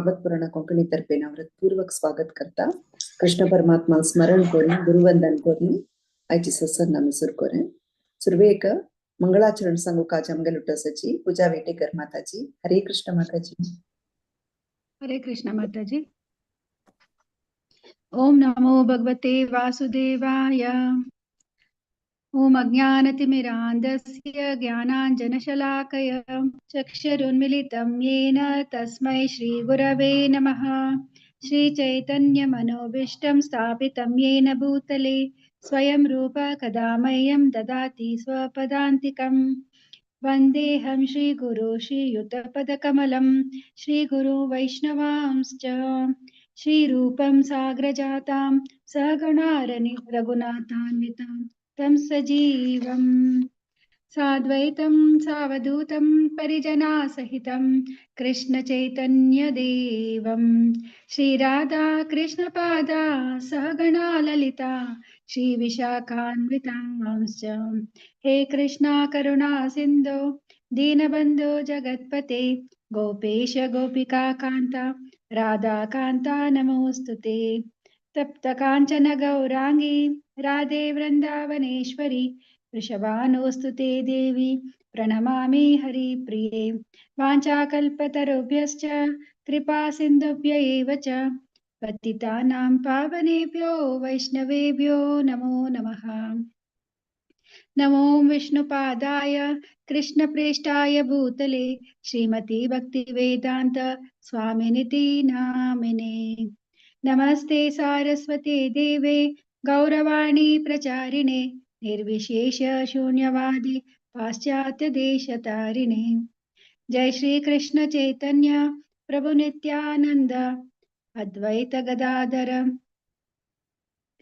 भागवत पुराणा कोंकणी तर्फे व्रतपूर्वक स्वागत करता. कृष्ण परमात्मा स्मरण करून, गुरुवंदन करून आयची सत्संग आमी सुरू करें. सुरवेक मंगळाचरण सांगू काज आमगे लुटसाची पूजा वेटेकर माताजी. हरे कृष्ण माताजी. हरे कृष्ण माताजी. ओम नमो भगवते वासुदेवाय. ओम अज्ञानतिमिरान्धस्य ज्ञानाञ्जनशलाकय चक्षुरुन्मिलितं येन तस्मै श्रीगुरवे नमः. श्रीचैतन्यमनोभीष्टं स्थापितं येन भूतले स्वयं रूप कदा मह्यं ददाति स्वपदान्तिकम्. वन्देऽहं श्रीगुरो श्रीयुतपदकमलं श्रीगुरो वैष्णवांश्च. श्रीरूपं साग्रजातां सगणारणि रघुनाथान्वितां तं सजीवं साद्वैतं सावधूतं परिजनासहितं कृष्णचैतन्यदेवं. श्रीराधा कृष्णपादा सहगणा ललिता श्रीविशाखान्वितांश्च. हे कृष्णा करुणा सिन्धो दीनबन्धो जगत्पते गोपेश गोपिका कान्ता राधाकान्ता नमोऽस्तु ते. तप्त काञ्चन गौराङ्गी राधे वृन्दावनेश्वरी वृषभानुस्तु ते देवी प्रणमामि हरिप्रिये. वाञ्छाकल्पतरुभ्यश्च कृपा सिन्धुभ्य एव च पतितानां पावनेभ्यो वैष्णवेभ्यो नमो नमः. नमो विष्णुपादाय कृष्णप्रेष्ठाय भूतले श्रीमती भक्तिवेदान्त स्वामिनिति नामिने. नमस्ते सारस्वते देवे गौरवाणी प्रचारिणे निर्विशेष शून्यवादी पाश्चात्य देशतारिणे. जय श्री कृष्ण चैतन्य प्रभु नित्यानंद अद्वैत गदाधर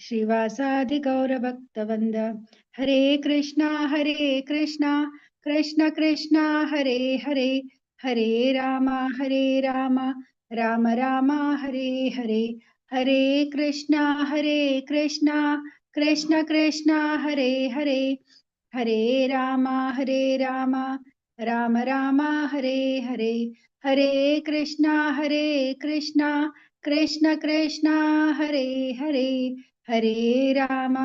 श्रीवासादि गौरभक्तवृंद. हरे कृष्णा हरे कृष्णा कृष्ण कृष्णा हरे हरे, हरे राम राम राम हरे हरे. हरे कृष्णा कृष्ण कृष्ण हरे हरे, हरे राम राम राम हरे हरे. हरे कृष्णा कृष्ण कृष्ण हरे हरे, हरे राम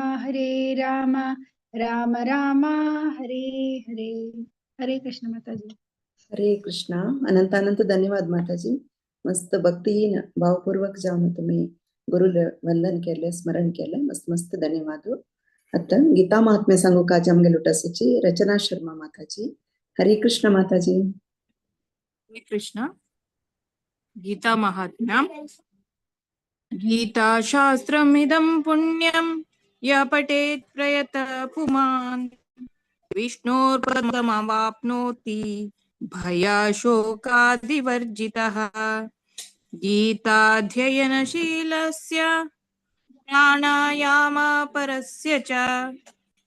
राम राम हरे हरे. हरे कृष्ण माताजी. हरे कृष्णा. अनंत अनंत धन्यवाद माताजी. मस्त भक्तीन भावपूर्वक जावन तुम्ही गुरु वंदन केले, स्मरण केले. मस्त मस्त धन्यवाद. आता गीता महात्म्य सांगू काज आमगे लुटसाची रचना शर्मा माताजी. हरे कृष्ण माताजी. हरे कृष्ण. गीता महात्म्यम्. गीताशास्त्रमिदं पुण्यं य पठेत् प्रयत पुमान् विष्णोर्पदमवाप्नोति भयाशोकादिवर्जितः. गीताध्ययनशीलस्य प्राणायामपरस्य च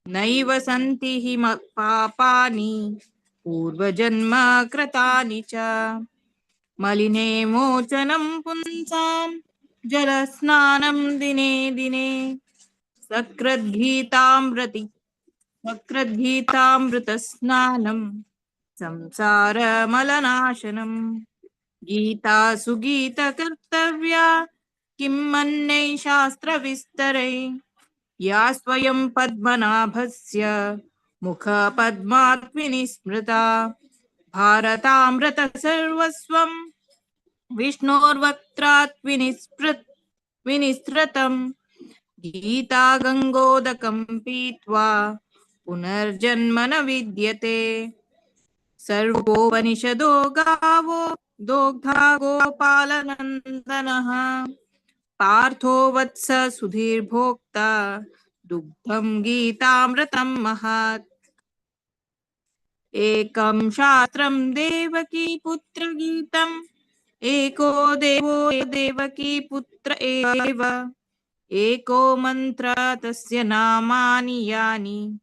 नैव सन्ति हि पापानि पूर्वजन्म कृतानि च. मलिने मोचनं पुंसां जलस्नानं दिने दिने सकृद्गीतामृतस्नानं संसारमलनाशनम्. गीता सुगीतकर्तव्या किं मन्यै शास्त्रविस्तरै या स्वयं पद्मनाभस्य मुखपद्मात् विनिस्मृता. भारतामृत सर्वस्वं विष्णोर्वक्त्रात् विनिस्सृतं. गीता गंगोदकं पीत्वा पुनर्जन्म न विद्यते. सर्वोपनिषदो गावो दोग्धा गोपालनन्दनः. पार्थो वत्स सुधीर्भोक्ता दुग्धं गीतामृतं महत्. एकं शास्त्रं देवकी पुत्र गीतम् एको देवो देवकी पुत्र एव. एको मंत्र तस्य नामानि यानि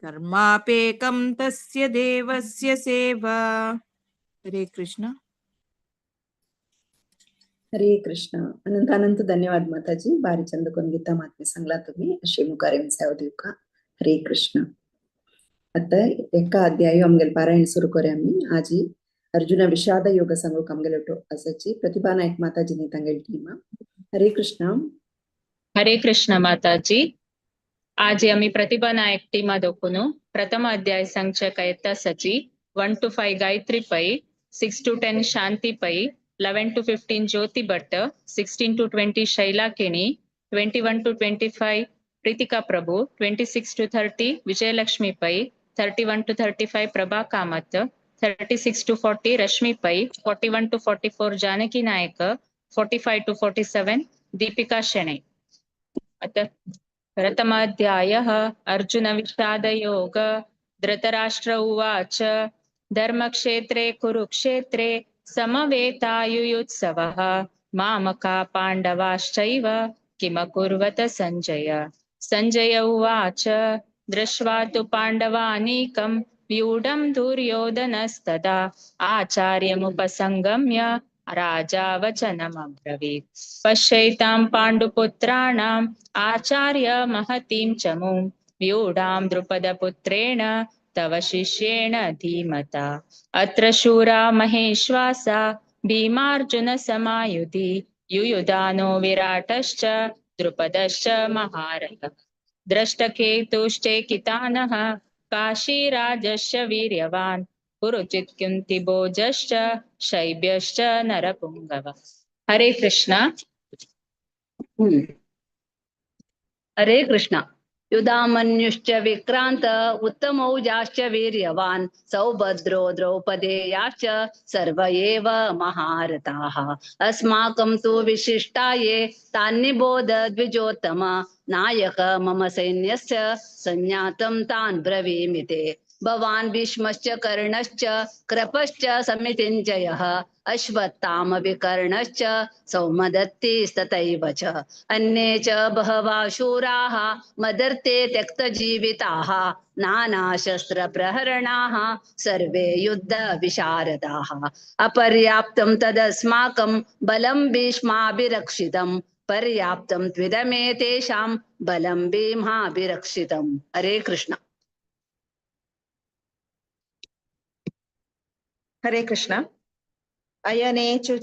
कर्मापेकं तस्य देवस्य सेवा. हरे कृष्ण. हरे कृष्ण. अनंत अनंत धन्यवाद माताजी. भारी चंद कोण गीता महात्म्य सांगला तुम्ही. अशी मुखार सेवा दिवका. हरे कृष्ण. आता एका अध्याय आमगेले पारायण सुरू करूया आमी. आजी अर्जुन विषाद योग सांगू कामगेलोटो असाची प्रतिभा नायक माताजीनी तांगेली टीम. हरे कृष्ण. हरे कृष्ण माताजी. आज आमी प्रतिभा नायक टीमा दोखून प्रथम अध्याय सांगचे कयत्ता सची 1 to 5 Gayatri Pai, 6 to 10 Shanti Pai, 11 to 15 Jyoti Bhatt, 16 to 20 Shaila Keni, 21 to 25 Pritika Prabhu, 26 to 30 Vijayalakshmi Pai, 31 to 35 Prabha Kamath, 36 to 40 Rashmi Pai, 41 to 44 Janaki Nayak, 45 to 47 Deepika Shenoy. अत प्रथमाध्यायः अर्जुन विषादयोग. धृतराष्ट्र उवाच. धर्मक्षेत्रे कुरुक्षेत्रे समवेतायुयुत्सवः मामका पाण्डवाश्चैव किमकुर्वत संजय. संजय उवाच. दृष्ट्वा तु पाण्डवानीकं व्यूढं दुर्योधनस्तदा आचार्यमुपसंगम्य राजा वचनमब्रवीत्. पश्यैतां पाण्डुपुत्राणाम् आचार्य महतीं चमूं व्यूढां द्रुपदपुत्रेण तव शिष्येण धीमता. अत्र शूरा महेश्वासा भीमार्जुन समायुधि युयुधानो विराटश्च द्रुपदश्च महारथः. द्रष्टकेतुश्चेकितानः काशीराजश्च वीर्यवान् पुरुचित्कुन्तिभोजश्च शैब्यश्च नरपुङ्गवः. हरे कृष्ण. हरे कृष्ण. युधामन्युश्च विक्रांत उत्तमौजाश्च वीर्यवान् सौभद्रो द्रौपदेयाश्च सर्व एव महारथाः. अस्माकं तु विशिष्टाये तान्निबोध द्विजोत्तम नायक मम सैन्यस्य संज्ञातं तान् ब्रवीमि ते. भवान् भीष्मश्च कर्णश्च कृपश्च समितिञ्जयः अश्वत्थाम विकर्णश्च सौमदत्तिस्तथैव च. अन्ये च बहवः शूराः मदर्थे त्यक्तजीविताः नानाशस्त्रप्रहरणाः सर्वे युद्धविशारदाः. अपर्याप्तं तदस्माकं बलं भीष्माभिरक्षितं पर्याप्तं त्विदमेतेषां बलं भीमाभिरक्षितम्. हरे कृष्ण. हरे कृष्ण. अयनेषु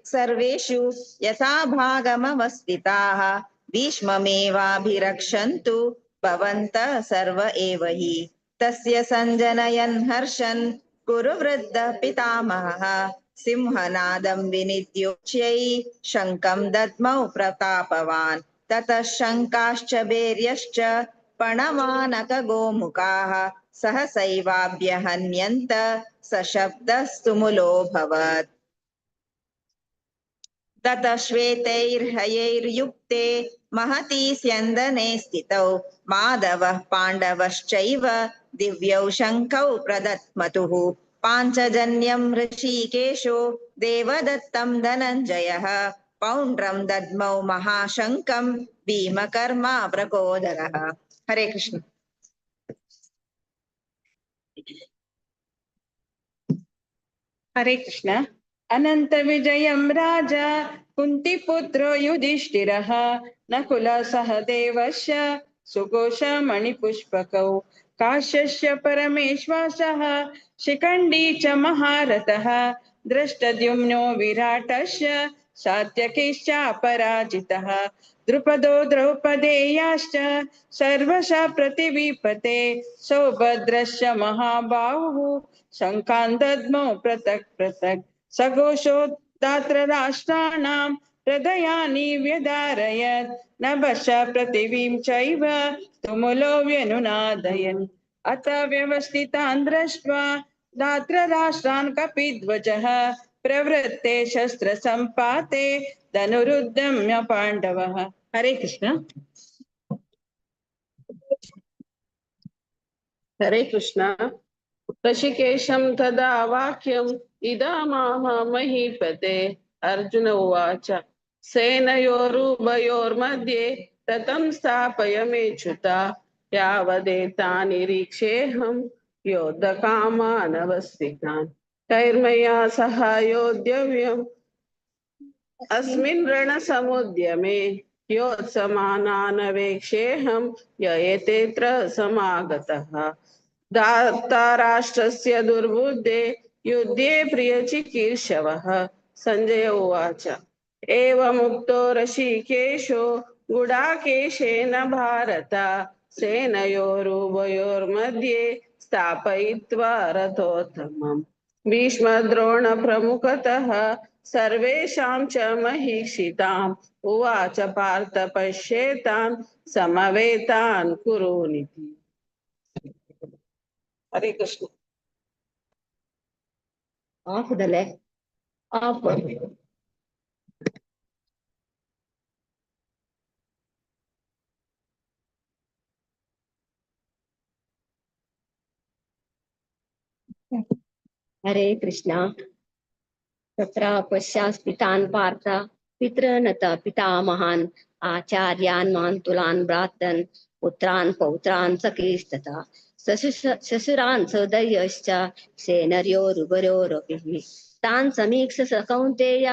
सर्वेषु यथा भागमवस्थिताः भीष्ममेवाभिरक्षन्तु भवन्तः सर्व एव हि. तस्य सञ्जनयन् हर्षन् कुरु वृद्धः पितामहः सिंहनादं विनिद्योच्यै शङ्खं दद्मौ प्रतापवान्. ततः शङ्काश्च भैर्यश्च पणमानकगोमुखाः सहसैवाभ्यहन्यन्त सशब्दस्तुमुलोऽभवत्. ततः श्वेतैर्हयैर्युक्ते महती स्यन्दने स्थितौ माधवः पाण्डवश्चैव दिव्यौ शङ्खौ प्रदत्मतुः. पाञ्चजन्यं ऋषिकेशो देवदत्तं धनञ्जयः पौण्ड्रं दद्मौ महाशङ्खं भीमकर्मा प्रकोदरः. हरे कृष्ण. हरे कृष्ण. अनंत विजयं राजा कुंतीपुत्रो युधिष्ठिरः नकुल सहदेवस्य सुघोष मणिपुष्पकौ काश्यस्य परमेश्वासः शिखण्डी च महारथः द्रष्टद्युम्नो विराटस्य सात्यकिश्चापराजितः द्रुपदो द्रौपदेयाश्च सर्वशः प्रतिविपते सौभद्रश्च महाबाहुः शङ्खान् दद्मौ पृथक् पृथक् सघोषो दात्रराष्ट्राणां हृदयानि व्यदारयत् नभश पृथिवीं चैव तुमुलो व्यनुनादयन्. अथ व्यवस्थितान् दृष्ट्वा दात्रराष्ट्रान् कपिध्वजः प्रवृत्ते शस्त्रसम्पाते धनुरुद्यम्य पाण्डवः. हरे कृष्ण. हरे कृष्ण. ऋषिकेशं तदा वाक्यम् इदमाह महीपते. अर्जुन उवाच. सेनयोरुभयोर्मध्ये रथं स्थापयमेच्युता यावदेतानिरीक्षेऽहं योद्धकामानवस्थितान्. कैर्मया सह योद्धव्यम् अस्मिन् रणसमुद्यमे योत्समानानवेक्षेऽहं य एतेऽत्र समागतः. दाता राष्ट्रस्य दुर्बुद्धे युद्धे प्रियचिकीर्षवः। सञ्जय उवाच एवमुक्तो ऋषिकेशो गुडाकेशेन भारत सेनयोरुभयोर्मध्ये स्थापयित्वा रथोत्तमम्। भीष्मद्रोणप्रमुखतः सर्वेषां च महीक्षिताम् उवाच पार्थ पश्येतान् समवेतान् कुरूनिति। हरे Krishna. Off the left. Off. Hare Krishna. तत्र पश्यास्थितान् पार्थ पितृनत पितामहान् आचार्यान् मान्तुलान् भ्रातन् पुत्रान् पौत्रान् सखीस्तथा ससुरान् सदयश्च सेनर्योरुभयोरपि तान् समीक्ष स कौन्तेय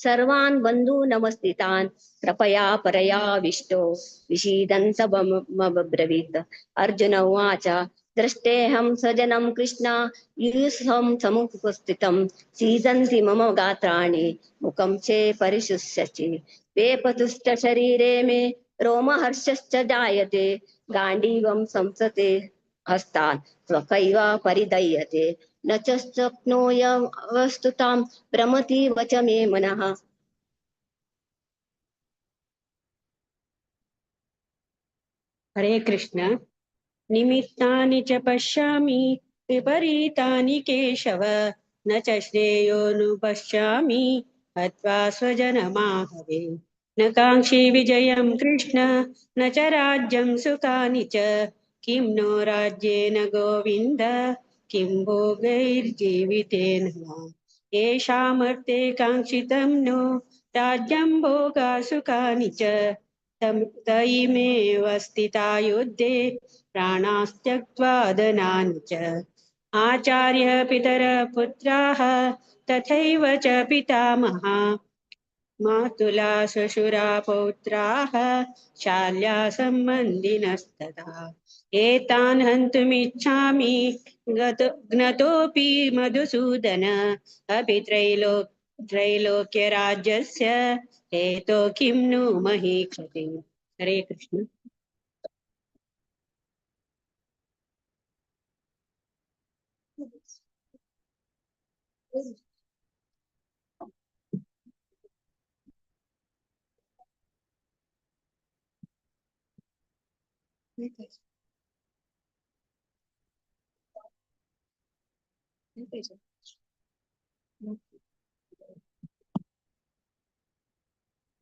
सर्वान् बन्धूनमस्थितान् कृपया परयाविष्टो विषीदन्तमब्रवीत्। अर्जुन उवाच दृष्टेऽहं स्वजनं कृष्ण युयुत्सं समुपस्थितं सीदन्ति मम गात्राणि मुखं चे परिशुष्यसि वेपतुश्च शरीरे मे रोमहर्षश्च जायते गाण्डीवं संसते हस्तात् त्वकैव परिदह्यते न च शक्नोऽवस्थुतां भ्रमति वच मे मनः। हरे कृष्ण। निमित्तानि च पश्यामि विपरीतानि केशव न च श्रेयोऽनुपश्यामि हत्वा स्वजनमाहवे। न काङ्क्षे विजयं कृष्ण न च राज्यं सुखानि च किं नो राज्येन गोविन्द किं भोगैर्जीवितेन वा। येषामर्थे काङ्क्षितं नो राज्यं भोगा सुखानि च तयिमेव स्थिता युद्धे प्राणास्त्यक्त्वा धनानि च। आचार्य पितर पुत्राः तथैव च पितामहा मातुला श्वशुरा पौत्राः शाल्या सम्बन्धिनस्तथा। एतान् हन्तुमिच्छामि घ्नतोऽपि मधुसूदन अपि त्रैलोक्यराज्यस्य हेतो किं नु महीक्षते। हरे कृष्ण।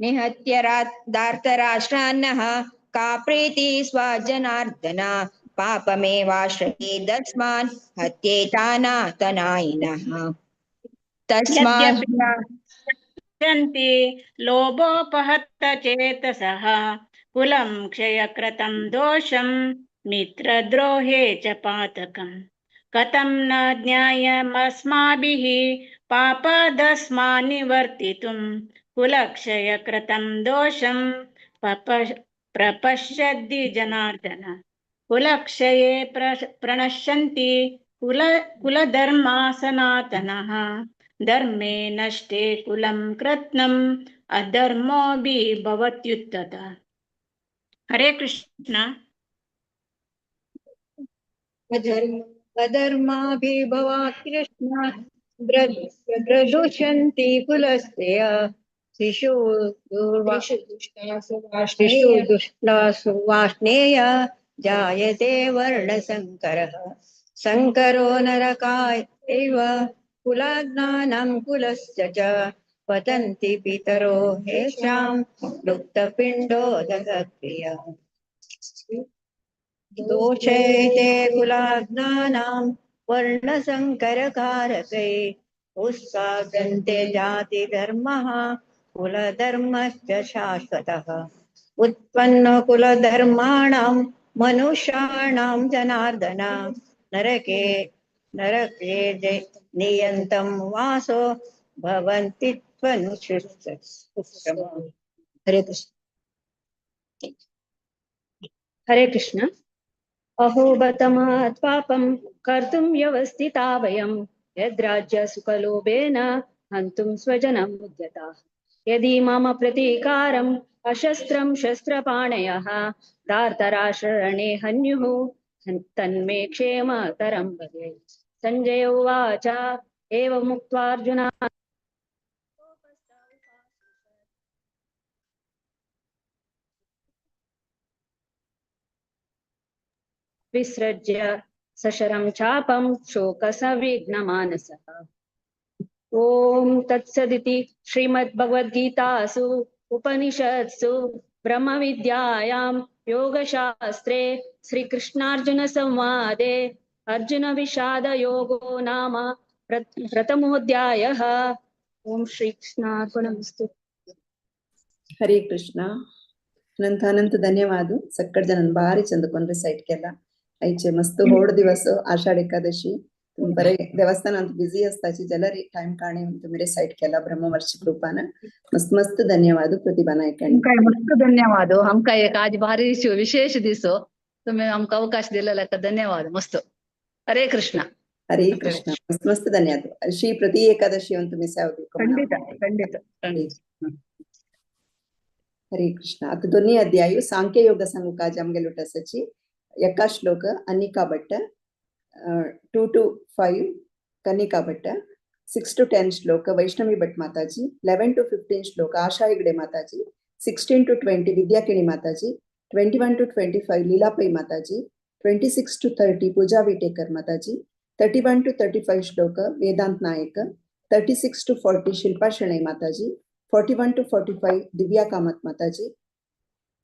निहत्य धार्तराष्ट्रान्नः का प्रीति स्वजनार्दन पापमेवाश्रयेदस्मान् हत्येतानातनायिनः। तस्मात् लोभोपहत चेतसः कुलं क्षयकृतं दोषं मित्रद्रोहे च पातकम्। कथं न ज्ञायमस्माभिः पापादस्मान्निवर्तितुं कुलक्षयकृतं दोषं प्रपश्यद्धि जनार्दन। कुलक्षये प्रणश्यन्ति कुलधर्मा सनातनः। धर्मे नष्टे कुलं कृत्नम् अधर्मोऽपि भवत्युत्तत। हरे कृष्ण। अधर्माभिभवात् कृष्ण प्रदुषन्ति कुलस्त्रिय शिशु दुष्टासु वाष्णेय जायते वर्णसंकरः। संकरो नरकाय एव कुलाज्ञानं कुलस्य च पतन्ति पितरो हेषां लुप्तपिण्डोदकक्रिया। दोषैते कुलाज्ञानां वर्णसंकरकारकै उत्सादन्ते जातिधर्मः कुलधर्मश्च शाश्वतः। उत्पन्नकुलधर्माणां मनुष्याणां जनार्दन नरके नरके नियन्तं वासो भवन्ति त्वनुशिष्ट। हरे कृष्ण। हरे कृष्ण। अहो बत महत् पापं कर्तुं व्यवस्थिता वयं यद्राज्यसुखलोभेन हन्तुं स्वजनं उद्यताः। यदि मम प्रतीकारम् अशस्त्रं शस्त्रपाणयः धार्तराष्ट्ररणे हन्युः तन्मे क्षेमतरं भवेत्। संजय उवाच एवमुक्त्वार्जुन विसृज्य सशरं चापं शोकसंविघ्नमानसः। ॐ तत्सदिति श्रीमद्भगवद्गीतासु उपनिषत्सु ब्रह्मविद्यायां योगशास्त्रे श्रीकृष्णार्जुनसंवादे अर्जुनविषादयोगो नाम प्रथमोऽध्यायः। ॐ श्रीकृष्णार्पणमस्तु। हरे कृष्ण। अनंत अनंत धन्यवाद। सक्कट जन भारी चंद कोन रिसाइट केला। आयचे मस्त होड दिवस आषाढ एकादशी बरे देवस्थान ಅಂತ बिझी असताची जाल्यार टाइम काणी तुम्ही रिसाइट केला ब्रह्मवर्षी कृपान। मस्त मस्त धन्यवाद प्रतिभा नायकांनी। आमकां मस्त धन्यवाद। आमकां एक आज भारी विशेष दिसो तुम्ही आमकां अवकाश दिलेला धन्यवाद। मस्त। हरे कृष्ण। हरे कृष्ण। मस्त मस्त धन्यवाद। श्री प्रति एकादशी तुम्ही सेवा ಖಂಡಿತ ಖಂಡಿತ. हरे कृष्ण। आता दोन्ही अध्याय सांख्य योग सांगू आज आमगे लुटासाची एका श्लोक Anika Bhat 2 to 5 Kanika Bhat 6 to 10 श्लोक Vaishnavi Bhat Mataji 11 to 15 श्लोक Asha Hegde Mataji 16 to 20 Vidyakini Mataji 21 to 25 Leela Pai Mataji 26 to 30 Pooja Vitekar Mataji 31 to 35 श्लोक Vedant Naik 36 to 40 Shilpa Shenoy Mataji 41 to 45 Divya Kamath Mataji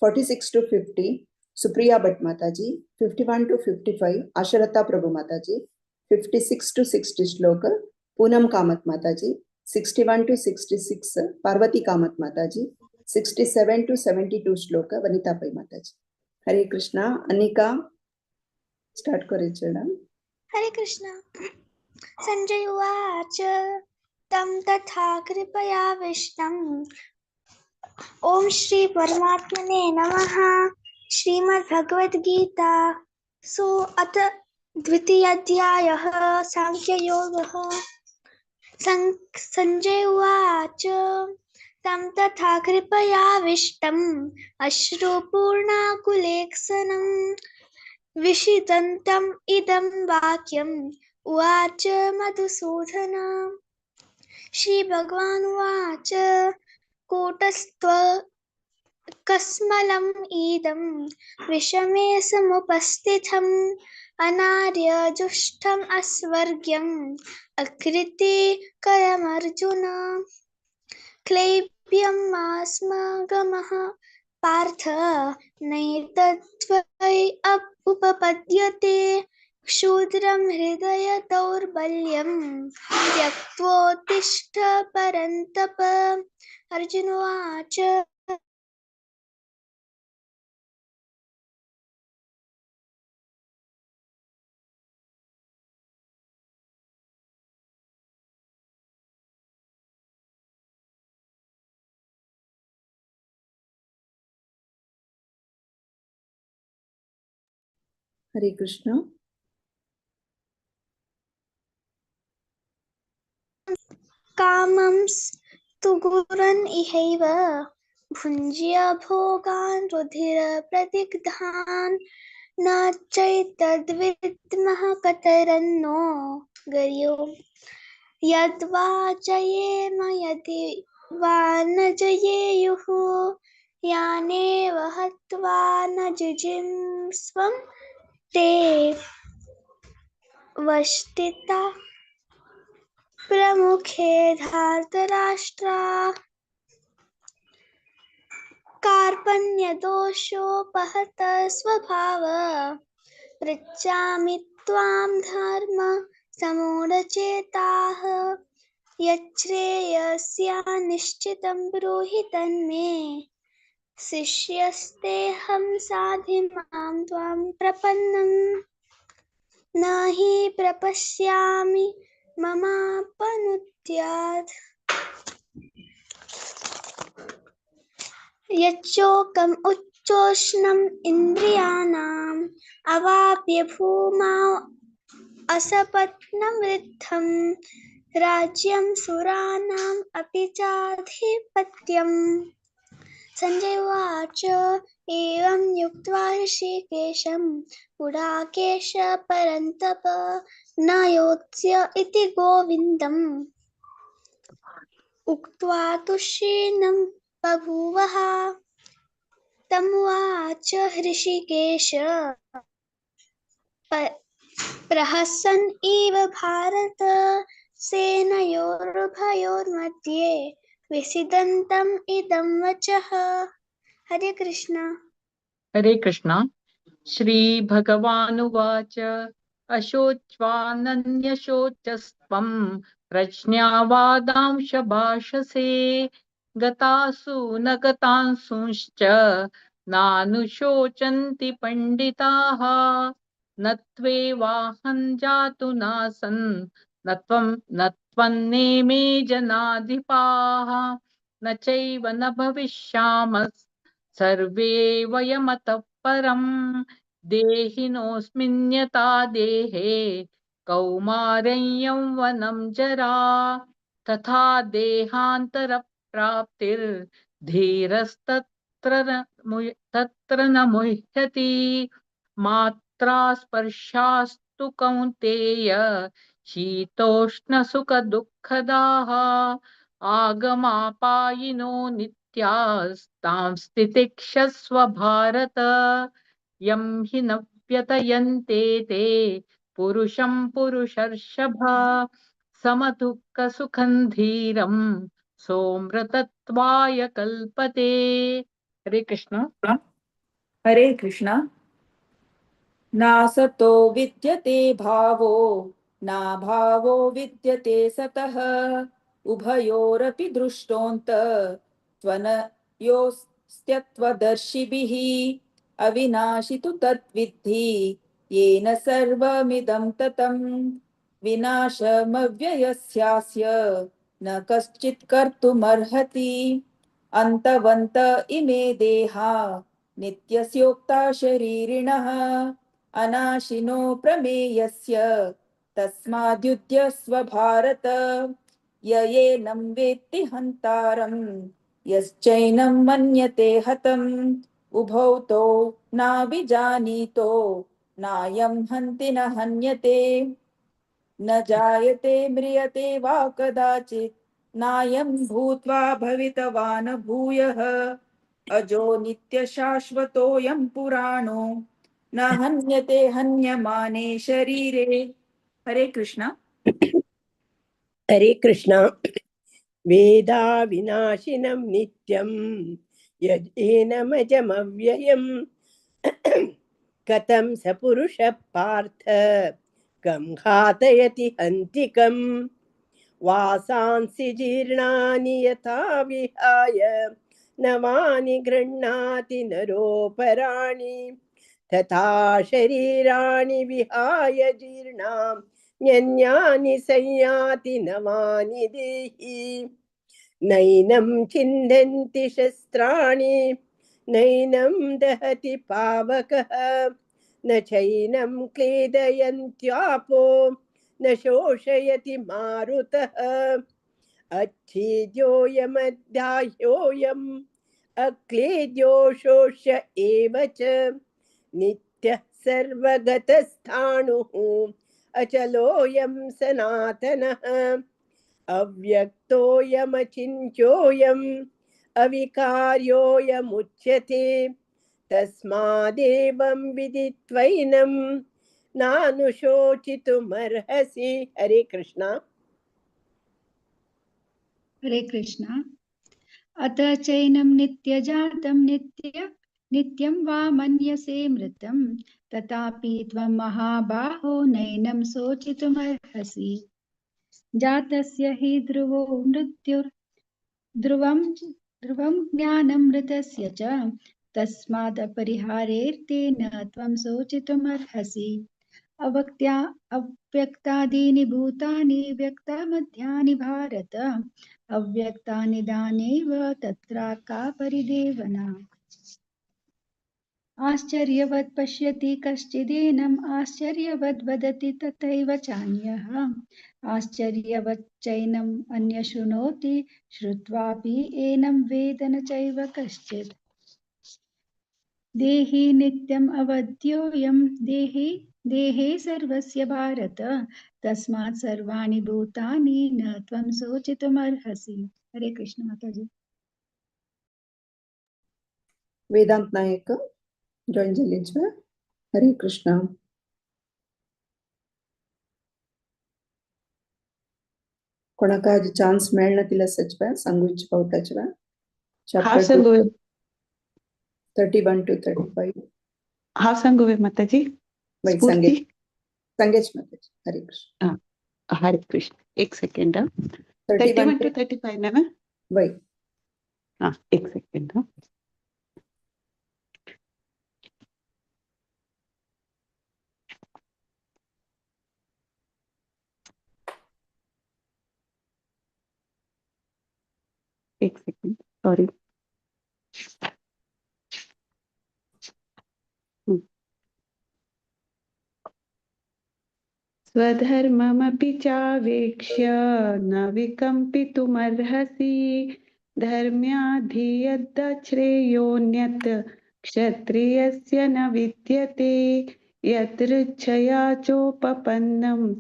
46 to 50 Supriya Bhat Mataji 51 to 55 Ashalatha Prabhu Mataji 56 to 60 श्लोक Poonam Kamath Mataji 61 to 66 Parvati Kamath Mataji 67 to 72 श्लोक वनिता पै माताजी। हरे Krishna. Anika start करेचेडा। हरे कृष्णा। संजय उवाच तं तथा कृपया विष्णुं। ओम श्री परमात्मने नमः। श्रीमद्भगवद्गीता सो अथ द्वितीयाध्यायः सांख्ययोगः। संजय उवाच तं तथा कृपया विष्टम् अश्रुपूर्णाकुलेक्षणं विषिदन्तम् इदं वाक्यम् उवाच मधुसूदन। श्री भगवानुवाच कूटस्त्व कस्मलम् इदं विषमे समुपस्थितम् अनार्यजुष्टम् अस्वर्ग्यम् अकृतिकरमर्जुन। क्लैब्यं मास्मगमः पार्थ नैतद्वै उपपद्यते। क्षुद्रं हृदय दौर्बल्यं त्यक्त्वोत्तिष्ठ परन्तप। अर्जुन उवाच हरे कृष्ण। कामं तु गुरन् इहैव भुञ्ज्य भोगान् रुधिर प्रतिग्धान् न चैतद्विद्मः कतरन्नो गर्यो। यद्वा जयेम यदि वा न जयेयुः यानेव हत्वा न जिजिंस्वं ते वष्टिता प्रमुखे धार्तराष्ट्रा। कार्पण्यदोषोपहत स्वभाव पृच्छामि त्वां धर्म समूढचेताः। यच्छ्रेयस्या निश्चितं ब्रूहि तन्मे शिष्यस्तेऽहं साधि मां त्वां प्रपन्नं। न हि प्रपश्यामि ममापनुद्यात्। यच्चोकम् उच्चोष्णम् इन्द्रियाणाम् अवाप्य भूमा असपत्नवृद्धं राज्यं सुराणाम् अपि चाधिपत्यम्। सञ्जय उवाच, एवं युक्त्वा ऋषिकेशं गुडाकेश परन्तप न योत्स्य इति गोविन्दम् उक्त्वा तुष्येनं बभूवः। तमुवाच हृषिकेश प्रहसन् इव भारत सेनयोरुभयोर्मध्ये विसिदन्तम् इदं वचः। हरे कृष्ण। हरे कृष्ण। श्री भगवानुवाच, अशोच्वानन्यशोचस्त्वं प्रज्ञावादांश भाषसे, गतासु न गतांसूंश्च नानुशोचन्ति पंडिताः। न त्वेवाहं जातु नासन् न त्वं न त्वन्नेमे जनाधिपाः, न चैव न भविष्यामः सर्वे वयमतः परम्। देहिनोऽस्मिन् यथा देहे कौमारं यौवनं जरा, तथा देहान्तरप्राप्तिर्धीरस्तत्र तत्र न मुह्यति। मात्रा स्पर्शास्तु कौन्तेय शीतोष्णसुखदुःखदाः, आगमापायिनो नित्यास्तांस्तितिक्षस्व भारत। यं हि न व्यतयन्ते ते पुरुषं पुरुषर्षभ, समदुःखसुखं धीरं सोमृतत्वाय कल्पते। हरे कृष्ण। हरे कृष्ण। नासतो विद्यते भावो नाभावो विद्यते सतः, उभयोरपि दृष्टोऽन्त त्वनयोस्त्यत्वदर्शिभिः। अविनाशि तु तद्विद्धि येन सर्वमिदं ततं, विनाशमव्ययस्यास्य न कश्चित् कर्तुमर्हति। अन्तवन्त इमे देहा नित्यस्योक्ता शरीरिणः, अनाशिनो प्रमेयस्य तस्माद्युध्यस्व भारत। ययेनं वेत्ति हन्तारं यश्चैनं मन्यते हतम्, उभौ तौ नाभिजानीतो नायं हन्ति न हन्यते। न जायते म्रियते वा कदाचित् नायं भूत्वा भवितवान् भूयः। अजो नित्यशाश्वतोऽयं पुराणो न हन्यते हन्यमाने शरीरे। हरे कृष्ण। हरे कृष्ण। वेदा विनाशिनं नित्यं यजेनमजमव्ययं कथं स पुरुषः पार्थ कं घातयति हन्तिकम्। वासांसि जीर्णानि यथा विहाय नवानि गृह्णाति नरोपराणि, तथा शरीराणि विहाय जीर्णां न्यन्यानि संयाति नवानि देहि। नैनं छिन्दन्ति शस्त्राणि नैनं दहति पावकः, न चैनं क्लेदयन्त्यापो न शोषयति मारुतः। अच्छेद्योऽयमध्याह्योऽयम् अक्लेद्यो शोष्य एव च, नित्यः सर्वगतस्थाणुः अचलोऽयं सनातनः। अव्यक्तोऽयमचिन्त्योऽयम् अविकार्योऽयमुच्यते, तस्मादेवं विदित्वैनं नानुशोचितुमर्हसि। हरे कृष्ण। हरे कृष्ण। अत चैनं नित्यजातं नित्यं वा मन्यसे मृतं, तथापि त्वं महाबाहो नैनं शोचितुमर्हसि। जातस्य हि ध्रुवो मृत्युर् ध्रुवं ध्रुवं ज्ञानं मृतस्य च, तस्मादपरिहारेऽर्थे न त्वं शोचितुमर्हसि। अव्यक्तादीनि भूतानि व्यक्तमध्यानि भारत, अव्यक्तानि दानेव तत्र का परिदेवना। आश्चर्यवत् पश्यति कश्चिदेनम् आश्चर्यवद् वदति तथैव चान्यः। आश्चर्यवत् चैनम् अन्य शृणोति श्रुत्वापि एनं वेद न चैव कश्चित्। देहि नित्यम् अवध्योऽयं देहि देहे सर्वस्य भारत तस्मात् सर्वाणि भूतानि न त्वं शोचितुमर्हसि। हरे कृष्ण माताजी। वेदांत नायक जॉईन झालीच. हरे कृष्ण. कोणाक आज चान्स मेळना तिला सचव्या सांगू इच्छिता. हांव चॅप्टर सांगू 31 टू 35. हांव सांगू माताजी. वय सांगे स्फूर्ती. सांगेच माताजी. हरे कृष्ण. हा, हरे कृष्ण. एक सेकंड. 31 31 टू 35 ना? वय. हा, एक सेकंड. हा, एक सेकंड, सॉरी. स्वधर्ममपि चावेक्ष्य न विकम्पितुमर्हसि, धर्म्याधियद्श्रेयोऽन्यत् क्षत्रियस्य न विद्यते। यदृच्छया चोपपन्नं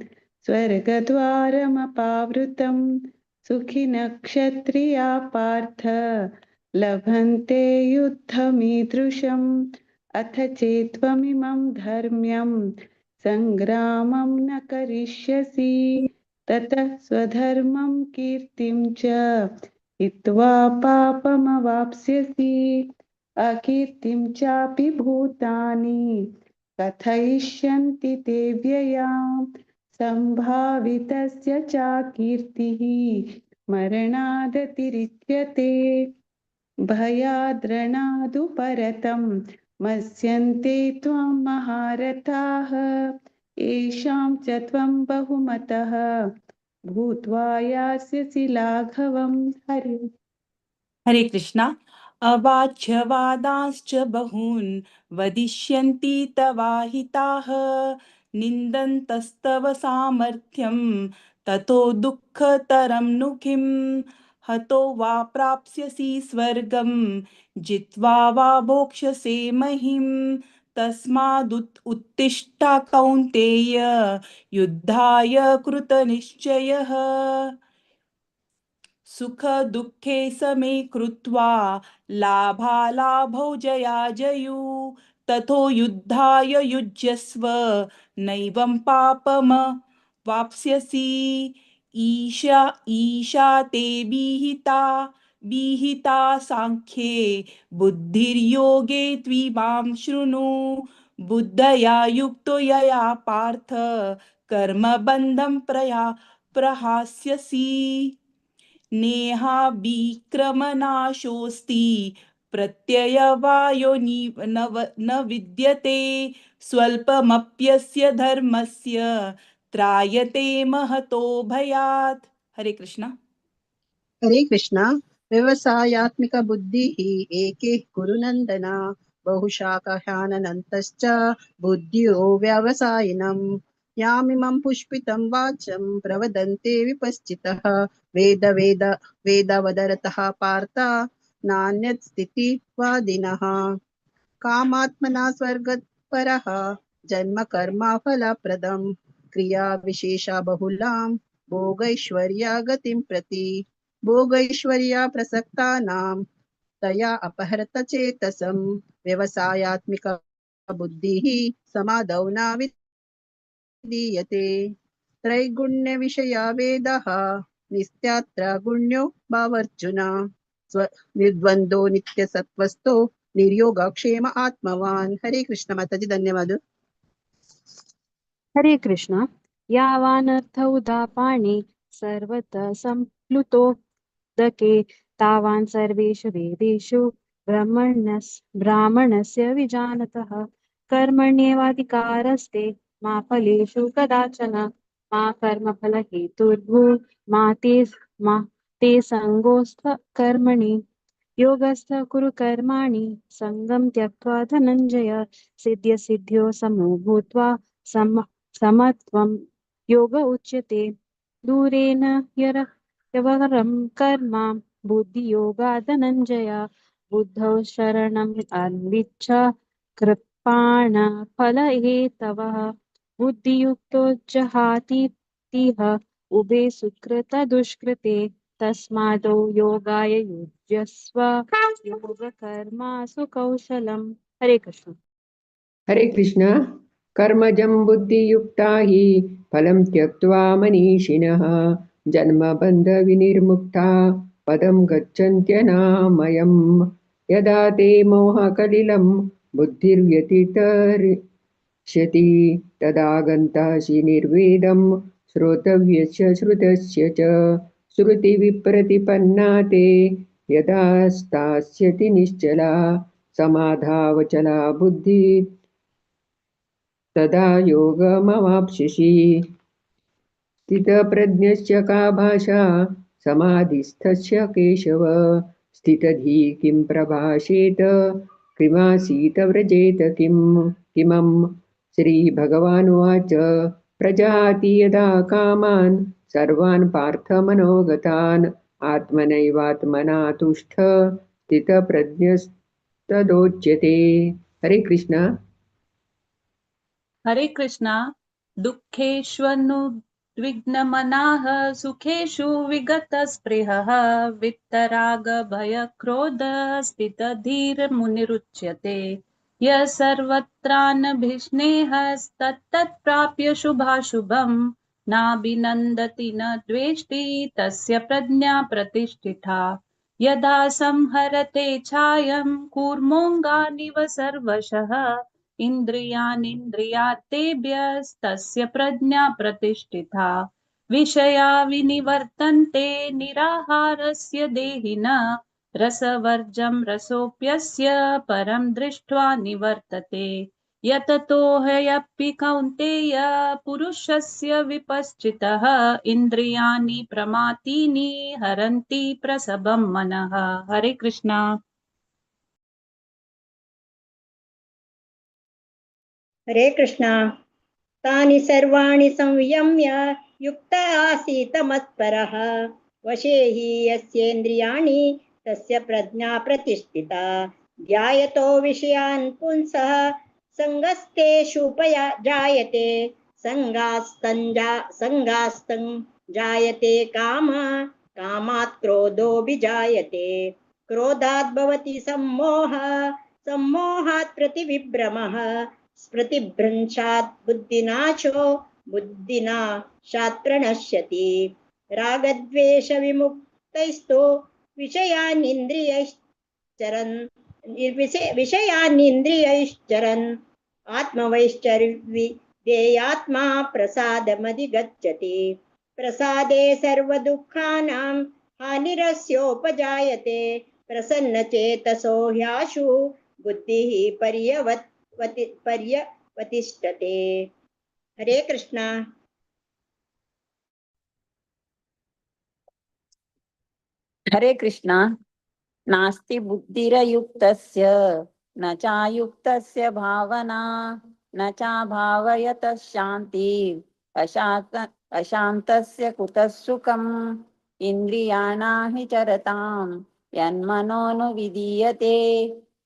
स्वर्गद्वारमपावृतं, सुखिनः क्षत्रिया पार्थ लभन्ते युद्धमीदृशम्। अथ चेत्त्वमिमं धर्म्यं संग्रामं न करिष्यसि, ततः स्वधर्मं कीर्तिं च हित्वा पापमवाप्स्यसि। अकीर्तिं चापि भूतानि कथयिष्यन्ति ते व्ययाम्, संभावितस्य चाकीर्तिः मरणादतिरिच्यते। भयाद्रणादुपरतं मस्यन्ते त्वां महारथाः, येषां च त्वं बहुमतः भूत्वा यास्यसि लाघवम्। हरे हरे कृष्णा। अवाच्यवादांश्च बहून् वदिष्यन्ति तवाहिताः, निन्दन्तस्तव सामर्थ्यं ततो दुःखतरं नु किम्। हतो वा प्राप्स्यसि स्वर्गं जित्वा वा भोक्ष्यसे महिं। तस्मादुत् उत्तिष्ठ कौन्तेय युद्धाय कृतनिश्चयः। सुख दुःखे समे कृत्वा लाभालाभौ जयाजयु, तथो युद्धाय युज्यस्व नैवं पापम वाप्स्यसि। ईशा ईशा ते बीहिता बीहिता सांख्ये बुद्धिर्योगे त्विमां शृणु। बुद्धया युक्तो यया पार्थ कर्मबन्धं प्रहास्यसि। नेहा विक्रमनाशोऽस्ति प्रत्ययवायो न विद्यते। स्वल्पमप्यस्य धर्मस्य त्रायते महतो भयात्। हरे कृष्णा. हरे कृष्णा. व्यवसायात्मिका बुद्धिः एके कुरुनन्दन, बहुशाखयानन्तश्च बुद्धियो व्यवसायिनम्। यामिमं पुष्पितं वाचं प्रवदन्ते विपश्चितः, वेद वेद वेदवदरतः पार्थ नान्यत् स्थितिवादिनः। कामात्मना स्वर्गपरः जन्म कर्म फलप्रदं, क्रिया विशेषा बहुलां भोगैश्वर्या गतिं प्रति। भोगैश्वर्या प्रसक्तानां तया अपहृत चेतसं, व्यवसायात्मिका बुद्धिः समाधौ न विधीयते। त्रैगुण्य विषया वेदः निस्त्यात्र गुण्यो भावर्जुन, स्व निर्द्वन्द्वो नित्यसत्त्वस्थो निर्योगक्षेम आत्मवान्। हरे कृष्ण माताजी, धन्यवाद. हरे कृष्ण. यावानर्थ उदापाणि सर्वतः सम्प्लुतोदके, तावान् सर्वेषु वेदेषु ब्राह्मणस्य विजानतः। कर्मण्येवाधिकारस्ते मा फलेषु कदाचन, मा कर्मफलहेतुर्भूर् मा ते सङ्गोऽस्त्व कर्मणि। योगस्थ कुरु कर्माणि सङ्गं त्यक्त्वा धनञ्जय। सिद्ध्य सिद्ध्यो समो भूत्वा समत्वं योग उच्यते। दूरेण यवरं कर्म बुद्धियोगा धनञ्जय। बुद्धौ शरणम् अन्विच्छ कृपाण फलहेतवः। बुद्धियुक्तो जहातीह उभे सुकृत दुष्कृते। तस्मादो योगाय युज्यस्व योगकर्मासु कौशलम्। हरे कृष्ण। हरे कृष्ण। कर्मजं बुद्धियुक्ता हि फलं त्यक्त्वा मनीषिणः जन्मबन्धविनिर्मुक्ता पदं गच्छन्त्यनामयम्। यदा ते मोहकलिलं बुद्धिर्व्यतितरिष्यति तदा गन्तासि निर्वेदं श्रोतव्यस्य श्रुतस्य च। श्रुतिविप्रतिपन्ना ते यदा स्थास्यति निश्चला समाधावचला बुद्धिः तदा योगमवाप्स्यसि। स्थितप्रज्ञस्य का भाषा समाधिस्थस्य केशव। स्थितधी किं प्रभाषेत किमासीत व्रजेत किं किमम्। श्रीभगवानुवाच प्रजाति यदा कामान् सर्वान् पार्थ मनोगतान् आत्मनैवात्मना तुष्ट स्थितप्रज्ञस्तदोच्यते। हरे कृष्ण। हरे कृष्णा। दुःखेष्वनुद्विग्नमनाः सुखेषु विगतस्पृहः वित्तरागभयक्रोध स्थितधीर्मुनिरुच्यते। यः सर्वत्रानभिस्नेहस्तत्तत्प्राप्य शुभाशुभं नाभिनन्दति न द्वेष्टि तस्य प्रज्ञा प्रतिष्ठिता। यदा संहरते छायं कूर्मोऽङ्गानिव सर्वशः इन्द्रियानिन्द्रियातेभ्यस्तस्य प्रज्ञा प्रतिष्ठिता। विषया विनिवर्तन्ते निराहारस्य देहिनः रसवर्जं रसोऽप्यस्य परं दृष्ट्वा निवर्तते। यततो ह्यपि कौन्तेय पुरुषस्य विपश्चितः इन्द्रियाणि प्रमातीनि हरन्ति प्रसभं मनः। हरे कृष्णा। हरे कृष्णा। तानि सर्वाणि संयम्य युक्त आसीत मत्परः। वशे हि यस्येन्द्रियाणि तस्य प्रज्ञा प्रतिष्ठिता। ध्यायतो विषयान् पुंसः सङ्गस्तेषुपजायते। सङ्गास्तं जायते काम कामात् क्रोधोऽभिजायते। क्रोधात् भवति सम्मोहः सम्मोहात् प्रतिविभ्रमः स्मृतिभ्रंशात् बुद्धिनाशो बुद्धिनाशात् प्रणश्यति। रागद्वेषविमुक्तैस्तु विषयानिन्द्रियैश्चरन् आत्मवैश्चर्विधेयात्मा प्रसादमधिगच्छति। प्रसादे सर्वदुःखानां हानिरस्योपजायते। प्रसन्नचेतसो ह्याशु बुद्धिः पर्यवतिष्ठते। हरे कृष्णा। हरे कृष्णा। नास्ति बुद्धिरयुक्तस्य न चायुक्तस्य भावना न चाभावयतः शान्ति अशान्तस्य कुतः सुखम्। इन्द्रियाणां हि चरतां यन्मनोनुविधीयते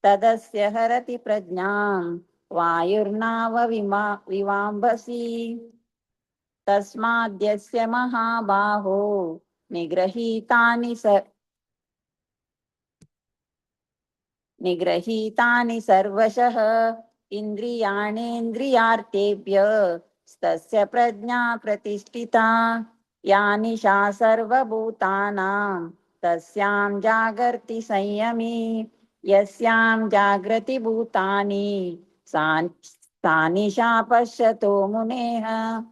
तदस्य हरति प्रज्ञां वायुर्नाव विवाम्भसि। तस्माद्यस्य महाबाहो निगृहीतानि सर्वशः इन्द्रियाणेन्द्रियार्थेभ्य तस्य प्रज्ञा प्रतिष्ठिता। या निशा सर्वभूतानां तस्यां जागर्ति संयमी। यस्यां जागृति भूतानि सा निशा पश्यतो मुनेः।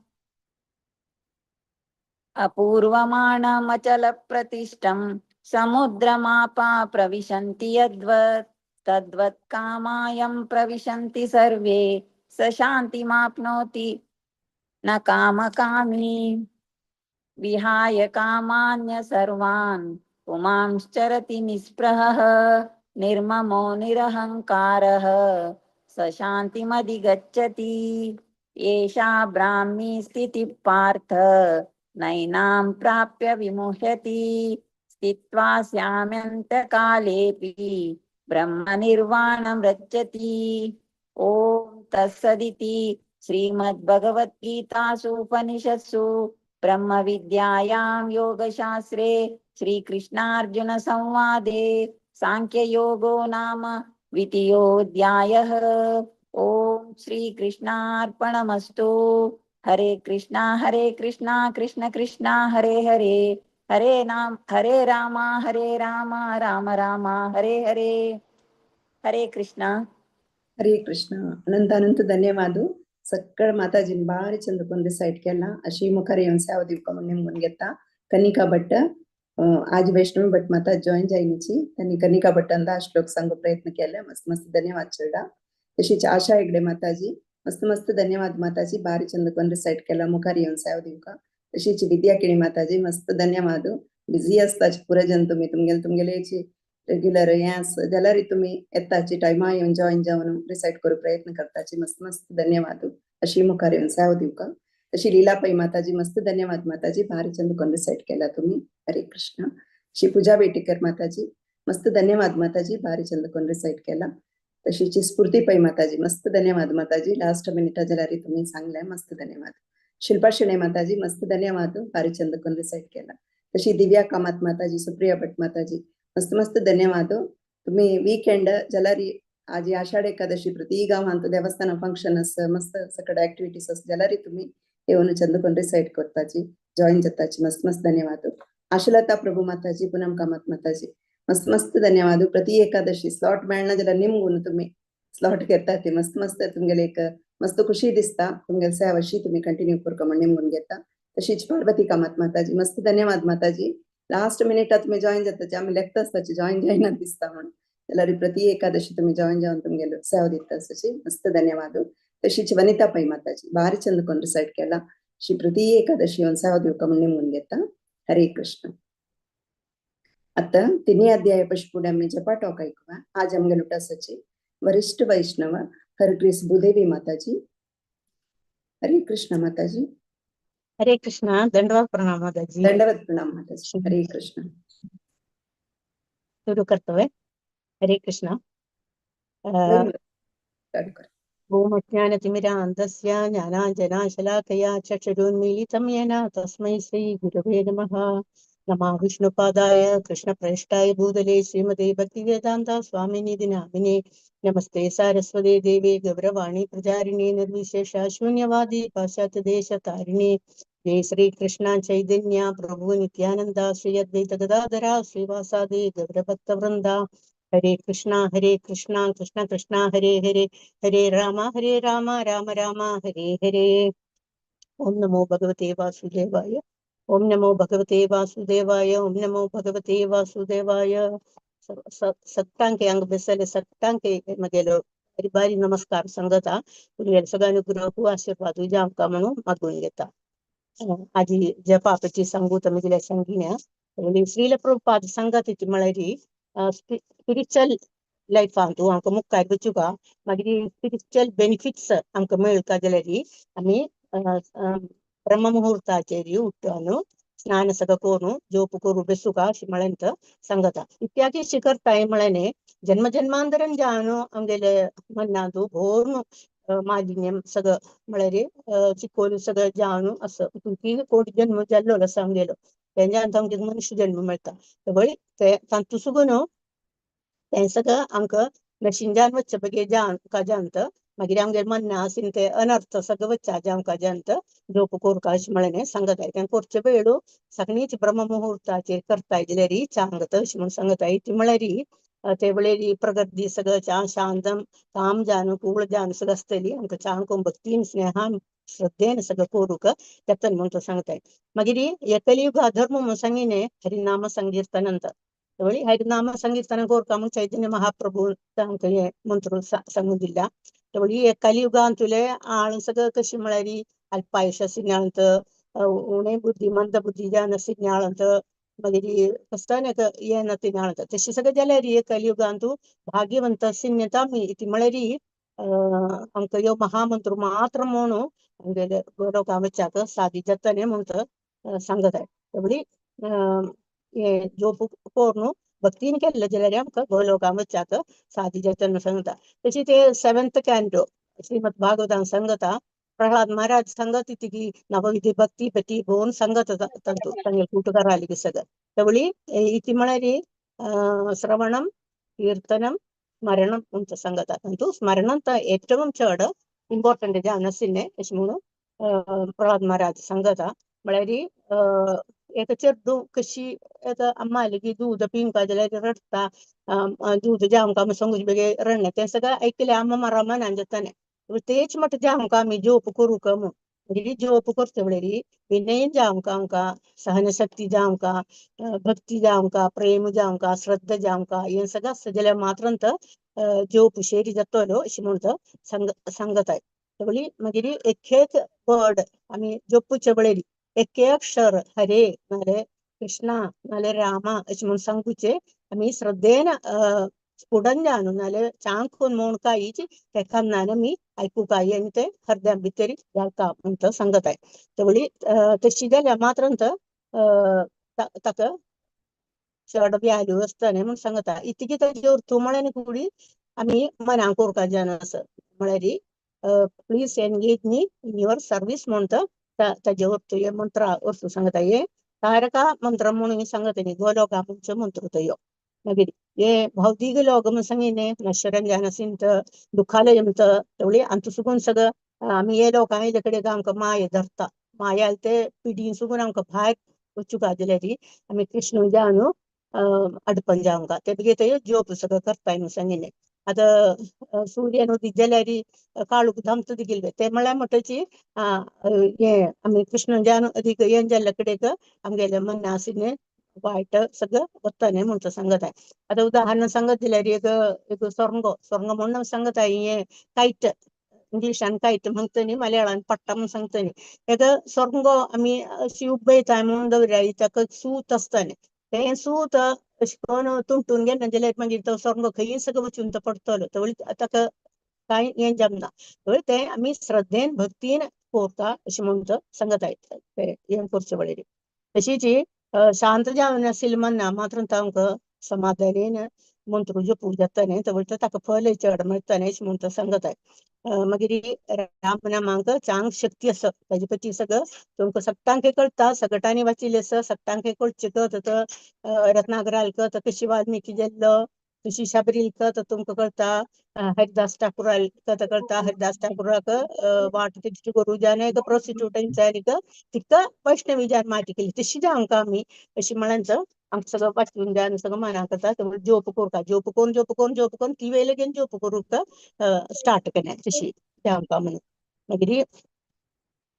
अपूर्वमाणमचलप्रतिष्ठं समुद्रमापा प्रविशन्ति यद्वत् तद्वत् कामायं प्रविशन्ति सर्वे स शान्तिमाप्नोति न कामकामी। विहाय कामान्य सर्वान् पुमांश्चरति निःस्पृहः निर्ममो निरहङ्कारः स शान्तिमधिगच्छति। एषा ब्राह्मी स्थितिः पार्थ नैनां प्राप्य विमुह्यति। स्थित्वा स्याम्यन्तकालेऽपि ब्रह्मनिर्वाणं रच्यति। ॐ तत्सदिति श्रीमद्भगवद्गीतासु उपनिषत्सु ब्रह्मविद्यायां योगशास्त्रे श्रीकृष्णार्जुन संवादे सांख्ययोगो नाम द्वितीयोऽध्यायः। ॐ श्रीकृष्णार्पणमस्तु। हरे कृष्णा कृष्ण कृष्ण हरे हरे, हरे नाम हरे राम राम राम हरे हरे। हरे कृष्णा. हरे कृष्ण. अनंत अनंत धन्यवाद. सगळ माताजीन बारी चंद कोन रिसाइट केला. अशी मुखार येवन सेवा दिवपा म्हूण निमगून घेता. कनिका भट्ट आज वैष्णवी भट्ट माता जॉईन जायनीची त्यांनी कनिका भट्टान 10 श्लोक सांगू प्रयत्न केले. मस्त मस्त धन्यवाद चेडा. तशीच आशा हेगडे माताजी मस्त मस्त धन्यवाद माताजी बारी चंद कोन रिसाइट केला मुखार येवन सेवा दिवका. तशीच विद्या किणी माताजी मस्त धन्यवाद. बिझी असताची पुरा जन तुम्ही तुमगेले तुमगेलेची रेग्युलर हें आस जाल्यार तुमी येताची टायमा येवन जॉईन जावन रिसाइट करूं प्रयत्न करताची. मस्त मस्त धन्यवाद. अशी मुखार येवन सेवा दिवका. तशी लीला पै माताजी मस्त धन्यवाद माताजी भारी चंद कोन रिसाइट केला तुम्ही. हरे कृष्ण. श्री पूजा बेटेकर माताजी मस्त धन्यवाद माताजी भारी चंद कोन रिसाइट केला. तशीची स्फूर्ती पै माताजी मस्त धन्यवाद माताजी लास्ट मिनिटा जाल्यार तुम्ही सांगले मस्त धन्यवाद. शिल्पा शेणे माताजी मस्त धन्यवाद भारी चंद कोन रिसाइट केला. तशी दिव्या कामत माताजी सुप्रिया भट माताजी मस्त मस्त धन्यवाद. तुम्ही वीकेंड जाल्यार आज आषाढ एकादशी प्रति गांवांत देवस्थान फंक्शन आस मस्त सगळे ऍक्टिव्हिटीज आस जाल्यार तुम्ही येवन चंद कोन रिसाइट करताची जॉईन जाताची. मस्त मस्त धन्यवाद. आशलता प्रभु माताजी पूनम कामत माताजी मस्त मस्त धन्यवाद. प्रति एकादशी स्लॉट मेळना जाल्यार निमगून तुम्ही स्लॉट घेता ते मस्त मस्त तुमगेले एक मस्त खुशी दिसता तुमगेले सेवा अशी तुम्ही कंटिन्यू करूका म्हण निमगून घेता. तशीच पार्वती कामत माताजी मस्त धन्यवाद माताजी. लास्ट मिनिटा तुम्ही जॉईन जाताची आमी लेखता आसताची जॉईन जायना दिसता म्हण जाल्यार प्रति एकादशी तुम्ही जॉईन जावन तुमगेले सेवा दिता आसची. मस्त धन्यवाद. तशीच वनिता पै माताजी भारी चंद कोन रिसाइट केला. श्री प्रति एकादशी येवन सेवा दिवका म्हण निमगून घेता. हरे कृष्ण. आता तिन्ही अध्याय पशी आम्ही जपा टॉक ऐकूया. आज आमगे लुटासाची वरिष्ठ वैष्णव हरग्रीस भूदेवी माताजी. हरे कृष्ण माताजी. हरे कृष्णा. दंडवत प्रणाम माताजी. दंडवत प्रणाम माताजी. हरे कृष्ण. सुरू करतोय. हरे कृष्णा. ओम अज्ञानतिमिरान्धस्य ज्ञानाञ्जनाशलाकया चक्षुरुन्मीलितं येन तस्मै श्री गुरवे नमः. नमः विष्णुपादाय कृष्णप्रेष्ठाय भूतले श्रीमते भक्तिवेदान्त स्वामिनिधि नामिने. नमस्ते सारस्वते देवे गौरवाणी प्रचारिणे निर्विशेष शून्यवादी पाश्चात्य देश तारिणे. जय श्री कृष्ण चैतन्य प्रभु नित्यानंद श्री अद्वैत गदाधरा श्रीवासादि गौरभक्त वृंदा. हरे कृष्णा कृष्ण कृष्ण हरे हरे, हरे राम राम राम हरे हरे. ओम नमो भगवते वासुदेवाय. ओम नमो भगवते वासुदेवाय. ओम नमो भगवते वासुदेवाय. सत्तांके अंग बेसले सत्तांके मगेलो बारी बारी नमस्कार सांगता. तुमगेले सगळ्या अनुग्रह आशीर्वाद जावका म्हणून मागून घेता. आजी जपापची सांगू तुमगेल्या संगिन्या श्रील प्रभुपाद सांगत ती म्हळ्यार स्पिरिच्युअल लायफांतू आमकां मुखार वचुका मागीर स्पिरिच्युअल बेनिफिट्स आमकां मेळका जाल्यार आमी ब्रह्ममुहूर्ताचेर उठून स्नान सगळं करून जोप करू बेसुका अशें म्हळ्यान सांगता. इत्यागी अशें करताय म्हळ्याने जन्म जन्मांतरान जावन आमगेले मनांतू भोरून मालिन्य सगळं म्हळ्यार चिकोल सगळं जावन असं तुकी कोटी जन्म जाल्लो आसा आमगेलो तेंच्यान आमकां मनुष्य जन्म मेळटा. वय ते तांतू सुगो न्हू तें सगळं आमकां नशिंजान वच्चे बगेर जावन जावंत मागीर आमगेर मन्ना आसून ते अनर्थ सगळं वच्चा जावंका जावंत जोप कोरका अशें म्हळ्याने सांगताय. तें करचे वेळू सगळीच ब्रह्ममुहूर्ताचेर करताय जाल्यार चांगत अशें म्हूण सांगताय. ती म्हळ्यार ते वेळेर प्रगती सगळं चा शांतम काम जावन कूळ जावन सगळं आसतली आमकां चांग भक्तीन स्नेहान श्रद्धेन सगळं करूंक जातलें म्हूण तो सांगताय. मागीर हे कलियुग अधर्म म्हूण सांगिने हरिनाम संकीर्तनंत हरिनाम संकीर्तन कोरका म्हूण चैतन्य महाप्रभू आमकां हे मंत्र सांगून दिला. हे कलियुगांतुले आळ सगळं कशी म्हळ्यार अल्पायुष सिन्याळंत उणे बुद्धी मंद बुद्धी जावन सिन्याळंत मागीर कसतान एक हें ना ती जाणता तशें सगळें जाल्यार हे कलियुगांतू भाग्यवंत सिन्यता आमी इति म्हळ्यार आमकां ह्यो महामंत्र मात्र म्हणून आमगेले लोकां वच्चाक सादी जाता न्ही म्हणून सांगत तेवढी हे जोप करून भक्तीन केल्ले जाल्यार आमकां गोलोकां वच्चाक सादी जाता म्हणून सांगता. तशी ते सेवेंथ कॅन्टो श्रीमद भागवतान सांगता प्रहलाद महाराज सांगत की नवविधी भक्ती पती भोवन सांगत ತಂತು ತಂಗೆ ಕೂಟುಗಾರಲಿಗೆ ಸಗ ತವಳಿ ಇತಿ म्हळ्यार ശ്രവണം കീർത്തനം സ്മരണം ಅಂತ ಸಂಗತ ಅಂತೂ ಸ್ಮರಣಂತ ഏറ്റവും ಚಡ್ ಇಂಪಾರ್ಟೆಂಟ್ ಇದೆ ಅನಸಿನ್ನೆ म्हणून प्रहलाद महाराज सांगता म्हळ्यार एक चेडूं कशी एक अम्मा आली दूद पिवंक जाल्यार रडटा दूद जावंक आमी सांगूच बेगीन रडणें तें सगळें आयकलें अम्मा मारा मनान जातालें तेच म्हटलें जावंक आमी जोप करूंक म्हूण. मागीर जोप करता म्हळ्यार विनय जावंक आमकां सहनशक्ती जावंक भक्ती जावंक प्रेम जावंक श्रद्धा जावंक हें सगळें आसता जाल्यार मात्र जोप शेरी जातलो अशें म्हणून सांगताय. सगळी मागीर एक एक वर्ड आमी जोपुचे वेळेर एक अक्षर हरे नाल्यार कृष्णा नाल्यार रामा अशें म्हणून सांगुचे आमी श्रद्धेन स्फुटन जावन नाल्यार चांग म्हूण कांयच ते कानान आमी आयकूंक आनी ते हृदया भितर घालता म्हणटा सांगताय. तेवळी तशी जाल्यार मात्र ताका चड व्हॅल्यू आसता न्ही म्हूण सांगता. इतकी ताजे अर्थ म्हळ्यार कुडी आमी मनाक करुंक जायना आसा म्हळ्यार please engage me in your service म्हणटा ताजे अर्थ हे मंत्र अर्थ सांगता. हे तारका मंत्र म्हणून सांगता न्ही गोलोका म्हणचो मंत्र तो ह्यो. मागीर हे भौतीक लोक म्हूण सांगिल्लें नश्वरं जानसींत दुःखालयंत तेवळी आमचो सुगून सगळं आमी हे लोकां आयले कडेन आमकां माया धरता माया ते पिडीन सुगून आमकां भायर वचूंक जाल्यार आमी कृष्ण जावन अडपण जावंक ते मागीर ते जोप सगळं करताय म्हणून सांगिल्लें. आतां सूर्यान उदीत जाल्यार काळोख धांपता दिगिल्ले ते म्हळ्यार म्हणटची हे आमी कृष्ण जावन अदीक हें जाल्ले कडेन आमगेलें मन आशिल्लें वायट सगळं वता न्ही म्हणून सांगत आहे. आतां उदाहरण सांगत जाल्यार एक एक सोरंगो सोरंगो म्हणून सांगत आहे हें कायट इंग्लिशान कायट म्हणटा न्ही मलयाळान पट्टा म्हणून सांगता न्ही एक सोरंगो आमी अशी उबयता म्हणून दवरल्या ताका सूत आसता न्ही तें सूत अशें करून तुंटून गेलें जाल्यार मागीर तो सोरंगो खंयी सगळो वचून तो पडटलो तो ताका कांय हें जमना. तें आमी श्रद्धेन भक्तीन करता अशें म्हणून सांगत ते हें करचे वेळेर. तशीच शांत जावन आशिल्लें मना मात्र तांकां समाधानेन मंत्र जपूंक जाता न्ही तो ताका फल चड मेळटा न्ही अशें म्हणून सांगत. मागीर रामनामांक चांग शक्ती आसा ताजे पती सगळं तुमकां सगटांक कळटा सगटांनी वाचिल्लें आसा सगटांक कळचें कळटा रत्नाकराल कळटा कशी वाल्मिकी जाल्लो तशी शबरील कळटा तुमकां कळटा हरिदास ठाकूराल कळटा कळटा हरिदास ठाकूराक वाट तेची करू जान एक प्रोस्टिट्यूटांच्यान तिका वैष्णवी जान माटी केली तशी जावंक आमी अशी म्हळ्यार आमकां सगळं वाचून जावन सगळं मनाक करता जोप करता जोप करून जोप करून जोप करून ती वेळ घेवन जोप करूंक स्टार्ट केलें तशी जावंक म्हणून. मागीर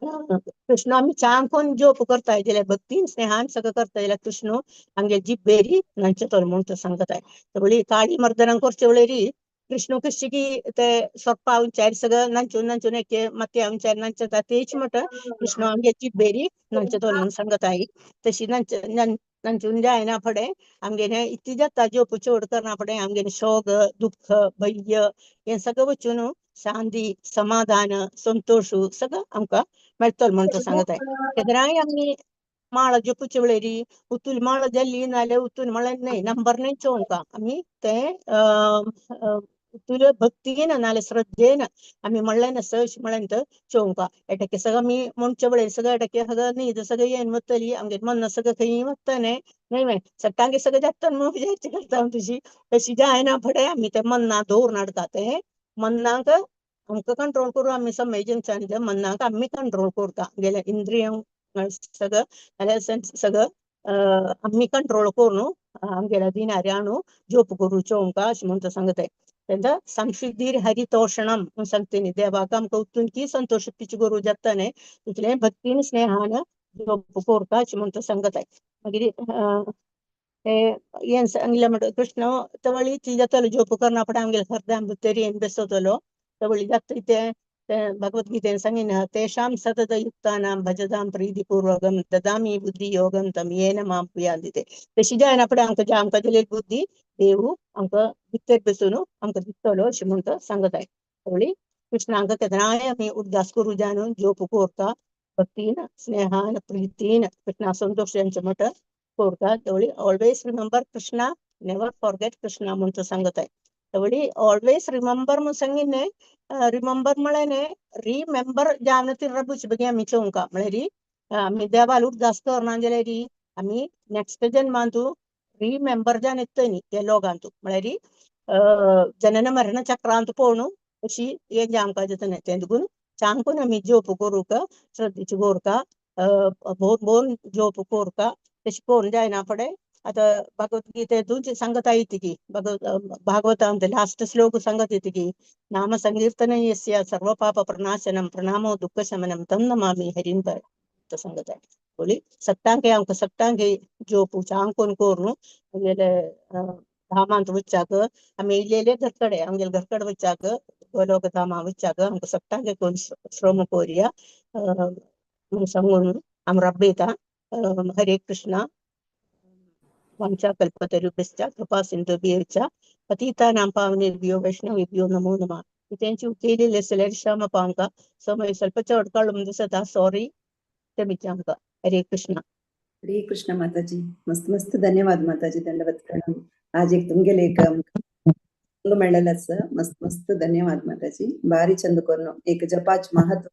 कृष्ण आमी चांग करून जोप करताय जाल्यार भक्तीन स्नेहान सगळं करता जाल्यार कृष्ण आमगे जिब्बेरी नंचतलो म्हणून सांगताय. तेवळी काळी मर्दनां करचे वेळेर कृष्ण कशी ते सोप्पा उंचार सगळं नांचून नांचून एक मातये उंचार नांचता तेच म्हणटा कृष्ण आमगे जिब्बेरी नांचतलो म्हणून सांगताय. तशी नांच नांचून जायना फुडें आमगेलें इतली जाता जोप चड करना फुडें आमगेलें शोक दुःख भय हें सगळें वचून शांती समाधान संतोश सगळं आमकां मेळटलो म्हणून सांगताय. केन्नाय आमी माळ जपूचे वेळेर उतूल माळ जाली नाल्यार उतून म्हळ्यार न्हय नंबर न्हय चोवंक आमी तें उतूल भक्तीन नाल्यार श्रद्धेन आमी म्हणलें नासता अशें म्हळ्यार चोवंक एटके सगळं आमी म्हणचे वेळेर सगळें एटके सगळें न्हीद सगळें येवन वतली आमगे मन सगळें खंय वता न्हय न्हय न्हय सगळ्यांगे सगळें जाता म्हणून विचार करता हांव तशी तशी जायना फुडें आमी तें मन्ना दवरून हाडटा तें मन्नाक आमकां कंट्रोल करून आमी समयजनच्यान तें मन्नाक आमी कंट्रोल करता आमगेलें इंद्रिय सगळं नाल्यार सगळं आमी कंट्रोल करून आमगेल्या दिनारे हाडून जोप करूं चोवंक अशें म्हणून सांगताय. तेन्ना संशुद्धीर हरितोषणम म्हणून सांगता न्ही देवाक आमकां उतून की संतोष करूं जाता न्हय तितलें भक्तीन स्नेहान जोप करता अशें म्हणून सांगताय. मागीर हें सांगलें म्हणटा कृष्ण तवळी ती जातलो जोप करना फुडें आमगेले हृदयान भितर येवन बसतलो तवळी जाता तें भगवद्गीतेन सांगिन तेषां सततयुक्तानां भजतां प्रीतिपूर्वकं ददामि बुद्धियोगं तं येन मां यान्ति ते. तशी जायना फुडें आमकां जे आमकां दिलेली बुद्धी देवू आमकां भितर बसून आमकां दितलो अशें म्हूण तो सांगताय. होळी कृष्ण आमकां केन्नाय आमी उरदास करूं जाय न्हू, जोप कोरता भक्तीन स्नेहान प्रीतीन कृष्णा संतोष यांचे मठ कोरता. Tevli always remember Krishna, never forget Krishna म्हूण तो सांगताय. तेवळी ऑलवेज रिमेंबर म्हूण सांगिन्ने, रिमेंबर म्हळ्यार रिमेंबर जावन ती रबूच बेगीन आमी चोवंका म्हळ्यार आमी देवाल उरदास करना जाल्यार आमी नेक्स्ट जन्मांतू रिमेंबर जावन येतय न्ही त्या लोकांतू, म्हळ्यार जनन मरण चक्रांत पळोवन अशी हें जें आमकां जाता तें देखून चांकून आमी जोप करूंक श्रद्धेची कोरका, भोवन भोवन जोप कोरका. तशें करून जायना फुडें आतां भगवद्गीतेतून सांगता येता की भागवतांत लास्ट श्लोक सांगत येता की नाम संकीर्तन यस्य सर्व पाप प्रणाशनम प्रणामो दुःख शमनम तं नमामि हरिं सांगता. बोली सट्टांके आमकां सट्टांके जोप चांकून करून आमगेले धामांत वच्चाक आमी इल्लेले घरकडे आमगेले घरकडे वच्चाक गोलोक धामा वच्चाक आमकां सट्टांके कोण श्रम कोरया सांगून आम रब्बेता. हरे कृष्णा. वांछा कल्पतरुभ्यश्च कृपा सिंधुभ्यश्च पतितानां पावनेभ्यो वैष्णवेभ्यो नमो नमः. तेंची केलेले जाल्यार क्षमा आमकां समय ಸ್ವಲ್ಪ चड कळ्ळो दिसता, सॉरी, क्षमिच्या आमकां. हरे कृष्णा. हरे कृष्ण माताजी, मस्त मस्त धन्यवाद माताजी, दंडवत प्रणाम. आज एक तुमगेले एक मेळ्ळेलाच मस्त मस्त धन्यवाद माताजी. भारी चंद कोर्नो एक जपाच महत्व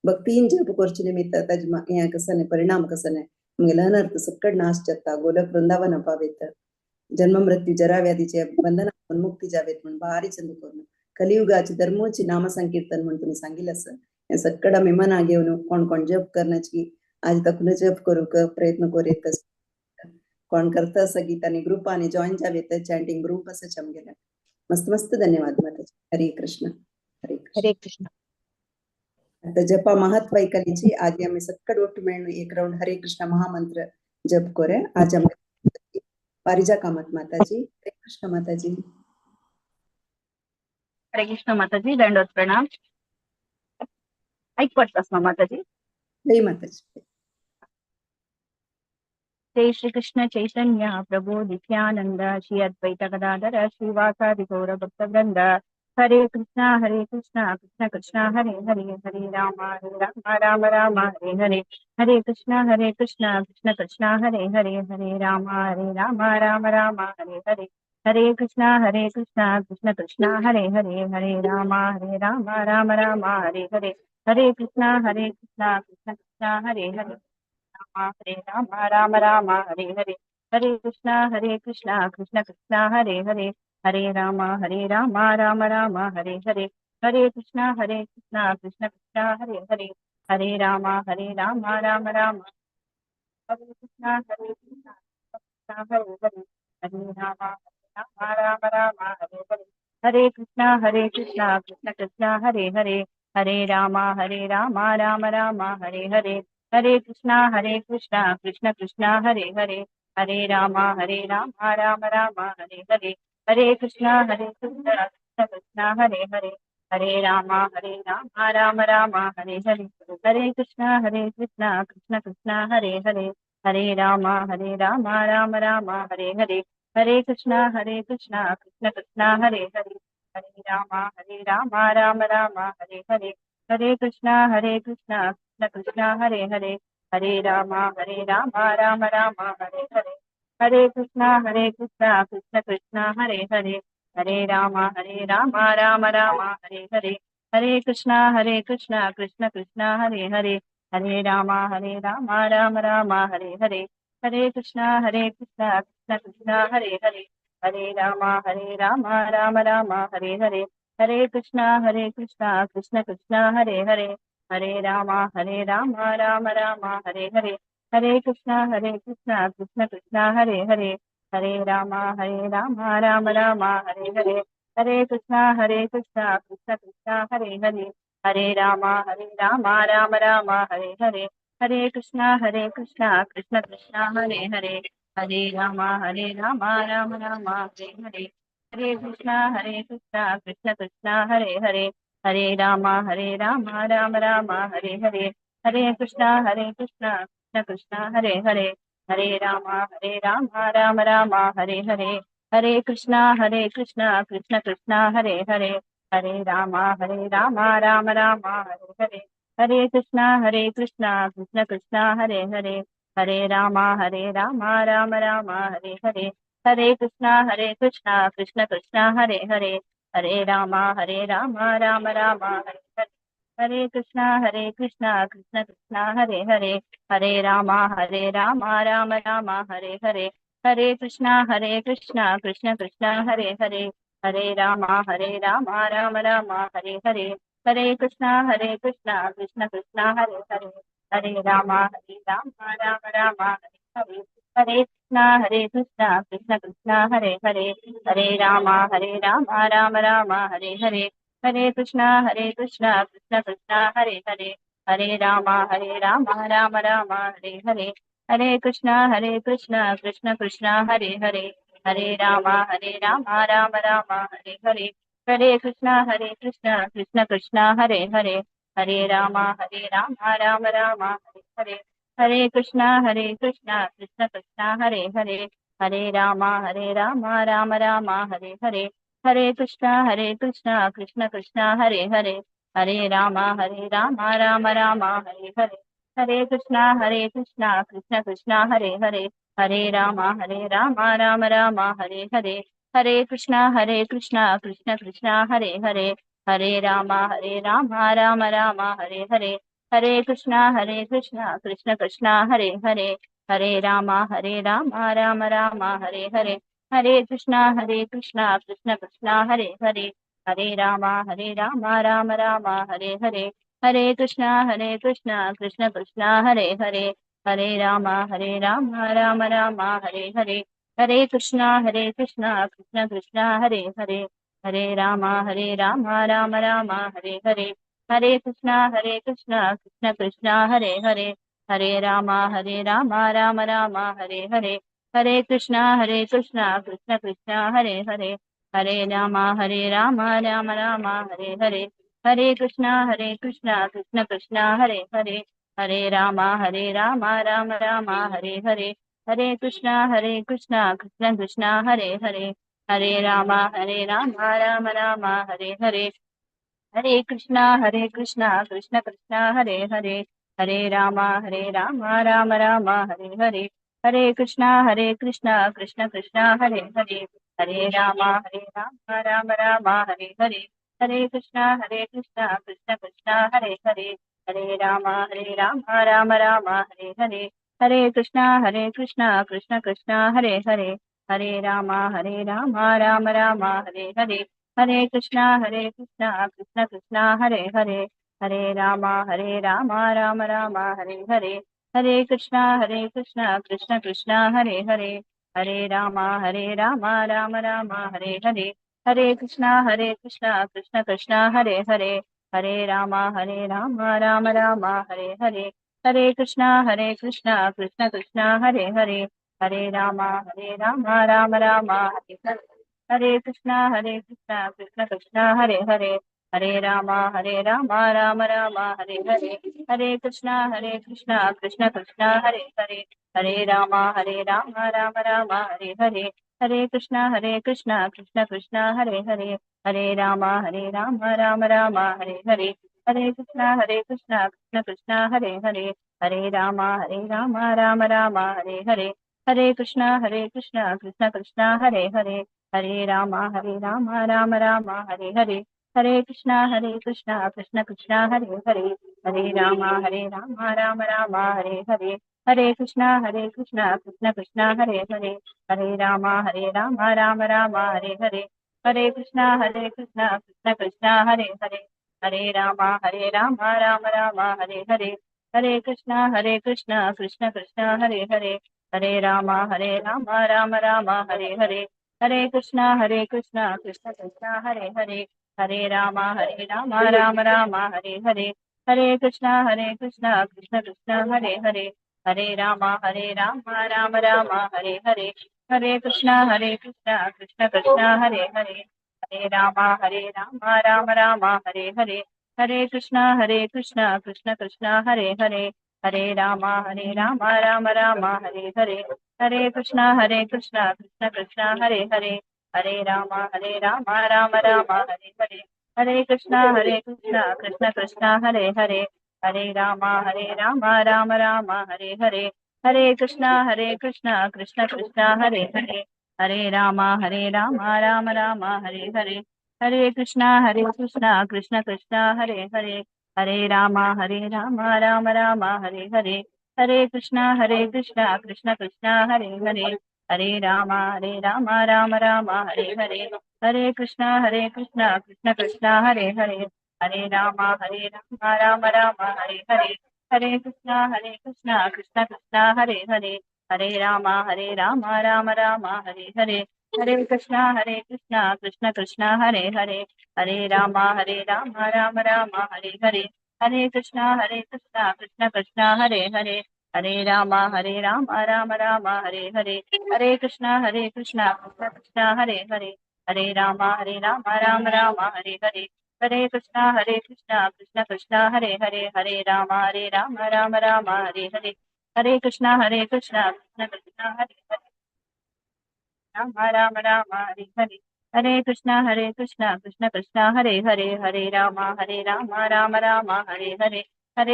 भक्तीन जप कोरचे निमित्त ताज हें कसने परिणाम कसने आमगेले अनर्थ सक्कड नाश जाता, गोलक वृंदावन पावेत, जन्म मृत्यू जरा व्याधीचे बंधनातून मुक्ती जावेत म्हण भारी चंद कोर्नो कलियुगाची धर्मोची नाम संकीर्तन म्हण तुम्ही सांगितलं असं. हें सक्कड आमी मना घेवन कोण कोण जप करण्याची आज तकून जप करूंक प्रयत्न करीत कोण करता असं गीतानी ग्रुपाने जॉईन जावेत, चॅन्टिंग ग्रुप असं आमगेले. मस्त मस्त धन्यवाद माताजी. हरे कृष्ण. हरे कृष्ण. हरे कृष्ण. आता जपा महत्व ऐकलीची आज आम्ही सक्कड ಒಟ್ಟು मेळून एक राउंड हरे कृष्ण महामंत्र जप करे. आज आम्ही पारिजा कामत माताजी. हरे कृष्ण माताजी. हरे कृष्ण माताजी, दंडवत प्रणाम. ऐक पडतास ना माताजी? जय माताजी. जय श्री कृष्ण चैतन्य प्रभु नित्यानंद श्री अद्वैत गदाधर श्रीवासादि गौर भक्त वृंद. हरे कृष्णा कृष्णा कृष्णा हरे हरे, हरे राम राम राम राम हरे हरे. हरे कृष्णा कृष्ण कृष्णा हरे हरे, हरे राम राम राम राम हरे हरे. हरे कृष्णा कृष्ण कृष्णा हरे हरे, हरे राम राम राम राम हरे हरे. हरे कृष्णा कृष्ण कृष्णा हरे हरे, हरे राम राम राम हरे हरे. हरे कृष्णा कृष्ण कृष्णा हरे हरे, हरे राम राम राम हरे हरे. हरे कृष्णा कृष्ण कृष्णा हरे हरे, हरे राम राम राम राम हरे कृष्णा कृष्ण हरे हरे, हरे राम राम राम राम हरे हरे. हरे कृष्णा कृष्ण कृष्णा हरे हरे, हरे राम राम राम हरे हरे. हरे कृष्णा कृष्ण कृष्णा हरे हरे, हरे राम राम राम हरे हरे. हरे कृष्णा कृष्ण कृष्णा हरे हरे, हरे राम राम राम हरे हरे. हरे कृष्णा कृष्ण कृष्णा हरे हरे, हरे राम राम राम हरे हरे. हरे कृष्णा कृष्ण कृष्णा हरे हरे, हरे राम राम राम हरे हरे. हरे कृष्णा कृष्ण कृष्णा हरे हरे, हरे राम राम राम हरे हरे. हरे कृष्णा कृष्ण कृष्णा हरे हरे, हरे राम राम राम हरे हरे. हरे कृष्णा कृष्ण कृष्णा हरे हरे, हरे राम राम राम हरे हरे. हरे कृष्णा कृष्ण कृष्णा हरे हरे, हरे राम राम राम हरे हरे. हरे कृष्णा कृष्ण कृष्णा हरे हरे, हरे राम राम राम हरे हरे. हरे कृष्णा कृष्ण कृष्णा हरे हरे, हरे राम राम राम हरे हरे. हरे कृष्णा कृष्ण कृष्णा हरे हरे, हरे राम राम राम हरे हरे. हरे कृष्णा कृष्ण कृष्णा हरे हरे, हरे राम राम राम हरे हरे. हरे कृष्णा कृष्ण कृष्णा हरे हरे, हरे राम हरे राम राम राम हरे हरे। हरे कृष्णा कृष्ण कृष्ण हरे हरे, हरे राम राम राम हरे हरे। हरे कृष्णा कृष्ण कृष्ण हरे हरे, हरे राम राम राम हरे हरे। हरे कृष्णा कृष्ण कृष्ण हरे हरे, हरे राम राम राम हरे हरे। हरे कृष्णा कृष्ण कृष्ण हरे हरे, हरे राम राम राम हरे हरे। हरे कृष्णा कृष्ण कृष्ण हरे हरे, हरे राम राम राम हरे हरे। हरे कृष्णा कृष्ण कृष्ण हरे हरे, हरे राम राम राम हरे हरे। हरे कृष्णा कृष्ण कृष्ण हरे हरे, हरे राम राम राम हरे हरे। हरे कृष्णा कृष्ण कृष्ण हरे हरे, हरे राम राम राम हरे हरे। हरे कृष्णा कृष्ण कृष्ण हरे हरे, हरे राम राम राम हरे हरे। हरे कृष्णा कृष्ण कृष्ण हरे हरे, हरे राम राम राम हरे हरे। हरे कृष्णा कृष्ण कृष्ण हरे हरे, हरे राम राम राम हरे हरे। हरे कृष्णा कृष्ण कृष्ण हरे हरे, हरे राम राम राम हरे हरे। हरे कृष्णा कृष्ण कृष्ण हरे हरे, हरे राम राम राम हरे हरे। हरे कृष्णा कृष्ण कृष्ण हरे हरे, हरे राम राम राम हरे हरे। हरे कृष्णा कृष्ण कृष्ण हरे हरे, हरे राम राम राम हरे हरे। हरे कृष्णा कृष्ण कृष्ण हरे हरे, हरे राम राम राम हरे हरे। हरे कृष्णा कृष्ण कृष्ण हरे हरे, हरे राम राम राम हरे हरे। हरे कृष्णा कृष्ण कृष्ण हरे हरे, हरे राम राम राम हरे हरे। हरे कृष्णा कृष्ण कृष्ण हरे हरे, हरे राम राम राम हरे हरे। हरे कृष्णा कृष्ण कृष्ण हरे हरे, हरे राम राम राम हरे हरे। हरे कृष्णा कृष्ण कृष्ण हरे हरे, हरे राम राम राम हरे हरे। हरे कृष्णा कृष्ण कृष्ण हरे हरे, हरे राम राम राम हरे हरे। हरे कृष्णा कृष्ण कृष्ण हरे हरे, हरे राम राम राम हरे हरे। हरे कृष्णा कृष्ण कृष्ण हरे हरे, हरे राम राम राम हरे हरे। हरे कृष्णा कृष्ण कृष्ण हरे हरे, हरे राम राम राम हरे हरे। हरे कृष्णा कृष्ण कृष्ण हरे हरे, हरे राम राम राम हरे हरे। हरे कृष्णा कृष्ण कृष्ण हरे हरे, हरे राम राम राम हरे हरे। हरे कृष्णा कृष्ण कृष्ण हरे हरे, हरे राम राम राम हरे हरे। हरे कृष्णा कृष्ण कृष्ण हरे हरे, हरे राम राम राम हरे हरे। हरे कृष्णा कृष्ण कृष्ण हरे हरे, हरे राम राम राम हरे हरे। हरे कृष्णा कृष्ण कृष्ण हरे हरे, हरे राम राम राम हरे हरे। हरे कृष्णा कृष्ण कृष्ण हरे हरे, हरे राम राम राम हरे हरे। हरे कृष्णा कृष्ण कृष्ण हरे हरे, हरे राम राम राम हरे हरे। हरे कृष्णा कृष्ण कृष्ण हरे हरे, हरे राम राम राम हरे हरे। हरे कृष्णा कृष्ण कृष्ण हरे हरे, हरे राम राम राम हरे हरे। हरे कृष्णा कृष्ण कृष्ण हरे हरे, हरे राम राम राम हरे हरे। हरे कृष्णा कृष्ण कृष्ण हरे हरे, हरे राम राम राम हरे हरे। हरे कृष्णा कृष्ण कृष्ण हरे हरे, हरे राम राम राम हरे हरे। हरे कृष्णा कृष्ण कृष्ण हरे हरे, हरे राम राम राम हरे हरे। हरे कृष्णा कृष्ण कृष्ण हरे हरे, हरे राम राम राम हरे हरे। हरे कृष्णा कृष्ण कृष्ण हरे हरे, हरे राम राम राम हरे हरे। हरे कृष्णा कृष्ण कृष्ण हरे हरे, हरे राम राम राम हरे हरे। हरे कृष्णा कृष्ण कृष्ण हरे हरे, हरे राम हरे राम राम राम हरे हरे। हरे कृष्णा कृष्ण कृष्ण हरे हरे। हरे राम राम राम हरे हरे। हरे कृष्णा कृष्ण कृष्ण हरे हरे। हरे राम राम राम हरे हरे। हरे कृष्णा कृष्ण कृष्ण हरे हरे। हरे राम राम राम हरे हरे। हरे कृष्णा कृष्ण कृष्ण हरे हरे। हरे राम राम राम हरे हरे। हरे कृष्णा कृष्ण कृष्ण हरे हरे। हरे राम राम राम हरे हरे। हरे कृष्णा कृष्ण कृष्ण हरे हरे। हरे राम राम राम हरे हरे। हरे कृष्णा कृष्ण कृष्ण हरे हरे। हरे राम राम राम हरे हरे। हरे कृष्णा कृष्ण कृष्ण हरे हरे। हरे राम राम राम हरे हरे। हरे कृष्णा कृष्ण कृष्ण हरे हरे। हरे राम राम राम हरे हरे। हरे कृष्णा कृष्ण कृष्ण हरे हरे। हरे राम राम राम हरे हरे। हरे कृष्णा कृष्ण कृष्ण हरे हरे। हरे राम राम राम हरे हरे। हरे कृष्णा कृष्ण कृष्ण हरे हरे। हरे राम राम राम हरे हरे। हरे कृष्णा कृष्ण कृष्ण हरे हरे। राम राम राम हरे हरे। हरे कृष्णा कृष्ण कृष्ण हरे हरे। हरे राम राम राम हरे हरे। हरे कृष्णा कृष्ण कृष्ण हरे हरे। हरे राम राम राम हरे हरे। हरे कृष्णा कृष्ण कृष्ण हरे हरे। हरे राम राम राम हरे हरे। हरे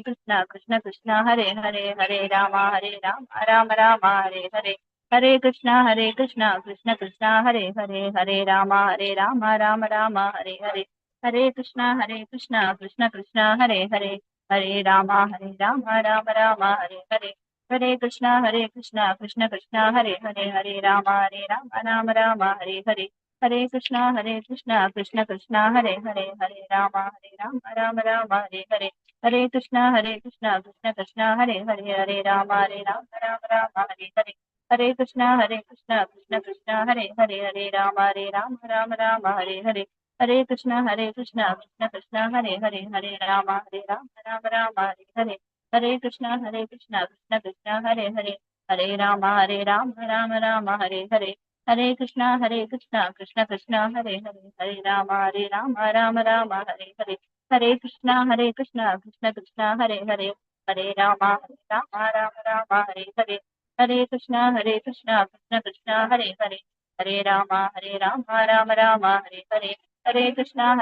कृष्णा कृष्ण कृष्ण हरे हरे। हरे राम राम राम हरे हरे। हरे कृष्णा कृष्ण कृष्ण हरे हरे। हरे राम राम राम हरे हरे। हरे कृष्णा कृष्ण कृष्ण हरे हरे। हरे राम राम राम हरे हरे। हरे कृष्णा कृष्ण कृष्ण हरे हरे। हरे राम राम राम हरे हरे। हरे कृष्णा कृष्ण कृष्ण हरे हरे। हरे राम राम राम हरे हरे। हरे कृष्णा कृष्ण कृष्ण हरे हरे। हरे राम राम राम हरे हरे। हरे कृष्णा कृष्ण कृष्ण हरे हरे। हरे राम राम राम हरे हरे। हरे कृष्णा कृष्ण कृष्ण हरे हरे। हरे राम राम राम हरे हरे। हरे कृष्णा कृष्ण कृष्ण हरे हरे। हरे राम राम राम हरे हरे। हरे कृष्णा कृष्ण कृष्ण हरे हरे। हरे राम राम राम हरे हरे। हरे कृष्णा कृष्ण कृष्ण हरे हरे। हरे राम राम राम हरे हरे। हरे कृष्णा कृष्ण कृष्ण हरे हरे। हरे राम राम राम हरे हरे। हरे कृष्णा कृष्ण कृष्ण हरे हरे। हरे राम राम राम हरे हरे। हरे कृष्णा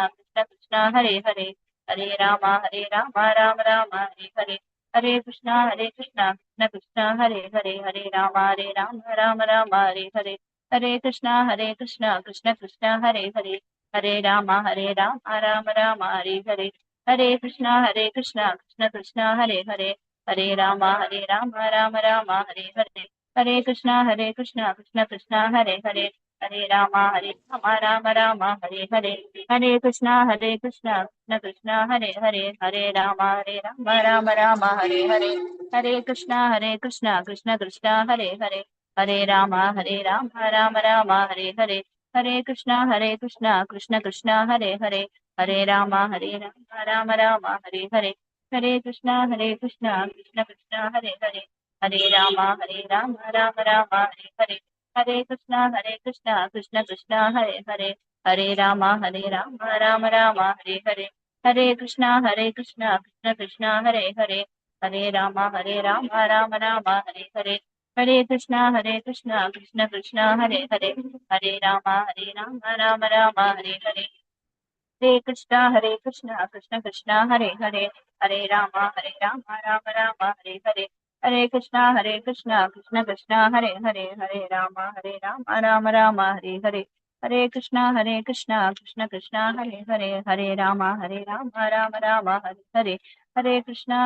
कृष्ण कृष्ण हरे हरे। हरे राम राम राम हरे हरे। हरे कृष्णा कृष्ण कृष्ण हरे हरे। हरे राम राम राम हरे हरे। हरे कृष्णा कृष्ण कृष्ण हरे हरे। हरे राम राम राम हरे हरे। हरे कृष्णा कृष्ण कृष्ण हरे हरे। हरे राम राम राम हरे हरे। हरे कृष्णा कृष्ण कृष्ण हरे हरे। हरे राम राम राम हरे हरे। हरे कृष्णा कृष्ण कृष्ण हरे हरे। हरे राम राम राम हरे हरे। हरे कृष्णा कृष्ण कृष्ण हरे हरे। हरे राम राम राम हरे हरे। हरे कृष्णा कृष्ण कृष्ण हरे हरे। हरे राम राम राम हरे हरे। हरे कृष्णा कृष्ण कृष्ण हरे हरे। हरे राम राम राम हरे हरे। हरे कृष्णा कृष्ण कृष्ण हरे हरे। हरे राम राम राम हरे हरे। हरे कृष्णा कृष्ण कृष्ण हरे हरे। हरे राम राम राम हरे हरे। हरे कृष्णा कृष्ण कृष्ण हरे हरे। हरे राम राम राम हरे हरे। हरे कृष्णा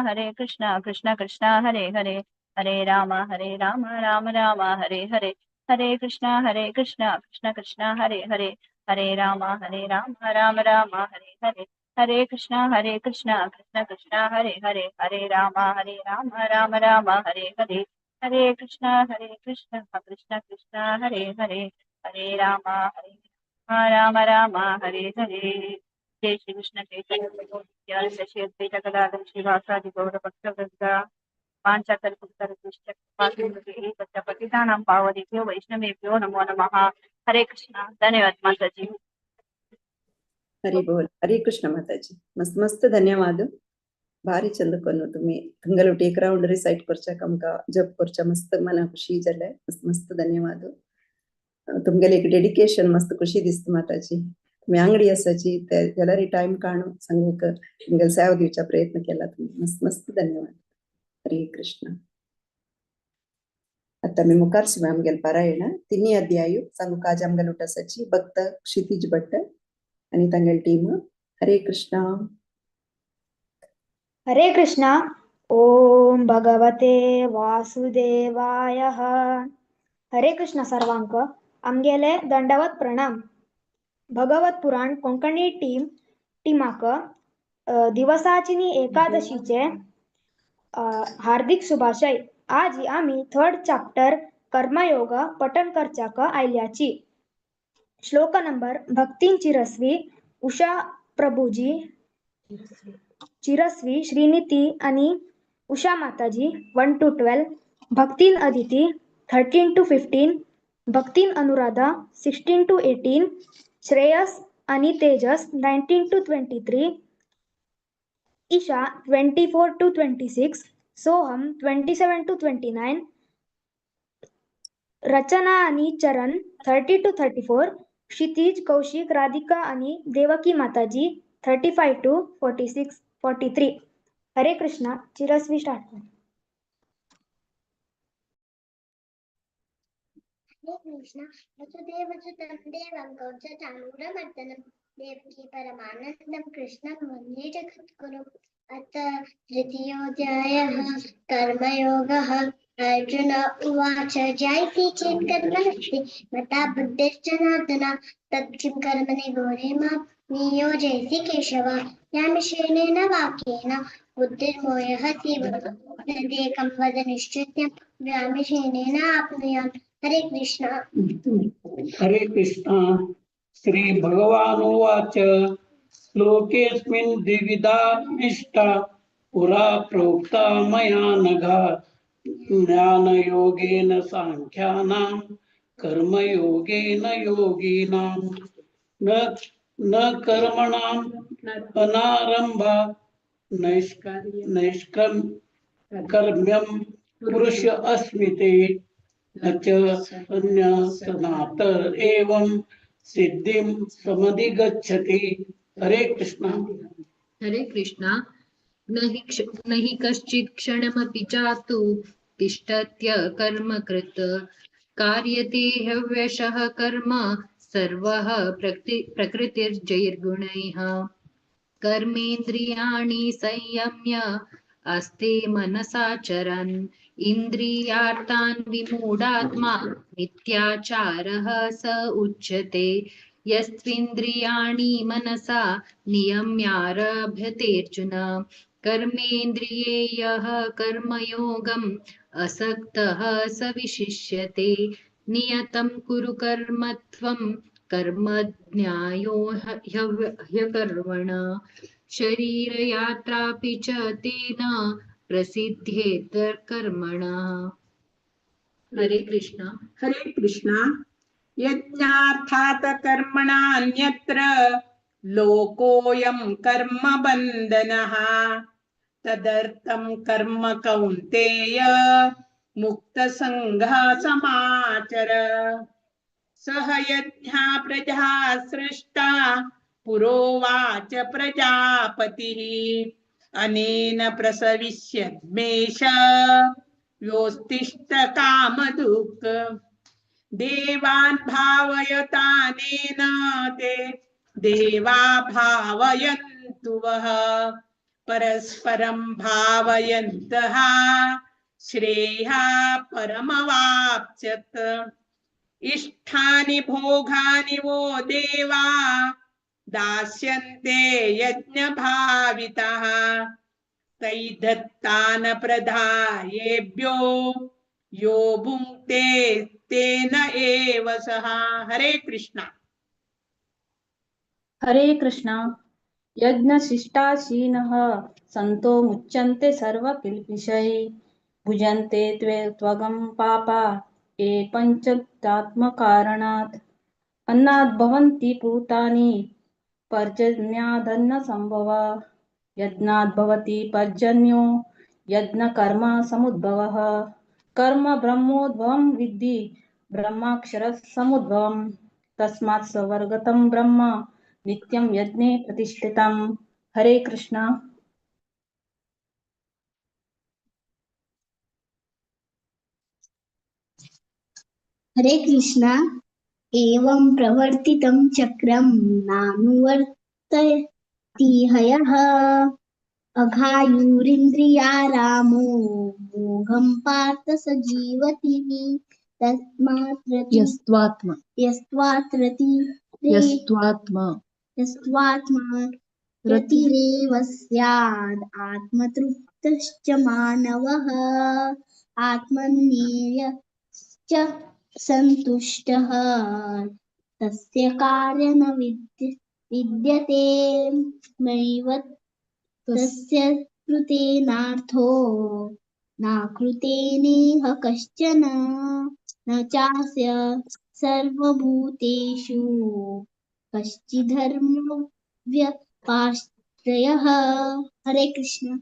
कृष्ण कृष्ण हरे हरे। हरे राम राम राम हरे हरे। हरे कृष्णा कृष्ण कृष्ण हरे हरे। हरे राम राम राम हरे हरे। हरे कृष्णा कृष्ण कृष्ण हरे हरे। हरे राम राम राम हरे हरे। हरे कृष्णा कृष्ण कृष्ण हरे हरे। हरे राम राम राम हरे हरे। जय श्री कृष्ण चैतन्य प्रभु नित्यानंद श्री अद्वैत गदाधर श्रीवासादि गौर भक्त वृंद। वाञ्छाकल्पतरुभ्यश्च कृपासिन्धुभ्यः एव च पतितानां पावनेभ्यो वैष्णवेभ्यो नमो नमः। हरे कृष्णा। धन्यवाद माताजी। हरी बोल। हरे कृष्ण माताजी, मस्त मस्त धन्यवाद। भारी चंद कोन्नु तुम्ही तुमगेलो एक राउंड रिसाइट करच्याक आमकां जप करच्या मस्त मना खुशी जालें। मस्त मस्त धन्यवाद। तुमगेले एक डेडिकेशन मस्त खुशी दिसता माताजी। तुम्ही आंगडी आसाची जाल्यार टाइम काडून सांगूक तुमगेले सेवा दिवचा प्रयत्न केला तुम्ही। मस्त मस्त धन्यवाद। हरे कृष्ण। आता मी मुखार सुम्या आमगेले पारायण तिन्ही अध्याय सांगूक आज आमगेले उठासाची भक्त क्षितिज भट्ट आणि तांगेले टीम। हरे कृष्णा। हरे कृष्णा। ओम भगवते वासुदेवाय। हरे कृष्णा सर्वांक आमगेले दंडवत प्रणाम। भगवत पुराण कोंकणी टीमाक दिवसाचिनी एकादशीचे हार्दिक शुभाशय। आज आमी थर्ड चॅप्टर कर्मयोग पठण करच्याक आयल्याची। श्लोक नंबर भक्तीन चिरस्वी उषा प्रभुजी चिरस्वी श्रीनिती आणि उषा माताजी 1 to 12, भक्तीन Aditi 13 to 15, भक्तीन Anuradha 16 to 18, Shreyas आणि Tejas 19 to 23, Isha 24 to 26, Soham 27 to 29, रचना आणि चरण 30 to 34, Kshitij Kaushik Radhika आणि देवकी माताजी 35 to 46 43। Hare Krishna. चिरस्वी स्टार्ट। हरे कृष्णा। वसुदेव सुतं देवं कंसचाणूरमर्दनं देवकी परमानन्दं कृष्णं वन्दे जगद्गुरुम्। अथ तृतीयोऽध्यायः कर्मयोगः। अर्जुन उवाच, जायते चेत् कर्म नास्ति मता बुद्धिर्जनार्दन तत् किं कर्मणि घोरे मां नियोजयसि केशव। यामिषेणेन वाक्येन बुद्धिर्मोहः तदेकं वद निश्चित्य व्यामिषेणेन आप्नुयाम्। हरे कृष्णा। हरे कृष्णा। श्री भगवानुवाच, लोकेऽस्मिन् द्विविधा निष्ठा पुरा प्रोक्ता मया नघा, ज्ञानयोगेन सांख्यानां कर्मयोगेन योगिनां। न कर्मणाम् अनारंभा नैष्कर्म्यं पुरुष अस्मिते न च अन्यसनातर एवं सिद्धिं समधिगच्छति। हरे कृष्णा। हरे कृष्णा। नहि कश्चित् क्षणमपि जातु तिष्ठत्य कर्म कृत, कार्यते ह्यव्यशः कर्म सर्वः प्रकृतिर्जैर्गुणैः। कर्मेन्द्रियाणि संयम्य अस्ते मनसाचरन्, इन्द्रियार्थान् विमूढात्मा मिथ्याचारः स उच्यते। यस्त्विन्द्रियाणि मनसा नियम्यारभ्यतेऽर्जुन, कर्मेन्द्रिये यः कर्मयोगम् असक्तः स विशिष्यते। नियतं कुरु कर्म त्वं कर्म ज्ञायो ह्यकर्मण, शरीरयात्रापि च तेन प्रसिद्ध्येत कर्मणः। हरे कृष्णा। हरे कृष्णा। यज्ञार्थात् कर्मणान्यत्र लोकोऽयं कर्म बन्धनः, तदर्थं कर्म कौन्तेय मुक्तसङ्गः समाचर। सह यज्ञा प्रजा सृष्टा पुरोवाच प्रजापतिः, अनेन प्रसविष्यद्मेष योस्तिष्ठ कामधुक्। देवान् भावयतानेन ते देवा भावयन्तु वः, परस्परं भावयन्तः श्रेयः परमवाप्स्यत। इष्टानि भोगानि वो देवा दास्यन्ते यज्ञभाविताः, तैर्दत्तान् प्रदायेभ्यो यो भुङ्क्ते तेन एव सः। हरे कृष्णा। हरे कृष्णा। यज्ञशिष्टाशीनः सन्तो मुच्यन्ते सर्वकिल्बिषैः, भुजन्ते त्वगं पापा ये पञ्चत्वात्मकारणात्। अन्नाद् भवन्ति भूतानि पर्जन्यादन्न संभव, यज्ञाद् भवति पर्जन्यो यज्ञकर्म समुद्भवः। कर्म ब्रह्मोद्भवं विद्धि ब्रह्माक्षर समुद्भवं, तस्मात् स्वर्गतं ब्रह्म नित्यं यज्ञे प्रतिष्ठितम्। हरे कृष्णा। हरे कृष्णा। एवं प्रवर्तितं चक्रं नानुवर्तयति हयः, अघायुरिन्द्रियारामो मोघं पार्थ स जीवति। तस्मात् यस्त्वात्मा यस्त्वात्रति यस्त्वात्मा यस्त्वात्मा रतिरेव स्याद् आत्मतृप्तश्च मानवः, आत्मन्येव च सन्तुष्टः तस्य कार्य न विद्यते। नैव तस्य कृतेनार्थो नाकृतेनेह कश्चन, न चास्य सर्वभूतेषु कश्चिद्धर्मव्यपाश्रयः। हरे कृष्ण।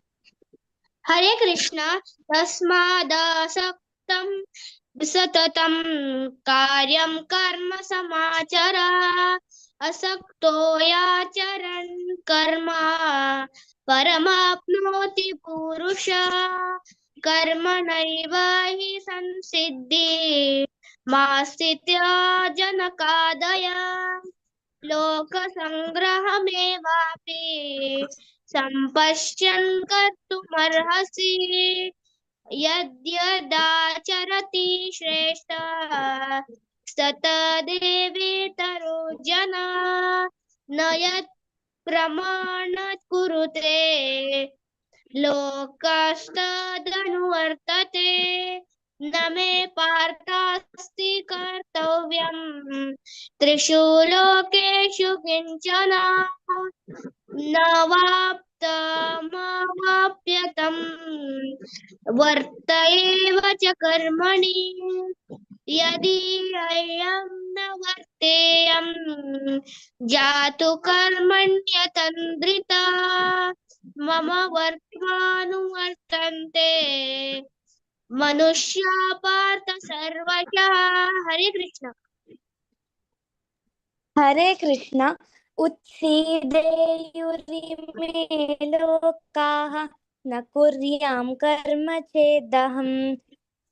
हरे कृष्ण। तस्मादासक्तं सततं कार्यं कर्म समाचर, असक्तो याचरन् कर्म परमाप्नोति पुरुष। कर्मणैव हि संसिद्धि मास्तित्य जनकादय, लोकसंग्रहमेवापि संपश्यन् कर्तुमर्हसि। यद्यदाचरति श्रेष्ठ सतदेवेतरो जना, न यत् प्रमाणात् कुरुते लोकस्तदनुवर्तते। न मे पार्थास्ति कर्तव्यं त्रिषु लोकेषु किञ्चन, न वाप्तमवाप्यतं वर्त एव च कर्मणि। यदि अयं न वर्तेयं जातु कर्मण्यतन्द्रिता, मम वर्त्मानुवर्तन्ते मनुष्या पार्थ सर्वशः। हरे कृष्ण। हरे कृष्ण। उत्सीदेयुरिमे लोकाः न कुर्यां कर्म चेदहं,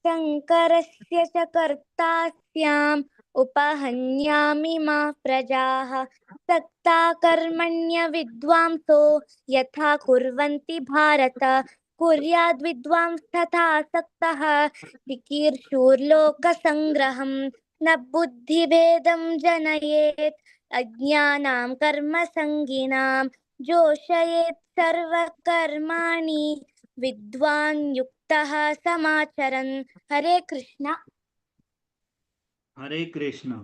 शङ्करस्य च कर्ता स्याम् उपहन्यामि मा प्रजाः। सक्ता कर्मण्य विद्वांसो यथा कुर्वन्ति भारत, कुर्याद् विद्वांस्तथा सक्तः चिकीर्षुर्लोकसङ्ग्रहम्। न बुद्धिभेदं जनयेत् अज्ञानां कर्मसङ्गिनां, जोषयेत् सर्वकर्माणि विद्वान् युक्तः समाचरन्। हरे कृष्ण। हरे कृष्ण।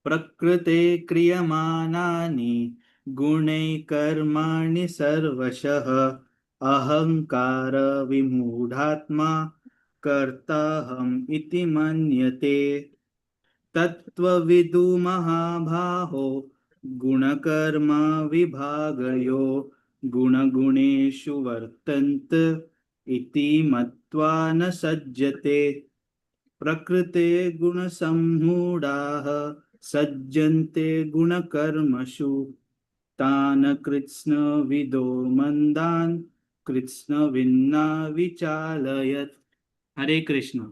प्रकृते क्रियमाणानि गुणैः कर्माणि सर्वशः, अहंकार विमूढात्मा कर्ताहम् इति मन्यते। तत्त्वविदु महाबाहो गुणकर्म विभागयो गुणगुणेषु वर्तन्त इति मत्वा न सज्जते। प्रकृते गुणसम्मूढाः सज्जन्ते गुणकर्मसु, तान् कृत्स्नविदो मन्दान् कृत्स्नविन्ना विचालयत्। हरे कृष्ण।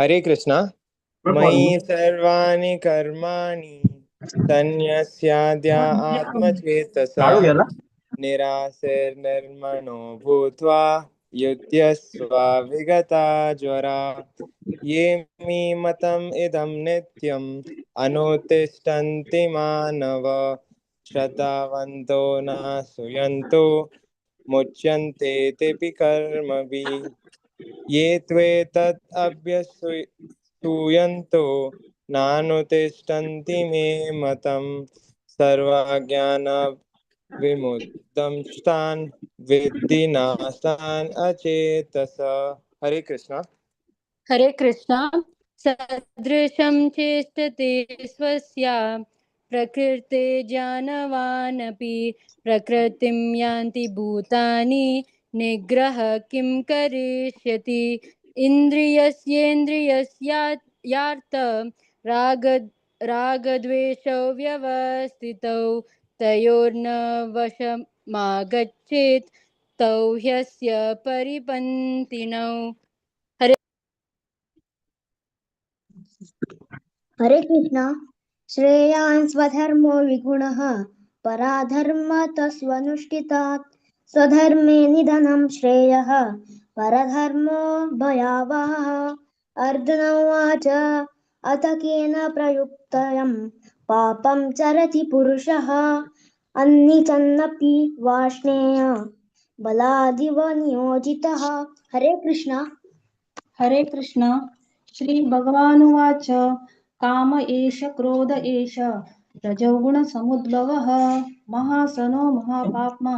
हरे कृष्णा। मयि सर्वाणि कर्माणि सन्न्यस्याद्य आत्मचेतसा, निराशैर्निर्मनो भूत्वा युध्यस्व विगता ज्वरा। ये मे मतम् इदं नित्यम् अनुतिष्ठन्ति मानव, श्रद्धावन्तो नासूयन्तो मुच्यन्ते तेऽपि कर्मभिः। ये त्वेतत् अभ्यसूयन्तो नानुतिष्ठन्ति मे मतम्, सर्वज्ञान विमुक्तंस्तान् विद्धि नाशान् अचेतस। हरे कृष्णा। हरे कृष्णा। सदृशं चेष्टते स्वस्या प्रकृते ज्ञानवानपि प्रकृतिं यान्ति भूतानि निग्रह किं करिष्यति। इन्द्रियस्येन्द्रियस्यार्थ राग रागद्वेषौ व्यवस्थितौ तयोर्न वशमागच्छेत् तौ ह्यस्य परिपन्थिनौ। हरे हरे कृष्णा। श्रेयान् स्वधर्मो विगुणः पराधर्मतस्वनुष्ठितात् स्वधर्मे निधनं श्रेयः परधर्मो भयावहः। अर्जुन उवाच अथ केन प्रयुक्तयं पापं चरति पुरुषः अन्निचन्नपि वाष्णेय बलादिव नियोजितः। हरे कृष्णा। हरे कृष्ण। श्री भगवानुवाच काम एष क्रोध एष रजोगुण समुद्भवः महासनो महापाप्मा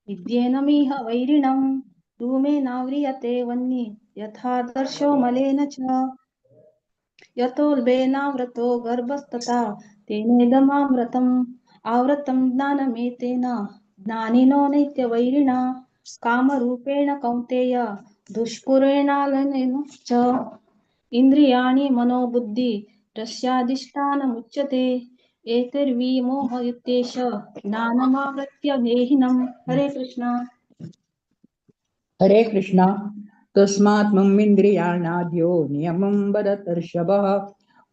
विद्येनमिह वैरिणं धूमेनाव्रियते वह्नि यथादर्शो मलेन च यतोल्बेनावृतो गर्भस्तथा तेनेदमामृतम् आवृतं ज्ञानमेतेन ज्ञानिनो नैत्यवैरिणा कामरूपेण कौन्तेय दुष्पूरेणालनेन च इन्द्रियाणि मनोबुद्धि रस्याधिष्ठानमुच्यते एतैर्विमोहयुतेश ज्ञानमावृत्य देहिनम्। हरे कृष्णा। हरे कृष्णा। तस्मात् ममिन्द्रियाणाद्यो नियमं वदतर्षभः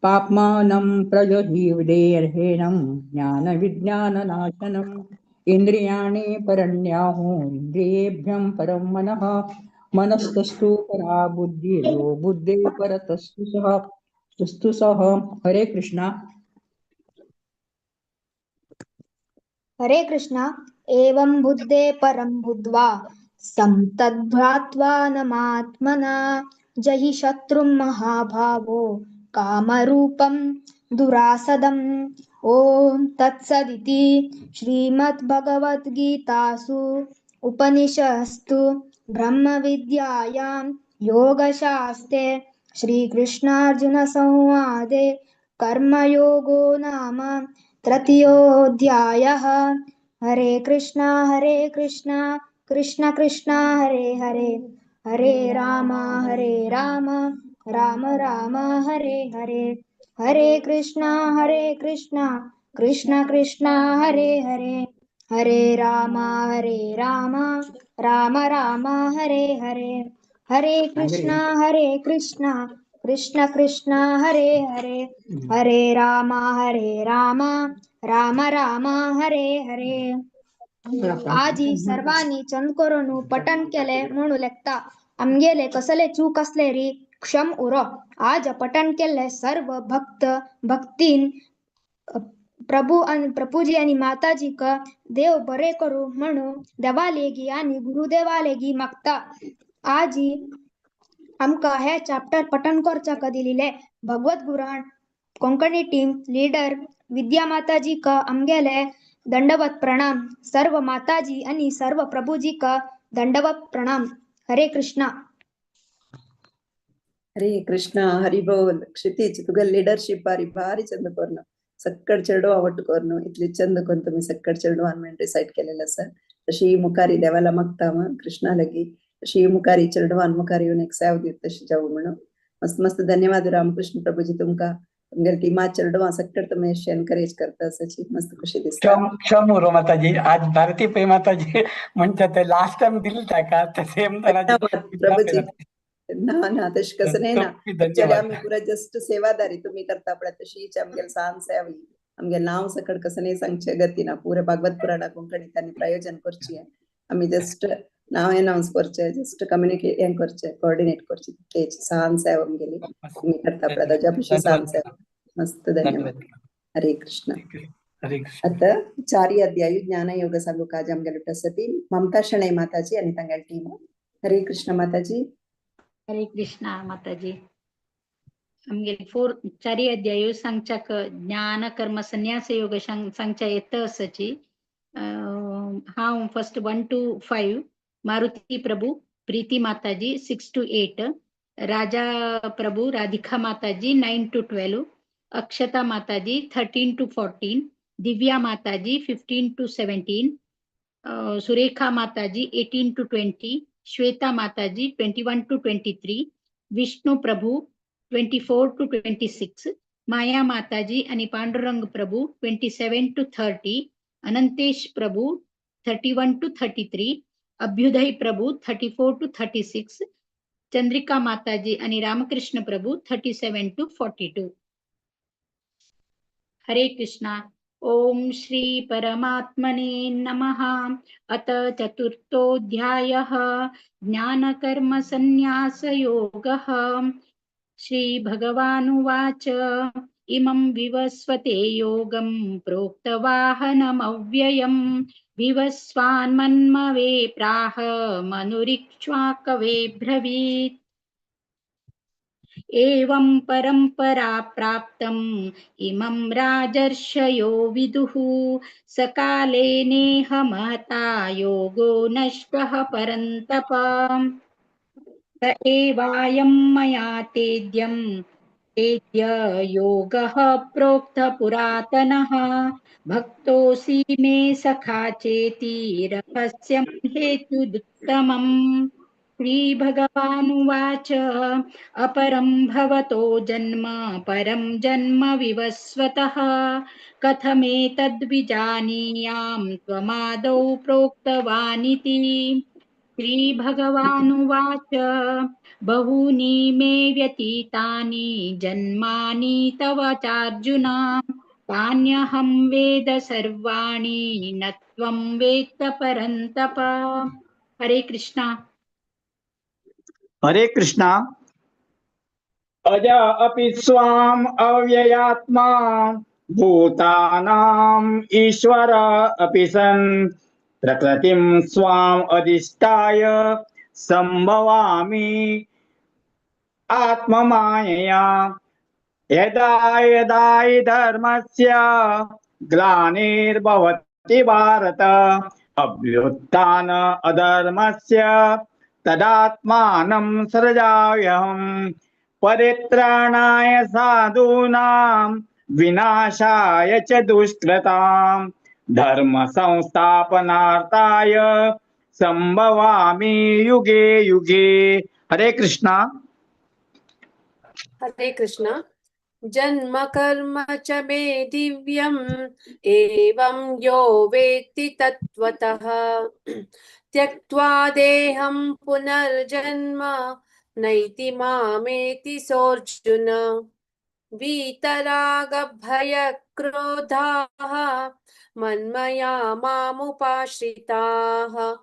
पाप्मानं प्रजहीवदेर्हेणं ज्ञानविज्ञाननाशनम् इन्द्रियाणि परण्याहुः इन्द्रियेभ्यं परं मनः मनस्तस्तु परा बुद्धिर्यो बुद्धे परतस्तु सः तस्तु सः। हरे कृष्णा। हरे कृष्णा। एवं बुद्धे परं बुद्ध्वा संतद्भ्रात्वानमात्मना जहि शत्रुं महाभावो कामरूपं दुरासदम्। ॐ तत्सदिति श्रीमद्भगवद्गीतासु उपनिषत्सु ब्रह्मविद्यायां योगशास्त्रे श्रीकृष्णार्जुनसंवादे कर्मयोगो नाम तृतीयोऽध्यायः। हरे कृष्णा कृष्ण कृष्ण हरे हरे हरे राम राम राम हरे हरे हरे कृष्णा कृष्ण कृष्ण हरे हरे हरे राम राम राम हरे हरे हरे कृष्णा कृष्ण कृष्ण हरे हरे हरे राम राम राम हरे हरे। आजी सर्वांनी चंद करून पठण केले म्हणू लेखता आमगेले कसले चूक असले री क्षम उरो। आज पठण केले सर्व भक्त भक्तीन प्रभु आणि प्रभुजी आणि माताजीक देव बरे करू म्हणू देवालेगी आणि गुरुदेवालेगी मागता। आजी आमकां हे चॅप्टर पठण करच्याक दिलेले भगवत गुराण कोंकणी टीम लीडर विद्या माताजीक आमगेले दंडवत प्रणाम। सर्व माताजी आणि सर्व प्रभुजीक दंडवत प्रणाम। हरे कृष्णा। हरे कृष्णा। हरि बोल। क्षितिज तुगे लिडरशिप बारी भारी चंद कोर्न सक्कड चेडवा ಒಟ್ಟು कोर्न इतले चंद कोन तुम्ही सक्कड चेडवान म्हण रिसाइट केलेलं आसा। तशी मुखारी देवाला मागता कृष्णा लगी तशी मुखारी चेडवान मुखार येवन एक सेव दित तशी जावं म्हणून मस्त मस्त धन्यवाद रामकृष्ण प्रभुजी तुमका तुमगेले टीमा चेडवा सक्कड तुमी अशें एनकरेज करता असाची मस्त खुशी दिसता। क्षम उरो माताजी आज भारती पै माताजी म्हणटा ते लास्ट टाइम दिले ताका ते सेम प्रभुजी ना ना तशी कसं नाही ना। ऍक्च्युअली आम्ही पुरा जस्ट सेवादारी तुम्ही करता पळय तशीच आमगेले सान सेवा ही आमगेले नांव सकट कसं नाही सांगचे गती ना पुरे भागवत पुराणा कोंकणी त्यांनी प्रायोजन करची आम्ही जस्ट नाव अनाउन्स करचे जस्ट कम्युनिकेट हें करचे कोऑर्डिनेट करचे तितलेच सान सेवा आमगेली तुम्ही करता पळय ताज्या भशेन सान सेवा मस्त धन्यवाद। हरे कृष्ण। आता चारी अध्यायु ज्ञान योग सांगूक आज आमगेले आसा ममता शणै माताजी आनी तांगेले टीम। हरे कृष्ण माताजी। हरे कृष्णा माताजी। आमगेले फोर चारी अध्यायु सांगच्याक ज्ञान कर्म संन्यास योग सांगच्या येत आसाची। हांव first 1 to 5, Maruti Prabhu, Preeti Mataji 6 to 8, Raja Prabhu, Radhika Mataji 9 to 12, Akshata Mataji 13 to 14, Divya Mataji 15 to 17, Surekha Mataji 18 to 20, Shweta Mataji 21 to 23, Vishnu Prabhu 24 to 26, Maya Mataji आणि Pandurang Prabhu 27 to 30, Anantesh Prabhu 31 to 33, Abhyuday Prabhu 34 to 36, Chandrika Mataji आणि Ramakrishna Prabhu 37 to 42. Hare Krishna. Om Shri परमात्मने नमः. अथ चतुर्थोऽध्यायः ज्ञानकर्म संन्यासयोगः. श्री भगवानुवाच. इमं विवस्वते योगं प्रोक्तवाहनमव्ययं विवस्वान्मन्मवे प्राह मनुरिक्ष्वाकवे ब्रवीत्. एवं परंपरा प्राप्तम् इमं राजर्षयो विदुः सकाले नेह महता योगो नष्टः परन्तप. स एवायं मया तेद्यं तेद्य योगः प्रोक्त पुरातनः भक्तोऽसि मे सखा चेति रहस्यं हेतुदुत्तमम्. श्री भगवानुवाच. अपरं भवतो जन्म परं जन्म विवस्वतः कथमेतद्विजानीयां त्वमादौ प्रोक्तवानिति. श्री भगवानुवाच. बहूनि मे व्यतीतानि जन्मानि तव चार्जुन तान्यहं वेद सर्वाणि न त्वं वेत्त परन्तप. हरे कृष्णा. हरे कृष्णा. अज अपि स्वाम अव्ययात्मा भूतानाम ईश्वर अपि सन् प्रकृतिं स्वाम अधिष्ठाय संभवामि आत्ममायया. यदा यदा हि धर्मस्य ग्लानिर्भवति भारत अभ्युत्थान अधर्मस्य तदात्मानं सृजाम्यहं. परित्राणाय साधूनां विनाशाय च दुष्कृतां धर्म संस्थापनार्थाय संभवामि युगे युगे. हरे कृष्णा. हरे कृष्णा. जन्म कर्म च मे दिव्यम् एवं यो वेत्ति तत्त्वतः त्यक्त्वा देहं पुनर्जन्म नैति मामेति सोऽर्जुन. वीतरागभयक्रोधाः मन्मया मामुपाश्रिताः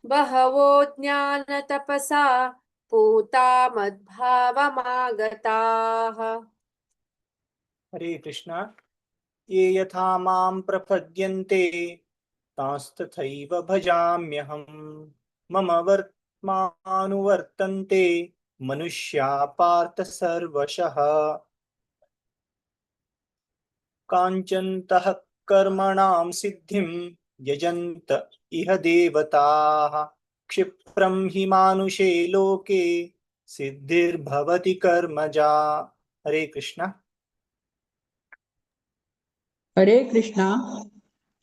बहवो ज्ञानतपसा पूता मद्भावमागताः. हरे कृष्णा. ये यथा मां प्रपद्यन्ते तांस्तथैव भजाम्यहं. मम वर्त्मानुवर्तन्ते मनुष्या पार्थ सर्वशः. काञ्चन्तः कर्मणां सिद्धिं यजन्त इह देवताः क्षिप्रं हि मानुषे लोके सिद्धिर्भवति कर्मजा. हरे कृष्णा. हरे कृष्णा.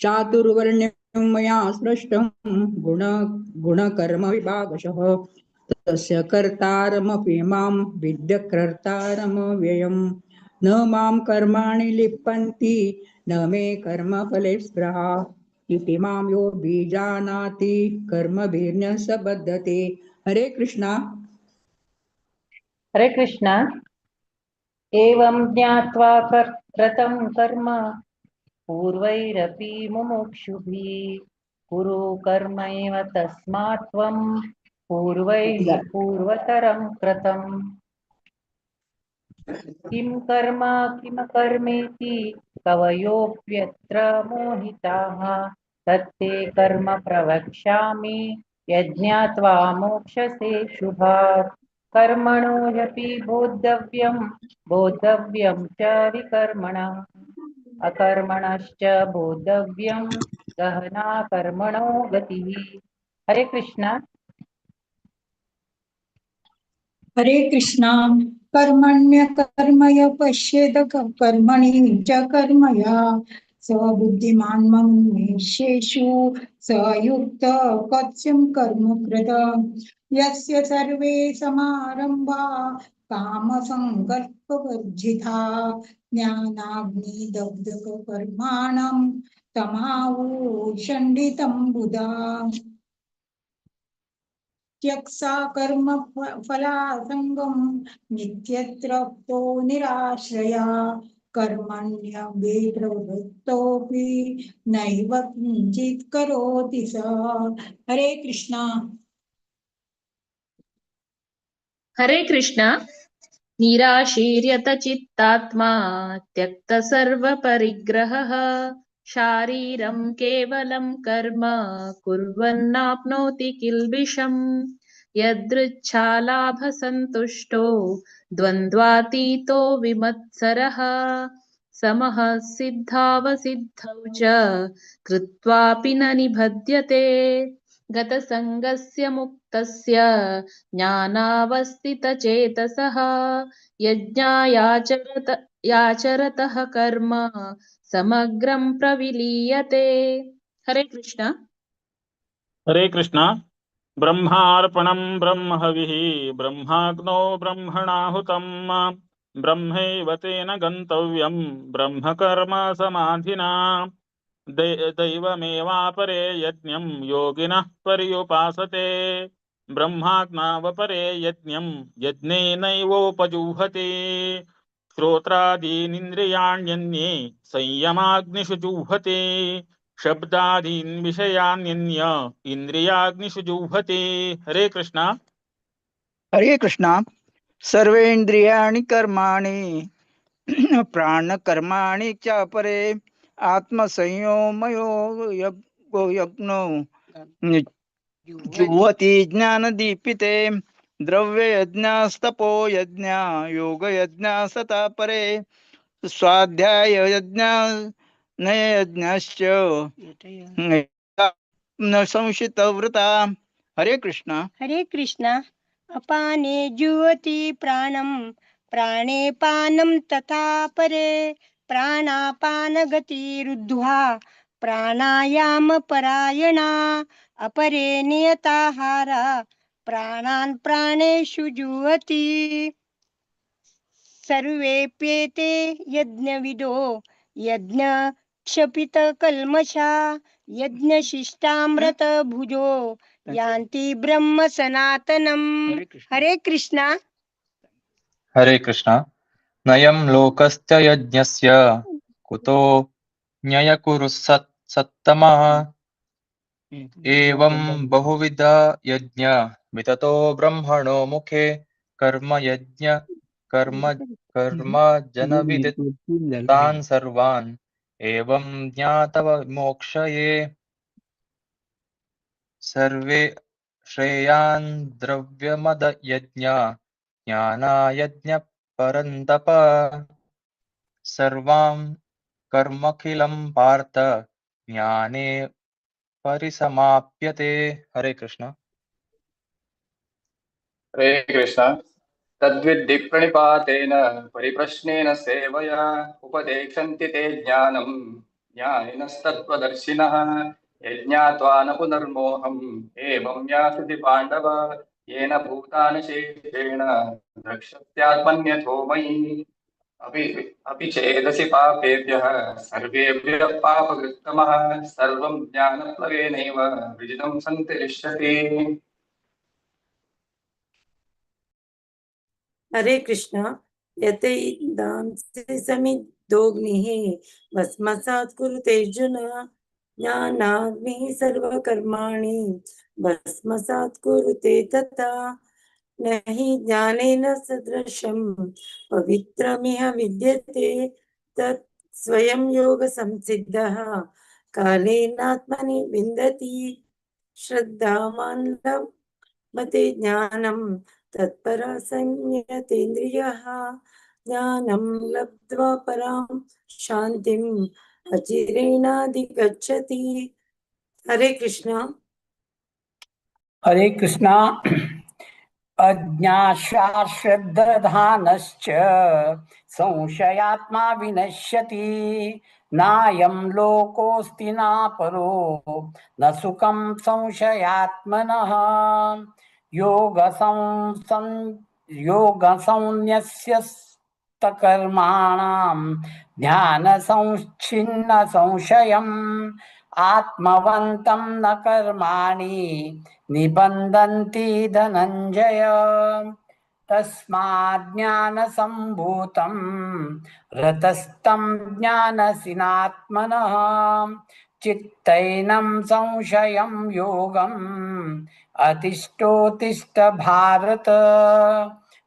चातुर्वर्ण्यं मया सृष्टं गुण गुणकर्म विभागशः तस्य कर्तारमपि मां विद्य कर्तारमव्ययम्. न मां कर्माणि लिप्यन्ति न मे कर्मफले स्पृहा इति मां यो बीजानाति कर्मभिर्न स बध्यते. हरे कृष्णा. हरे कृष्णा. एवं ज्ञात्वा कृतं कर्म पूर्वैरपि मुमुक्षुभिः कुरु कर्मैव तस्मात् त्वं पूर्वैः पूर्वतरं कृतम्. किं कर्म किम कर्मेति कवयोऽप्यत्र मोहिताः तत्ते कर्म प्रवक्ष्यामि यज्ञात्वा मोक्षसे शुभात्. कर्मणो ह्यपि बोद्धव्यं बोद्धव्यं च विकर्मणः. अकर्मणश्च बोद्धव्यं गहना कर्मणो गतिः। हरे कृष्णा। हरे कृष्णा। कर्मण्य कर्मय पश्येद कर्मणि च कर्मया स बुद्धिमान् मनुष्येषु स युक्त कस्यं कर्म कृत यस्य सर्वे समारंभा कामसङ्कल्पवर्जिता ज्ञानाग्निदग्धकर्माणं तमावोषण्डितं बुधा। त्यक्सा कर्म फलासङ्गं नित्यतृप्तो निराश्रया कर्मण्यभिप्रवृत्तोऽपि नैव किञ्चित् करोति स। हरे कृष्णा। हरे कृष्णा। निराशीर्यत चित्तात्मा त्यक्त सर्व परिग्रहः शारीरं केवलं कर्म कुर्वन्नाप्नोति किल्बिषम् यदृच्छालाभसन्तुष्टो द्वन्द्वातीतो विमत्सरः समः सिद्धावसिद्धौ च कृत्वापि न निबध्यते। गतसङ्गस्य मुक्तस्य ज्ञानावस्थितचेतसः यज्ञायाचरतः कर्म समग्रं प्रविलीयते। हरे कृष्णा। हरे कृष्णा। ब्रह्मार्पणं ब्रह्महविः ब्रह्माग्नौ ब्रह्मणाहुतं ब्रह्मैव तेन गन्तव्यं ब्रह्मकर्म समाधिना दैवमेवापरे यज्ञं योगिनः पर्युपासते ब्रह्माग्नावपरे यज्ञं यज्ञेनैवोपजुह्वति। श्रोत्रादीनिन्द्रियाण्यन्ये संयमाग्निषु जुह्वति शब्दादीन् विषयान्यन्य इन्द्रियाग्निषु जुह्वति। हरे कृष्णा। हरे कृष्णा। सर्वेन्द्रियाणि कर्माणि प्राणकर्माणि च परे आत्मसंयमयो यज्ञो जुह्वति ज्ञानदीपिते द्रव्ययज्ञास्तपो यज्ञा योगयज्ञासता परे स्वाध्याय यज्ञा नयज्ञश्च न संशितव्रता। हरे कृष्णा। हरे कृष्णा। अपाने जुवति प्राणं प्राणे पानं तथा परे प्राणापानगतिरुद्ध्वा प्राणायाम परायणा अपरे नियताहारा प्राणान् प्राणेषु जुवति। सर्वेप्येते यज्ञविदो यज्ञ क्षपितकल्मषा यज्ञशिष्टामृतभुजो यान्ति ब्रह्म सनातनम्। हरे कृष्णा। हरे कृष्णा। नयं लोकस्य यज्ञस्य कुतो न्ययकुरु सत्तमः एवं बहुविधा यज्ञ विततो ब्रह्मणो मुखे कर्म यज्ञ कर्म कर्म जनविदित तान् सर्वान् एवं ज्ञातवमोक्षये सर्वे श्रेयान् द्रव्यमद यज्ञ ज्ञानायज्ञ परन्तप सर्वां कर्मखिलं पार्थ ज्ञाने परिसमाप्यते। हरे कृष्ण। हरे कृष्ण। तद्विद्धि प्रणिपातेन परिप्रश्नेन सेवया उपदेक्षन्ति ते ज्ञानं ज्ञानिनस्तत्त्वदर्शिनः यज्ञात्वा न पुनर्मोहम् एवं यास्यति पाण्डव येन भूतानि शेषेण द्रक्ष्यत्यात्मन्यथो मयि। अपि चेदसि पापेभ्यः सर्वेभ्यः पापकृत्तमः सर्वं ज्ञानप्लवेनैव विजितं सन्तिरिष्यति। हरे कृष्णा। यतैदांसि समिद्धोऽग्निः भस्मसात् कुरुतेऽर्जुन ज्ञानाग्निः सर्वकर्माणि भस्मसात् कुरुते तथा। न हि ज्ञानेन सदृशं पवित्रमिह विद्यते तत् स्वयं योग संसिद्धः कालेनात्मनि विन्दति। श्रद्धावान् लभते ज्ञानं तत्परः संयतेन्द्रियः ज्ञानं लब्ध्वा परां शान्तिम् अचिरेणाधिगच्छति। हरे कृष्णा। हरे कृष्णा। अज्ञाशाश्रद्धानश्च संशयात्मा विनश्यति, नायं लोकोऽस्ति नापरो न सुखं संशयात्मनः। योगसंन्यस्य कर्माणां ध्यानसंच्छिन्न संशयम् आत्मवन्तं न कर्माणि निबन्धन्ति धनञ्जय। तस्मात् ज्ञानसम्भूतं रतस्तं ज्ञानसिनात्मनः चित्तैनं संशयं योगम् अतिष्ठोतिष्ठ भारत।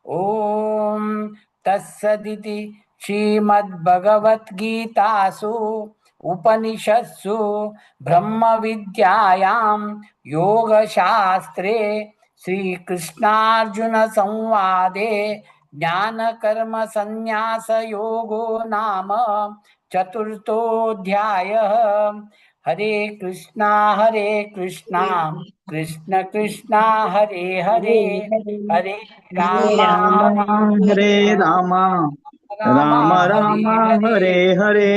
ॐ तत्सदिति श्रीमद्भगवद्गीतासु उपनिषत्सु ब्रह्मविद्यायां योगशास्त्रे श्रीकृष्णार्जुन संवादे ज्ञानकर्मसन्न्यासयोगो नाम चतुर्थोऽध्यायः। हरे कृष्णा हरे कृष्णा कृष्ण कृष्णा हरे हरे, हरे राम हरे राम राम राम हरे हरे,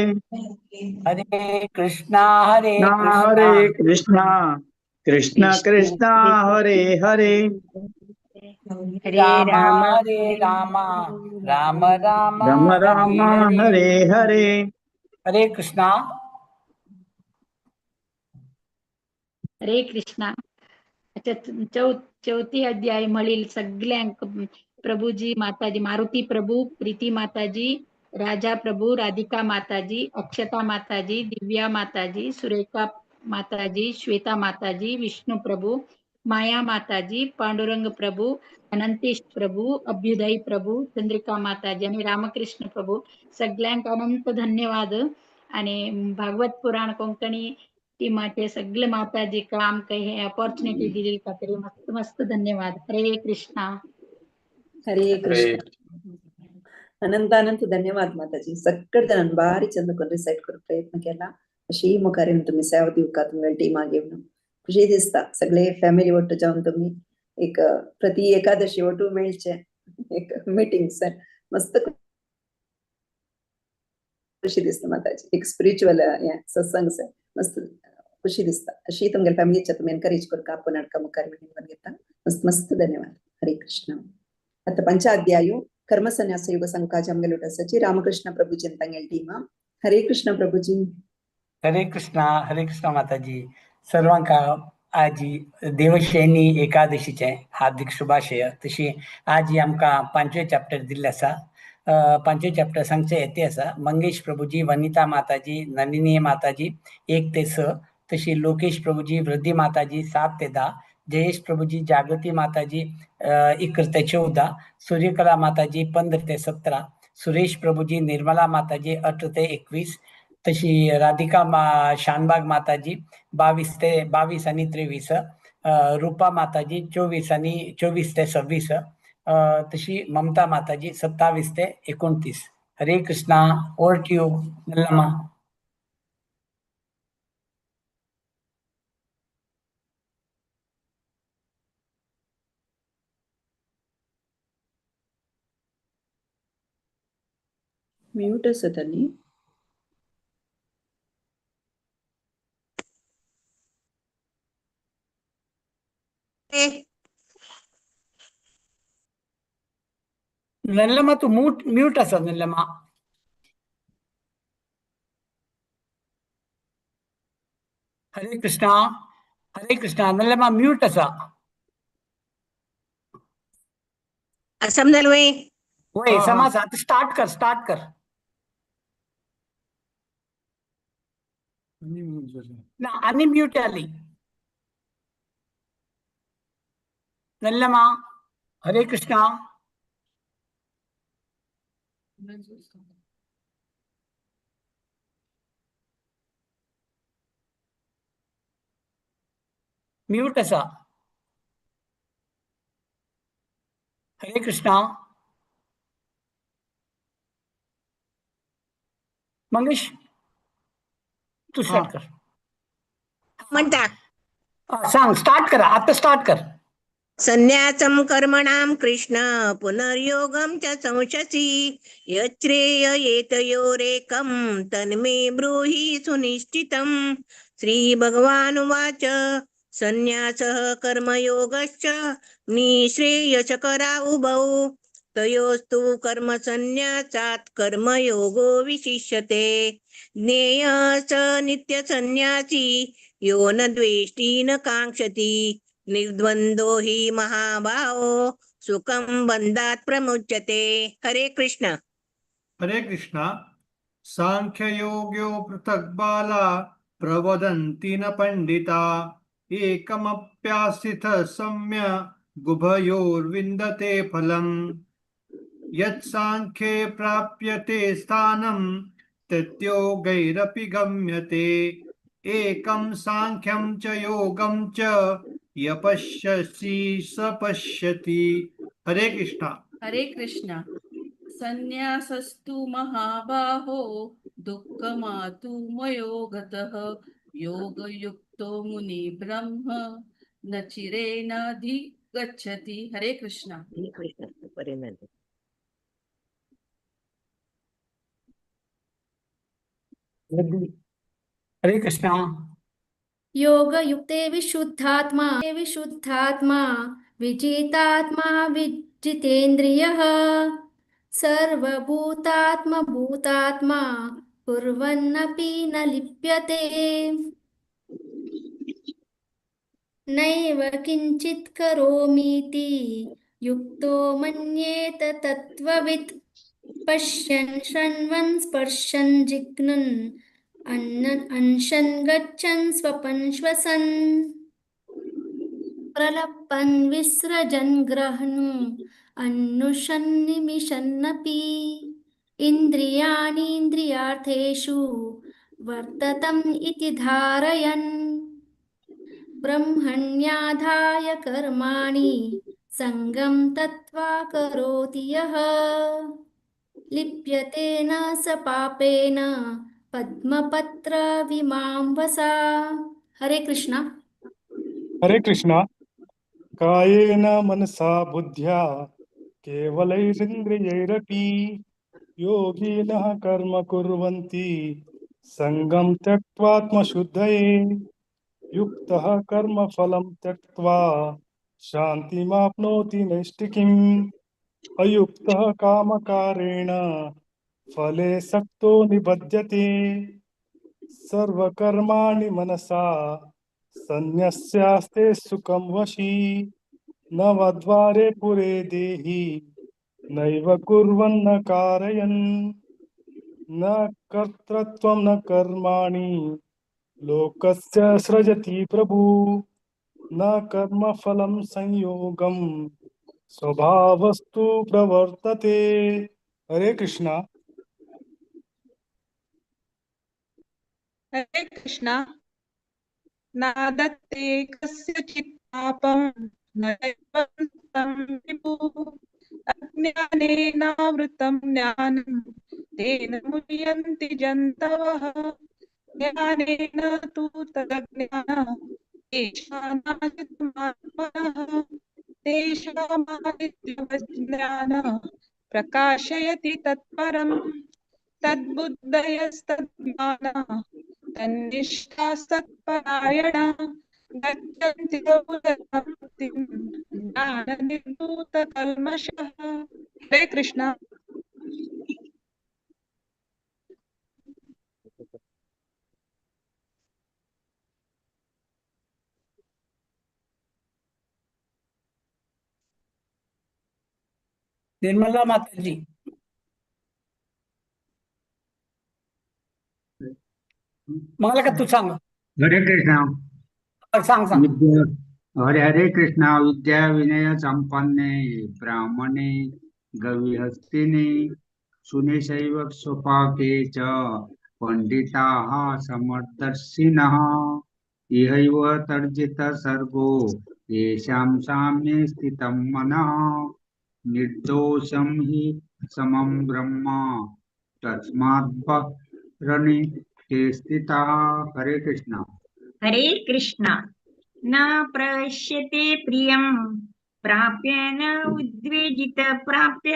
हरे कृष्णा हरे हरे कृष्णा कृष्ण कृष्णा हरे हरे, राम हरे राम राम राम राम राम हरे हरे। हरे कृष्णा। हरे कृष्णा। अच्छा, चौथी अध्याय म्हणील सगळ्यांक प्रभूजी माताजी, मारुती प्रभू, प्रीती माताजी, राजा प्रभू, राधिका माताजी, अक्षता माताजी, दिव्या माताजी, सुरेखा माताजी, श्वेता माताजी, विष्णू प्रभू, माया माताजी, पांडुरंग प्रभू, अनंतेश प्रभू, अभ्युदय प्रभू, चंद्रिका माताजी आणि रामकृष्ण प्रभू सगळ्यांक अनंत धन्यवाद। आणि भागवत पुराण कोंकणी टीमाचे सगळे माताजी काम काही हे अपॉर्च्युनिटी दिली खातीर मस्त मस्त धन्यवाद। हरे कृष्णा। हरे कृष्ण। अनंत अनंत धन्यवाद माताजी। सगळे जणांनी भारी चंद करून रिसाइट करून प्रयत्न केला। अशी मुखार येवन तुमी सेवा दिवका तुमगे टीमाक येवन खुशी दिसता। सगळे फॅमिली ಒಟ್ಟು जावन तुमी एक प्रति एकादशी ಒಟ್ಟು मेळचे एक मिटींग सर मस्त खुशी दिसता माताजी। एक स्पिरिच्युअल हे सत्संग सर मस्त खुशी दिसता। अशी तुमगे फॅमिलीच्या तुमी एनकरेज करका आपोवन हाडका मुखार म्हणून घेता। मस्त मस्त धन्यवाद। हरे कृष्ण। आता पंचाध्यायु कर्मसन्यास युग संकाज आमगे लुटासाची रामकृष्ण प्रभूजी तांगेली टीम। हरे कृष्ण प्रभूजी। हरे कृष्णा। हरे कृष्णा माताजी। सर्वांक आजी देवशयनी एकादशीचे हार्दिक शुभाशय। तशी आजी आमकां पांचवे चॅप्टर दिल्ले आसा। पांचवे चॅप्टर सांगचे येते आसा मंगेश प्रभूजी, वनिता माताजी, नलिनी माताजी 1 ते 6, तशी लोकेश प्रभूजी, वृद्धी माताजी 7 ते 10, जयेश प्रभूजी, जागृती माताजी 11 ते 14, सूर्यकला माताजी 15 ते 17, सुरेश प्रभूजी, निर्मला माताजी 18 ते 21, तशी राधिका शानबाग माताजी 22 आणि 23, रूपा माताजी 24 आणि 24 ते 26, तशी ममता माताजी 27 ते 29। Hare Krishna. Over to you Nallama. Mute आसा न्ही। नल्लमा तू म्यूट आसा नल्लमा। हरे कृष्णा। हरे कृष्णा। नल्लमा म्यूट आसा। समजल वय? वय समाज आता स्टार्ट कर, स्टार्ट कर ना आणि म्यूट आली नल्लमा। हरे कृष्णा। म्यूट आसा। हरे कृष्णा। मंगेश, तू स्टार्ट कर. म्हणता. सांग, स्टार्ट करा आता, स्टार्ट कर. संन्यासं कर्मणां कृष्ण पुनर्योगं च संशसि यच्छ्रेय एतयोरेकं तन्मे ब्रूहि सुनिश्चितम्. श्रीभगवानुवाच संन्यासः कर्मयोगश्च निःश्रेयसकरा उभौ तयोस्तु कर्मसंन्यासात् कर्मयोगो विशिष्यते. ज्ञेयः स नित्यसंन्यासी यो न द्वेष्टि न काङ्क्षति निर्द्वन्द्वो हि महाबाहो सुखं बन्धात् प्रमुच्यते. हरे कृष्ण. हरे कृष्णा. सांख्ययोग्यो पृथक् बाला प्रवदन्ति न पंडिता एकमप्यास्थितः सम्य गुभयोर्विन्दते फलम्. यत् सांख्ये प्राप्यते स्थानं तद्योगैरपि गम्यते. एकं सांख्यं च योगं च यपश्यसि स पश्यति. हरे कृष्णा. हरे कृष्णा. संन्यासस्तु महाबाहो दुःखमातुमयो गतः योगयुक्तो मुनि ब्रह्म न चिरेणाधिगच्छति. हरे कृष्णा. हरे कृष्ण. परिणती. हरे कृष्णा. योगयुक्ते विशुद्धात्मा विशुद्धात्मा विजितात्मा विजितेन्द्रियः सर्वभूतात्मभूतात्मा कुर्वन्नपि न लिप्यते. नैव किञ्चित् करोमीति युक्तो मन्येत तत्त्ववित् पश्यन् शृण्वन् स्पर्शन् जिघ्नन् अनशन् गच्छन् स्वपन् श्वसन् प्रलपन् विसृजन् ग्रह्णन् अन्नुषन् निमिषन्नपि इन्द्रियाणीन्द्रियार्थेषु वर्ततम् इति धारयन् ब्रह्मण्याधाय कर्माणि सङ्गं तत्त्वा करोति यः लिप्यते न स पापेन पद्मपत्रविमांवसा. हरे कृष्णा. हरे कृष्णा. कायेन मनसा बुद्ध्या केवलैरिन्द्रियैरपि योगिनः कर्म कुर्वन्ति सङ्गं त्यक्त्वात्मशुद्धये. युक्तः कर्मफलं त्यक्त्वा शान्तिमाप्नोति नैष्ठिकीम्. अयुक्तः कामकारेण फले सक्तो निबध्यते. सर्वकर्माणि मनसा सन्न्यस्यास्ते सुखं वशी. नवद्वारे पुरे देहि नैव कुर्वन् न कारयन्. न कर्तृत्वं न कर्माणि लोकस्य सृजति प्रभु. न कर्मफलं संयोगं स्वभावस्तु प्रवर्तते. हरे कृष्णा. हरे कृष्णा. नादत्ते कस्यचित् पापं न तं विभुः अज्ञानेनावृतं ज्ञानं तेन मुह्यन्ति जन्तवः. ज्ञानेन तु तदज्ञानं तेषामादित्यमात्मनः तेषामादित्यवज्ञानं प्रकाशयति तत्परं तद्बुद्धयस्तद्ज्ञानं तन्निष्ठा सत्परायणा गच्छन्ति मुक्तिं ज्ञाननिर्धूतकल्मषः. हरे कृष्णा. निर्मला माताजी. मला का तू सांग. हरे कृष्णा. सांग सांग. विद्या हरे हरे कृष्णा. विद्या विनय संपन्ने ब्राह्मणे गविहस्तिने सुनिशैव स्वपाके च पंडिताः समदर्शिनः. इहैव तर्जित सर्गो येषां साम्ये स्थितं मनः. निर्दोषं हि समं ब्रह्म तस्मात् रणी ते स्थिताः। हरे कृष्णा। हरे कृष्णा। न प्रश्यते प्रियं प्राप्य न उद्वेजित प्राप्य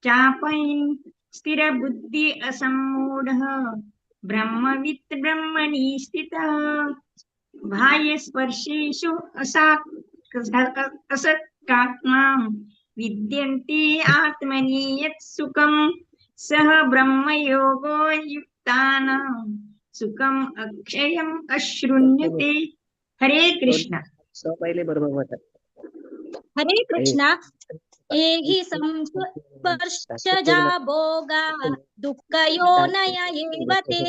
चापैन् स्थिरबुद्धि असम्मूढः ब्रह्मवित् ब्रह्मणि स्थितः। बाह्यस्पर्शेषु असक्तात्मा विद्यन्ते आत्मनि यत् सुखं सः ब्रह्मयोगो युक्तानां सुखम् अक्षयम् अश्रुण्यते। हरे कृष्ण। पहिले बरोबर म्हणतात। हरे कृष्णा। एहि संस्पर्शजा भोगा दुःखयोनय एव ते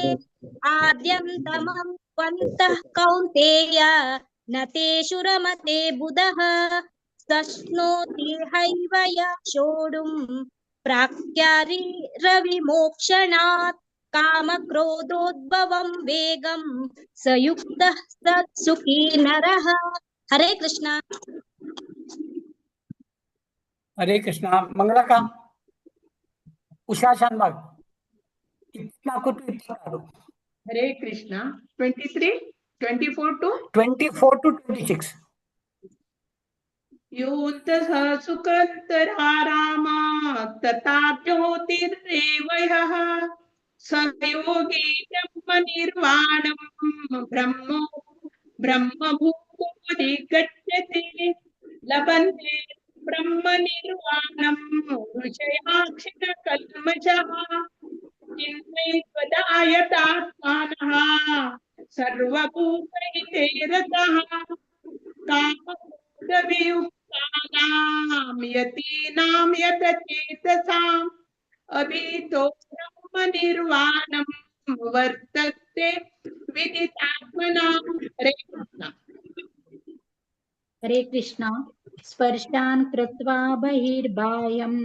आद्यन्तमं त्वन्तः कौन्तेय न तेषु रमते बुधः। सश्नोति हैव यक्षोडुं प्राक्यारिरविमोक्षणात् कामक्रोधोद्भवं वेगं स युक्तः सत्सुखी नरः। हरे कृष्णा। हरे कृष्णा। मंगला का उषा शानबाग इतना कुछ। हरे कृष्णा। 23 24 to 24 to 26। योऽन्तः सुखन्तरा रामा तथा ज्योतिरेव ह्यः स योगी ब्रह्मनिर्वाणं ब्रह्मभूतोऽधिगच्छति। लभन्ते ब्रह्मनिर्वाणं ऋषयाक्षितकल्मषः चिन्मयत्वदायतात्मानः सर्वभूतहिते रतः। कामक्रोधवियुक्तानां यतीनां यतचेतसाम् अभितो ब्रह्मनिर्वाणं वर्तते विदितात्मनां। हरे कृष्ण। हरे कृष्ण। स्पर्शान् कृत्वा बहिर्बाह्यं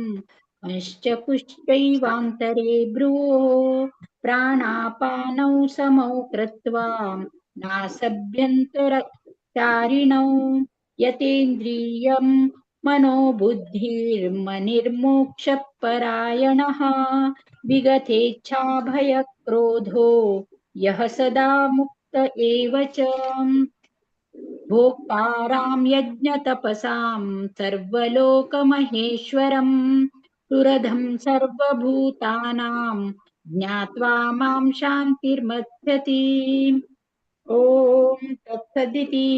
अंश्चकुश्चैवान्तरे ब्रुवोः प्राणापानौ समौ कृत्वा नासभ्यन्तरचारिणौ यतेन्द्रियं मनोबुद्धिर्मनिर्मोक्षपरायणः विगतेच्छाभयक्रोधो यः सदा मुक्त एव च। भोक्तारां यज्ञतपसां सर्वलोकमहेश्वरं सुरधं सर्वभूतानां ज्ञात्वा मां शान्तिर्मथ्यति। ॐ तत्सदिति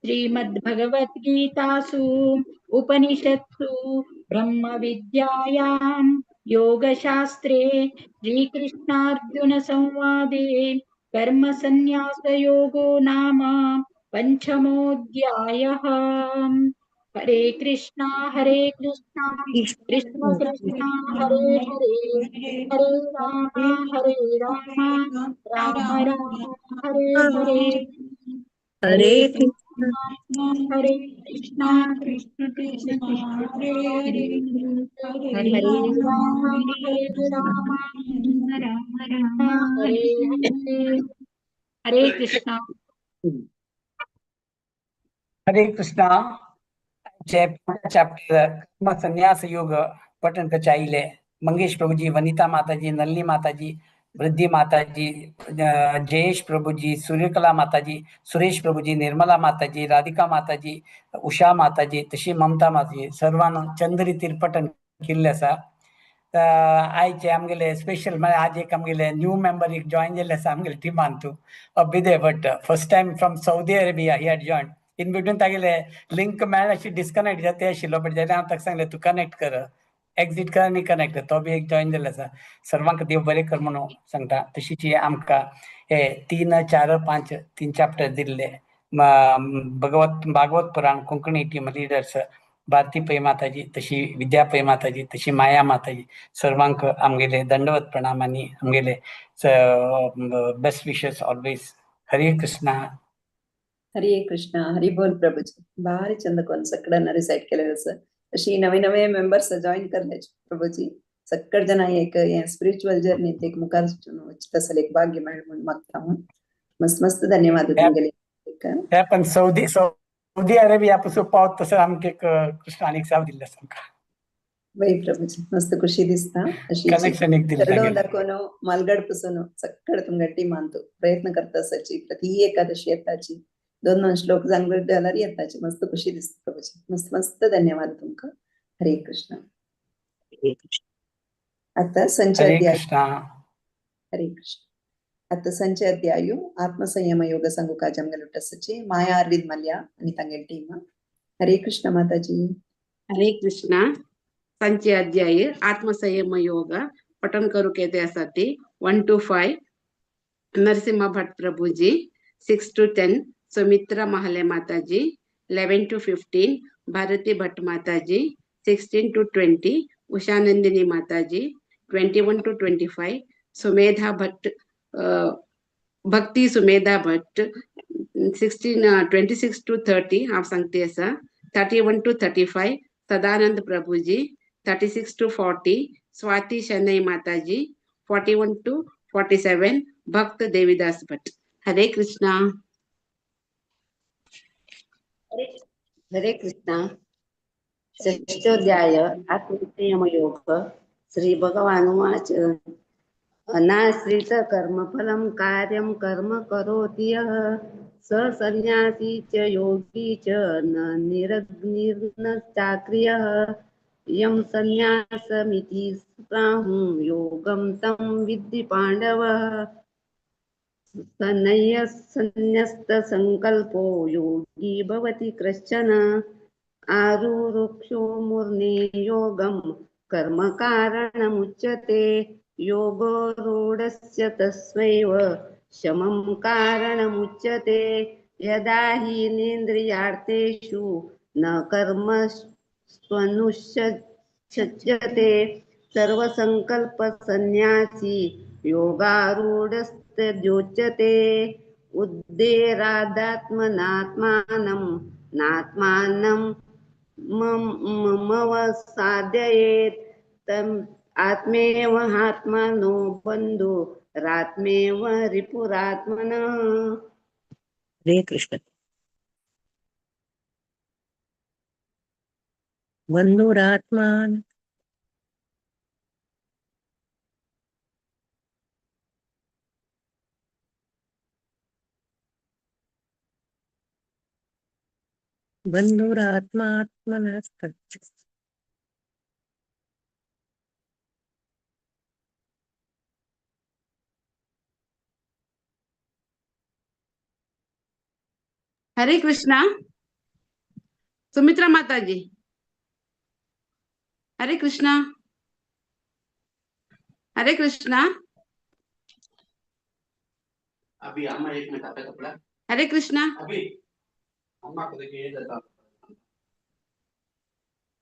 श्रीमद्भगवद्गीतासु उपनिषत्सु ब्रह्मविद्यायां योगशास्त्रे श्रीकृष्णार्जुनसंवादे कर्मसन्न्यासयोगो नाम पंचमोऽध्यायः। हरे कृष्णा हरे कृष्णा कृष्ण कृष्ण हरे हरे हरे राम राम राम हरे हरे। हरे कृष्ण हरे कृष्णा कृष्ण कृष्ण हरे हरे हरे राम राम राम हरे हरे। हरे कृष्णा। हरे कृष्णा। चॅप्टर कर्म संन्यास योग पठन कचाईले मंगेश प्रभुजी, वनिता माताजी, नलिनी माताजी, वृद्धि माताजी, जयेश प्रभुजी, सूर्यकला माताजी, सुरेश प्रभुजी, निर्मला माताजी, राधिका माताजी, उषा माताजी, तशी ममता माताजी सर्वांना चंद्र पठन केल्लें आसा। आयचे आमगेले स्पेशल म्हळ्यार आज एक आमगेले न्यू मेंबर एक जॉईन जाल्ले आसा आमगेले टिमान तूं Abhyuday Bhat, first time from Saudi Arabia he had join. In between तागेले लिंक मेळनाशी डिस्कनेक्ट जाता ते आशिल्लो, बट जेन्ना हांव ताका सांगलें तूं कनेक्ट कर, एक्झीट कर आनी कनेक्ट कर, तो बी एक जॉईन जाल्लो आसा। सर्वांक देव बरें कर म्हणून सांगता। तशीच आमकां हे 3 4 5 3 चॅप्टर दिल्ले भगवत भागवत पुराण कोंकणी टीम लिडर्स भारती पै माताजी, तशी विद्या पै माताजी, तशी माया माताजी सर्वांक आमगेले दंडवत प्रणाम आनी आमगेले best wishes always. Hare Krishna. Hare Krishna. Hari बोल प्रभुजी। भारी चंद कोण सगळ्यांना रिसाइट केलेलं असं अशी नवे नवे मेंबर्स जॉईन करले प्रभुजी। सक्कड जण एक स्पिरिच्युअल जर्नी एक मुखार वचता एक भाग्य मेळ म्हणून मागता हांव। मस्त मस्त धन्यवाद तुमगेले। पण सौदी अरेबिया पासून पावत तसं आमकां एक कृष्ण आनीक साव दिल्ले आसा आमकां। बाई प्रभूजी मस्त खुशी दिसता अशी कनेक्शन एक दिलं चेरडो तांगेलें. दाखोवन मालगड पसून सक्कड तुमकां टीमान प्रयत्न करता आसाची प्रति एकादशी येताची दोन दोन श्लोक सांगले जाल्यार येताची मस्त खुशी दिसता प्रभूजी. मस्त मस्त धन्यवाद तुमकां. हरे कृष्ण. आता संचय हरे अध्याय. कृष्णा. हरे कृष्ण. आता संचय अध्यायु आत्मसंयम योग सांगू काजम लुटसची माया अरविंद मल्या आणि तांगेल टीम. हरे कृष्ण माताजी. हरे कृष्णा. संचय अध्याय आत्मसंयम योग पठन करू केते आसा ती 1 to 5 Narasimha Bhat Prabhuji, 6 to 10 Sumitra Mahale Mataji, 11 to 15 Bharati Bhat Mataji, 16 to 20 Ushanandini Mataji, 21 to 25 Sumedha Bhat Bhakti Sumedha Bhat, 26 to 30 हांव सांगती आसा, 31 to 35 Sadanand Prabhuji, 36 to 40 Swati Shanai Mataji, 41 to 47 Bhakt Devidas Bhat. Hare Krishna. Hare Krishna. षष्ठोध्याय आत्मसंयम योग. श्री भगवानुवाच अनाश्रित कर्मफलं कार्यं कर्म करोति यः स संन्यासी च योगी च न निरग्निर्न चाक्रियः. यं संन्यासमिति प्राहुं योगं तं विद्धि पाण्डवः. सन्न्यस्त संकल्पो योगी भवति कश्चन. आरुरुक्षो मूर्णे योगं कर्म कारणमुच्यते. योगरूढस्य तस्मैव शमं कारणमुच्यते. यदा हि नेन्द्रियार्थेषु न कर्म स्वनुष्यते सर्वसंकल्पसन्न्यासी योगारूढस्तद्योच्यते. उद्देरादात्मनात्मानं नात्मानं ममवसादयेत्. तम् आत्मेव आत्मनो बन्धुरात्मेव रिपुरात्मनः. हरे कृष्ण. बंधुरात्मान बंधुरात्मात्मनस्तच्च. हरे कृष्णा. सुमित्रा माताजी. हरे कृष्णा. हरे कृष्णा. अभी अम्मा एक मिनट आता कपड़ा. हरे कृष्णा. अभी अम्मा को देखिए जाता.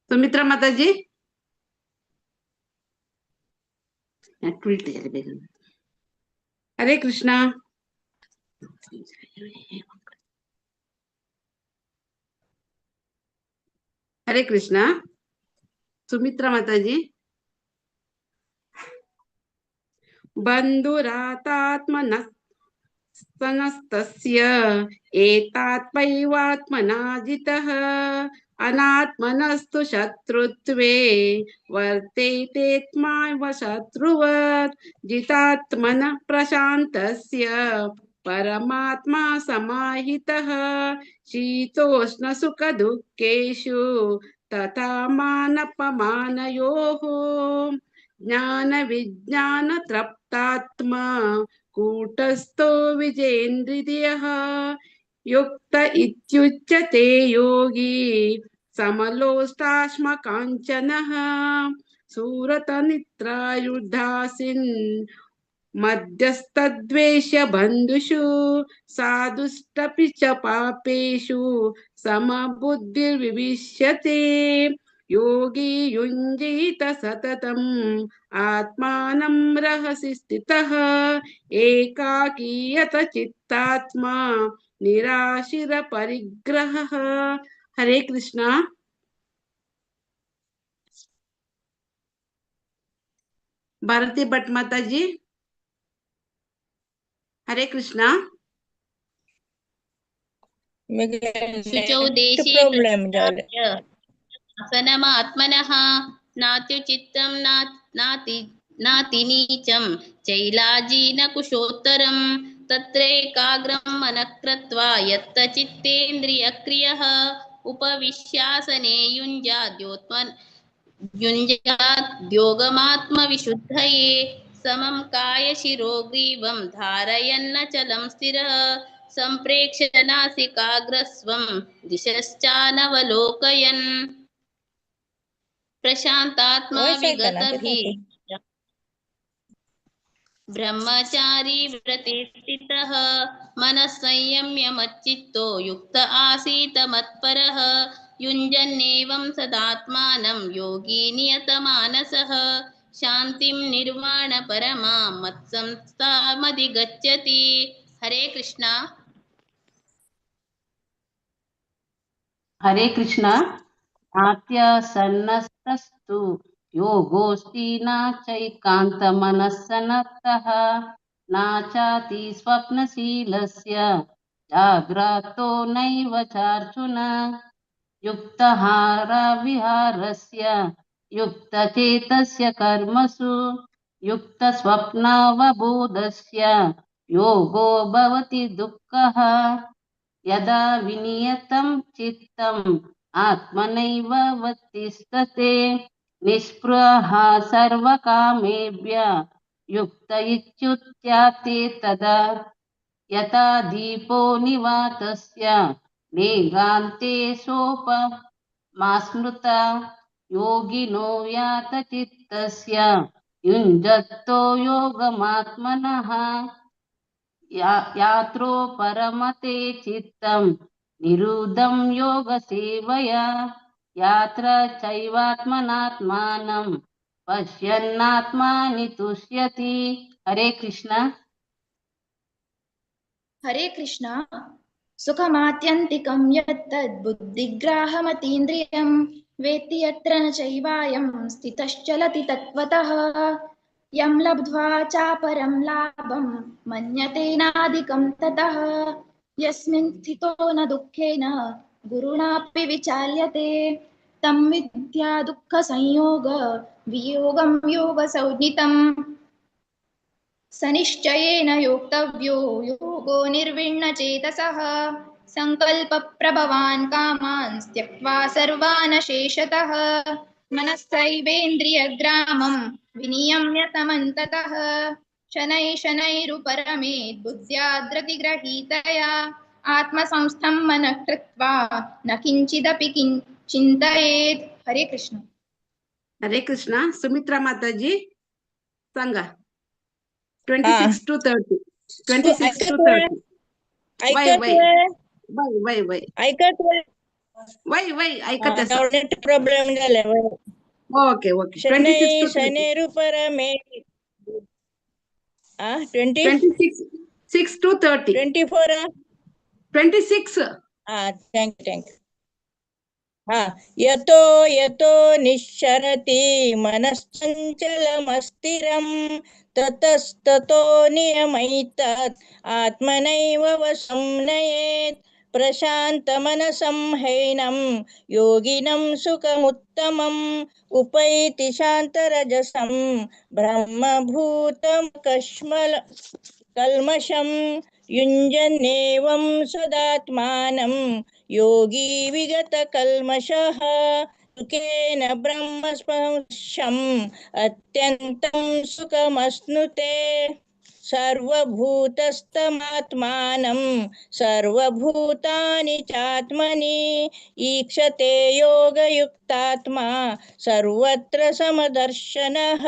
सुमित्रा माताजी. हरे कृष्णा. हरे कृष्णा. सुमित्रा माताजी. बंधुरातात्मनस्तस्य एतात्मैवात्मना जितः. अनात्मनस्तु शत्रुत्वे वर्तेतेत्माव शत्रुवत्. जितात्मन प्रशान्तस्य परमात्मा समाहितः. शीतोष्ण सुख दुःखेषु तथा मानपमानयोः. ज्ञान विज्ञान तृप्तात्मा कूटस्थो विजेन्द्रियः. युक्त इत्युच्यते योगी समलोष्टाश्म काञ्चनः. सूरतनित्रायुधासिन् मध्यस्तद्वेष बन्धुषु साधुष्टपि च पापेषु समबुद्धिर्विविश्यते. योगी युञ्जीत सततम् आत्मानं रहसि स्थितः. एकाकीयत चित्तात्मा निराशिर परिग्रहः. हरे कृष्णा. भारती भट्ट माताजी. हरे कृष्णा. शुचौ देशे प्रॉब्लेम झाले. आसनमात्मनः नात्युचित्तं नाति नातिनीचं चैलाजीनकुशोत्तरं तत्रैकाग्रं मनः कृत्वा यत्तचित्तेन्द्रियक्रियः उपविश्यासने युञ्जाद्योगमात्मविशुद्धये समं कायशिरोग्रीवं धारयन्नचलं स्थिरः सम्प्रेक्ष्य नासिकाग्रस्वं दिशश्चानवलोकयन् प्रशान्तात्मा वॉइस ऐकना ते विगतभी ब्रह्मचारी व्रते स्थितः मनः संयम्य मच्चित्तो युक्त आसीत मत्परः युञ्जन्नेवं सदात्मानं योगी नियतमानसः शान्तिं निर्वाणपरमां मत्संस्थामधिगच्छति। हरे कृष्णा। हरे कृष्णा। नात्यसन्नस्तस्तु योगोऽस्ति न चैकान्तमनस्सनत्तः न चाति स्वप्नशीलस्य जाग्रतो नैव चार्जुन युक्तहारविहारस्य युक्तचेतस्य कर्मसु युक्तस्वप्नावबोधस्य योगो भवति दुःखः। यदा विनियतं चित्तम् आत्मनैव वतिष्ठते निःस्पृहः सर्वकामेभ्य युक्त इत्युच्यते तदा। यथा दीपो निवातस्य मेघान्ते सोपमास्मृता योगिनो यातचित्तस्य युञ्जत्तो योगमात्मनः यात्रो परमते चित्तं निरुद्धं योगसेवया यात्रा चैवात्मनात्मानं पश्यन्नात्मानि तुष्यति। हरे कृष्णा। हरे कृष्णा। सुखमात्यन्तिकं यत्तद् बुद्धिग्राहमतीन्द्रियं वेत्ति यत्र न चैवायं स्थितश्चलति तत्त्वतः। यं लब्ध्वा चापरं लाभं मन्यते नाधिकं ततः। यस्मिन् स्थितो न दुःखेन गुरुणापि विचाल्यते। तं विद्या दुःखसंयोग वियोगं योगसंज्ञितम्। स निश्चयेन योक्तव्यो योगो निर्विण्णचेतसः। सङ्कल्पप्रभवान् कामान् त्यक्त्वा सर्वान् शेषतः। मनस्सैवेन्द्रियग्रामं विनियम्य समन्ततः। शनैः शनैरुपरमेत् बुद्ध्या धृतिगृहीतया। आत्मसंस्थं मनः कृत्वा न किञ्चिदपि चिन्तयेत्। हरे कृष्ण। हरे कृष्ण। सुमित्रा माताजी सांगा। 26 to 30. 26 to 30. वय वय वय वय वय ऐकत वय वय ऐकत आसा। नेट प्रॉब्लेम जाले। Okay okay. 26 शनै to 30. शनैरुपरमेत् 20 26 6 to 30. 24 26. Thank thank. यतो यतो निश्चरति मनश्चञ्चलमस्थिरं ततस्ततो नियमैतत् आत्मनैव वशं नयेत्। प्रशान्तमनसं हैनं योगिनं सुखमुत्तमम् उपैति शान्तरजसं ब्रह्मभूतं कल्मषं युञ्जन्नेवं सदात्मानं योगी विगतकल्मषः। सुखेन ब्रह्मस्पर्शम् अत्यन्तं सुखमश्नुते। सर्वभूतस्थमात्मानं सर्वभूतानि चात्मनि ईक्षते योगयुक्तात्मा सर्वत्र समदर्शनः।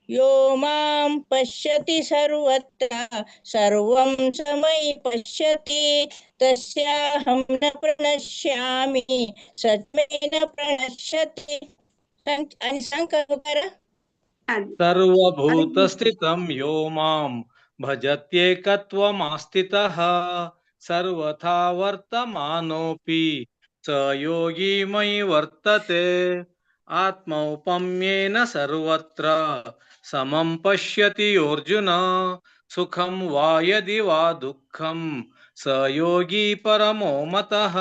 यो मां पश्यति सर्वत्र सर्वं समयि पश्यति तस्याहं न प्रणश्यामि स मे न प्रणश्यति। सर्वभूतस्थितं यो मां भजत्येकत्वमास्थितः सर्वथा वर्तमानोऽपि स योगी मयि वर्तते। आत्मौपम्येन सर्वत्र समं पश्यति अर्जुन सुखं वा यदि वा दुःखं स योगी परमो मतः।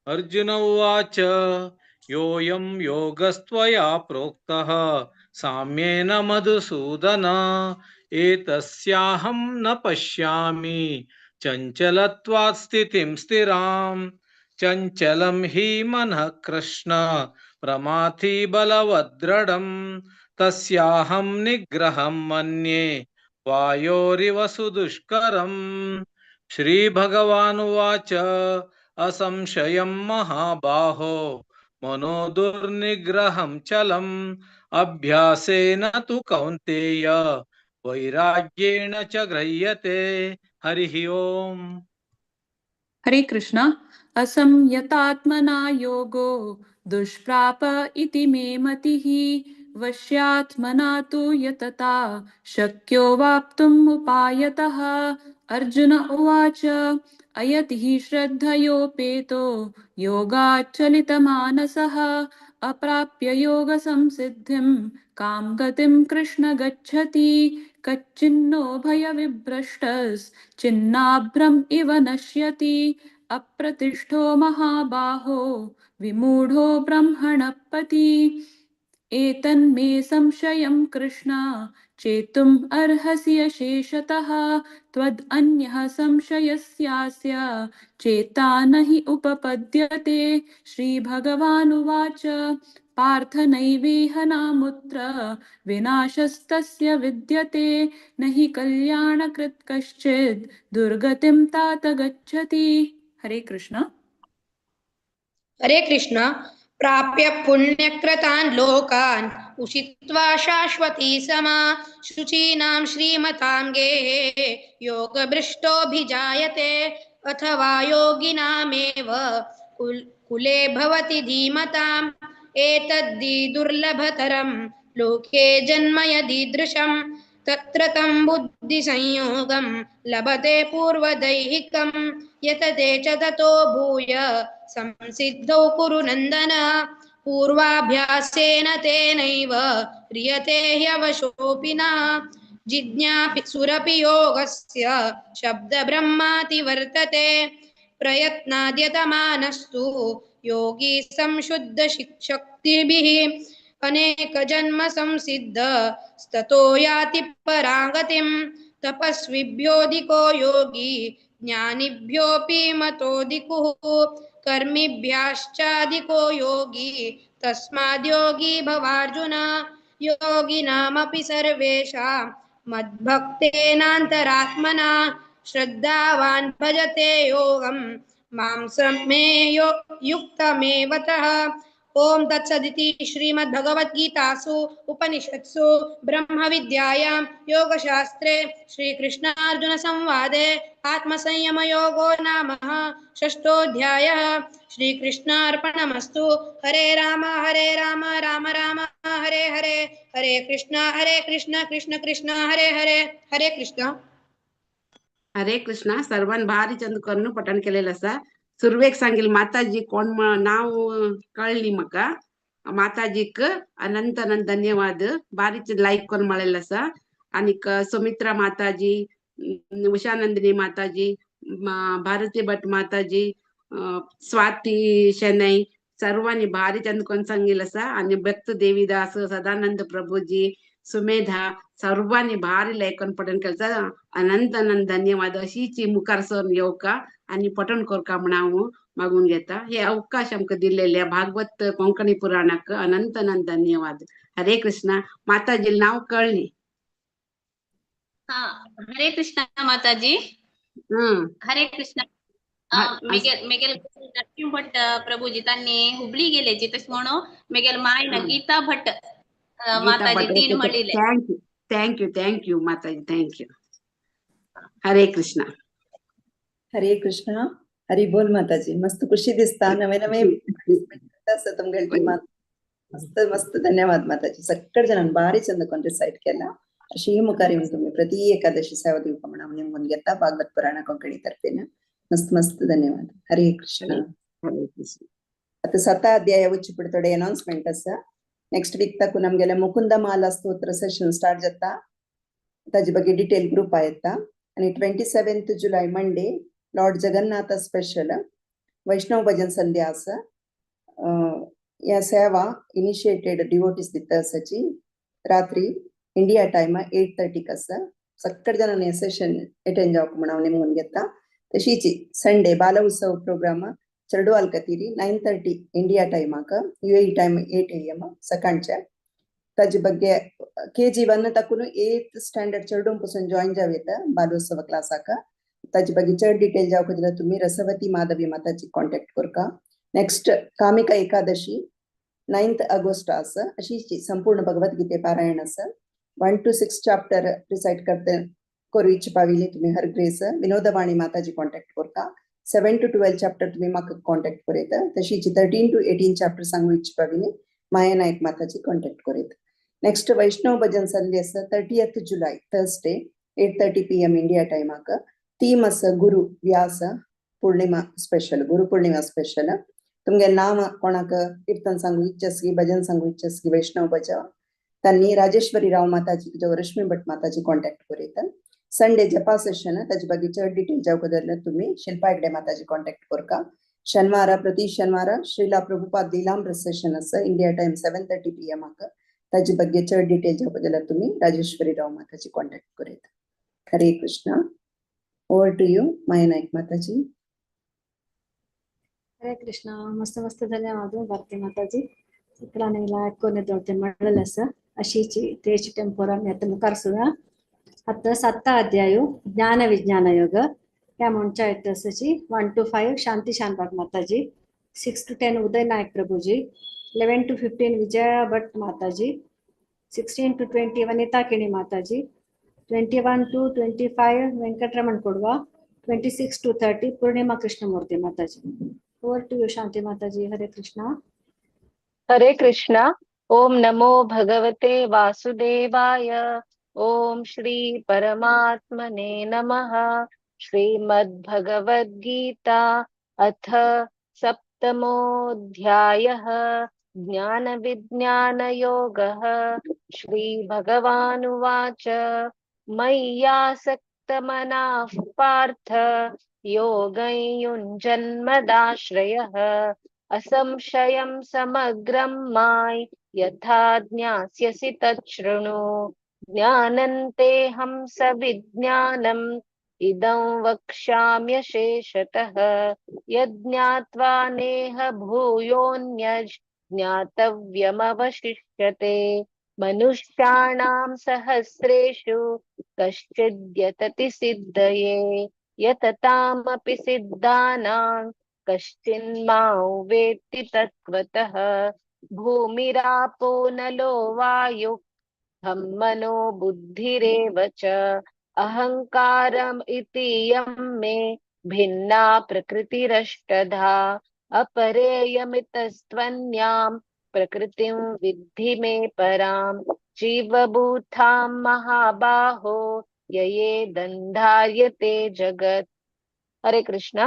अर्जुन उवाच योऽयं योगस्त्वया प्रोक्तः साम्येन मधुसूदन एतस्याहं न पश्यामि चञ्चलत्वात् स्थितिं स्थिरां चञ्चलं हि मनः कृष्ण प्रमाथि बलवद्दृढं तस्याहं निग्रहं मन्ये वायोरिव सुदुष्करम्। श्रीभगवानुवाच असंशयं महाबाहो मनो दुर्निग्रहं चलम् अभ्यासेन तु कौन्तेय वैराग्येण च गृह्यते। हरिः ओम। हरे कृष्ण। असंयतात्मना योगो दुष्प्राप इति मे मतिः वश्यात्मना तु यतता शक्यो वाप्तुम् उपायतः। अर्जुन उवाच अयति हि श्रद्धयोपेतो योगाच्चलितमानसः अप्राप्य योगसंसिद्धिं कां गतिं कृष्ण गच्छति। कच्चिन्नो भयविभ्रष्टश्चिन्नाभ्रम इव नश्यति अप्रतिष्ठो महाबाहो विमूढो ब्रह्मणपति। एतन्मे संशयं कृष्ण चेतुम् अर्हसि अशेषतः त्वद् अन्यः संशयस्यास्य चेता न हि उपपद्यते। श्रीभगवानुवाच पार्थ नैवेह नामुत्र विनाशस्तस्य विद्यते न हि कल्याणकृत् कश्चित् दुर्गतिं तात गच्छति। हरे कृष्ण। हरे कृष्ण। प्राप्य पुण्यकृतान् लोकान् उषित्वा शाश्वती समा शुचीनां श्रीमतां गेहे योगभ्रष्टोऽभिजायते अथवा योगिनामेव कुले भवति धीमताम्। एतद्धि दुर्लभतरं लोके जन्म यदीदृशं तत्र तं बुद्धिसंयोगं लभते पूर्वदैहिकं यतते च ततो भूय संसिद्धौ कुरु नन्दन। पूर्वाभ्यासेन तेनैव ह्रियते ह्यवशोऽपि न जिज्ञासुरपि योगस्य शब्दब्रह्माति वर्तते। प्रयत्नाद्यतमानस्तु योगी संशुद्ध शक्तिभिः अनेक जन्म संसिद्ध स्ततो याति परागतिं। तपस्विभ्योऽधिको योगी ज्ञानिभ्योऽपि मतोऽधिकुः कर्मिभ्याश्चाधिको योगी तस्माद्योगी भवार्जुन। योगिनामपि सर्वेषां मद्भक्तेनान्तरात्मना श्रद्धावान् भजते योगं मां समे युक्तमेवतः। ओम तत्सदिति श्रीमद्भगवद्गीतासु उपनिषत्सु ब्रह्मविद्यायां योगशास्त्रे श्रीकृष्णार्जुन संवादे आत्मसंयमयोगो नाम षष्ठोऽध्यायः। श्रीकृष्णार्पणमस्तु। हरे राम राम राम हरे हरे, हरे कृष्ण कृष्ण कृष्ण हरे हरे, हरे कृष्ण। हरे कृष्ण। सर्वांनी भारी चंद करून पठण केलेलं आसा। सुरवेक सांगेल माताजी कोण नाव कळली म्हाका। माताजीक अनंत अनंत धन्यवाद। बारीक लायक करून मेळिल्लो आसा। आनीक सुमित्रा माताजी, उषानंदिनी माताजी, भारती भट माताजी, स्वाती शनै सर्वांनी भारी चंद करून सांगिल्लें आसा। आनी भक्त देवीदास, सदानंद प्रभुजी, सुमेधा सर्वांनी भारी लायक करून पठण केलें। अनंत अनंत धन्यवाद। अशीच मुखार सरून येवका आनी पठण करका म्हण हांव मागून घेता। हे अवकाश आमकां दिल्लेले भागवत कोंकणी पुराणाक अनंत अनंत धन्यवाद। हरे कृष्ण। माताजी नाव कळ्ळी। हा, हरे कृष्ण माताजी। हरे कृष्ण। मेगेल नरसिंह भट प्रभुजी तांणी हुबळी गेलेची तशें म्हणून मेगेल माय ना गीता भट माताजी तीन म्हणिल्ले। Thank you thank you thank you माताजी, thank you. Hare Krishna. Hare Krishna. Hari बोल माताजी। मस्त खुशी दिसता नवे नवे तुमगेले टीमात। मस्त मस्त धन्यवाद माताजी। सगळे जणांनी भारी चंद कोण रिसाइट केला। अशी मुखार येवन तुमी प्रति एकादशी सेवा दिवपा म्हण हांव नेमून घेता भागवत पुराणा कोंकणी तर्फेन। मस्त मस्त धन्यवाद। हरे कृष्ण। हरे कृष्ण। आता 7 अध्याय उच्चपड थोडे अनाउन्समेंट आसा। नेक्स्ट वीक ताकून आमगेले मुकुंदमाला स्तोत्र सेशन स्टार्ट जाता। ताजे ಬಗ್ಗೆ डिटेल ग्रुप येता। आणि 27 जुलै Monday Lord Jagannatha special Vaishnav bhajan Sandhya आसा। ह्या सेवा इनिशिएटेड डिवोटीज दिता आसाची रात्री इंडिया टायम 8:30 आसा. सक्कड जाणांनी सेशन अटेंड जावंक म्हूण हांव नेमून घेता. तशीच संडे बाल उत्सव प्रोग्राम चेर्डवाल कतीरी 9:30 इंडिया टायमाक, UAE time 8 AM सकाळच्या. ताजे ಬಗ್ಗೆ KG 1 तकून 8th standard चेडूं पासून जॉईन जावं येता बालोत्सव क्लासाक. ताजे ಬಗ್ಗೆ चड डिटेल जावंक जाल्यार तुमी रसवती माधवी माताजी कॉन्टॅक्ट करका. Next Kamika Ekadashi 9th August आसा. अशी संपूर्ण भगवद्गीते पारायण आसा. 1 to 6 chapter recite करते करू इच्छा पाविली तुम्ही हर ग्रेस विनोदवाणी माताजी कॉन्टॅक्ट करका. 7 to 12 chapter तुम्ही म्हाका कॉन्टॅक्ट करूं. तशीच 13 to 18 chapter सांगू इच्छा पाविली माया नायक माताजी कॉन्टॅक्ट करूं. नेक्स्ट वैष्णव भजन संध्या आसा 30th July Thursday 8:30 PM India टायमाक. थीम आसा गुरु व्यास पूर्णिमा स्पेशल, गुरु पूर्णिमा स्पेशल. तुमगे नाम कोणाक कीर्तन सांगू इच्छा, भजन सांगू इच्छा, वैष्णव भजन त्यांनी राजेश्वरी राव माताजी किंवा रश्मी भट माताजी कॉन्टॅक्ट करूं. संडे जपा सेशन, ताजे ಬಗ್ಗೆ चड डिटेल जावंक जाल्यार तुम्ही शिल्पा हेगडे माताजी कॉन्टॅक्ट करका. शनिवार प्रति शनिवार श्रीला प्रभुपाद लीलामृत सेशन आसा इंडिया टायम 7:30 PM आक. ताजे ಬಗ್ಗೆ चड डिटेल जावंक जाल्यार तुम्ही राजेश्वरी राव माताजी कॉन्टॅक्ट करूं. Hare Krishna. Over to you Maya Naik Mataji. Hare Krishna. मस्त मस्त धन्यवाद भारती माताजी. इतरांनी कोने दोडते म्हणलेलं असं अशीची तेच टेंपोरा आता मुखार सुया. आता सात अध्याय ज्ञान विज्ञान योग या म्हणच्या येतची 1 to 5 Shanti Shanbhag Mataji, 6 to 10 Uday Naik Prabhuji, 11 to 15 Vijaya Bhat Mataji, 16 to 20 Vanita Keni Mataji, 21 to 25 Venkataraman Kodva, 26 to 30 Purnima Krishnamurthy Mataji. Over to you Shanti Mataji. Hare Krishna. Hare Krishna. Om नमो भगवते वासुदेवाय. ओम श्री परमात्मने नमः. श्रीमद्भगवद्गीता अथ सप्तमोऽध्यायः ज्ञानविज्ञानयोगः. श्री भगवानुवाच मय्यासक्तमनाः पार्थ योगं युञ्जन्मदाश्रयः असंशयं समग्रं माय यथा ज्ञास्यसि तच्छृणु. ज्ञानं तेऽहं सविज्ञानम् इदं वक्ष्याम्यशेषतः. यज्ञात्वा नेह भूयोऽन्यज् ज्ञातव्यमवशिष्यते. मनुष्याणां सहस्रेषु कश्चिद्यतति सिद्धये यततामपि सिद्धानां कश्चिन्मां वेत्ति तत्त्वतः. भूमिरापो नलो वायुः खं मनो बुद्धिरेव च अहंकारम् इति यं मे भिन्ना प्रकृतिरष्टधा. अपरेयमितस्त्वन्यां प्रकृतिं विद्धि मे परां जीवभूतां महाबाहो ययेदन्धार्यते जगत्. हरे कृष्णा.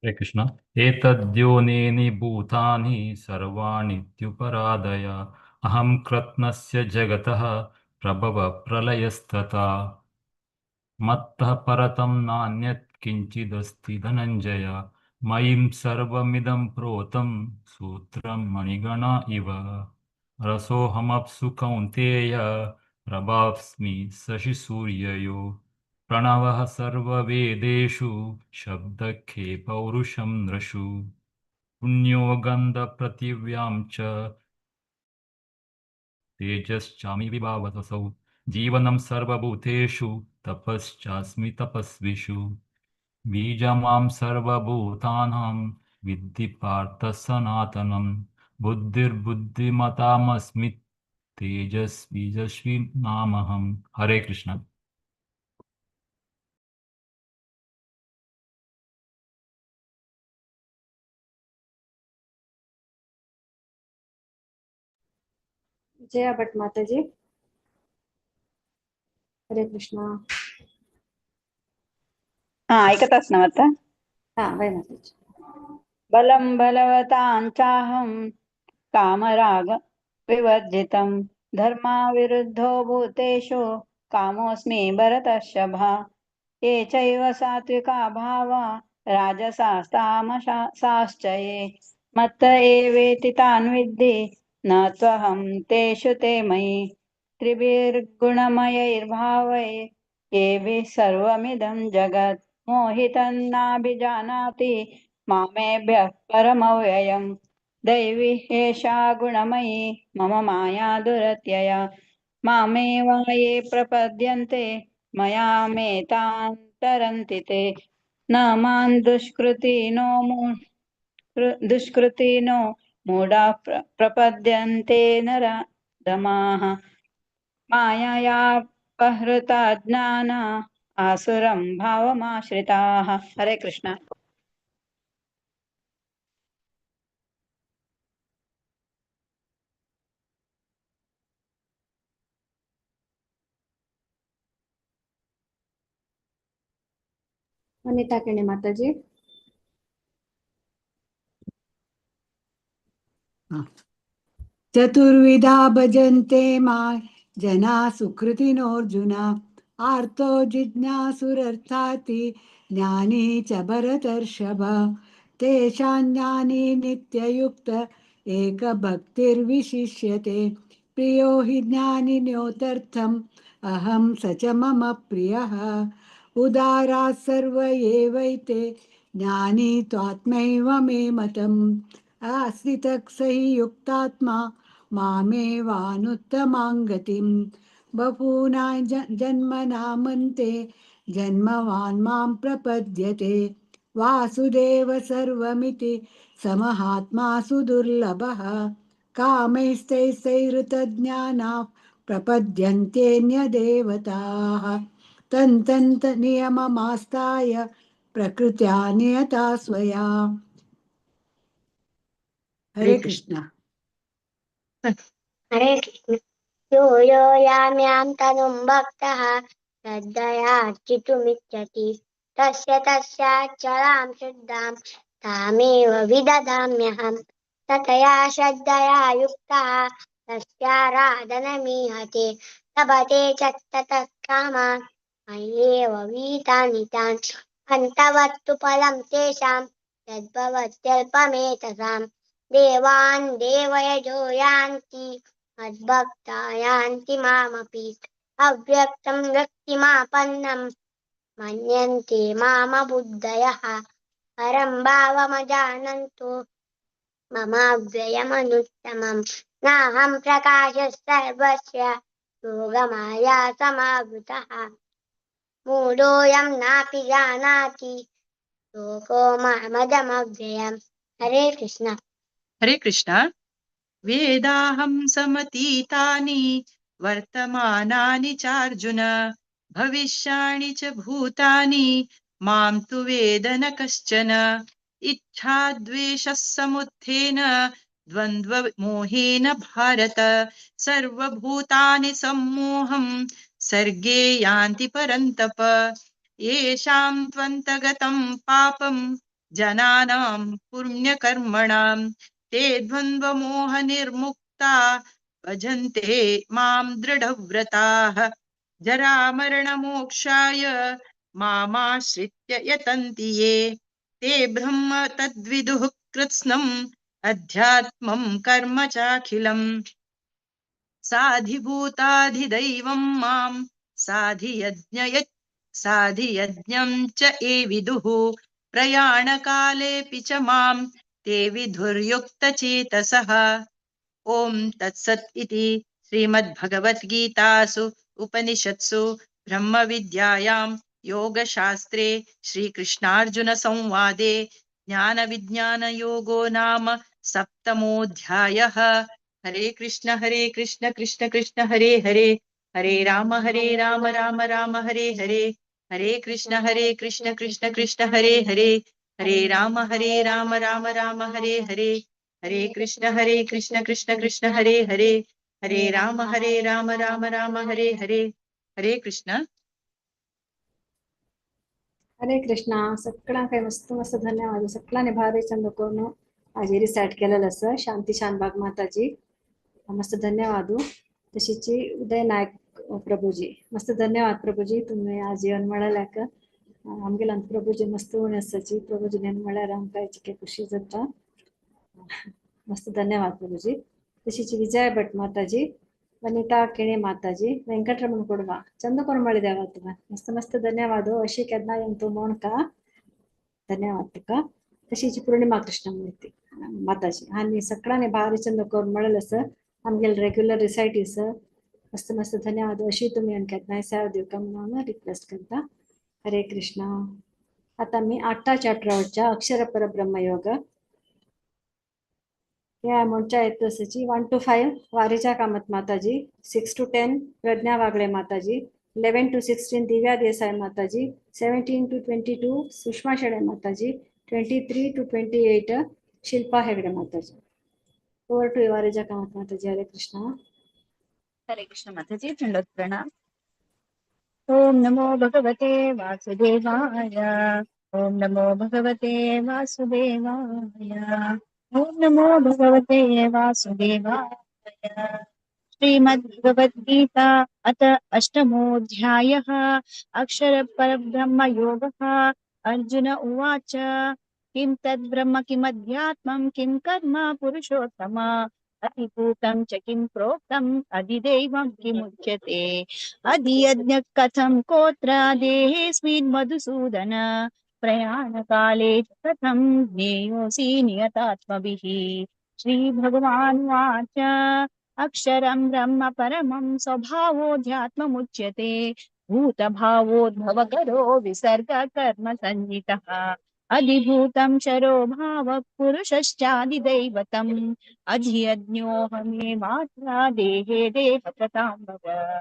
हरे कृष्ण. एतद्योनीनि भूतानि सर्वाणीत्युपराधय अहं कृत्स्नस्य जगतः प्रभव प्रलयस्तथा. मत्तः परतं नान्यत् किञ्चिदस्ति धनञ्जय. मयि सर्वमिदं प्रोतं सूत्रं मणिगणा इव. रसोऽहमप्सु कौन्तेय प्रभास्मि शशिसूर्ययो. प्रणवः सर्ववेदेषु शब्दखे पौरुषं नृषु. पुण्यो गन्धपृथिव्यां च तेजश्चामि विभावसौ. जीवनं सर्वभूतेषु तपश्चास्मि तपस्विषु. बीजमां सर्वभूतानां विद्धि पार्थ सनातनं. बुद्धिर्बुद्धिमतामस्मि तेजस्वी नामहं. हरे कृष्ण. विजया भट्ट माताजी. हरे कृष्णा. हा ऐकतास ना आता? हा वय माताजी. बलं बलवतां चाहं कामराग विवर्जितं धर्माविरुद्धो भूतेषु कामोऽस्मि भरतर्षभ. ये चैव सात्विका भावा राजसास्तामसाश्च ये मत्त एवेति तान् विद्धि न त्वहं तेषु ते मयि। त्रिभिर्गुणमयैर्भावैर्येभिः सर्वमिदं जगत् मोहितं नाभिजानाति मामेभ्यः परमव्ययम्। दैवी एषा गुणमयी मम माया दुरत्यया मामेव ये प्रपद्यन्ते मया मेतान् तरन्ति ते। न मां दुष्कृतिनो मूढाः प्रपद्यन्ते नराधमाः। माययापहृता ज्ञाना आसुरं भावमाश्रिताः। हरे कृष्ण। वनिता केणे माताजी। चतुर्विधा भजन्ते मा जना सुकृतिनोऽर्जुन आर्तो जिज्ञासुरर्थाति ज्ञानी च भरतर्षभ। तेषां ज्ञानी नित्ययुक्त एकभक्तिर्विशिष्यते। प्रियो हि ज्ञानिनोतर्थम् अहं स च मम प्रियः। उदाराः सर्व एवैते ज्ञानी त्वात्मैव मे मतम्। आश्रितः स हि युक्तात्मा मामेवानुत्तमां गतिं। बहूनां जन्मनामन्ते जन्मवान् मां प्रपद्यते। वासुदेव सर्वमिति समहात्मा सुदुर्लभः। कामैस्तैस्तैरुतज्ञानाः प्रपद्यन्तेऽन्यदेवताः। तन्तन्त नियममास्ताय प्रकृत्या नियता स्वया। हरे कृष्ण। हरे कृष्ण। यो यो यां यां तनुं भक्तः श्रद्धयार्चितुमिच्छति तस्य तस्याचलां शुद्धां तामेव विदधाम्यहं। ततया श्रद्धया युक्तः तस्याराधनमीहते लभते च ततः कामान् मय्येव वीतानि तान्। अन्तवत्तु फलं तेषां यद्भवत्यल्पमेतसां। देवान् देवयजो यान्ति मद्भक्ता यान्ति मामपि। अव्यक्तं व्यक्तिमापन्नं मन्यन्ते मामबुद्धयः। परं भावमजानन्तो ममाव्ययमनुत्तमं। नाहं प्रकाशः सर्वस्य योगमाया समावृतः। मूढोऽयं नापि जानाति लोको मामदमव्ययम्। हरे कृष्ण। हरे कृष्ण। वेदाहं समतीतानि वर्तमानानि चार्जुन भविष्याणि च भूतानि मां तु वेद न कश्चन। इच्छाद्वेषः समुत्थेन द्वन्द्वमोहेन भारत सर्वभूतानि सम्मोहं सर्गे यान्ति परन्तप। येषां त्वन्तगतं पापं जनानां पुण्यकर्मणां ते द्वन्द्वमोहनिर्मुक्ता भजन्ते मां दृढव्रताः। जरामरणमोक्षाय मामाश्रित्य यतन्ति ये ते ब्रह्म तद्विदुः कृत्स्नम् अध्यात्मं कर्म चाखिलम्। साधिभूताधिदैवं मां साधियज्ञं च ये विदुः। प्रयाणकालेऽपि च मां ते विधुर्युक्तचेतसः। ॐ तत्सत् इति श्रीमद्भगवद्गीतासु उपनिषत्सु ब्रह्मविद्यायां योगशास्त्रे श्रीकृष्णार्जुनसंवादे ज्ञानविज्ञानयोगो नाम सप्तमोऽध्यायः। हरे कृष्ण कृष्ण कृष्ण हरे हरे, हरे राम राम राम हरे हरे, हरे कृष्ण कृष्ण कृष्ण हरे हरे, हरे राम राम राम हरे हरे, हरे कृष्ण कृष्ण कृष्ण हरे हरे, हरे राम राम राम हरे हरे। हरे कृष्ण। हरे कृष्णा। सगळ्यांक मस्त मस्त धन्यवाद। सगळ्यांनी भारी चंद करून आज रिसाईट केलेलं असं शांती शानबाग माताजी मस्त धन्यवाद। तशीच उदय नायक प्रभुजी मस्त धन्यवाद प्रभुजी, तुम्ही आज येवन म्हळ्याक आमगेले प्रभुजी मस्त उणे आसाची। प्रभुजी म्हळ्यार आमकां इतके खुशी जाता। मस्त धन्यवाद प्रभुजी. तशीच विजय भट माताजी, वनिता केणे माताजी, वेंकटरमण कोडवा, चंद कोरमळी देवा तुका मस्त मस्त धन्यवाद. अशी केन्ना येवन तूं मोणका, धन्यवाद तुका. तशीच पूर्णिमा कृष्णमूर्ती माताजी आनी सगळ्यांनी भारी चंद करून मेळ्ळें सर आमगेले रेग्युलर रिसायटी सर, मस्त मस्त धन्यवाद. अशी तुमी आनी केन्नाय सेवा दिवका म्हणून हांव रिक्वेस्ट करता. हरे कृष्णा. आता मी 8 चॅप्टरावरच्या अक्षर परब्रह्म योग या म्हणच्या येतची 1 to 5 Varija Kamat Mataji, 6 to 10 Pragya Wagle Mataji, 11 to 16 Divya Desai Mataji, 17 to 22 Sushma Shenoy Mataji, 23 to 28 Shilpa Hegde Mataji. Over to Varija Kamat Mataji. Hare Krishna. Hare Krishna Mataji, दंडवत प्रणाम. ओम नमो भगवते वासुदेवाय. ओम नमो भगवते वासुदेवाय. ओम नमो भगवते वासुदेवाय. श्रीमद्भगवद्गीता अथ अष्टमोऽध्यायः. अक्षर परब्रह्म योगः. अर्जुन उवाच, किं तद् ब्रह्म किमध्यात्मं किं कर्म पुरुषोत्तम, अधिभूतं च किं प्रोक्तम् अधिदैवं किमुच्यते, अधियज्ञ कथं कोत्र देहेऽस्मिन् मधुसूदन, प्रयाणकाले च कथं ज्ञेयोऽसि नियतात्मभिः. श्रीभगवानुवाच, अक्षरं ब्रह्म परमं स्वभावोऽध्यात्ममुच्यते, भूतभावोद्भवकरो विसर्ग कर्म संज्ञितः, अधिभूतं क्षरो भावः पुरुषश्चाधिदैवतम्, अधियज्ञोऽहमेवात्र देहे देहप्रतां भव,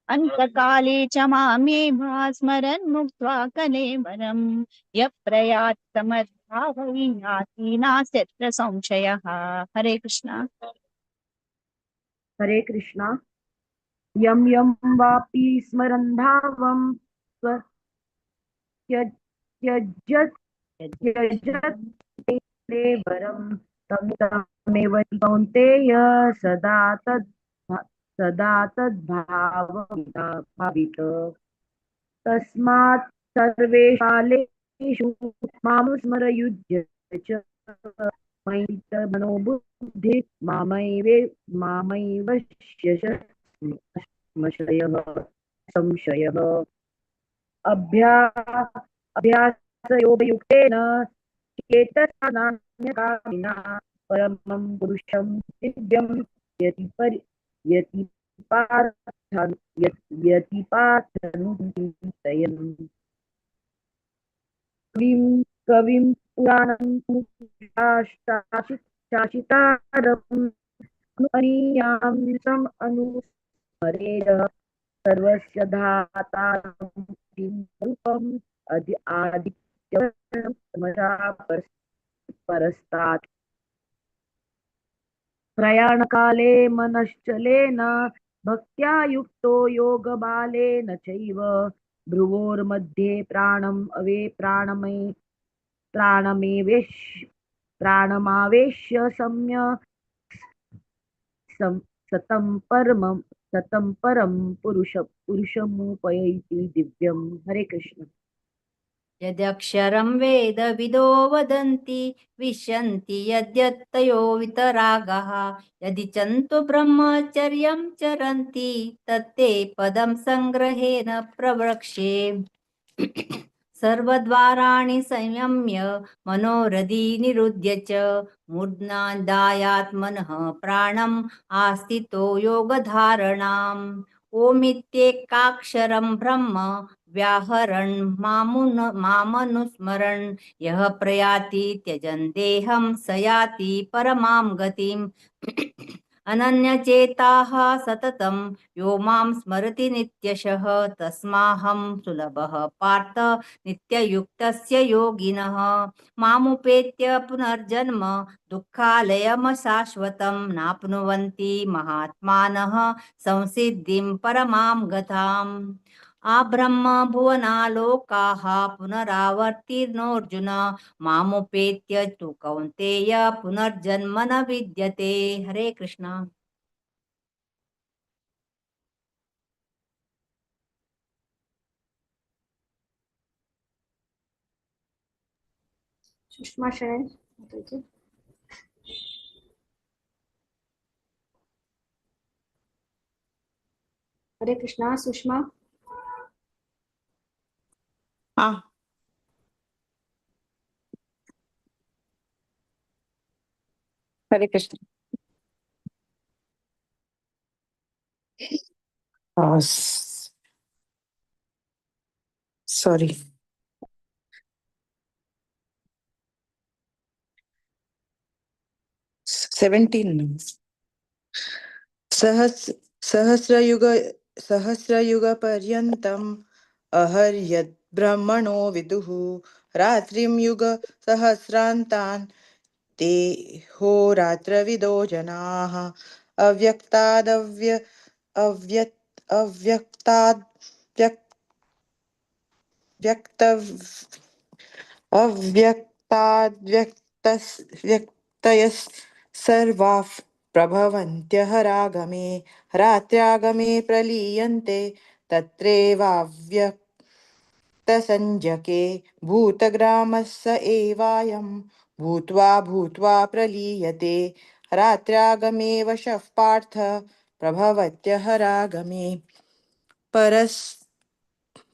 अन्तकाले च मामेव स्मरन् मुक्त्वा कलेवरं, यः प्रयाति तमद्भावै याति नास्त्यत्र संशयः. हरे कृष्णा. हरे कृष्णा. यम यम वापि स्मरन् भावं त्यजत् त्यजत् तं तमेव कौन्तेय सदा तद् सदा तद्भावित. तस्मात् सर्वेषु कालेषु मां स्मर युज्य च मयि मनोबुद्धि मामैव संशयः संशयः. अभ्यासयोगयुक्तेन चेतसा नान्यकामिना परमं पुरुषं दिव्यं यतिपार्थनुचिन्तयन्. कविं पुराणं शासितारं अनीयां अनुस्मरेद सर्वस्य धातारं रूपम् आदित्यवर्णं तमसा परस्तात्. प्रयाणकाले मनश्चलेन भक्त्या युक्तो योगबालेन चैव भ्रुवोर्मध्ये प्राणम् अवे प्राणमावेश्य सतं परम पुरुषमुपैति दिव्यं. हरे कृष्ण. यद्यक्षरं वेदविदो वदन्ति विशन्ति यद्यत्तयो वितरागः, यदि चन्तु ब्रह्मचर्यं चरन्ति तत्ते पदं संग्रहेण प्रवक्ष्ये. सर्वद्वाराणि संयम्य मनोहृदि निरुध्य च मूर्ध्नादायात्मनः प्राणम् आस्थितो योगधारणाम्. ओमित्येकाक्षरं ब्रह्म व्याहरन् मामनुस्मरन् यः प्रयाति त्यजन् देहं स याति परमां गतिम्. अनन्यचेताः सततं यो मां स्मरति नित्यशः तस्माहं सुलभः पार्थ नित्ययुक्तस्य योगिनः. मामुपेत्य पुनर्जन्म दुःखालयमशाश्वतं नाप्नुवन्ति महात्मानः संसिद्धिं परमां गताम्. आब्रह्म भुवनालोकाः पुनरावर्तिर्नोऽर्जुन मामुपेत्य तु कौन्तेय पुनर्जन्म न विद्यते. हरे कृष्णा. सुषमा शरण माताजी. हरे कृष्णा. सुषमा. हाँ. हरे कृष्ण. सॉरी, 17. सहस्रयुग सहस्रयुग पर्यन्तम् अहर्यद् ब्रह्मणो विदुः रात्रिं युग सहस्रान्तान् ते होरात्रविदो जनाः. अव्यक्तादव्य अव्यक्त अव्यक्ताद् व्यक्त व्यक्त अव्यक्ताद्व्यक्तस् व्यक्तयः सर्वाः प्रभवन्त्यहरागमे रात्र्यागमे प्रलीयन्ते तत्रैवाव्यक्तसंज्ञके भूतग्रामः स एवायं भूत्वा भूत्वा प्रलीयते रात्र्यागमे वशः पार्थ प्रभवत्यहरागमे. परस्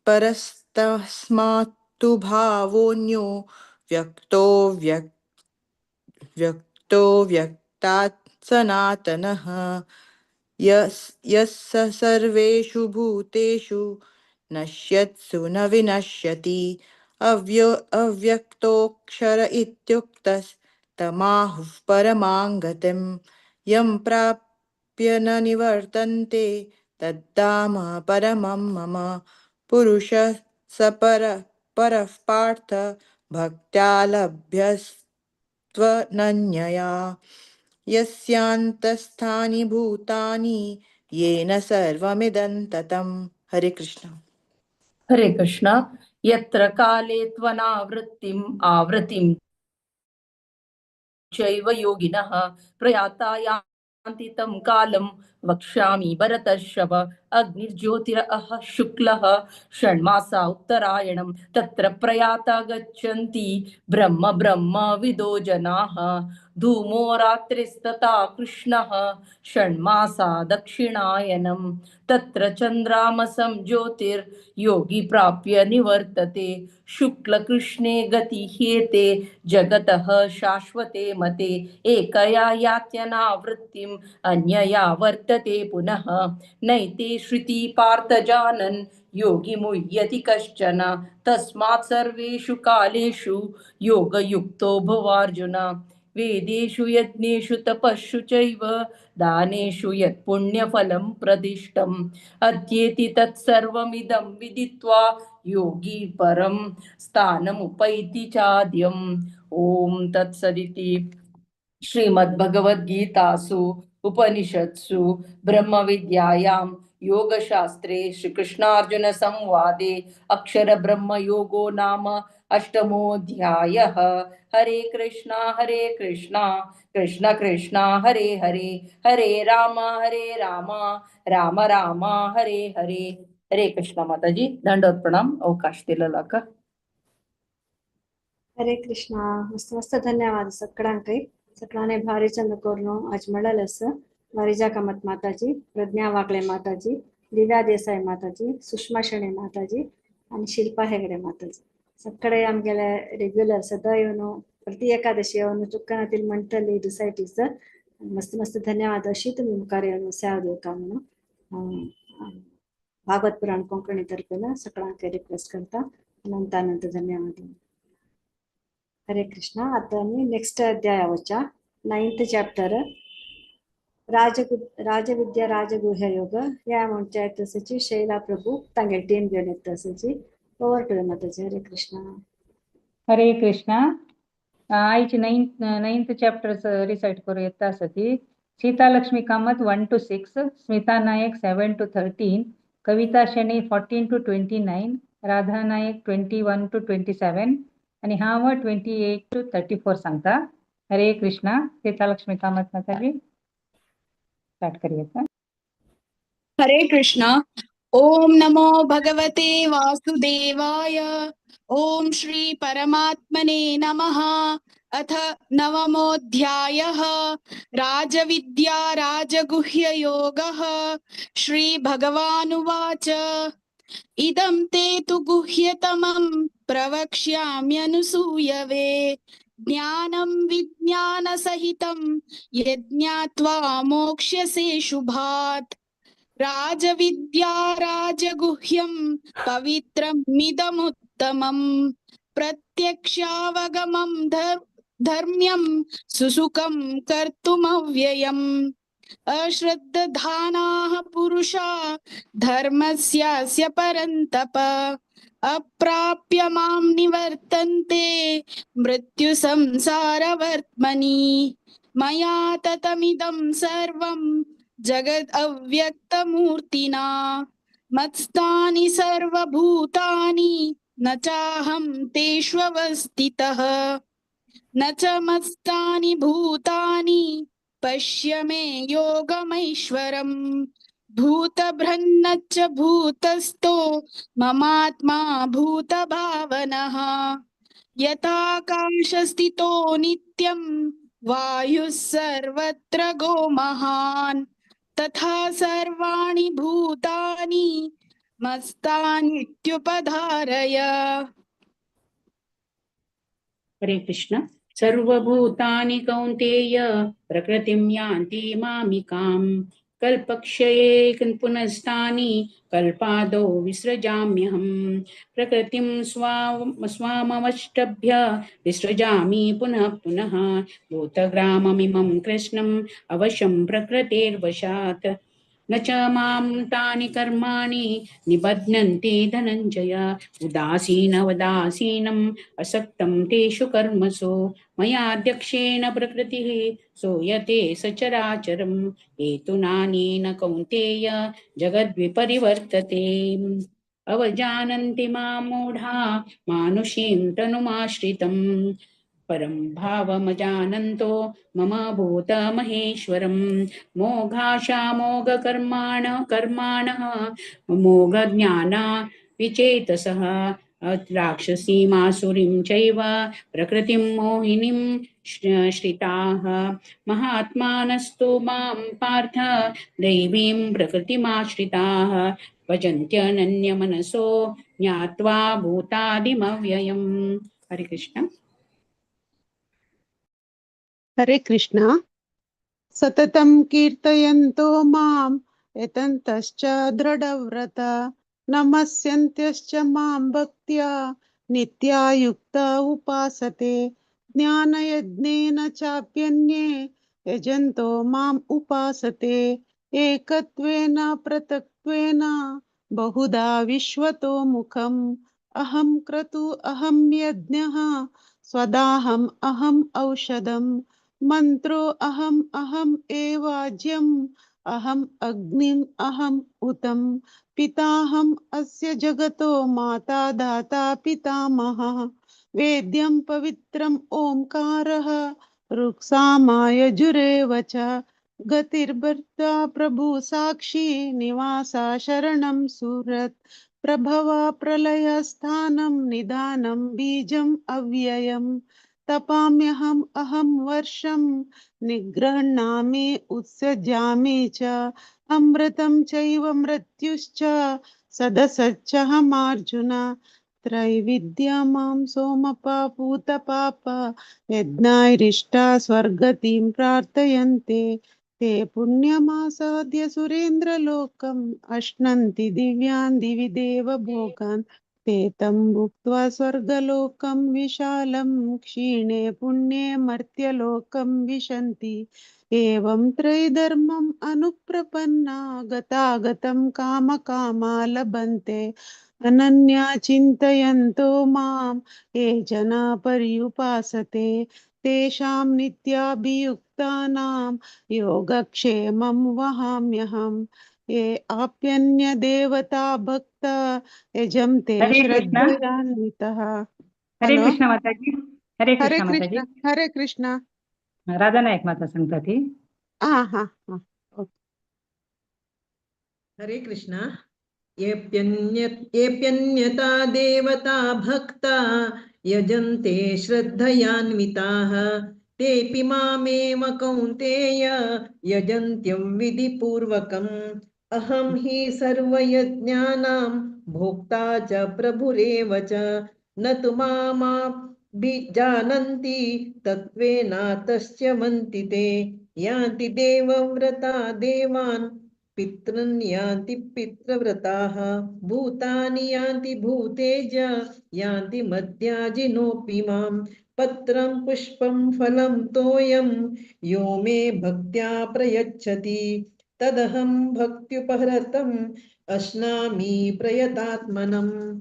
परस्तस्मात्तु भावोऽन्यो व्यक्तो व्यक्तो व्यक्तात् सनातनः. यः स सर्वेषु भूतेषु नश्यत्सु न विनश्यति अव्यक्तोऽक्षर इत्युक्तस्तमाहुः परमां गतिम्. यं प्राप्य न निवर्तन्ते तद्धाम परमं मम. पुरुषः स परः पार्थ भक्त्या लभ्यस्त्वनन्यया. यस्यान्तस्थानि भूतानि येन सर्वमिदं ततम्. हरे कृष्ण. हरे कृष्ण. यत्र काले त्वनावृत्तिम् आवृत्तिं चैव योगिनः प्रयाता यान्ति तं कालं वक्ष्यामि भरतर्षभ. अग्निर्ज्योतिरः शुक्लः षण्मासा उत्तरायणं तत्र प्रयाता गच्छन्ति ब्रह्म ब्रह्म विदो जनाः. धूमो रात्रिस्तथा कृष्णः षण्मासा दक्षिणायनं तत्र चन्द्रामसं ज्योतिर्योगी प्राप्य निवर्तते. शुक्लकृष्णे गतिह्येते जगतः शाश्वते मते. एकया यात्यनावृत्तिम् अन्यया वर्तते पुनः. नैते श्रुति पार्थ जानन् योगी मुह्यति कश्चन. तस्मात् सर्वेषु कालेषु योगयुक्तो भवार्जुन. वेदेषु यज्ञेषु तपस्सु चैव दानेषु यत्पुण्यफलं प्रदिष्टम्. अत्येति तत्सर्वमिदं विदित्वा योगी परं स्थानमुपैति चाद्यम्. ॐ तत्सदिति श्रीमद्भगवद्गीतासु उपनिषत्सु ब्रह्मविद्यायां योगशास्त्रे श्रीकृष्णार्जुन संवादे अक्षर ब्रह्म योगो नाम अष्टमोऽध्यायः. हरे कृष्णा कृष्ण कृष्ण हरे हरे, हरे राम राम राम हरे हरे. हरे कृष्ण माताजी, दंडवत प्रणाम. अवकाश दिलेला का. हरे कृष्णा. मस्त मस्त धन्यवाद सगळ्यांकय. सगळ्यांनी भारी चंद करून आज मिळालं असं. वरिजा कामत माताजी, प्रज्ञा वागळे माताजी, दिव्या देसाई माताजी, सुषमा शेणे माताजी आणि शिल्पा हेगडे माताजी. सगळे आमगेले रेग्युलर सदा येवन प्रति एकादशी येवन चुक्कनातील म्हणटली रिसायटीस. मस्त मस्त धन्यवाद. अशी तुम्ही मुखार येवन सेवा दिवका म्हणून भागवत पुराण कोंकणी तर्फेन सगळ्यांक रिक्वेस्ट करता. अनंत अनंत धन्यवाद. हरे कृष्णा. आता आमी नेक्स्ट अध्याय वच्या 9th chapter राजविद्या राजगुह्य योग ह्या म्हणच्या येतसची शैला प्रभू तांगे टीम घेवन येतसची. ओवर टू माताजी. हरे कृष्णा. हरे कृष्णा. आयची नाइन्थ चॅप्टर रिसाइट करूं येता आसा ती. Sitalakshmi Kamat 1 to 6, Smita Naik 7 to 13, Kavita Shenoy 14 to 29, Radha Naik 21 to 27 आणि हांव 28 to 34 सांगता. हरे कृष्णा. सीतालक्ष्मी कामत माताजी स्टार्ट करूया. हरे कृष्णा. ओम नमो भगवते वासुदेवाय. ओम श्री परमात्मने नमः. अथ नवमोऽध्यायः राजविद्या राजगुह्ययोगः। श्रीभगवानुवाच। इदं ते तु गुह्यतमं प्रवक्ष्याम्यनुसूयवे ज्ञानं विज्ञानसहितं यज्ञात्वा मोक्ष्यसे शुभात्। राजविद्या राजगुह्यं पवित्रमिदमुत्तमं प्रत्यक्षावगमं धर्म्यं सुसुखं कर्तुमव्ययम्। अश्रद्धानाः पुरुषा धर्मस्यास्य परन्तप अप्राप्य मां निवर्तन्ते मृत्युसंसारवर्त्मनि। मया ततमिदं सर्वं जगद् अव्यक्तमूर्तिना मत्स्थानि सर्वभूतानि न चाहं तेष्वस्थितः न च मत्स्थानि भूतानि पश्य मे योगमैश्वरम्। भूतभ्रन्न च भूतस्थो ममात्मा भूतभावनः। यथाकाशस्थितो नित्यं वायुः सर्वत्र गो महान् तथा सर्वाणि भूतानि मस्तानित्युपधारय। हरे कृष्ण। सर्वभूतानि कौन्तेय प्रकृतिं यान्ति मामिकां कल्पक्षये पुनस्तानि कल्पादौ विसृजाम्यहम्। प्रकृतिं स्वामवष्टभ्य विसृजामि पुनः पुनः। भूतग्राममिमं कृष्णम् अवशं प्रकृतेर्वशात्। न च मां तानि कर्माणि निबध्नन्ति धनञ्जय। उदासीनवदासीनम् असक्तं तेषु कर्मसु मयाध्यक्षेण प्रकृतिः सोयते सचराचरम्। हेतुनानेन कौन्तेय जगद्विपरिवर्तते। अवजानन्ति मां मूढा मानुषीं तनुमाश्रितम् परं भावमजानन्तो मम भूतमहेश्वरम्। मोघाशामोघकर्माण कर्माणः मोघज्ञाना विचेतसः राक्षसीमासुरीं चैव प्रकृतिं मोहिनीं श्रिताः। महात्मानस्तु मां पार्थ दैवीं प्रकृतिमाश्रिताः भजन्त्यनन्यमनसो ज्ञात्वा भूतादिमव्ययम्। हरे कृष्ण। हरे कृष्ण। सततं कीर्तयन्तो मां यतन्तश्च दृढव्रत नमस्यन्त्यश्च मां भक्त्या नित्या युक्ता उपासते। ज्ञानयज्ञेन चाप्यन्ये यजन्तो माम् उपासते। एकत्वेन पृथक्त्वेन बहुधा विश्वतो मुखम्। अहं क्रतु अहं यज्ञः स्वदाहम् अहम् औषधम्। मंत्रो अहम् अहम् एवाज्यम् अहम् अग्निम् अहम् उतम्। पिताहम् अस्य जगतो माता दाता पितामहः। वेद्यं पवित्रम् ओंकारः ऋक्सामायजुरेव च। गतिर्भर्ता प्रभु साक्षी निवासा शरणं सुरत्। प्रभवा प्रलयस्थानं निधानं बीजम् अव्ययम्। तपाम्यहम् अहं वर्षं निगृह्णामि उत्सृजामि च। अमृतं चैव मृत्युश्च सदसच्चहमार्जुन। त्रैविद्या मां सोमपा पूतपाप यज्ञैरिष्टा स्वर्गतिं प्रार्थयन्ते। ते पुण्यमासाद्य सुरेन्द्रलोकम् अश्नन्ति दिव्यान् दिवि देवभोगान्। ते तं भुक्त्वा स्वर्गलोकं विशालं क्षीणे पुण्ये मर्त्यलोकं विशन्ति। एवं त्रैधर्मम् अनुप्रपन्ना गतागतं कामकामा लभन्ते। अनन्या चिन्तयन्तो मां ये जना पर्युपासते। तेषां नित्याभियुक्तानां योगक्षेमं वहाम्यहम्। ये आप्यन्यदेवता भक्ता यजन्ते हरे कृष्ण। श्रद्धयान्वितः। हरे हॅलो। कृष्ण माताजी। हरे हरे कृष्ण माताजी। कृष्ण। हरे कृष्ण। राधा नायक माता सांगता ती। हा हा हा। ओके। हरे कृष्ण। येऽप्यन्यता देवता भक्ता यजन्ते श्रद्धयान्विताः तेऽपि मामेव कौन्तेय यजन्त्यं विधिपूर्वकम्। अहं हि सर्वयज्ञानां भोक्ता च प्रभुरेव च, न तु मामाभिजानन्ति तत्त्वेनातश्च वन्ति ते। यान्ति देवव्रता देवान् पितॄन् यान्ति पितृव्रताः, भूतानि यान्ति भूतेज यान्ति मद्याजिनोऽपि माम्। पत्रं पुष्पं फलं तोयं यो मे भक्त्या प्रयच्छति, तदहं भक्त्युपहृतम् अश्नामि प्रयतात्मनम्।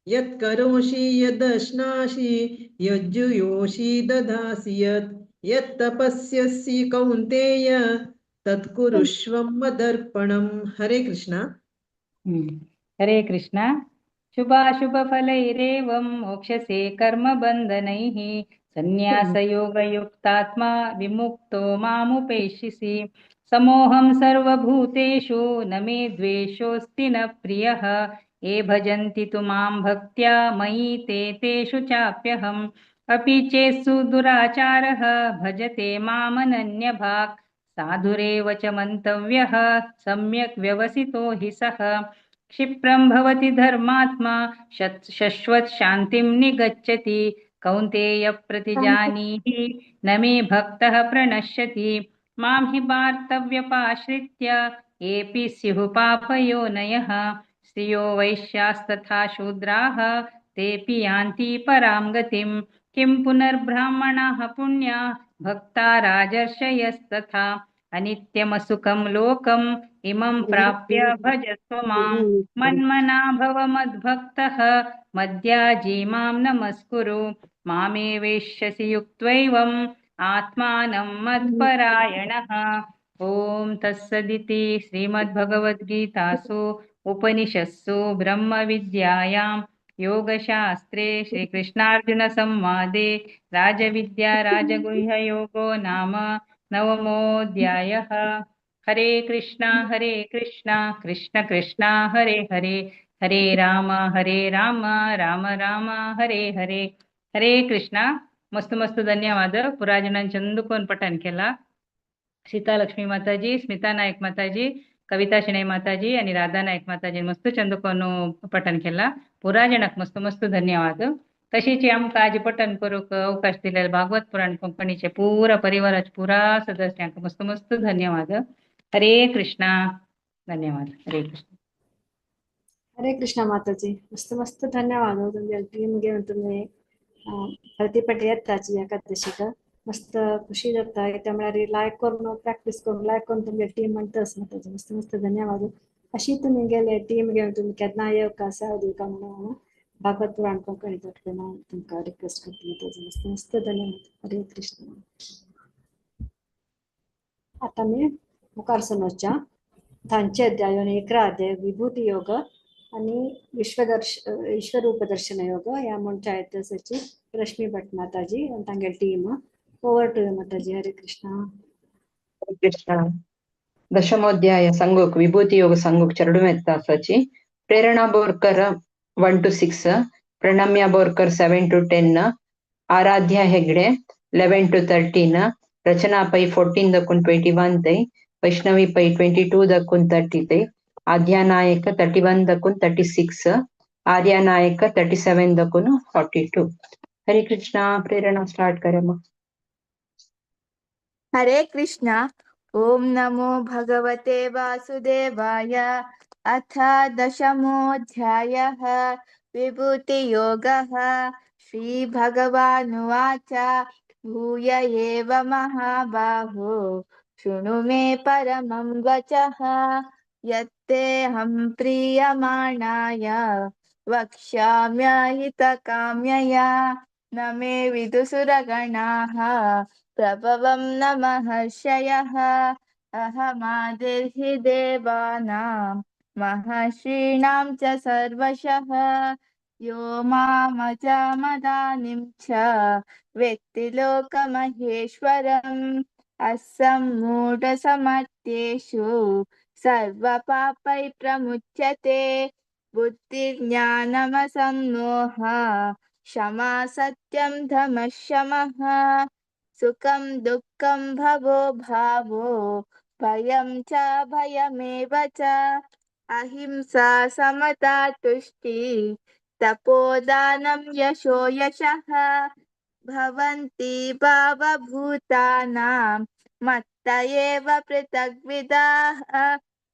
यत्करोषि यदश्नासि यज्जुयोषि ददासि यत्, यत्तपस्यसि कौन्तेय तत्कुरुष्व मदर्पणम्। हरे कृष्णा। हरे कृष्णा। शुभाशुभफलैरेवं मोक्षसे कर्मबन्धनैः सन्न्यासयोगयुक्तात्मा विमुक्तो मामुपेक्षिसि। समोऽहं सर्वभूतेषु न मे द्वेषोऽस्ति न प्रियः। ये भजन्ति तु मां भक्त्या मयि ते तेषु चाप्यहम्। अपि चेत्सु दुराचारः भजते मामनन्यभाक् साधुरेव च मन्तव्यः सम्यक् व्यवसितो हि सः। क्षिप्रं भवति धर्मात्मा शश्वत् शान्तिं निगच्छति। कौन्तेय प्रतिजानीहि न मे भक्तः प्रणश्यति। मां हि पार्थव्यपाश्रित्य येऽपि स्युः पापयोनयः स्त्रियो वैश्यास्तथा शूद्राः तेऽपि यान्ति परां गतिम्। किं पुनर्ब्राह्मणाः पुण्या भक्ता राजर्षयस्तथा। अनित्यमसुखं लोकम् इमं प्राप्य भजस्व मां। मन्मना भव मद्भक्तः मद्याजी मां नमस्कुरु। मामे वेश्यसि युक्त्वैवम् आत्मानं मत्परायणः। ॐ तत्सदिति श्रीमद्भगवद्गीतासु उपनिषत्सु ब्रह्मविद्यायां योगशास्त्रे श्रीकृष्णार्जुनसंवादे राजविद्या राजगुह्ययोगो नाम नवमोऽध्यायः। हरे कृष्णा कृष्ण कृष्ण हरे हरे, हरे राम राम राम हरे हरे। हरे कृष्णा। मस्त मस्त धन्यवाद पुरा चंदुकोन पठन केला। सीतालक्ष्मी माताजी, स्मिता नायक माताजी, कविता शणै माताजी आणि राधा नायक माताजी मस्त चंदुकोन पठन केला। पुरा जणांक मस्त मस्त धन्यवाद। तशीच आमकां आज पठन करूंक अवकाश दिलेले भागवत पुराण कंपनीचे पुरा परिवाराचे पुरा सदस्यांक मस्त मस्त धन्यवाद। हरे कृष्णा। धन्यवाद। हरे कृष्ण। हरे कृष्ण माताजी, मस्त मस्त धन्यवाद हो तुमच्या टीम घेऊन तुम्ही प्रतिपट येताची एकादशीक मस्त खुशी जाता। त्या म्हळ्यार लायक करून प्रॅक्टीस करून लायक करून तुमगे टीम म्हणटास माताजी, मस्त मस्त धन्यवाद। अशी तुमी गेले टीम घेवन तुमी केन्ना येवका सेवा दिवका म्हणून भागवत पुराण कोंकणी तटकेन हांव तुमकां रिक्वेस्ट करता माताजी, मस्त मस्त धन्यवाद। हरे कृष्ण। आतां आमी मुखार सरून वचया धांचे अध्याय आनी 11 अध्याय विभूती योग आणि विश्वरूप दर्शन योग ह्या म्हणच्या इतिहासाची रश्मी भट माताजी आनी तांगेली team. Over to you Mataji. Hare Krishna. Hare Krishna. दशमोध्याय संगोक विभूती योग संगोक चरडुमेत्तासाची Prerana Borkar 1 to 6, Pranamya Borkar 7 to 10, Aradhya Hegde 11 to 13, Rachana Pai 14 दकून 21 तै, वैष्णवी पै 22 दकून 30 तै, आद्या नायक 31 दकून 36, आर्या नायक 37 दकून 42। हरे कृष्णा। प्रेरणा स्टार्ट करे मग। हरे कृष्णा। ओम नमो भगवते वासुदेवाय। अथ दशमोऽध्यायः विभूतियोगः। श्रीभगवानुवाच। भूय एव महाबाहो शृणु मे परमं वचः। यत्तेऽहं प्रीयमाणाय वक्ष्याम्यहितकाम्यया। न मे विदुसुरगणाः प्रभवं न महर्षयः। अहमादिर्हि देवानां महर्षीणां च सर्वशः। यो मामजामदानीं च वेत्ति लोकमहेश्वरम्। असम्मूढसमर्थेषु सर्वपापैः प्रमुच्यते। बुद्धिर्ज्ञानमसम्मोह क्षमा सत्यं धमः शमः सुखं दुःखं भवो भावो भयं च भयमेव च अहिंसा समता तुष्टि तपोदानं यशो यशः भवन्ति भावभूतानां मत्त एव पृथग्विदाः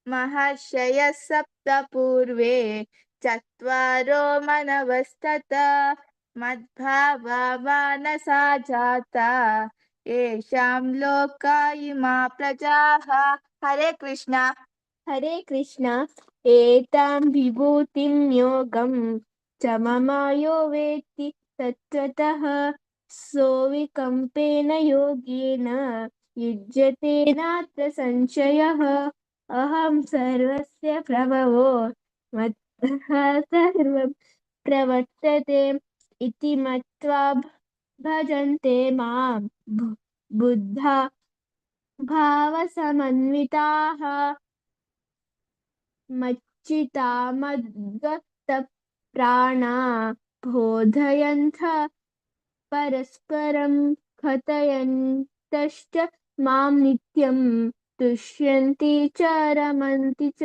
महर्षयः सप्त पूर्वे चत्वारो मनवस्तथा मद्भावा मानसा जाता येषां लोका इमा प्रजाः। हरे कृष्णा। हरे कृष्णा। एतां विभूतिं योगं च मम यो वेत्ति तत्त्वतः सोऽविकम्पेन योगेन युज्यते नात्र संशयः। अहं सर्वस्य प्रभवो मत्तः सर्वं प्रवर्तते इति मत्वा भजन्ते मां बुद्धा भावसमन्विताः। मच्चिता मद्गतप्राणा बोधयन्थ परस्परं कथयन्तश्च मां नित्यं तुष्यन्ति च रमन्ति च।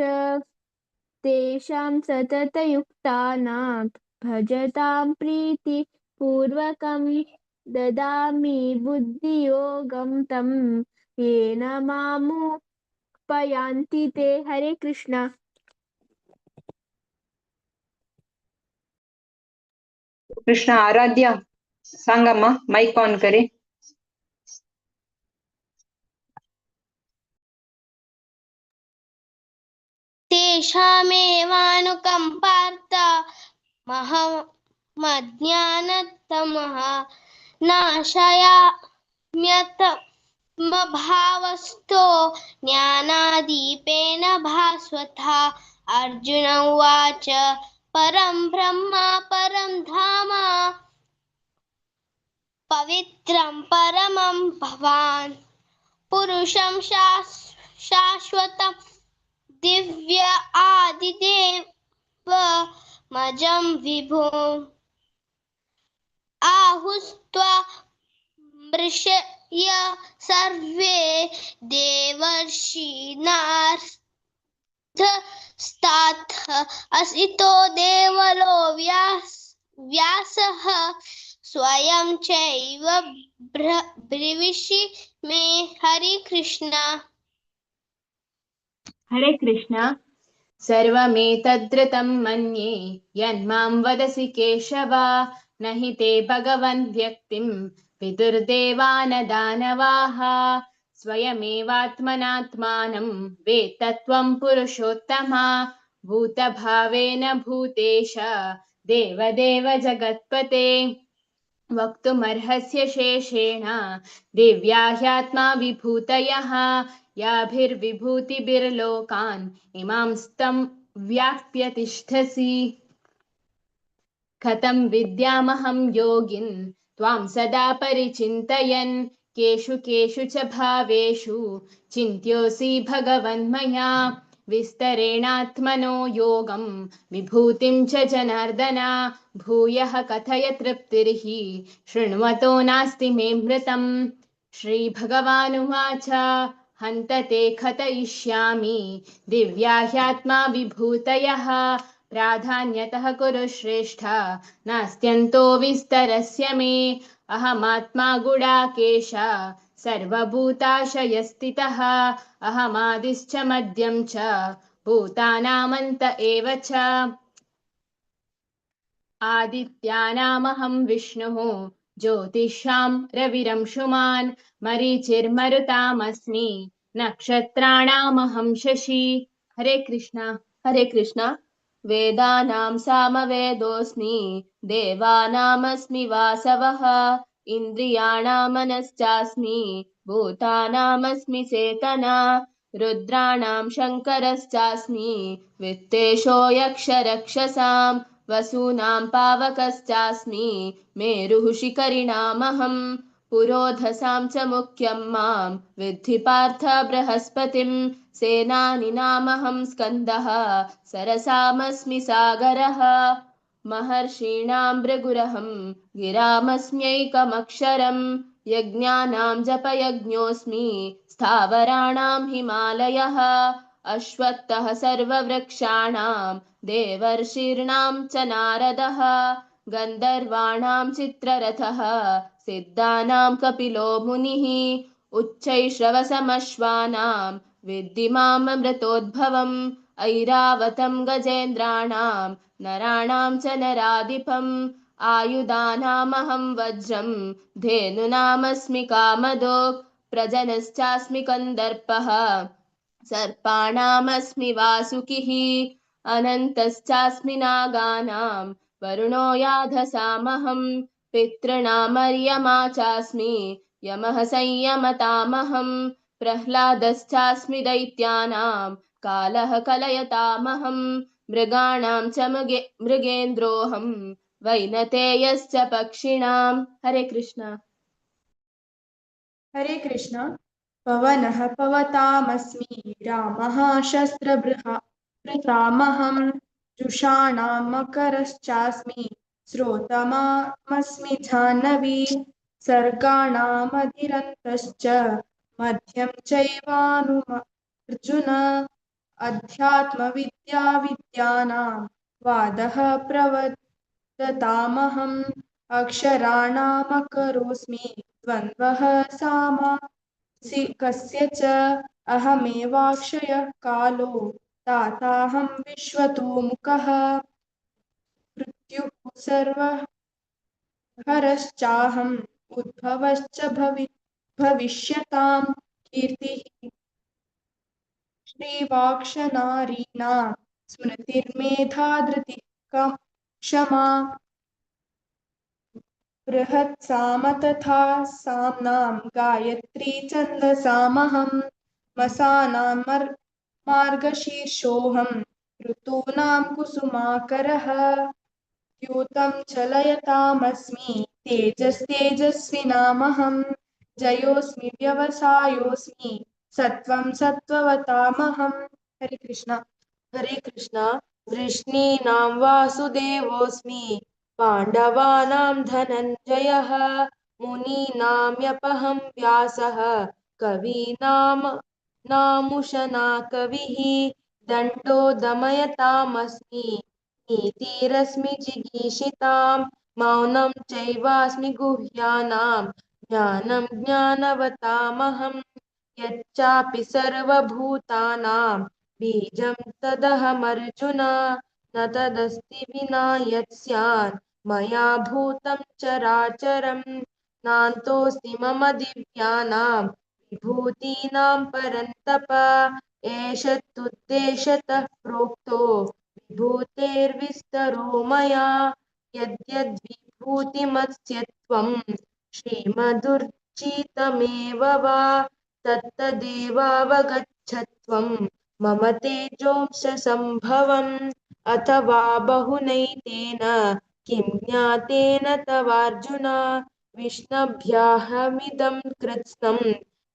तेषां सततयुक्तानां भजतां प्रीतिपूर्वकं ददामि बुद्धियोगं तं येन मामुपयान्ति ते। हरे कृष्णा। कृष्ण आराध्या सांगम्मा माइक ऑन करे। तेषामेवानुकम्पार्थ महमज्ञानतमः नाशयाम्यतमभावस्थो ज्ञानादीपेन भास्वथा। अर्जुन उवाच परं ब्रह्म परं धाम पवित्रं परमं भवान् पुरुषं शाश्वतं दिव्य आदिदेवमजं विभुम् आहुस्त्वा मृषय सर्वे देवर्षीणार्थस्ताथ असितो देवलो व्यासः स्वयं चैव ब्रवीषि मे। हरे कृष्णा। हरे कृष्णा। सर्वमेतद्रुतं मन्ये यन्मां वदसि केशव न हि ते भगवन् व्यक्तिं विदुर्देवान दानवाः। स्वयमेवात्मनात्मानं वेत्तत्वं पुरुषोत्तम भूतभावेन भूतेश देवदेव जगत्पते। वक्तुमर्हस्य शेषेण दिव्या ह्यात्मा विभूतयः याभिर्विभूतिभिर्लोकान् इमांस्तं व्याप्य तिष्ठसि। कथं विद्यामहं योगिन् त्वां सदा परिचिन्तयन् केषु केषु च भावेषु चिन्त्योऽसि भगवन्मया। विस्तरेणात्मनो योगं विभूतिं च जनार्दन भूयः कथय तृप्तिर्हि शृण्वतो नास्ति मे मृतम्। श्रीभगवानुवाच हन्त ते कथयिष्यामि दिव्या ह्यात्मा विभूतयः प्राधान्यतः कुरु श्रेष्ठ नास्त्यन्तो विस्तरस्य मे। अहमात्मा गुडाकेश सर्वभूताशयस्थितः अहमादिश्च मध्यं च भूतानामन्त एव च। आदित्यानामहं विष्णुः ज्योतिषां रविरंशुमान् मरीचिर्मरुतामस्मि नक्षत्राणामहं शशि। हरे कृष्णा। हरे कृष्णा। वेदानां सामवेदोऽस्मि देवानामस्मि वासवः इन्द्रियाणां मनश्चास्मि भूतानामस्मि चेतना रुद्राणां शङ्करश्चास्मि वित्तेशो यक्षरक्षसां वसूनां पावकश्चास्मि मेरुः शिखरिणामहं पुरोधसां च मुख्यं मां विद्धि पार्थ बृहस्पतिं सेनानीनामहं स्कन्दः सरसामस्मि सागरः। महर्षीणां भृगुरहं गिरामस्म्यैकमक्षरम् यज्ञानां जपयज्ञोऽस्मि स्थावराणां हिमालयः अश्वत्थः सर्ववृक्षाणां देवर्षीणां च नारदः गन्धर्वाणां चित्ररथः सिद्धानां कपिलो मुनिः उच्चैश्रवसमश्वानां विद्धि माममृतोद्भवम् ऐरावतं गजेन्द्राणां नराणां च नराधिपम् आयुधानामहं वज्रं धेनुनामस्मि कामदोक् प्रजनश्चास्मि कन्दर्पः सर्पाणामस्मि वासुकिः अनन्तश्चास्मि नागानां वरुणो याधसामहं पितॄणामर्यमा चास्मि यमः संयमतामहं प्रह्लादश्चास्मि दैत्यानां कालः कलयतामहं मृगाणां च मृगेन्द्रोऽहं वैनतेयश्च पक्षिणां। हरे कृष्ण। हरे कृष्ण। पवनः पवतामस्मि रामः शस्त्रभृतामहं जुषाणां मकरश्चास्मि स्रोतमामस्मि जाह्नवी सर्गाणामधिरन्तश्च मध्यं चैवानुमर्जुन अध्यात्मविद्या विद्यानां वादः प्रवदतामहम् अक्षराणामकरोऽस्मि द्वन्द्वः सामासि कस्य च अहमेवाक्षयः कालो ताताहं विश्वतो मुखः मृत्युः सर्वहरश्चाहम् उद्भवश्च भविष्यतां कीर्तिः श्रीवाक्षनारीणां स्मृतिर्मेधा धृतिः क्षमा बृहत्साम तथा साम्नां गायत्री छन्दसामहं मसानां मार्गशीर्षोऽहं ऋतूनां कुसुमाकरः द्यूतं चलयतामस्मि तेजस्तेजस्विनामहं जयोऽस्मि व्यवसायोऽस्मि सत्वं सत्त्ववतामहं। हरे कृष्ण। हरे कृष्ण। वृष्णीनां वासुदेवोऽस्मि पाण्डवानां धनञ्जयः मुनीनां यपहं व्यासः कवीनां नामुशना कविः दण्डो दमयतामस्मि नीतिरस्मि जिगीषितां मौनं चैवास्मि गुह्यानां ज्ञानं ज्ञानवतामहं यच्चापि सर्वभूतानां बीजं तदहमर्जुन न तदस्ति विना यत् स्यात् मया भूतं चराचरं नान्तोऽस्ति मम दिव्यानां विभूतीनां परन्तप एष तुद्देशतः प्रोक्तो विभूतेर्विस्तरो मया यद्यद्विभूतिमत्स्यत्वं श्रीमदुर्चितमेव वा तत्तदेवावगच्छत्वं मम तेजोंश सम्भवम् अथवा बहुनैतेन किं ज्ञातेन तवार्जुन विष्णभ्याहमिदं कृत्स्नम्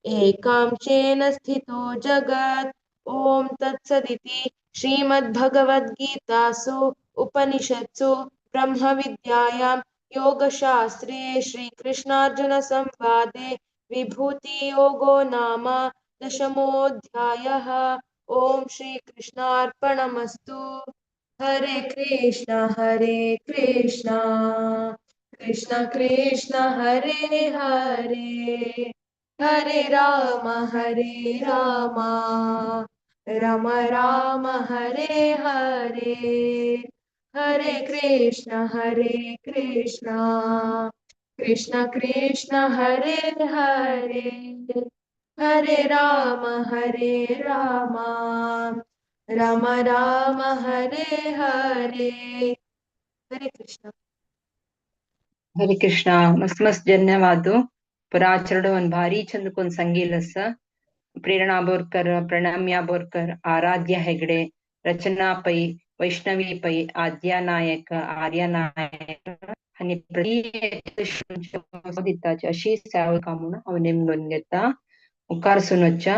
एकांशेन स्थितो जगत्। ॐ तत्सदिति श्रीमद्भगवद्गीतासु उपनिषत्सु ब्रह्मविद्यायां योगशास्त्रे श्रीकृष्णार्जुनसंवादे विभूतियोगो नाम दशमोऽध्यायः। ॐ श्रीकृष्णार्पणमस्तु। हरे कृष्ण हरे कृष्ण कृष्ण कृष्ण हरे हरे हरे राम राम राम हरे हरे हरे कृष्ण कृष्ण कृष्ण हरे हरे हरे राम राम राम हरे हरे। हरे कृष्ण। हरे कृष्ण। मस्त मस्त धन्यवाद। ಪುರಾಚರಡು ಒಂದ್ ಭಾರಿ ಚಂದಕ್ಕೊಂದ್ ಸಂಗೀಲಸ ಪ್ರೇರಣಾ ಬೋರ್ಕರ್, ಪ್ರಣಮ್ಯ ಬೋರ್ಕರ್, ಆರಾಧ್ಯ ಹೆಗ್ಡೆ, ರಚನಾ ಪೈ, ವೈಷ್ಣವಿ ಪೈ, ಆದ್ಯ ನಾಯಕ, ಆರ್ಯ ನಾಯಕ आणि अशी सेवा म्हणून हांव नेमून घेता. मुखार सुनोच्या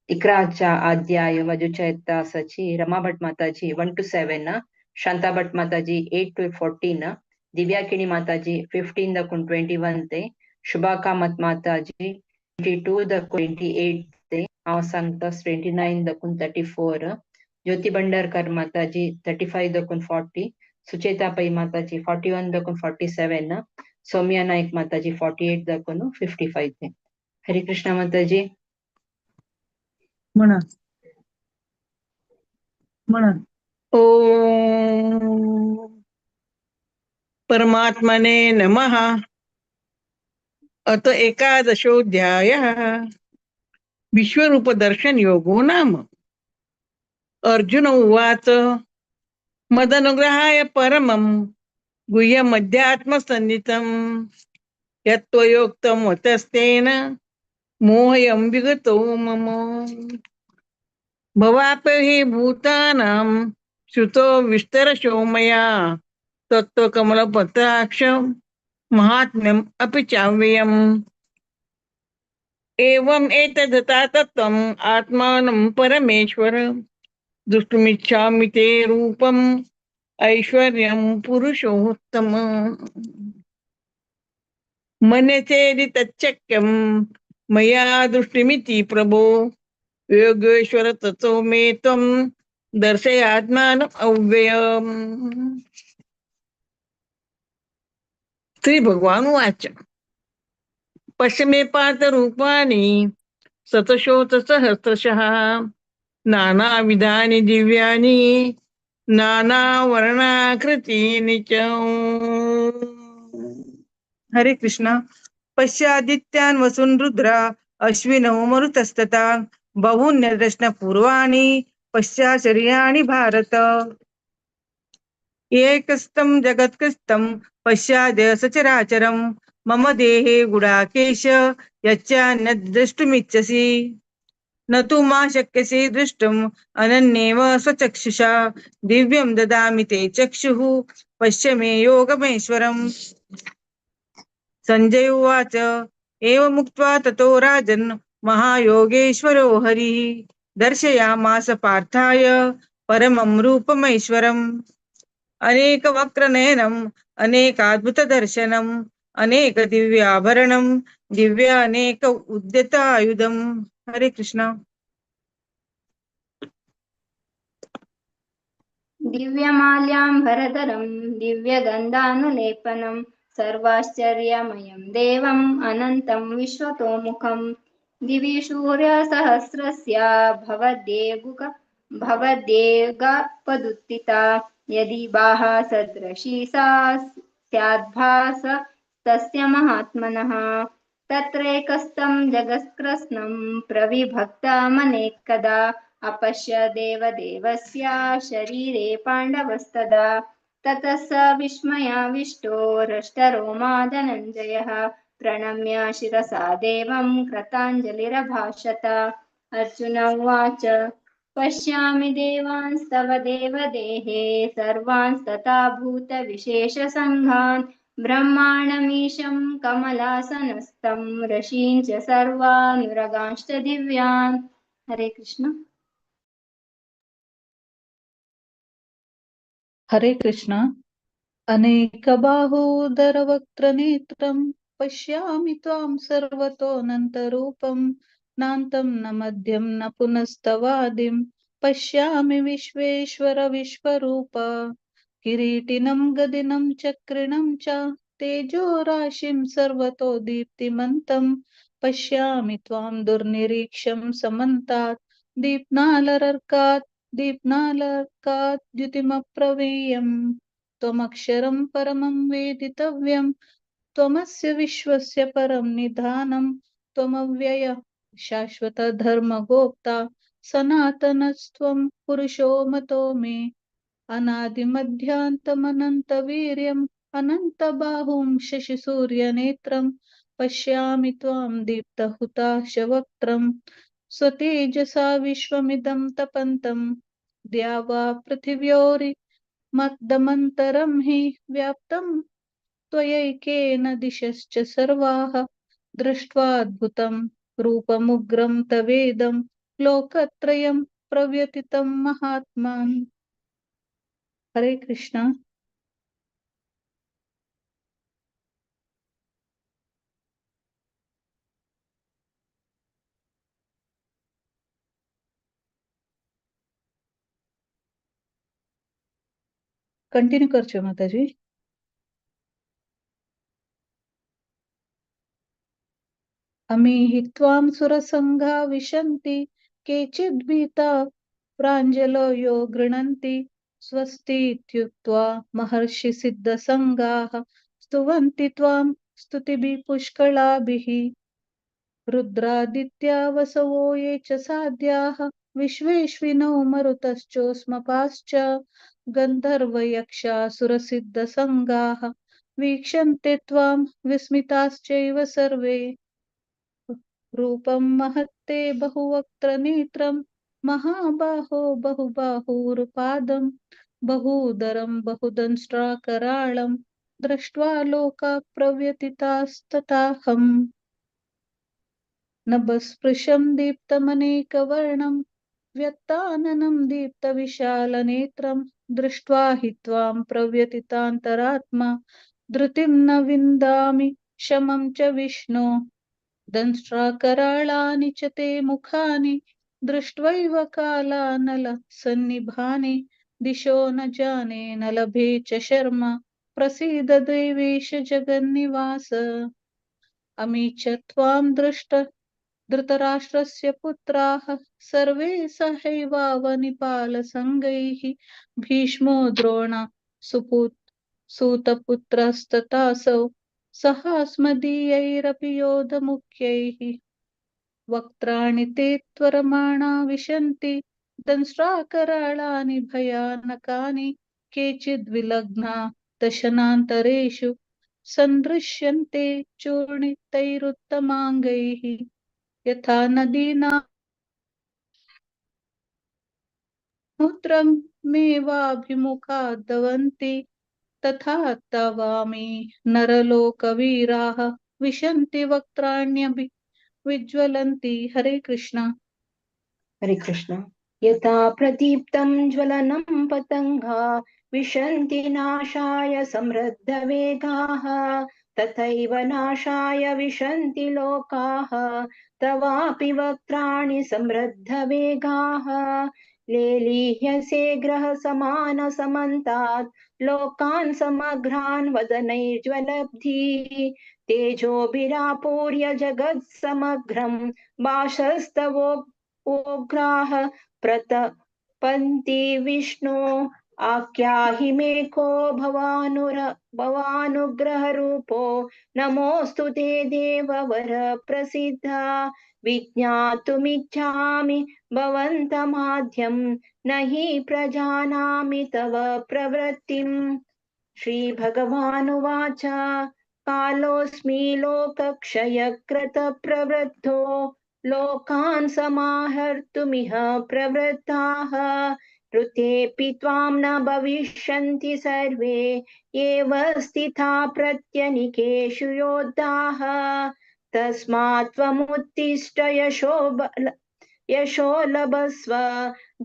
11 अध्याय वाजुच्या येता आसाची रमा भट माताजी 1 to 7, Shanta Bhat Mataji 8 to 14, Divya Kini Mataji 15 दकून 21 ते, शुभा कामत माताजी 22 दकून 28 ते, हांव सांगता 29 दकून 34, ज्योती भंडारकर माताजी 35 दकून 40, सुचेता पै माताजी 41 दकून 47, सौम्या नायक माताजी 48 दकून 55 ते. हरे कृष्ण माताजी. म्हणा म्हणा. ओम परमात्मने नमः. अत एकादशोऽध्यायः. विश्वरूपदर्शन योगो नाम. अर्जुन उवाच, मदनुग्रहाय परमं गुह्यमध्यात्मसन्नितं यत्त्वयोक्तं वचस्तेन मोहयं विगतो मम. भवापि भूतानां श्रुतो विस्तरशो मया तत्त्वकमलपत्राक्ष महात्म्यम् अपि चाव्ययम्. एवम् एतदता तत्त्वम् आत्मानं परमेश्वर द्रष्टुमिच्छामि ते रूपम् ऐश्वर्यं पुरुषोत्तम. मन्यते तच्चक्यं मया दृष्टिमिति प्रभो योगेश्वर ततो मे त्वं दर्शयात्मानम् अव्ययम्. श्री भगवान उवाच, पश्य मे पार्थ रूपाणि शतशोतसहस्रशः नानाविधानि दिव्यानि नानावर्णाकृतीनि च. हरे कृष्ण. पश्यादित्यान् वसून् रुद्रा अश्विनौ मरुतस्तथा बहून्यदर्शनपूर्वाणि पश्चाशर्याणि भारत. एकस्तं जगत्कृस्तं पश्याद्य सचराचरं मम देहे गुडाकेश यच्चान्यद् द्रष्टुमिच्छसि. न तु मा शक्यसे द्रष्टुम् अनन्येव स्वचक्षुषा दिव्यं ददामि ते चक्षुः पश्य मे योगमेश्वरम्. संजय उवाच, एवमुक्त्वा ततो राजन् महायोगेश्वरो हरिः दर्शयामास पार्थाय परमं रूपमैश्वरम्. अनेकवक्रनयनम् अनेकाद्भुतदर्शनम् अनेकदिव्याभरणं दिव्यानेक उद्यतायुधम्. हरे कृष्ण. दिव्यमाल्याम्बरधरं दिव्यगन्धानुलेपनं सर्वाश्चर्यमयं देवम् अनन्तं विश्वतोमुखं. दिवि सूर्यसहस्रस्य भवद्येगपदुत्थिता यदि बाहा सदृशी सा स्याद्भास तस्य महात्मनः. तत्रैकस्तं जगत्कृत्स्नं प्रविभक्तमनेकदा अपश्य देवदेवस्य शरीरे पाण्डवस्तदा. ततः स विस्मयाविष्टो हृष्टरोमा धनञ्जयः प्रणम्य शिरसा देवं कृताञ्जलिरभाषत. अर्जुन उवाच, पश्यामि देवांस्तव देवदेहे सर्वांस्तथा भूतविशेषसङ्घान् ब्रह्माणमीशं कमलासनस्थं ऋषीन् च सर्वानुरगांश्च दिव्यान्. हरे कृष्ण. हरे कृष्ण. अनेकबाहूदरवक्त्रनेत्रं पश्यामि त्वां सर्वतोऽनन्तरूपं नान्तं न मध्यं न पुनस्तवादिं पश्यामि विश्वेश्वर विश्वरूप. किरीटिनं गदिनं चक्रिणं च तेजोराशिं सर्वतो दीप्तिमन्तं पश्यामि त्वां दुर्निरीक्षं समन्तात् दीप्नालरर्कात् दीप्नालर्कात् द्युतिमप्रमेयम्. त्वमक्षरं परमं वेदितव्यं त्वमस्य विश्वस्य परं निधानं त्वमव्ययः शाश्वतधर्मगोप्ता सनातनस्त्वं पुरुषो मतो मे. अनादिमध्यान्तमनन्तवीर्यम् अनन्तबाहुं शशिसूर्यनेत्रं पश्यामि त्वां दीप्तहुताशवक्त्रं स्वतेजसा विश्वमिदं तपन्तं द्यावा पृथिव्योरिमद्दमन्तरं हि व्याप्तं त्वयैकेन दिशश्च सर्वाः. दृष्ट्वाद्भुतं रूपमुग्रं तवेदं लोकत्रयं प्रव्यथितं महात्मान्. हरे कृष्णा। कंटिन्यू करचो माताजी। अमी हि त्वां सुरसङ्घा विशन्ति केचिद्भीता प्राञ्जलयो गृह्णन्ति स्वस्ति इत्युक्त्वा महर्षिसिद्धसङ्घाः स्तुवन्ति त्वां स्तुतिभिः पुष्कलाभिः। रुद्रादित्या वसवो ये च साध्याः विश्वेश्विनौ मरुतश्चोष्मपाश्च गन्धर्वयक्षासुरसिद्धसङ्घाः वीक्षन्ते त्वां विस्मिताश्चैव सर्वे। रूपं महत्ते बहुवक्त्रनेत्रं महाबाहो बहुबाहुरुपादं बहूदरं बहुदंष्ट्राकराळं दृष्ट्वा लोका प्रव्यथितास्तथाहम्। नभस्पृशं दीप्तमनेकवर्णं व्यक्ताननं दीप्तविशालनेत्रं दृष्ट्वा हि त्वां प्रव्यथितान्तरात्मा धृतिं न विन्दामि शमं च विष्णो। दंष्ट्राकराळानि च ते मुखानि दृष्ट्वैव कालानल सन्निभानि दिशो न जाने न लभे च शर्म प्रसीद देवेश जगन्निवास। अमी च त्वां धृतराष्ट्रस्य पुत्राः सर्वे सहैवावनिपालसङ्गैः भीष्मो द्रोण सूतपुत्रस्तथासौ सहास्मदीयैरपि योधमुख्यैः। वक्त्राणि ते त्वरमाणा विशन्ति दंष्ट्राकराळानि भयानकानि केचिद्विलग्ना दशनान्तरेषु सन्दृश्यन्ते चूर्णितैरुत्तमाङ्गैः। यथा नदीनां समुद्रमेवाभिमुखा द्रवन्ति तथा तवामि नरलोकवीराः विशन्ति वक्त्राण्यभि विज्वलन्ति। हरे कृष्णा। हरे कृष्णा। यथा प्रदीप्तं ज्वलनं पतङ्गा विशन्ति नाशाय समृद्धवेगाः तथैव नाशाय विशन्ति लोकाः तवापि वक्त्राणि समृद्धवेगाः। लेलीह्यसे ग्रह समान समन्तात् लोकान् समग्रान् वदनैर्ज्वलब्धिः तेजोभिरापूर्य जगत्समग्रं बाषस्तवोग्राः प्रतपन्ति विष्णो। आख्याहि मे को भवानुग्रहरूपो नमोऽस्तु ते देववर प्रसिद्धा। विज्ञातुमिच्छामि भवन्तमाद्यं न हि प्रजानामि तव प्रवृत्तिम्। श्रीभगवानुवाच कालोऽस्मि लोकक्षयकृतप्रवृद्धो लोकान् समाहर्तुमिह प्रवृत्ताः। ऋतेऽपि त्वां न भविष्यन्ति सर्वे एव स्थिता प्रत्यनिकेषु योद्धाः। तस्मात् त्वमुत्तिष्ठ यशो लभस्व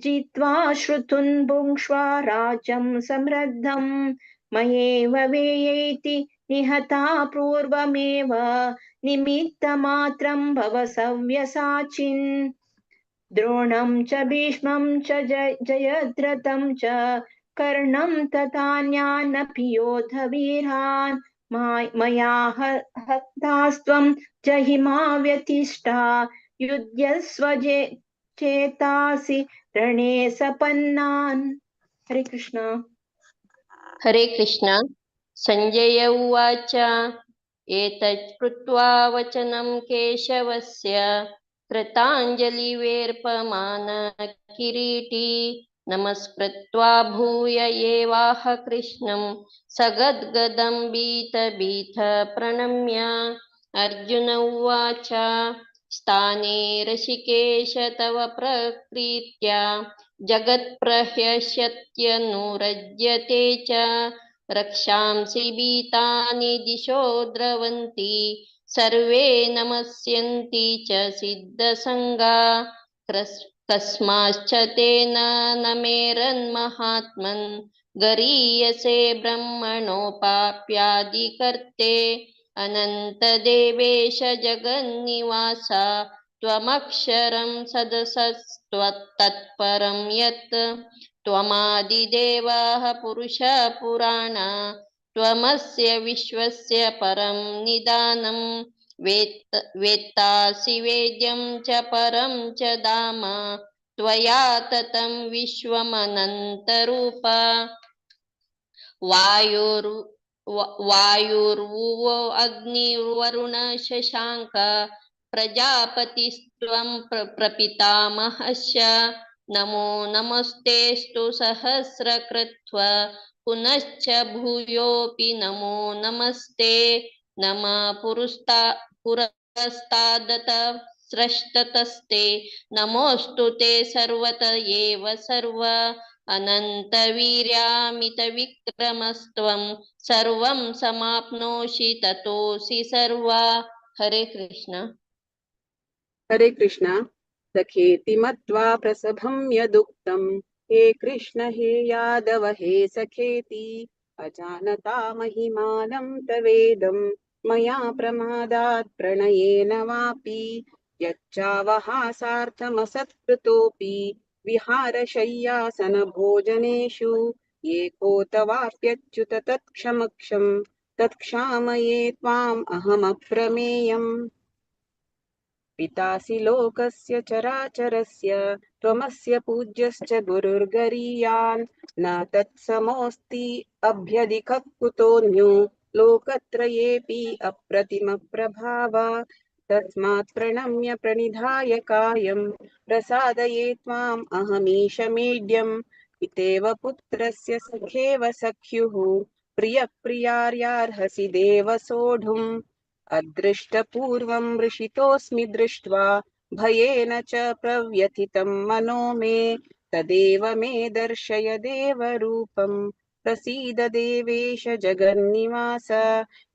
जित्वा श्रुतुन् भुङ्क्ष्व राज्यं समृद्धं। मयैव वेयैति निहता पूर्वमेव निमित्तमात्रं भव सव्यसाचिन्। द्रोणं च भीष्मं च जयद्रथं च कर्णं तथान्यानपि योधवीरान् मया हतास्त्वं जहिमा व्यतिष्ठा युध्यस्व चेतासि रणे सपन्नान्। हरे कृष्णा। हरे कृष्णा। संजय उवाच एतत् श्रुत्वा वचनं केशवस्य कृताञ्जलिवेर्पमान किरीटी नमस्कृत्वा भूय एवाह कृष्णं सगद्गदं बीतबीथ प्रणम्य। अर्जुन उवाच स्थाने ऋषिकेश तव प्रकृत्या जगत्प्रह्यस्यत्यनुरज्यते च रक्षांसि बीतानि दिशो द्रवन्ति सर्वे नमस्यन्ति च सिद्धसङ्गा। कस्माश्च तेन न मेरन्महात्मन् गरीयसे ब्रह्मणोपाप्यादिकर्ते अनन्तदेवेश जगन्निवास त्वमक्षरं सदसस्त्वत्तत्परं यत् त्वमादिदेवः पुरुषपुराण त्वमस्य विश्वस्य परं निदानं वेत्तासि वेद्यं च परं च धाम त्वया ततं विश्वमनन्तरूप वायुर्वुवो अग्निर्वरुण शशाङ्क प्रजापतिस्त्वं प्रपितामहश्च नमो नमस्तेस्तु सहस्रकृत्व पुनश्च भूयोऽपि नमो नमस्ते नमः पुरस्तादत स्रष्टतस्ते नमोऽस्तु ते सर्वत एव सर्व अनन्तवीर्यामितविक्रमस्त्वं सर्वं समाप्नोषि ततोऽसि सर्वा। हरे कृष्ण। हरे कृष्ण। सखेति मत्वा प्रसभं यदुक्तं हे कृष्ण हे यादव हे सखेति अजानता महिमानं तवेदं मया प्रमादात् प्रणयेन वापि यच्चावहासार्थमसत्कृतोऽपि विहारशय्यासनभोजनेषु एकोतवाप्यच्युत तत्क्षमक्षं तत्क्षामये त्वाम् अहमप्रमेयम्। पितासि लोकस्य चराचरस्य त्वमस्य पूज्यश्च गुरुर्गरीयान् न तत्समोऽस्ति अभ्यधिकः कुतोऽन्यो लोकत्रयेऽपि अप्रतिमप्रभाव तस्मात् प्रणम्य प्रणिधाय कायं प्रसादये त्वाम् अहमीशमीड्यम्। पितेव पुत्रस्य सखेव सख्युः प्रियप्रियार्यार्हसि देव सोढुम्। अदृष्टपूर्वं वृषितोऽस्मि दृष्ट्वा भयेन च प्रव्यथितं मनो मे तदेव मे दर्शय देवरूपं प्रसीद देवेश जगन्निवास।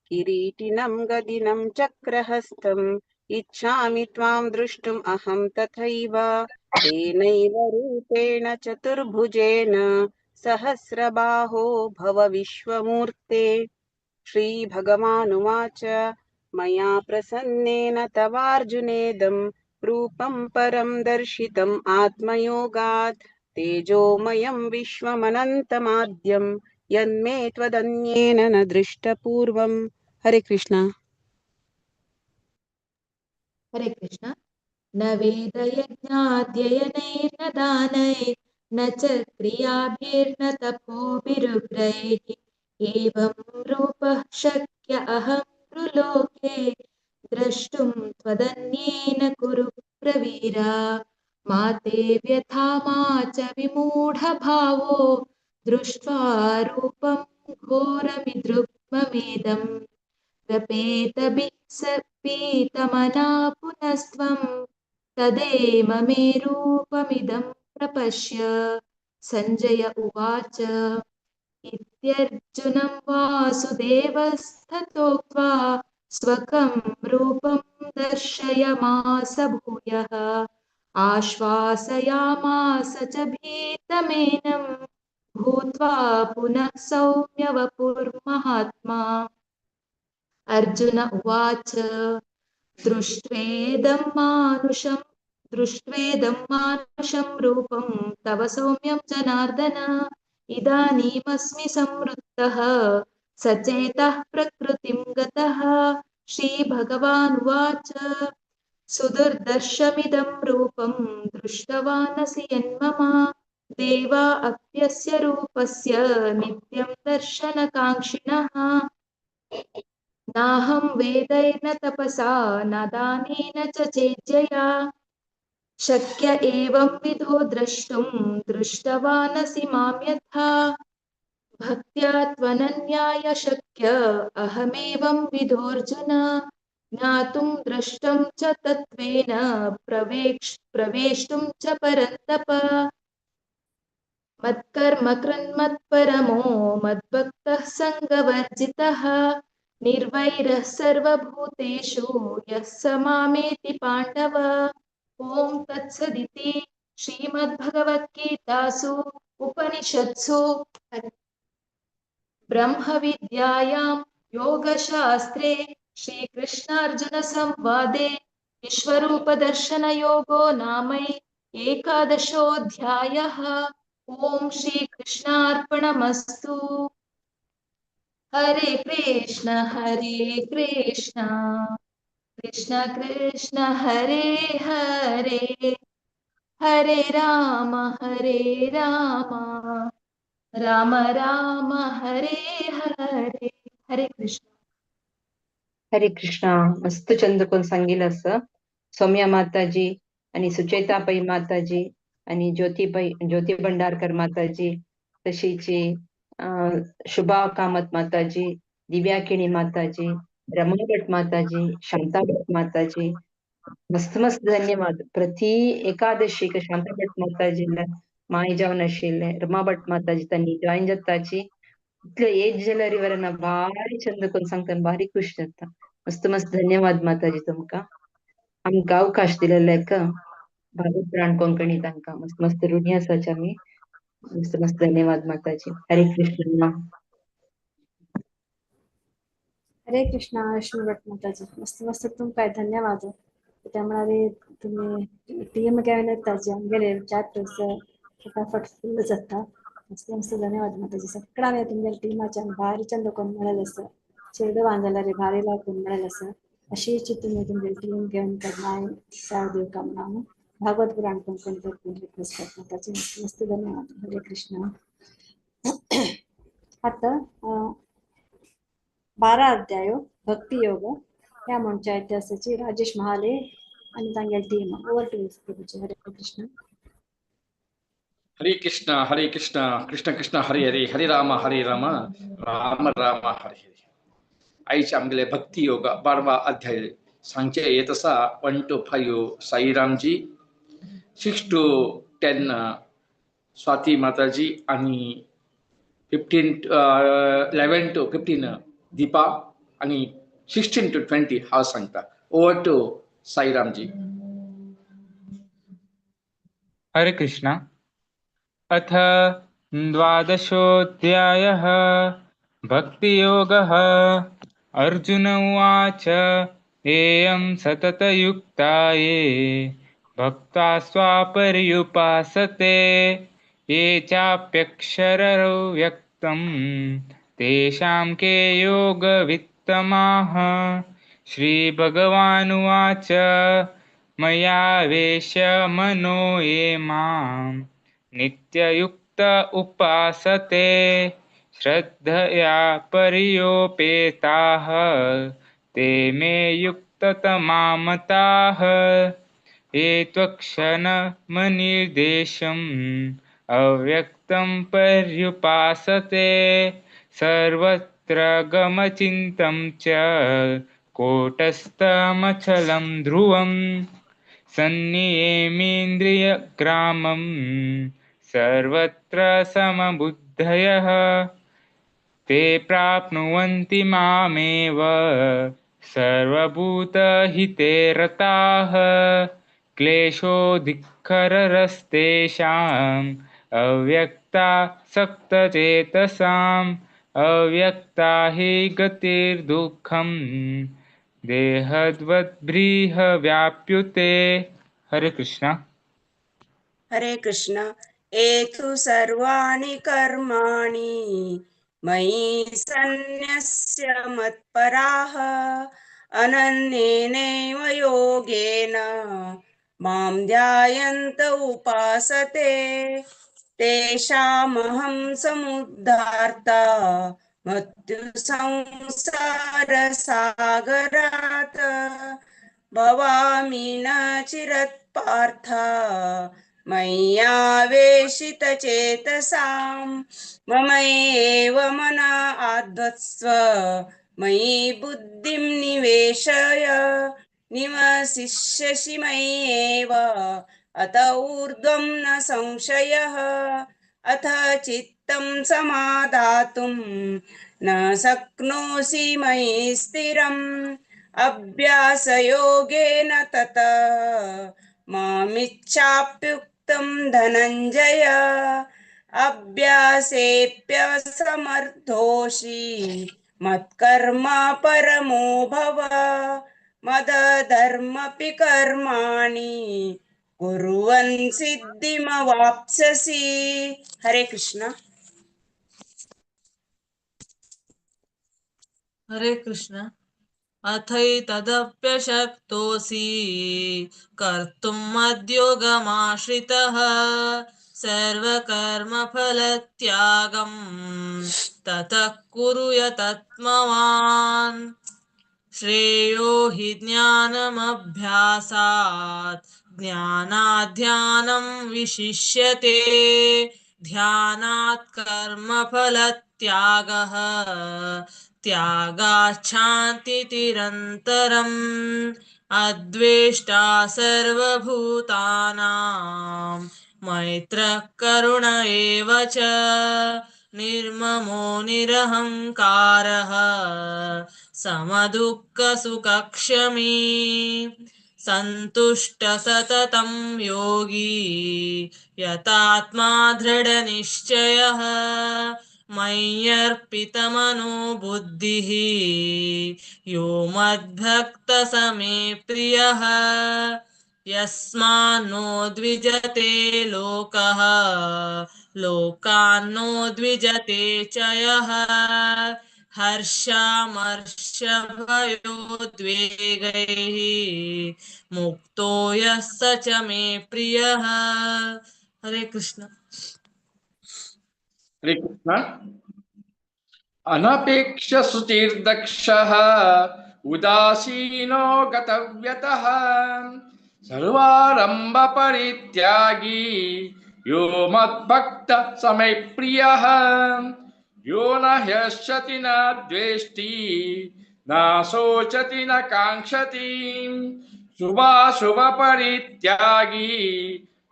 किरीटिनं गदिनं चक्रहस्तम् इच्छामि त्वां द्रष्टुम् अहं तथैव तेनैव रूपेण चतुर्भुजेन सहस्रबाहो भव विश्वमूर्ते। श्रीभगवानुवाच मया प्रसन्नेन तवार्जुनेदं रूपं परं दर्शितम् आत्मयोगात् तेजोमयं विश्वमनन्तमाद्यं यन्मे त्वदन्येन न दृष्टपूर्वम्। हरे कृष्ण। हरे कृष्ण। न वेदयज्ञाध्ययनैर्न दानैर्न च क्रियाभिर्न तपोभिरुग्रैः एवं रूपः शक्य अहं त्रिलोके द्रष्टुं त्वदन्येन कुरु प्रवीरा। मा ते व्यथा मा च विमूढभावो दृष्ट्वा रूपं घोरमिदृग्ममेदं व्यपेतभिः स पीतमना पुनस्त्वं तदेव मे रूपमिदं प्रपश्य। सञ्जय उवाच इत्यर्जुनं वासुदेवस्ततोक्त्वा स्वकं रूपं दर्शयामास भूयः आश्वासयामास च भीतमेनं भूत्वा पुनः सौम्य वपुर्महात्मा। अर्जुन उवाच दृष्ट्वेदं मानुषं रूपं तव सौम्यं जनार्दन इदानीमस्मि संवृत्तः सचेतः प्रकृतिं गतः। श्रीभगवानुवाच सुदुर्दर्शमिदं रूपं दृष्टवानसि यन्मम देवा अप्यस्य रूपस्य नित्यं दर्शनकाङ्क्षिणः। नाहं वेदैर्न तपसा न दानेन च चेज्यया शक्य एवं विधो द्रष्टुं दृष्टवानसि मां यथा। भक्त्या त्वनन्याय शक्य अहमेवं विधोऽर्जुन ज्ञातुं द्रष्टुं च तत्त्वेन प्रवेष्टुं च परन्तप। मत्कर्म कृन्मत्परमो मद्भक्तः सङ्गवर्जितः निर्वैरः सर्वभूतेषु यः स मामेति पाण्डव। ॐ तत्सदिति श्रीमद्भगवद्गीतासु उपनिषत्सु। ब्रह्मविद्यायां योगशास्त्रे श्रीकृष्णार्जुनसंवादे विश्वरूपदर्शनयोगो नामै एकादशोऽध्यायः। ॐ श्रीकृष्णार्पणमस्तु। हरे कृष्ण हरे कृष्ण कृष्ण कृष्ण हरे हरे, हरे राम हरे राम राम राम हरे हरे। हरे कृष्ण। हरे कृष्णा। मस्त चंद कोण सांगील असं सौम्या माताजी आणि सुचेता पै माताजी आणि ज्योती पै ज्योती भंडारकर माताजी, तशीची शुभा कामत माताजी, दिव्या किणी माताजी, रमा भट माताजी, शांता भट माताजी, मस्त मस्त धन्यवाद। प्रति एकादशीक शांता भट माताजीला माय जावन आशिल्ले रमा भट माताजी तांणी जॉईन जाताची इतले एज जाल्यार वरना भारी चंद कोण सांगता, भारी खुश जाता। मस्त मस्त धन्यवाद माताजी तुमकां आमकां अवकाश दिलेले भागवत प्राण कोंकणी तांकां मस्त मस्त ऋणी आसाचे आमी। मस्त मस्त धन्यवाद माताजी। हरे कृष्ण। हरे कृष्णा। रश्मी भट माताजी मस्त मस्त तुमकां धन्यवाद। त्या म्हळ्यार तुमी टीम घेवन येताची आमगेले चॅप्टर्स फटाफट फुल जाता। मस्त मस्त धन्यवाद माताजी। सगळ्यांनी तुमगेले टीमाच्यान भारी चंद कोण मेळ्ळें आसा, चेडवान जाल्यार भारी लागून मेळ्ळें आसा। अशीच तुमी तुमगेले टीम घेवन केन्नाय साथ दिवका म्हणून हांव भागवत पुराण कोंकणी रिक्वेस्ट करता माताजी। मस्त मस्त धन्यवाद। हरे कृष्ण। आतां 12 अध्याय भक्ती योग ह्या म्हणच्या इतिहासाची राजेश महाले आणि तांगेली टीम। ओवर टू प्रभुजी। हरे कृष्ण। हरे कृष्ण हरे कृष्ण कृष्ण कृष्ण हरे हरे, हरे राम हरे राम राम राम हरे हरे। आयचे आमगेले भक्ती योग 12वा अध्याय सांगचे येत आसा 1 to 5 Sairamji, 6 to 10 Swati Mataji आणि 11 to 15 Deepa आणि 16 to 20 हांव सांगता। Over to Sairamji. Hare Krishna. अथ द्वादशोऽध्यायः भक्तियोगः। अर्जुन उवाच, एयं सततयुक्ता ये भक्ता स्वापर्युपासते, ये चाप्यक्षरव्यक्तं तेषां के योगवित्तमाः। श्रीभगवानुवाच, मयावेश्य मनो ये मां नित्ययुक्त उपासते, श्रद्धया पर्योपेताः ते मे युक्ततमा मताः। ये त्वक्षणमनिर्देशम् अव्यक्तं पर्युपासते, सर्वत्र गमचिन्तं च कूटस्थमचलं ध्रुवं, सन्नियमेन्द्रियग्रामं सर्वत्र समबुद्धयः, ते प्राप्नुवन्ति मामेव सर्वभूतहिते रताः। क्लेशोऽधिकरस्तेषाम् अव्यक्ता सक्तचेतसाम्, अव्यक्ता हि गतिर्दुःखं देहद्वद्भ्रीह व्याप्युते। हरे कृष्ण। हरे कृष्ण। एतु सर्वाणि कर्माणि मयि सन्न्यस्य मत्पराः, अनन्येनैव योगेन मां ध्यायन्त उपासते, तेषामहं समुद्धार्ता मृत्युसंसारसागरात्, भवामि न चिरत् पार्थ मय्यावेशितचेतसां, ममैव मन आध्वत्स्व मयि बुद्धिं निवेशय, निवसिष्यसि मय्येव अत ऊर्ध्वं न संशयः। अथ चित्तं समादातुं न शक्नोषि मयि स्थिरम्, अभ्यासयोगेन तत मामिच्छाप्युक्तं धनञ्जय। अभ्यासेऽप्यसमर्थोऽसि मत्कर्म परमो भव मदधर्मपि कर्माणि कुर्वन् सिद्धिमवाप्स्यसि। हरे कृष्ण। हरे कृष्ण। अथैतदप्यशक्तोऽसि कर्तुं मद्योगमाश्रितः सर्वकर्मफलत्यागं ततः कुरु यतत्मवान्। श्रेयो हि ज्ञानमभ्यासात् ज्ञानाध्यानं विशिष्यते ध्यानात् कर्मफलत्यागः त्यागाच्छान्तितिरन्तरम्। अद्वेष्टा सर्वभूतानां मैत्रः करुण एव च निर्ममो निरहङ्कारः समदुःखसुखक्षमी सन्तुष्ट सततं योगी यतात्मा दृढनिश्चयः मय्यर्पितमनो बुद्धिः यो मद्भक्तः स मे प्रियः। यस्मान्नो द्विजते लोकः लोकान्नो द्विजते च यः हर्षामर्षभयोद्वेगैः मुक्तो यः स च मे प्रियः। हरे कृष्ण। हरे कृष्ण। अनपेक्ष शुचिर्दक्षः उदासीनो गतव्यतः सर्वारंभ परित्यागी यो मद्भक्त समे प्रियः। यो न ह्यस्यति न द्वेष्टि न शोचति न काङ्क्षति शुभाशुभ परित्यागी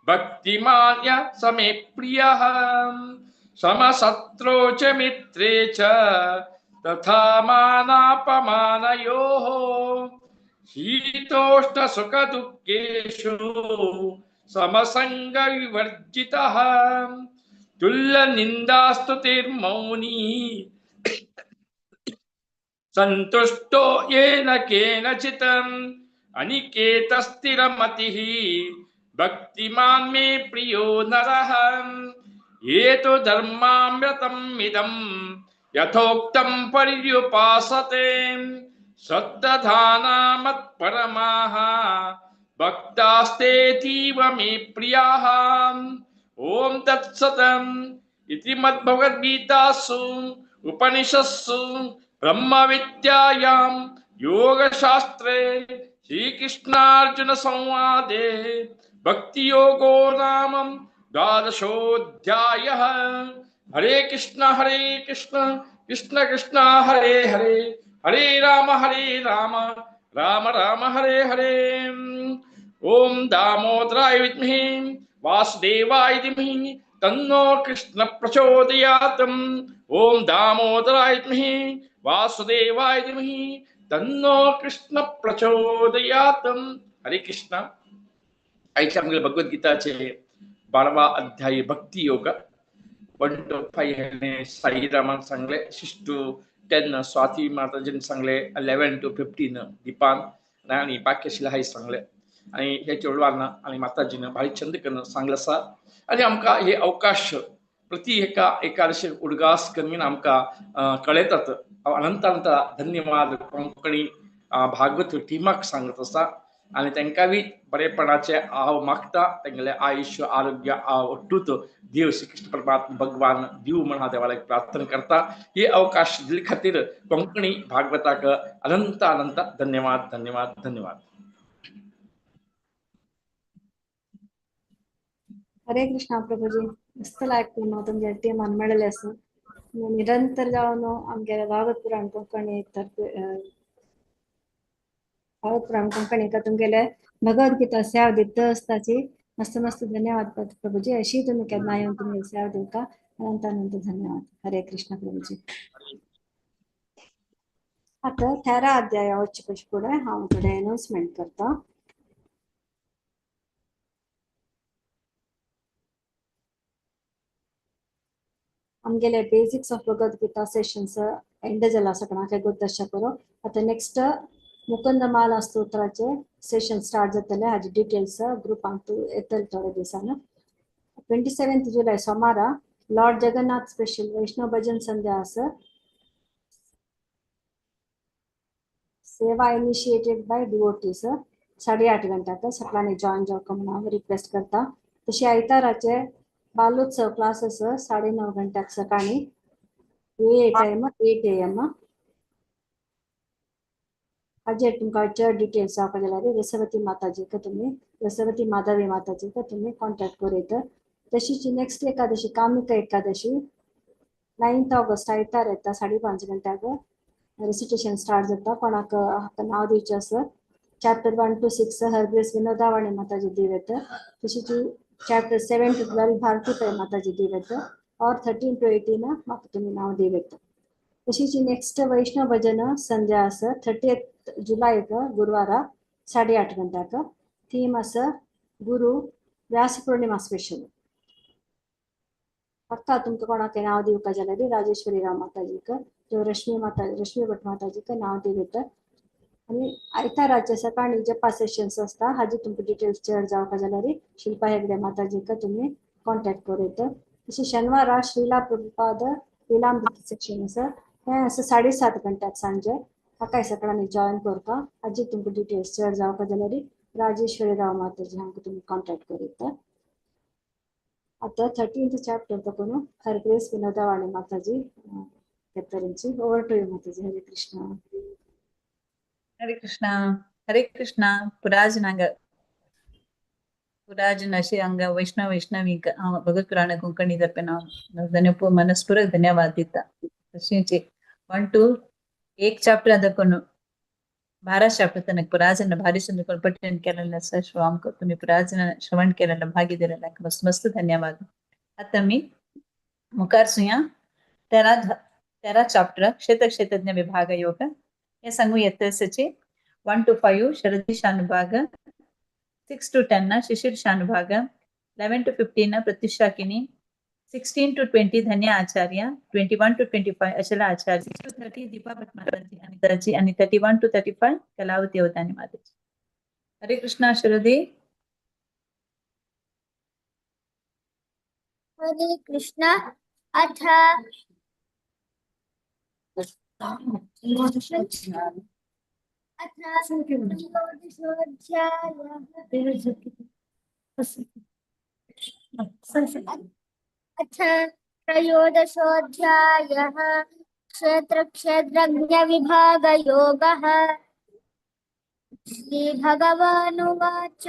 भक्तिमान्य समे प्रियः। समशत्रौ च मित्रे च तथा मानापमानयोः शीतोष्णसुखदुःखेषु समसङ्गविवर्जितः तुल्यनिन्दास्तुतिर्मौनी सन्तुष्टो येन केनचित् अनिकेतस्थिरमतिः भक्तिमान् मे प्रियो नरः। ये तु धर्मामृतम् इदं यथोक्तं पर्युपासते श्रद्दधाना मत्परमाः भक्तास्तेऽतीव मे प्रियाः। ॐ तत्सतम् इति मद्भगवद्गीतासु उपनिषत्सु ब्रह्मविद्यायां योगशास्त्रे श्रीकृष्णार्जुन संवादे भक्तियोगो नाम द्वादशोऽध्यायः। हरे कृष्ण कृष्ण कृष्ण हरे हरे हरे राम राम राम हरे हरे। ओम दामोदराय विद्महे वासुदेवाय धीमहि तन्नो कृष्ण प्रचोदयात्। ओम दामोदराय विद्महे वासुदेवाय धीमहि तन्नो कृष्ण प्रचोदयात्। हरे कृष्ण। आयच्या आमगेले भगवद्गीताचे 12वा अध्याय भक्ती योग 1 to 5 हेणे साईरामान सांगले, 6 to 10 Swati माताजीन सांगले, 11 to 15 दीपान आणि बाकी शिला सांगले आणि हे चेडवांना आणि माताजीनं भारी छंद करून सांगलं आसा. आणि आमकां हे अवकाश प्रति एका एकादशी उडगास करून आमकां कळयतात. अनंत अनंत धन्यवाद कोंकणी भागवत टिमाक सांगत आसा आणि तांकां बी बरेपणाचे हांव मागता. तेंगेलें आयुष्य आरोग्य अटूट देव श्रीकृष्ण परमात्मा भगवान दिव म्हण हांव देवाक प्रार्थना करता. हे अवकाश दिले खातीर कोंकणी भागवताक अनंत अनंत धन्यवाद धन्यवाद धन्यवाद. हरे कृष्णा प्रभुजी. मस्त लायक न्हू तुमच्या टिमान मेळ्ळें आसा. निरंतर जावन आमगेले भागवत पुराण कोंकणी भागवत पुराण कोंकणी का तुमगेले भगवद्गीता सेवा दिता आसताची. मस्त मस्त धन्यवाद प्रभुजी. अशी तुमी केन्ना येवन तुमी सेवा दिवका. अनंत अनंत धन्यवाद. हरे कृष्ण प्रभुजी. आतां 13 अध्याय वचचे पयलीं फुडें हांव थोडें अनाउन्समेंट करता. आमगेले basics of Bhagavad Gita sessions end जाला सगळ्यांक गोत करो. आतां नेक्स्ट मुकुंदमाला स्तोत्राचे सेशन स्टार्ट जातले. हाजे डिटेल्स ग्रुपांत येतले थोड्या दिसान. 27 जुलय सोमारा लॉर्ड जगन्नाथ स्पेशल वैष्णव भजन संध्या आसा. सेवा इनिशिएटेड बाय डिवोटीज 8:30 गंट्याक सगळ्यांनी जॉईन जावंक म्हणून हांव रिक्वेस्ट करता. तशी आयताराचे बालोत्सव क्लासेस 9:30 गंट्याक सकाळी ए टायम 8 AM. हाजेर तुमकां चड डिटेल्स जावपाक जाल्यार रसवती माताजीक तुमी रसवती माधवी माताजीक तुमी कॉन्टेक्ट करूं येता. तशीच नेक्स्ट एकादशी कामिका एकादशी 9 ऑगस्ट आयतार येता 5:30 गंट्याक रेसिटेशन स्टार्ट जाता. कोणाक हाका नांव दिवचें आसा चॅप्टर 1 to 6 हरग्रेस विनोदावाणी माताजी दिव येता. तशीच chapter 7 to 12 Bharati Pai Mataji दिव येता और 13 to 18 म्हाका तुमी नांव दिव येता. तशीच नेक्स्ट वैष्णव भजन संध्या आसा 30 जुलैक गुरुवारा 8:30 गंट्याक. थीम आसा गुरु व्यास पूर्णिमा स्पेशल. पक्का तुमकां कोणाक नांव दिवपाक जाल्यार राजेश्वरी राव माताजीक रश्मी माता रश्मी भट माताजीक नांव दिव येता. आनी आयताराचे सकाळी जपा सेशन्स आसता हाजी तुमकां डिटेल्स चड जावपाक जाल्यार शिल्पा हेगडे माताजीक तुमी कॉन्टेक्ट करूं येता. तशें शेनवारा श्रीला प्रभुपाद लीलामृत सेशन आसा हें आसा 7:30 गंट्याक सांजे. हाकाय सगळ्यांनी जॉईन करता. हाजी तुमकां डिटेल्स चड जावपाक जाल्यार राजेश्वरी राव माताजी हांकां तुमी कॉन्टेक्ट करूं येता. आतां 13th chapter तकून हरग्रेस विनोदावाणी माताजी तेतरेंची. Over to you Mataji. Hare Krishna. Hare Krishna. Hare Krishna. पुराजनांग पुराजन अशे हांगा वैष्णव वैष्णवीक हांव भगवत पुराण कोंकणी तर्फेन हांव धन्य मनस्पूर्वक धन्यवाद दिता. तशेंच 1 to 1 chapter दाखोवन 12 चॅप्टर तनक पुराजन भारी सुंदर पठण केलेलं आसा. सो आमकां तुमी पुराजन श्रवण केलेलं भाग्य दिलेलं मस्त मस्त धन्यवाद. आतां आमी मुखार सुया 13 चॅप्टर क्षेत्र क्षेत्रज्ञ विभाग योग हे सांगू येता सचे 1 to 5 Sharadi Shanbhag, 6 to 10 Shishir Shanbhag, 11 to 15 Pratyushakini, 16 to 20 Dhanya Acharya, 21 to 25 Achala Acharya, 6 to 30 Deepa Bhatt Mataji Anitaji आणि 31 to 35 Kalavati Avadhani Mataji. Hare Krishna Sharadi. Hare Krishna. अथ अथ त्रयोदशोऽध्यायः क्षेत्र क्षेत्रज्ञ विभागयोगः. श्रीभगवानुवाच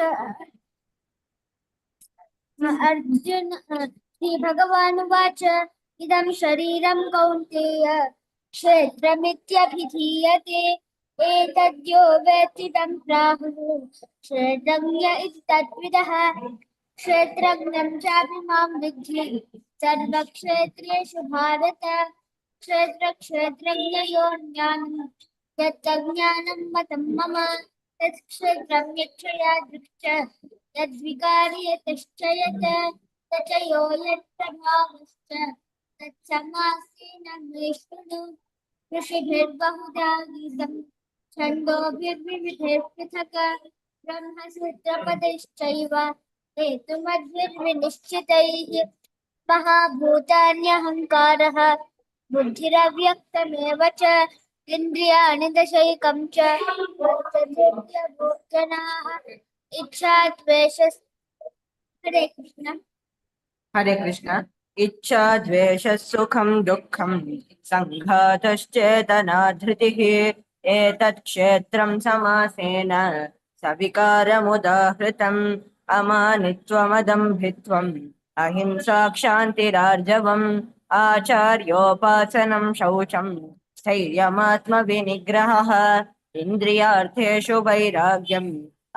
अर्जुन श्रीभगवानुवाच इदं शरीरं कौन्तेय क्षेत्रमित्यभिधीयते एतद्यो वेत्ति तं प्राहुः क्षेत्रज्ञ इति तद्विदः. क्षेत्रज्ञं चापि मां विद्धि सर्वक्षेत्रेषु भारत. क्षेत्रक्षेत्रज्ञयोर्ज्ञानं यत्तज्ज्ञानं मतं मम तत्क्षेत्रं यक्षया दृक्च यद्विकारि यतश्च यत् तच यो यत्प्रभावश्च तत्समासेन मे शृणु. ऋषिभिर्बहुधा गीतं छन्दोभिर्विविधैः पृथक् ब्रह्मसूत्रपदैश्चैव हेतुमद्भिर्विनिश्चितैः. महाभूतान्यहङ्कारः बुद्धिरव्यक्तमेव च इन्द्रियाणि दशैकं च जनाः इच्छा द्वेष. हरे कृष्ण. हरे कृष्ण. इच्छा द्वेष सुखं दुःखं संघातश्चेतना धृतिः एतत् क्षेत्रं समासेन सविकारमुदाहृतम् अमानित्वमदम्भित्वम् अहिंसा क्षान्तिरार्जवम् आचार्योपासनं शौचं स्थैर्यमात्मविनिग्रहः इन्द्रियार्थेषु वैराग्यम्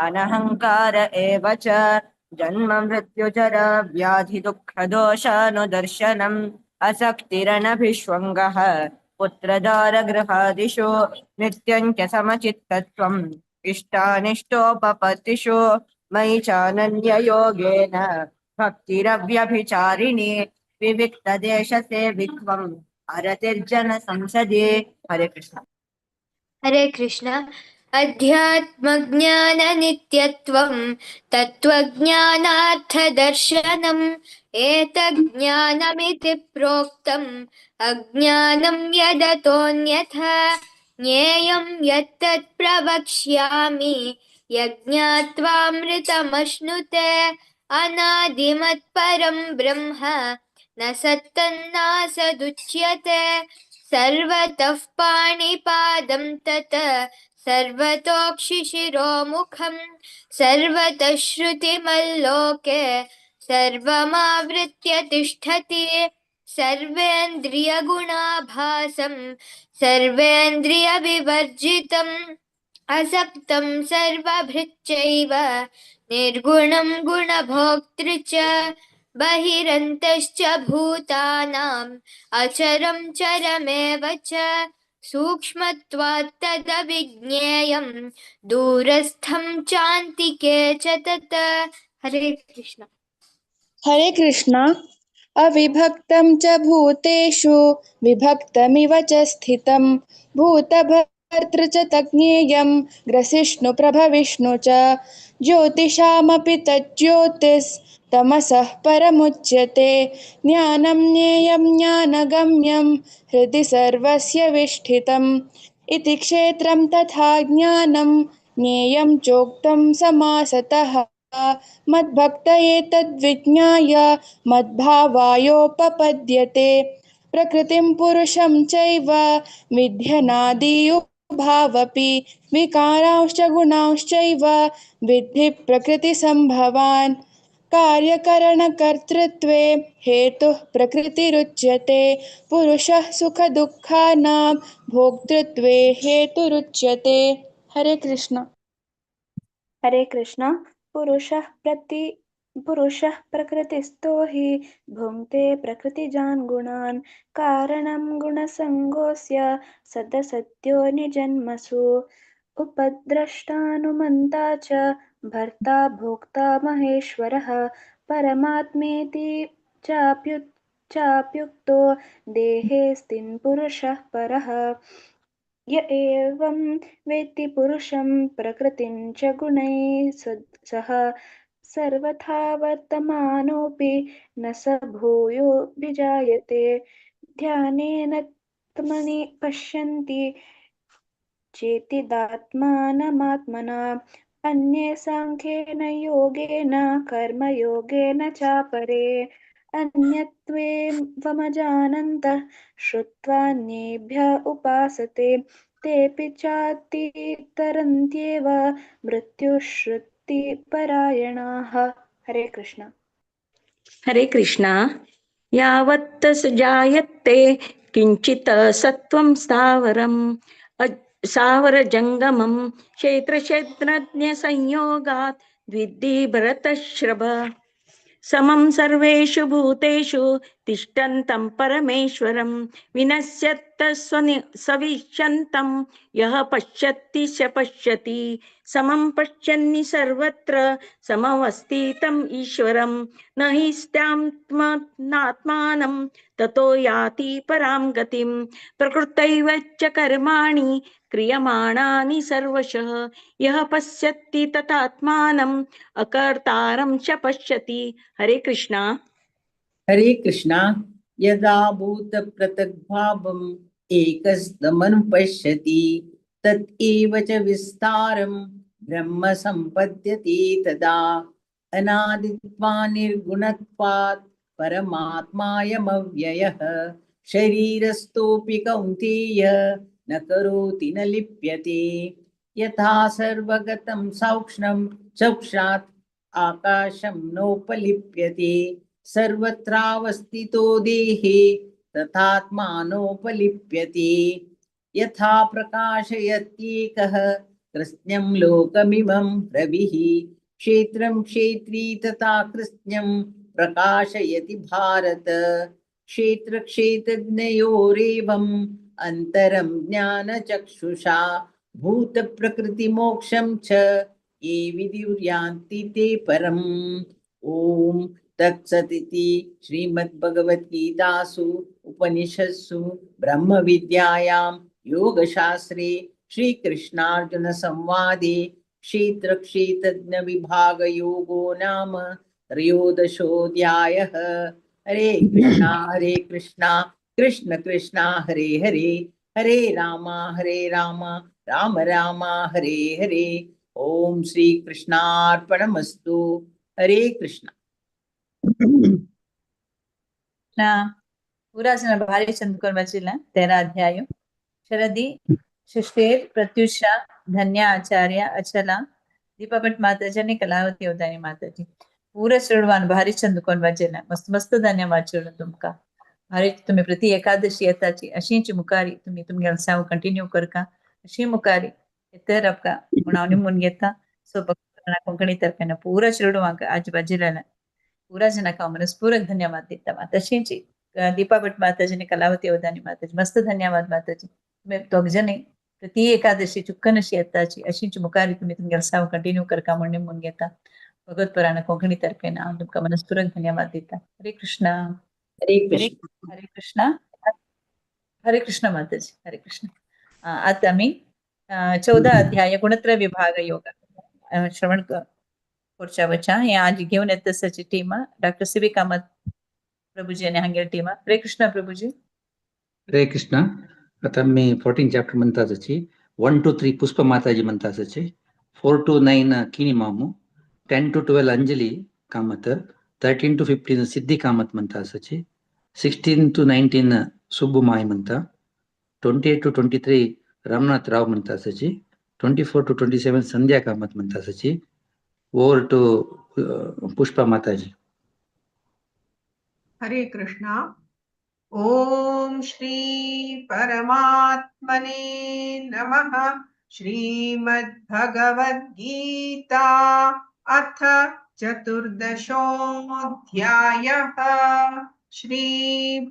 अनहङ्कार एव च जन्म मृत्युजरा व्याधिदुःखदोषानुदर्शनम् असक्तिरनभिष्वङ्गः पुत्रदारगृहादिषु नित्यं च समचित्तत्वम् इष्टानिष्टोपपत्तिषु मयि चानन्ययोगेन भक्तिरव्यभिचारिणी. विविक्तदेशसेवित्वम् अरतिर्जन संसदि। हरे कृष्ण। हरे कृष्ण। अध्यात्मज्ञाननित्यत्वं तत्त्वज्ञानार्थदर्शनम् एतज्ज्ञानमिति प्रोक्तम् अज्ञानं यदतोऽन्यथा ज्ञेयं यत्तत् प्रवक्ष्यामि यज्ञात्वामृतमश्नुते। अनादिमत्परं ब्रह्म न सत्तन्नासदुच्यते। सर्वतः पाणिपादं तत् सर्वतोक्षिशिरोमुखं सर्वतः श्रुतिमल्लोके सर्वमावृत्य तिष्ठति। सर्वेन्द्रियगुणाभासं सर्वेन्द्रियविवर्जितम् असक्तं सर्वभृच्चैव निर्गुणं गुणभोक्तृ च बहिरन्तश्च भूतानाम् अचरं चरमेव च सूक्ष्मत्वात् तदविज्ञेयं दूरस्थं चान्तिके च तत्। हरे कृष्ण। हरे कृष्ण। अविभक्तं च भूतेषु विभक्तमिव च स्थितं भूतभर्तृ च तज्ज्ञेयं ग्रसिष्णु प्रभविष्णु च ज्योतिषामपि तज्ज्योतिस्तमसः परमुच्यते। ज्ञानं ज्ञेयं ज्ञानगम्यं हृदि सर्वस्य विष्ठितम् इति क्षेत्रं तथा ज्ञानं ज्ञेयं चोक्तं समासतः। मद्भक्त एतद्विज्ञाय मद्भावायोपपद्यते। प्रकृतिं पुरुषं चैव विध्यनादियुभावपि विकारांश्च गुणांश्चैव विद्धि प्रकृतिसम्भवान्। कार्यकरणकर्तृत्वे हेतुः प्रकृतिरुच्यते। पुरुषः सुखदुःखानां भोक्तृत्वे हेतुरुच्यते। हरे कृष्ण। हरे कृष्ण। पुरुषः प्रकृतिस्थो हि भुङ्क्ते प्रकृतिजान् गुणान् कारणं गुणसङ्गोऽस्य सदसत्यो निजन्मसु। उपद्रष्टानुमन्ता च भर्ता भोक्ता महेश्वरः परमात्मेति चाप्युक्तो देहेऽस्मिन् पुरुषः परः। य एवं वेत्ति पुरुषं प्रकृतिं च गुणैः सह सर्वथा वर्तमानोऽपि न स भूयोऽभिजायते। ध्यानेनात्मनि पश्यन्ति चेतिदात्मानमात्मना अन्ये साङ्ख्येन योगेन कर्मयोगेन चापरे। अन्यत्वेवमजानन्तः श्रुत्वान्येभ्य उपासते तेऽपि चातितरन्त्येव मृत्युश्रुतिपरायणाः। हरे कृष्ण। हरे कृष्ण। यावत् जायते किञ्चित् सत्त्वं स्थावरम् स्थावरजङ्गमं क्षेत्रक्षेत्रज्ञसंयोगात् द्विद्धि भरतश्रभ। समं सर्वेषु भूतेषु तिष्ठन्तं परमेश्वरं विनश्यत्त सविशन्तं यः पश्यति स पश्यति। समं पश्यन्नि सर्वत्र समवस्थितम् ईश्वरं न हि स्त्यात्मात्मानं ततो याति परां गतिं। प्रकृतैव च कर्माणि क्रियमाणानि सर्वशः यः पश्यति तथात्मानम् अकर्तारं च पश्यति। हरे कृष्णा। हरे कृष्णा। यदा भूतपृथग्भावम् एकस्तमनुपश्यति तत् एव च विस्तारं ब्रह्म सम्पद्यते तदा। अनादित्वा निर्गुणत्वात् परमात्मायमव्ययः शरीरस्थोऽपि कौन्तेय न करोति न लिप्यते। यथा सर्वगतं सौक्ष्णं सौक्षात् आकाशं नोपलिप्यते सर्वत्रावस्थितो देहे तथात्मानोपलिप्यते। यथा प्रकाशयत्येकः कृत्स्नं लोकमिमं रविः क्षेत्रं क्षेत्री तथा कृत्स्नं प्रकाशयति भारत। क्षेत्रक्षेत्रज्ञयोरेवम् अन्तरं ज्ञानचक्षुषा भूतप्रकृतिमोक्षं च ये विदुर्यान्ति ते परम्। ॐ तत्सदिति श्रीमद्भगवद्गीतासु उपनिषत्सु ब्रह्मविद्यायां योगशास्त्रे श्रीकृष्णार्जुनसंवादे क्षेत्रक्षेत्रज्ञविभागयोगो नाम त्रयोदशोऽध्यायः। हरे कृष्णा हरे कृष्णा कृष्ण कृष्णा हरे हरे, हरे रामा राम राम हरे हरे। ओम श्री कृष्णार्पणमस्तु। हरे कृष्णा। पूरा भारी चंद्र वाचिला 13 अध्याय। शरदी शिष्टेर प्रत्युषा धन्या आचार्य अचला दीपाभट माताजी आणि कलावती अवधानी माताजी पूरा चेडवान भारी चंदकोन वाचेला मस्त मस्त धन्यवाद चेडून तुमका भारी तुम्ही प्रति एकादशी येताची अशीच मुखारी तुम्ही तुमगे साव कंटिन्यू करका अशी मुखारी येतर आपका म्हण हांव निमून घेता। सो कोंकणी तर्फेन पूरा चेडवांक आजूबाजूला पूरा जनाक हांव मनस्पूर्वक धन्यवाद दिता। तशीच दीपाभट माताजी आणि कलावती अवधानी माताजी मस्त धन्यवाद माताजी तुम्ही दोग जणी प्रति एकादशी चुक्कन अशी येताची अशीच मुखारी तुम्ही तुमगे साव कंटिन्यू करका म्हण निमून घेता। भगवत पुराण कोंकणी तर्फेन हांव तुमकां मनस्पूर्वक धन्यवाद दिता। हरे कृष्णा। हरे कृष्ण। हरे कृष्णा। हरे कृष्ण माताजी। हरे कृष्ण। आता आमी 14 अध्याय गुणत्र विभाग योग श्रवण करच्या वचा हे आज घेवन येता तसाची team doctor C B Kamat प्रभुजी आनी हांगेर टीम। हरे कृष्ण प्रभुजी। हरे कृष्ण। आता मी 14 चॅप्टर म्हणता आसाची 1 to 3 पुष्प माताजी म्हणता आसाची 4 to 9 Kini मामू, 10 to 12 Anjali Kamat, 13 to 15 Siddhi Kamat म्हणता आसाची 16 to 19 Subbu my म्हणता, 28 to 23 Ramnath राव म्हणता आसाची 24 to 27 Sandhya Kamat म्हणता आसाची। ओवर टू पुष्पा माताजी। हरे कृष्णा। ओम श्री परमात्मने नमः। श्रीमद्भगवद्गीता अथ चतुर्दशोऽध्यायः। श्री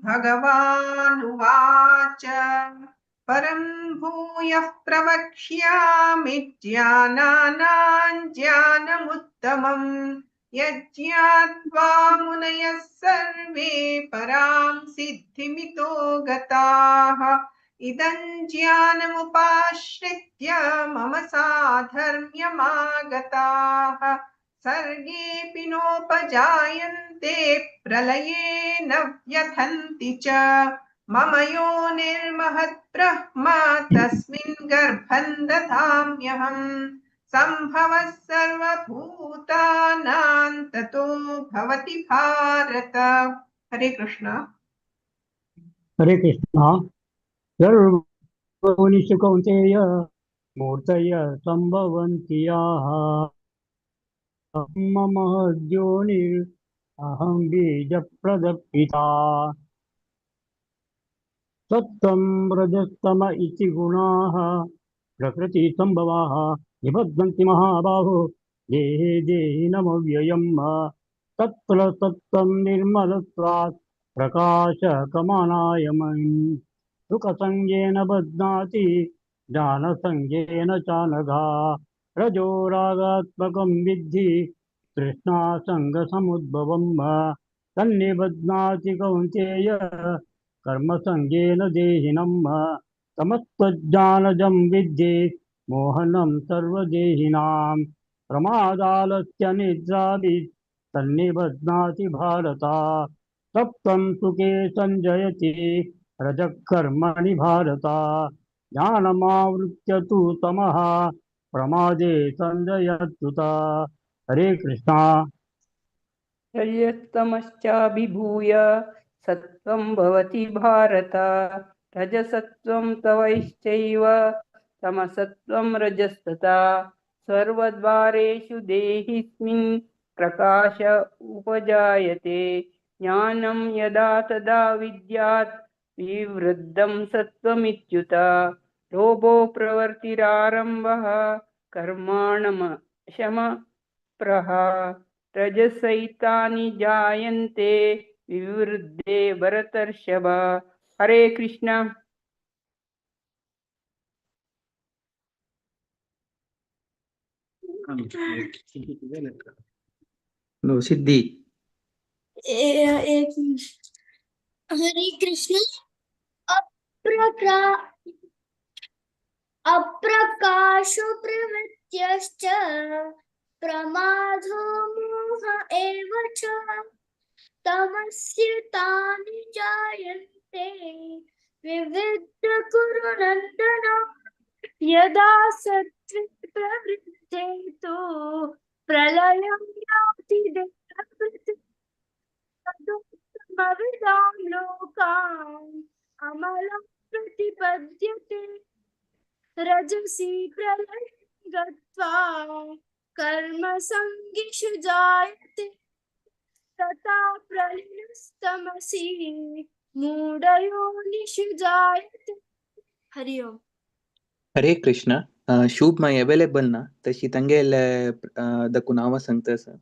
भगवानुवाच परं भूयः प्रवक्ष्यामि ज्ञानानां ज्ञानमुत्तमम् यज्ञात्वा मुनयः सर्वे परां सिद्धिमितो गताः। इदं ज्ञानमुपाश्रित्य मम साधर्म्यमागताः। सर्गेऽपि नोपजायन्ते प्रलये न व्यथन्ति च। मम योनिर्महत् ब्रह्म तस्मिन् गर्भं दधाम्यहम्। संभवः सर्वभूतानां ततो भवति भारत। हरे कृष्णा। हरे कृष्णा। सर्वयोनिषु कौन्तेय मूर्तय संभवन्ति याः। मम योनिरहं बीजप्रदपिता। सत्त्वं रजस्तम इति गुणाः प्रकृति संभवाः निबध्नन्ति महाबाहो देहे देहिनमव्ययम्। तत्र सत्त्वं निर्मलत्वात् प्रकाशकमानायमम्। सुखसंगेन बध्नाति ज्ञानसंगेन चानघा। रजोरागात्मकं विद्धि तृष्णासङ्गसमुद्भवम्। तन्निबध्नाति कौन्तेय कर्मसंगेन देहिनम्। तमस्त्वज्ञानजं विद्धि मोहनं सर्वदेहिनां। प्रमादालस्य निद्राभि तन्निबध्नाति भारत। सप्तं सुखे संजयति रजः कर्मणि भारत। ज्ञानमावृत्य तु तमः प्रमादे संजयत्युत। हरे कृष्णा। रजस्तमश्चाभिभूय सत्त्वं भवति भारत। रजसत्त्वं तवैश्चैव तमसत्त्वं रजस्तथा। सर्वद्वारेषु देहिस्मिन् प्रकाश उपजायते। ज्ञानं यदा तदा विद्यात् विवृद्धं सत्त्वमित्युत। लोभो प्रवर्तिरारम्भः कर्माणम शमप्रः। रजसैतानि जायन्ते विवृद्धे भरतर्षभ। हरे कृष्णा। सिद्धी। एक हरे कृष्ण। अप्रक्रा अप्रकाशो प्रवृत्त्यश्च प्रमादो मोह एव च तमस्य तानि जायन्ते विविध कुरु नन्दन। यदा सत्त्वे प्रवृत्ते तु प्रलयं याति देहभृत् तदुत्तमविदां लोकान् अमलं प्रतिपद्यते। रजसि प्रलयं गत्वा कर्मसङ्गिषु जायते तथा प्रलीनस्तमसि मूढयोनिषु जायते। हरि ओम। हरे कृष्ण। शुभ माय अवेलेबल ना तशी तांगेले दकू नांवां सांगता आसा।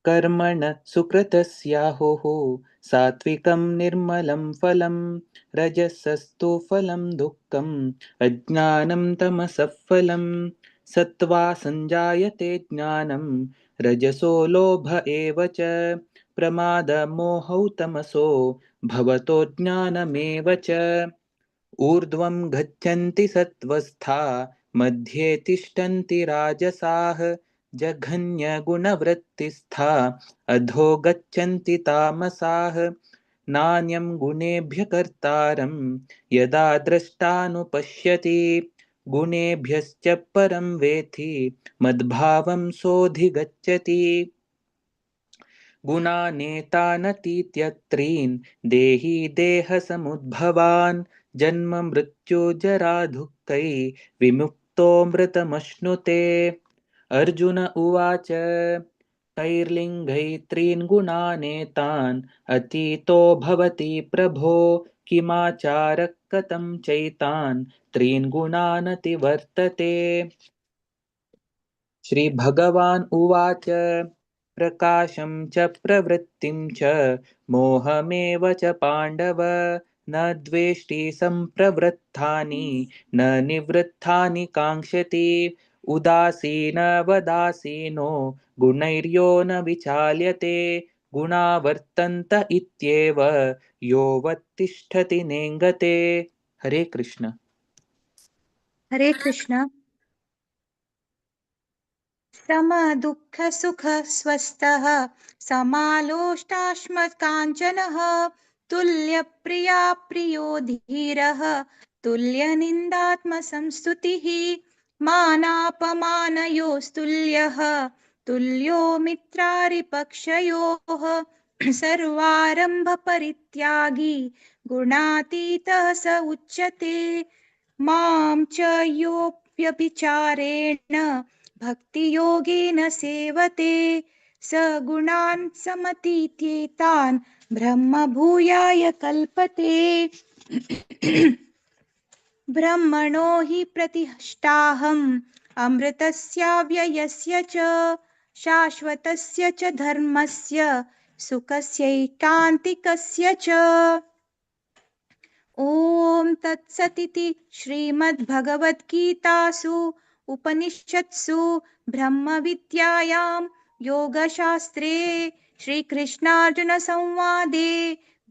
कर्मण सुकृतस्याहुः सात्विकं निर्मलं फलं रजसस्तु फलं दुःखम् अज्ञानं तमसः फलं सत्त्वा संजायते ज्ञानं रजसो लोभ एव च प्रमादमोहौ तमसो भवतो ज्ञानमेव च। ऊर्ध्वं गच्छन्ति सत्त्वस्था मध्ये तिष्ठन्ति राजसाः जघन्यगुणवृत्तिस्था अधो गच्छन्ति तामसाः। नान्यं गुणेभ्य कर्तारं यदा द्रष्टानुपश्यति गुणेभ्यश्च परं वेति मद्भावं सोऽधिगच्छति। गुणानेतानतीत्यत्रीन् देहि देहसमुद्भवान् जन्म मृत्यु जरा दुःखै विमुक्तोऽमृतमश्नुते। अर्जुन उवाच कैर्लिङ्गैत्रीन् गुणानेतान् अतीतो भवति प्रभो किमाचार कथं चैतान् त्रीन् गुणानतिवर्तते। श्री भगवान् उवाच प्रकाशं च प्रवृत्तिं च मोहमेव च पाण्डव न द्वेष्टि सम्प्रवृत्तानि न निवृत्तानि काङ्क्षति। उदासीन वदासीनो गुणैर्यो न विचाल्यते गुणा वर्तन्त इत्येव यो वत्तिष्ठति नेङ्गते। हरे कृष्ण। हरे कृष्ण। समदुःखसुखस्वस्थः समालोष्टाश्मकाञ्चनः तुल्यप्रिया प्रियो धीरः तुल्यनिन्दात्मसंस्तुतिः मानापमानयोस्तुल्यः तुल्यो मित्रारिपक्षयोः सर्वारम्भपरित्यागी गुणातीतः स उच्यते। मां च योऽप्यभिचारेण भक्तियोगेन सेवते स गुणान् समतीत्येतान् ब्रह्मभूयाय कल्पते। ब्रह्मणो हि प्रतिष्ठाहम् अमृतस्याव्ययस्य च शाश्वतस्य च धर्मस्य सुखस्यैकान्तिकस्य च। ॐ तत्सदिति श्रीमद्भगवद्गीतासु उपनिषत्सु ब्रह्मविद्यायां योगशास्त्रे श्रीकृष्णार्जुनसंवादे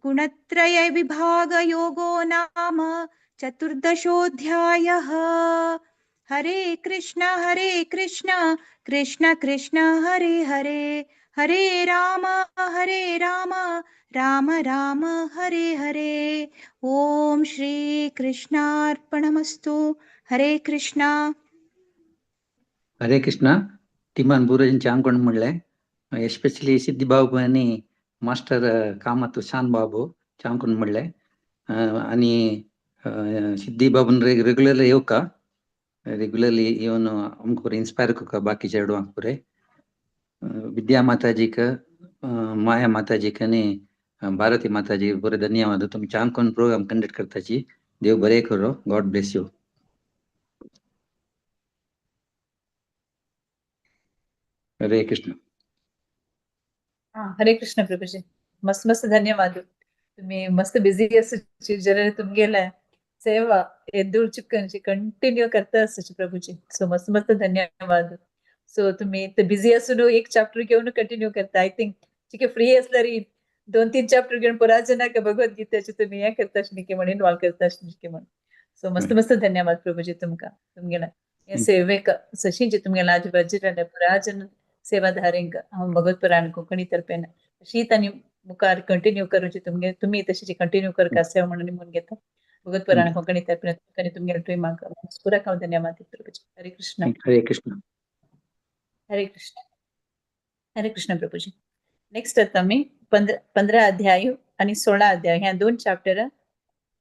गुणत्रयविभागयोगो नाम चतुर्दशोऽध्यायः। हरे कृष्ण कृष्ण कृष्ण हरे हरे, हरे राम राम राम हरे हरे। ॐ श्री कृष्णार्पणमस्तु। हरे कृष्णा। हरे कृष्णा। टिमान बुरजन चांकोण म्हणलें एस्पेशली सिद्धी बाबू आनी मास्टर कामत शान बाबू चांकोण म्हणलें आनी सिद्धी बाबून रेगुलरली येवका, रेगुलरली येवन आमकां इन्स्पायर करता बाकी चेडवांक पुरे। विद्या माताजीक, माया माताजीक आनी भारती माताजी बरे धन्यवाद। तुमी चांकोण प्रोग्राम कंडक्ट करताची, देव बरें करो। God bless you. Hare Krishna. हा, हरे कृष्ण प्रभुजी, मस्त मस्त धन्यवाद। तुम्ही मस्त बिझी आसूची जरा तुमगेले सेवा येदूर चिकनची कंटिन्यू करता आसूची प्रभुजी, सो मस्त मस्त धन्यवाद। सो तुम्ही बिझी असून एक चॅप्टर घेऊन कंटिन्यू करता। I think चिके फ्री आसल्यार 2-3 चॅप्टर घेवन पुराय जनाक भगवद्गीतेचे तुमी हें करता आशिल्ली की म्हण इन्वॉल्व करता आशिल्ली की म्हण. सो मस्त मस्त धन्यवाद प्रभुजी तुमकां तुमगेल्या हे सेवेक सशींचे तुमगेल्या आजूबाजू जाल्या पुराय जन सेवाधारींक हांव भगवत पुराण कोंकणी तर्फेन अशी तांणी मुखार कंटिन्यू करूची तुमगे तुमी तशीच कंटिन्यू करता सेवा म्हणून म्हणून घेता. भगवत पुराण कोंकणी तर्फेन तुमकां आनी तुमगेल्या टिमाक पुराय हांव धन्यवाद दिता प्रभुजी. हरे कृष्ण. हरे कृष्ण. हरे कृष्ण. हरे कृष्ण प्रभुजी. नेक्स्ट आता आमी 15 अध्याय आणि 16 अध्याय ह्या 2 चॅप्टर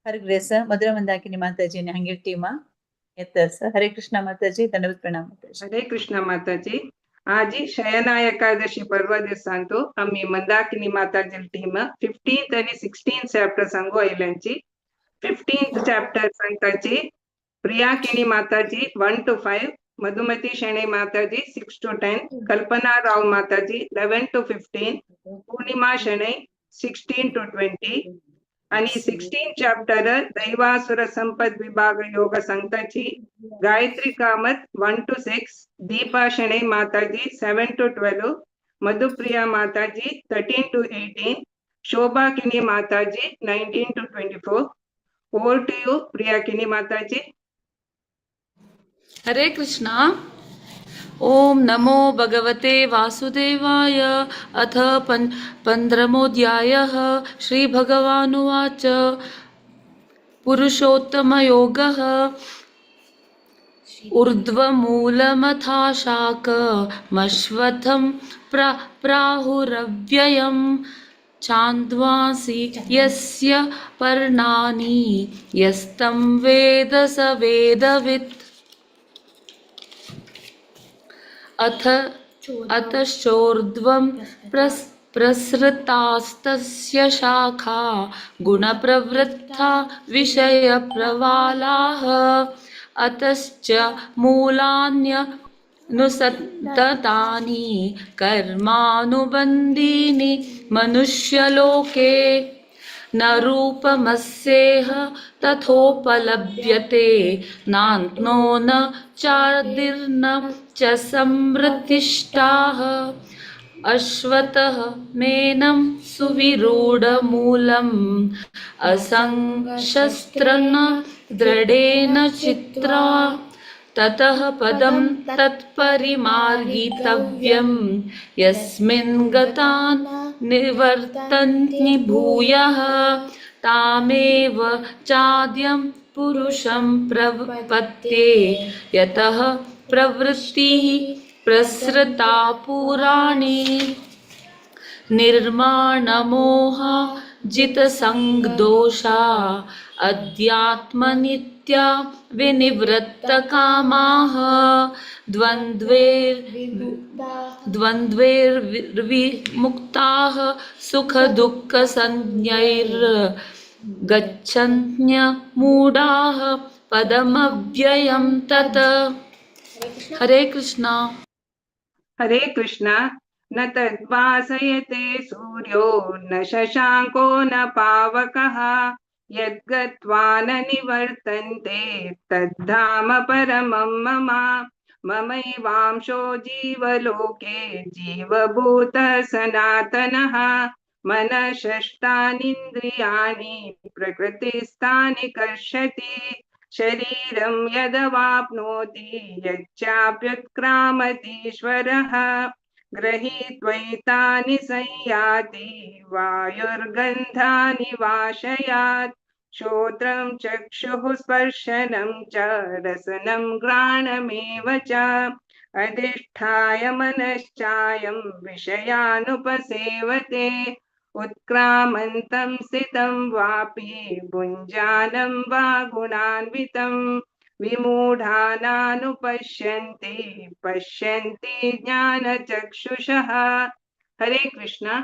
हर ग्रेस मधुरा मंदाकिनी माताजी आणि हांगेर टीमा येता आसा. हरे कृष्ण माताजी, धन्यवाद प्रणाम माताजी. हरे कृष्ण माताजी. आजी शयना एकादशी पर्व दिवसांतु आम्ही मंदाकिनी माताजी टीम 15th आणि 16th chapter सांगू आयल्यांची. 15th chapter सांगताची प्रियाकिनी माताजी 1 to 5, Madhumati Shenoy Mataji 6 to 10, Kalpana Rao Mataji 11 to 15, Purnima Shenoy 16 to 20 आणि 16 चॅप्टर दैवासुर संपद विभाग योग सांगताची Gayatri Kamat 1 to 6, Deepa Shenoy Mataji 7 to 12, Madhupriya Mataji 13 to 18, Shobha Kini Mataji 19 to 24. Over to you Priya Kini Mataji. Hare Krishna. Om नमो भगवते वासुदेवाय. अथ 15मोऽध्यायः. श्री भगवानुवाच. पुरुषोत्तमयोगः. ऊर्ध्वमूलमथाशाकमश्वत्थं प्राहुरव्ययं चान्द्वांसि यस्य पर्णानि यस्तं वेद स वेदवित्. अथ अतश्चोर्ध्वं प्रसृतास्तस्य शाखा गुणप्रवृत्ता विषयप्रवालाः. अतश्च मूलान्यनुसन्ततानि कर्मानुबन्धीनि मनुष्यलोके. न रूपमस्येह तथोपलभ्यते नान्तो न चादिर्न च समृतिष्ठाः. अश्वतः मेनं सुविरूढमूलम् असंशस्त्रन दृढेन चित्रा. ततः पदं तत्परिमार्गितव्यं यस्मिन् गतान् निवर्तन्ति भूयः. तामेव चाद्यं पुरुषं प्रपद्ये यतः प्रवृत्तिः प्रसृता पुराणी. निर्माणमोहा जितसङ्गदोषा अध्यात्मनित्या विनिवृत्तकामाः. द्वन्द्वैर्विमुक्ताः सुखदुःखसंज्ञैर्गच्छन्त्यमूढाः पदमव्ययं तत्. हरे कृष्णा. हरे कृष्णा. न तद्वासयते सूर्यो न शशाङ्को न पावकः. यद्गत्वा न निवर्तन्ते तद्धाम परमं मम. ममैवांशो जीवलोके जीवभूतः सनातनः. मनःषष्ठानीन्द्रियाणि प्रकृतिस्थानि कर्षति. शरीरं यदवाप्नोति यच्चाप्युत्क्रामतीश्वरः. गृहीत्वैतानि संयाति वायुर्गन्धानि वाशयात्. श्रोत्रं चक्षुः स्पर्शनं च रसनं घ्राणमेव च. अधिष्ठाय मनश्चायं विषयानुपसेवते. उत्क्रामन्तं स्थितं वापि भुञ्जानं वा गुणान्वितं. विमूढानानुपश्यन्ति पश्यन्ति ज्ञानचक्षुषः. हरे कृष्णा.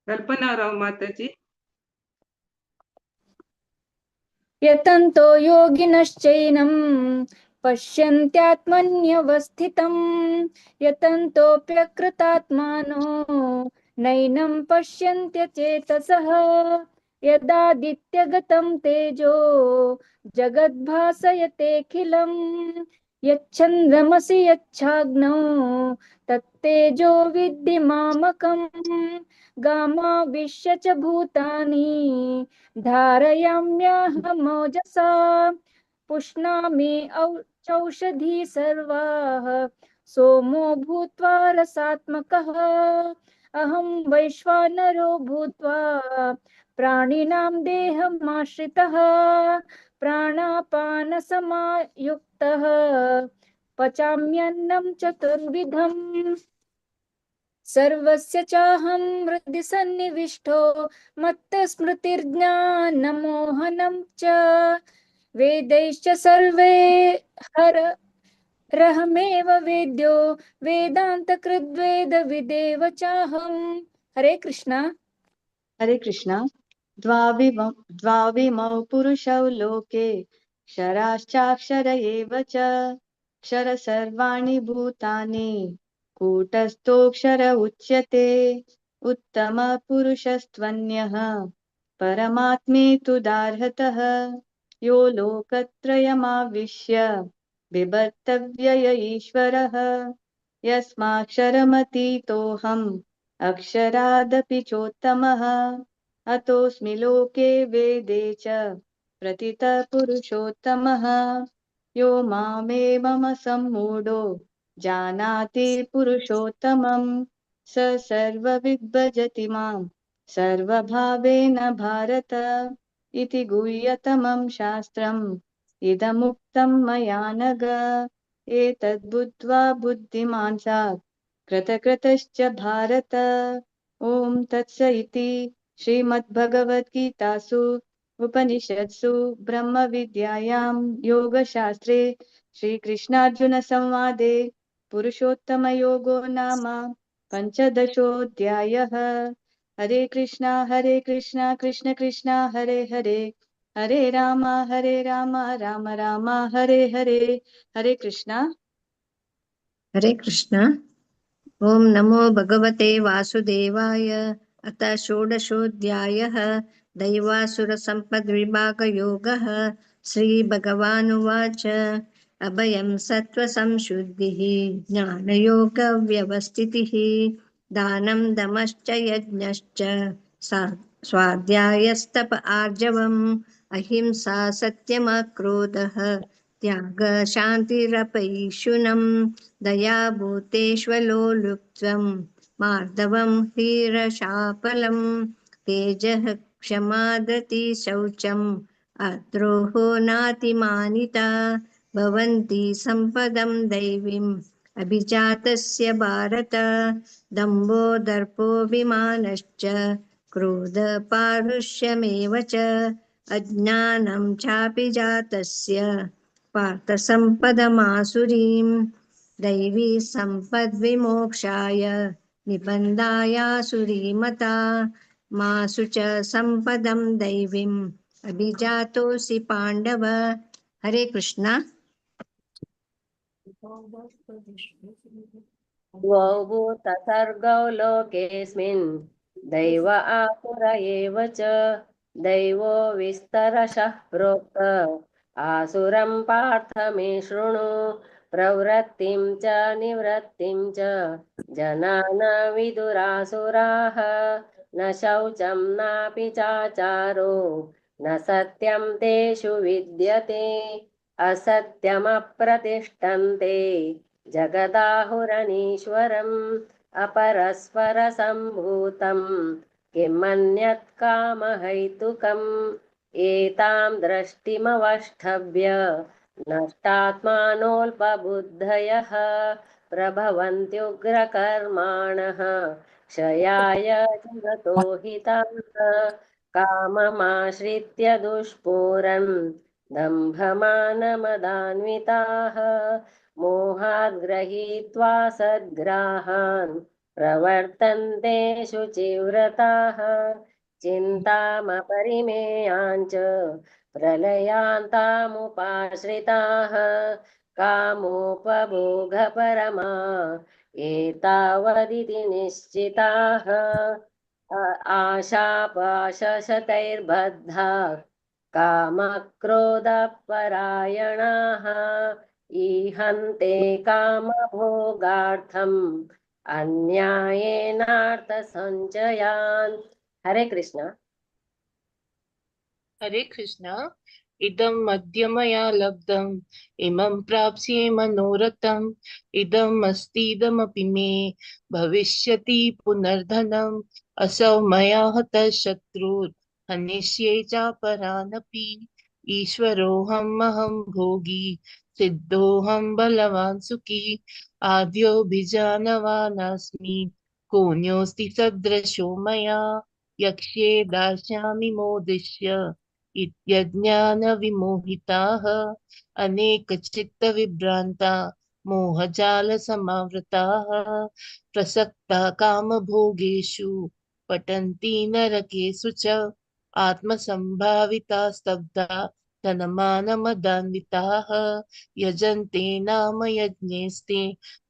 कल्पना राव माताजी. यतन्तो योगिनश्चैनं पश्यन्त्यात्मन्यवस्थितं. यतन्तोऽप्यकृतात्मानो नैनं पश्यन्त्यचेतसः. यदादित्यगतं तेजो जगद्भासयतेऽखिलम्। यच्चन्द्रमसि यच्छाग्नौ तत्तेजो विद्धि मामकम्। गामाविश्य च भूतानि धारयाम्यहमोजसा। पुष्णामि चौषधी सर्वाः सोमो भूत्वा रसात्मकः। अहं वैश्वानरो भूत्वा प्राणिनां देहमाश्रितः। प्राणापानसमायुक्तः पचाम्यन्नं चतुर्विधम्। सर्वस्य चाहं हृदि सन्निविष्टो मत्तस्मृतिर्ज्ञानमोहनं च। वेदैश्च सर्वे हर रहमेव वेद्यो वेदान्तकृद्वेदविदेव चाहं। हरे कृष्णा। हरे कृष्णा। द्वाविमौ पुरुषौ लोके क्षराश्चाक्षर एव च। क्षर सर्वाणि भूतानि कूटस्थोऽक्षर उच्यते। उत्तम पुरुषस्त्वन्यः परमात्मेतु दार्हतः। यो लोकत्रयमाविश्य बिभर्तव्यय ईश्वरः। यस्माक्षरमतीतोऽहम् अक्षरादपि चोत्तमः। अतोऽस्मि लोके वेदे च प्रतितः पुरुषोत्तमः। यो मामेवम सम्मूढो जानाति पुरुषोत्तमं स सर्वविद्भजति मां सर्वभावेन भारत। इति गुह्यतमं शास्त्रम् इदमुक्तं मया नघ। एतद्बुद्ध्वा बुद्धिमान् स्यात् कृतकृतश्च भारत। ॐ तत्स इति श्रीमद्भगवद्गीतासु उपनिषत्सु ब्रह्मविद्यायां योगशास्त्रे श्रीकृष्णार्जुनसंवादे पुरुषोत्तमयोगो नाम पञ्चदशोऽध्यायः। हरे कृष्णा कृष्ण कृष्ण हरे हरे, हरे राम राम राम हरे हरे। हरे कृष्णा। हरे कृष्णा। ॐ नमो भगवते वासुदेवाय। अथ षोडशोऽध्यायः दैवासुरसम्पद्विभागयोगः। श्रीभगवानुवाच। अभयं सत्त्वसंशुद्धिः ज्ञानयोगव्यवस्थितिः दानं दमश्च यज्ञश्च स्वाध्यायस्तप आर्जवम् अहिंसा सत्यमक्रोधः त्याग शान्तिरपैशुनं दया भूतेष्वलोलुप्त्वं मार्दवं हीरशापलं तेजः क्षमा धृति शौचम् अद्रोहो नातिमानिता भवन्ति सम्पदं दैवीम् अभिजातस्य भारत। दम्भो दर्पोऽभिमानश्च क्रोधपारुष्यमेव च अज्ञानं चापि जातस्य पार्थसम्पदमासुरीं। दैवी सम्पद्विमोक्षाय निबन्धायासुरीमता मासु च सम्पदं दैवीम् अभिजातोऽसि पाण्डव। हरे कृष्णा। द्वौ भूतसर्गौ लोकेऽस्मिन् दैव आसुर एव च। दैवो विस्तरशः प्रोक्त आसुरं पार्थ मे शृणु। प्रवृत्तिं च निवृत्तिं च जना न विदुरासुराः। न शौचं नापि चाचारो न सत्यं तेषु विद्यते। असत्यमप्रतिष्ठन्ते जगदाहुरनीश्वरम्। अपरस्परसम्भूतं किमन्यत् कामहैतुकम्। एतां दृष्टिमवष्टभ्य नष्टात्मानोऽल्पबुद्धयः प्रभवन्त्युग्रकर्माणः क्षयाय जगतो हिताः। काममाश्रित्य दुष्पूरं दम्भमानमदान्विताः मोहाद् गृहीत्वा सद्ग्राहान् प्रवर्तन्ते शुचिव्रताः। चिन्तामपरिमेयाञ्च प्रलयान्तामुपाश्रिताः कामोपभोगपरमा एतावदिति निश्चिताः। आशापाशशतैर्बद्धा कामक्रोधपरायणाः ईहन्ते कामभोगार्थम् अन्यायेनार्थसञ्चयान्। हरे कृष्ण। हरे कृष्ण। इदं मध्यमया लब्धम् इमं प्राप्स्ये मनोरथम् इदम् अस्तीदमपि मे भविष्यति पुनर्धनम् असौ मया हतः शत्रुर् हनिष्ये चापरानपि ईश्वरोऽहम् अहं भोगी सिद्धोऽहं बलवान् सुखी आद्योऽभिजानवानास्मि कोऽन्योऽस्ति सदृशो मया यक्ष्ये दास्यामि मोदिष्य इत्यज्ञानविमोहिताः अनेकचित्तविभ्रान्ता मोहजालसमावृताः प्रसक्ता कामभोगेषु पतन्ति नरकेषु च आत्मसंभाविता स्तब्धा धनमानमदान्विताः यजन्ते नाम यज्ञेस्ते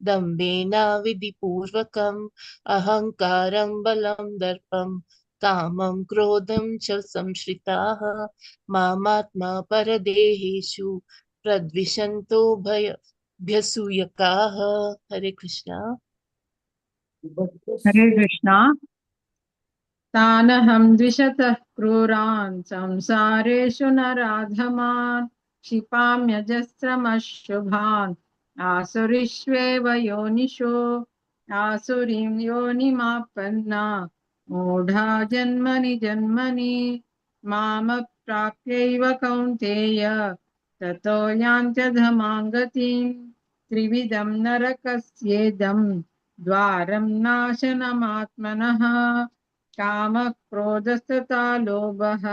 दम्भेनाविधिपूर्वकम् अहङ्कारं बलं दर्पं कामं क्रोधं च संश्रिताः मामात्मा परदेहेषु प्रद्विषन्तो भयभ्यसूयकाः। हरे कृष्णा। हरे कृष्णा। तानहं द्विषतः क्रूरान् संसारेषु नराधमान् क्षिपाम्यजस्रमशुभान् आसुरीष्वेव योनिषु आसुरीं योनिमापन्ना मूढा जन्मनि जन्मनि मामप्राप्यैव कौन्तेय ततो यान्त्यधमां गतिं त्रिविधं नरकस्येदं द्वारं नाशनमात्मनः कामक्रोधस्तथा लोभः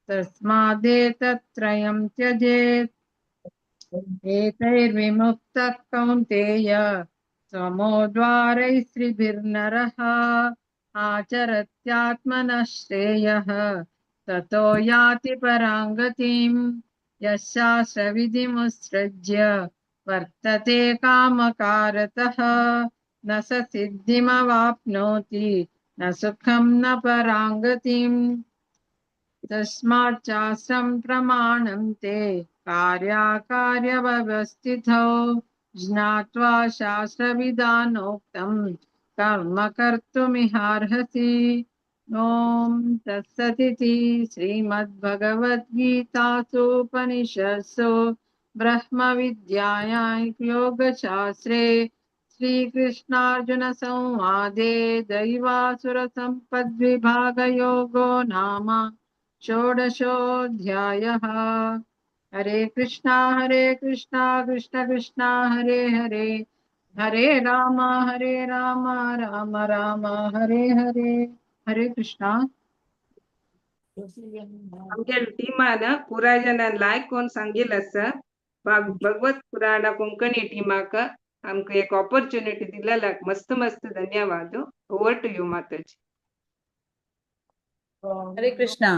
तस्मादेतत्त्रयं त्यजेत् एतैर्विमुक्तः कौन्तेय समोद्वारैस्त्रिभिर्नरः आचरत्यात्मनः श्रेयः ततो याति परां गतिं यशास्त्रविधिमुत्सृज्य वर्तते कामकारतः न स सिद्धिमवाप्नोति न सुखं न परां गतिं तस्माच्चास्त्रं प्रमाणं ते कार्याकार्यव्यवस्थितौ ज्ञात्वा शास्त्रविधानोक्तं कर्म कर्तुमिहार्हसि। ॐ तत्सदिति श्रीमद्भगवद्गीतासूपनिषत्सु ब्रह्मविद्यायां योगशास्त्रे श्रीकृष्णार्जुनसंवादे दैवासुरसम्पद्विभागयोगो नाम षोडशोऽध्यायः। हरे कृष्णा कृष्ण कृष्ण हरे हरे हरे राम राम राम हरे हरे। हरे कृष्णा। आमगे टीमान पुराय जणान लायक कोण सांगिल आसा भगवत पुराण कोंकणी टीमाक आमकां एक ऑपॉर्च्युनिटी दिलेल्याक मस्त मस्त धन्यवाद। Over to you Mataji. Hare Krishna.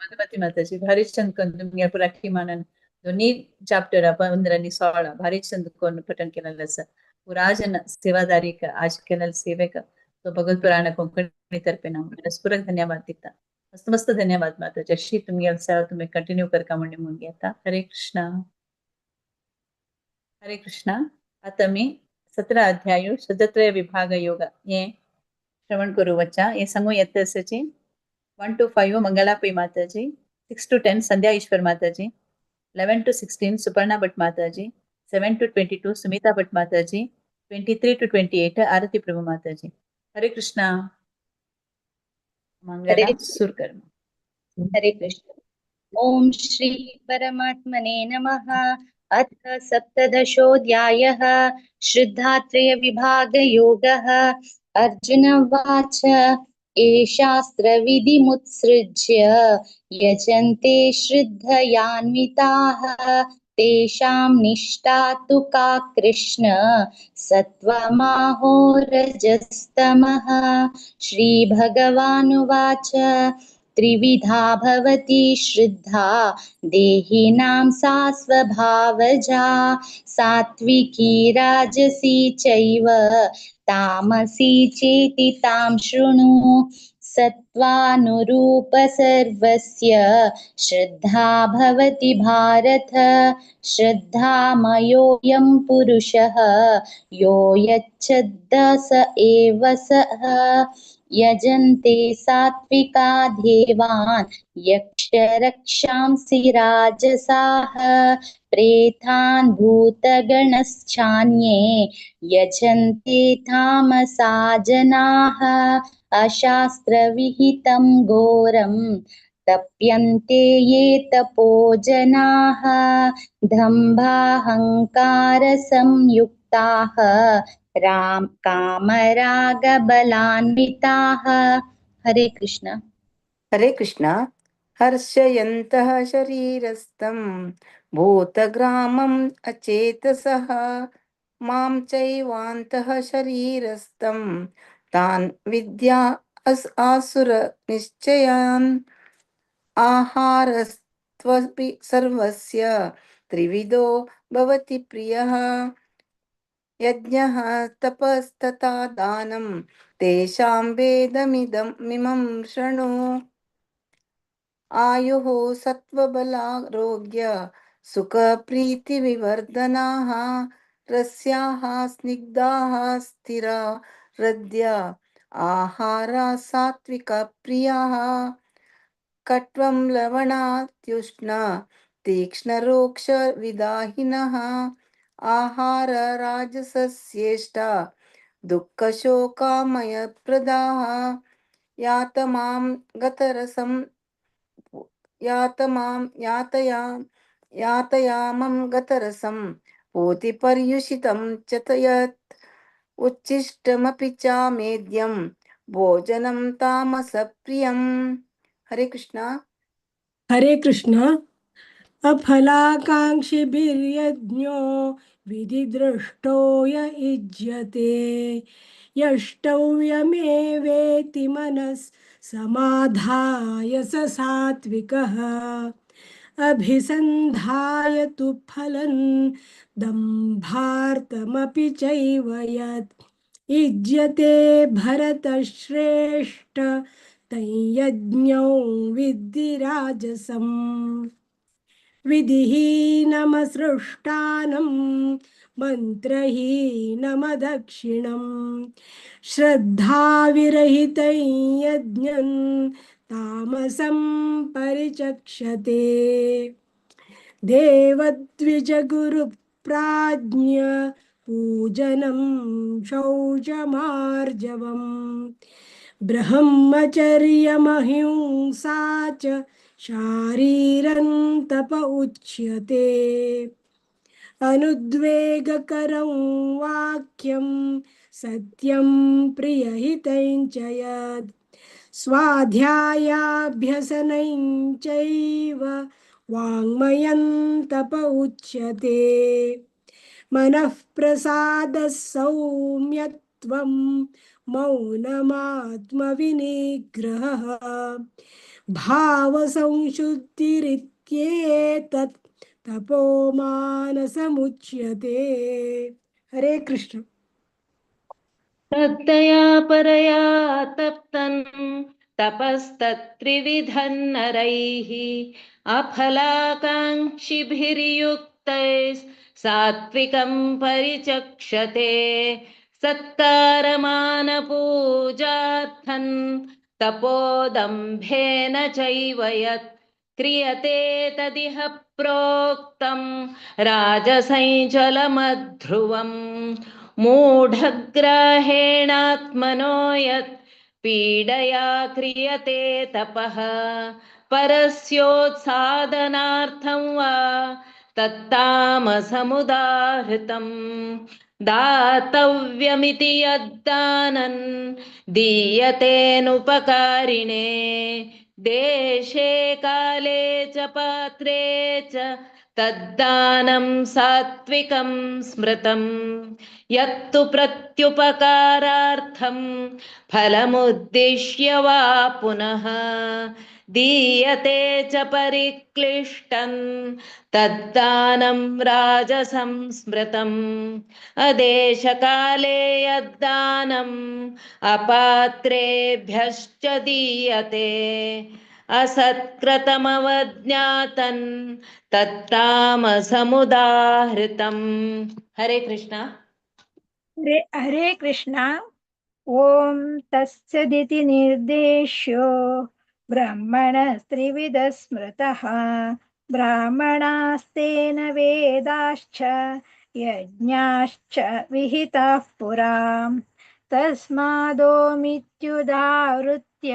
Madhumati Mataji भारी चंद कोन तुमगे पुरा टीमानन दोन्ही चॅप्टर 15 आणि 16 भारी चंद कोन पठण केलेलं आसा। पुरा जन सेवादारी आज केलेले सेवेक तो भगवत पुराण कोंकणी तर्फे ना मनस्पूर्वक धन्यवाद दिता। मस्त मस्त धन्यवाद माताजी। अशी तुमगे सेवा तुम्ही कंटिन्यू करका म्हणून घेता। हरे कृष्णा। हरे कृष्णा। आता मी 17 अध्याय सदत्रय विभाग योग हे श्रवण करू वच्चा। हे सांगू येत आसाची 1 to 5 Mangala Pai Mataji, 6 to 10 Sandhya Ishwar Mataji, 11 to 16 Suparna Bhat Mataji, 7 to 22 Sumita Bhat Mataji, 23 to 28 Arati Prabhu Mataji. Hare Krishna. Mangala Surkar. Hare Krishna. Om Shri परमात्मने नमः। अथ सप्तदशोऽध्यायः श्रद्धात्रय विभागयोगः। अर्जुन उवाच ये शास्त्रविधिमुत्सृज्य यजन्ते श्रद्धयान्विताः तेषां निष्ठा तु का कृष्ण सत्त्वमाहो रजस्तमः। श्रीभगवानुवाच त्रिविधा भवति श्रद्धा देहिनां सा स्वभावजा सात्विकी राजसी चैव तामसी चेति तां शृणु। सत्त्वानुरूप सर्वस्य श्रद्धा भवति भारत। श्रद्धामयोऽयं पुरुषः यो यच्छद्द स एव सः। यजन्ते सात्विका देवान् यक्षरक्षांसि राजसाः प्रेतान् भूतगणश्चान्ये यजन्ते तामसा जनाः। अशास्त्रविहितं घोरं तप्यन्ते ये तपो जनाः। दम्भाहङ्कारसंयुक्ताः राम कामरागबलान्विताः। हरे कृष्ण। हरे कृष्ण। हर्षयन्तः शरीरस्थं भूतग्रामम् अचेतसः मां चैवान्तः शरीरस्थं तान् विद्या आसुर निश्चयान्। आहारस्त्वपि सर्वस्य त्रिविधो भवति प्रियः। यज्ञः तपस्तथा दानं तेषां वेदमिदं मिमं शृणु। आयुः सत्त्वबलारोग्य सुखप्रीतिविवर्धनाः रस्याः स्निग्धाः स्थिरा हृद्या आहारा सात्विका प्रियाः। कट्वं लवणात्युष्ण तीक्ष्णरोक्षविदाहिनः आहार राजसस्येष्टा दुःखशोकामयप्रदाः। यातमां गतरसं यातमां यातयां यातयामं गतरसं पूतिपर्युषितं च यत् उच्छिष्टमपि चामेद्यं भोजनं तामसप्रियम्। हरे कृष्णा। हरे कृष्ण। अफलाकाङ्क्षिभिर्यज्ञो विधिदृष्टो य इज्यते यष्टव्यमेवेति मनस् समाधाय स सात्विकः। अभिसन्धाय तु फलं दम्भार्थमपि चैव यत् इज्यते भरतश्रेष्ठ तं यज्ञो विद्धि राजसम्। विधिहीनमसृष्टानं मन्त्रहीनमदक्षिणं श्रद्धाविरहितं यज्ञं तामसं परिचक्षते। देवद्विजगुरुप्राज्ञ पूजनं शौचमार्जवम् ब्रह्मचर्यमहिंसा च शारीरं तप उच्यते। अनुद्वेगकरं वाक्यं सत्यं प्रियहितं च यत् स्वाध्यायाभ्यसनं चैव वाङ्मयं तप उच्यते। मनः प्रसादः सौम्यत्वं मौनमात्मविनिग्रहः भावसंशुद्धिरित्येतत् तपो मानसमुच्यते। हरे कृष्ण। श्रद्धया परया तप्तं तपस्तत्त्रिविधं नरैः अफलाकाङ्क्षिभिर्युक्तैः सात्विकं परिचक्षते। सत्कारमानपूजार्थं तपोदम्भेन चैव यत् क्रियते तदिह प्रोक्तं राजसञ्चलमध्रुवम्। मूढग्राहेणात्मनो यत् पीडया क्रियते तपः परस्योत्सादनार्थं वा तत्तामसमुदाहृतम्। दातव्यमिति यद्दानं दीयतेऽनुपकारिणे देशे काले च पात्रे च तद्दानं सात्विकं स्मृतम्। यत्तु प्रत्युपकारार्थं फलमुद्दिश्य वा पुनः दीयते च परिक्लिष्टं तद्दानं राजसं स्मृतम्। अदेशकाले यद्दानम् अपात्रेभ्यश्च दीयते असत्कृतमवज्ञातन् तत्तामसमुदाहृतम्। हरे कृष्णा। हरे हरे कृष्णा। ॐ तत्सदिति निर्देश्यो ब्राह्मणस्त्रिविधः स्मृतः। ब्राह्मणास्तेन वेदाश्च यज्ञाश्च विहिताः पुरा। तस्मादोमित्युदाहृत्य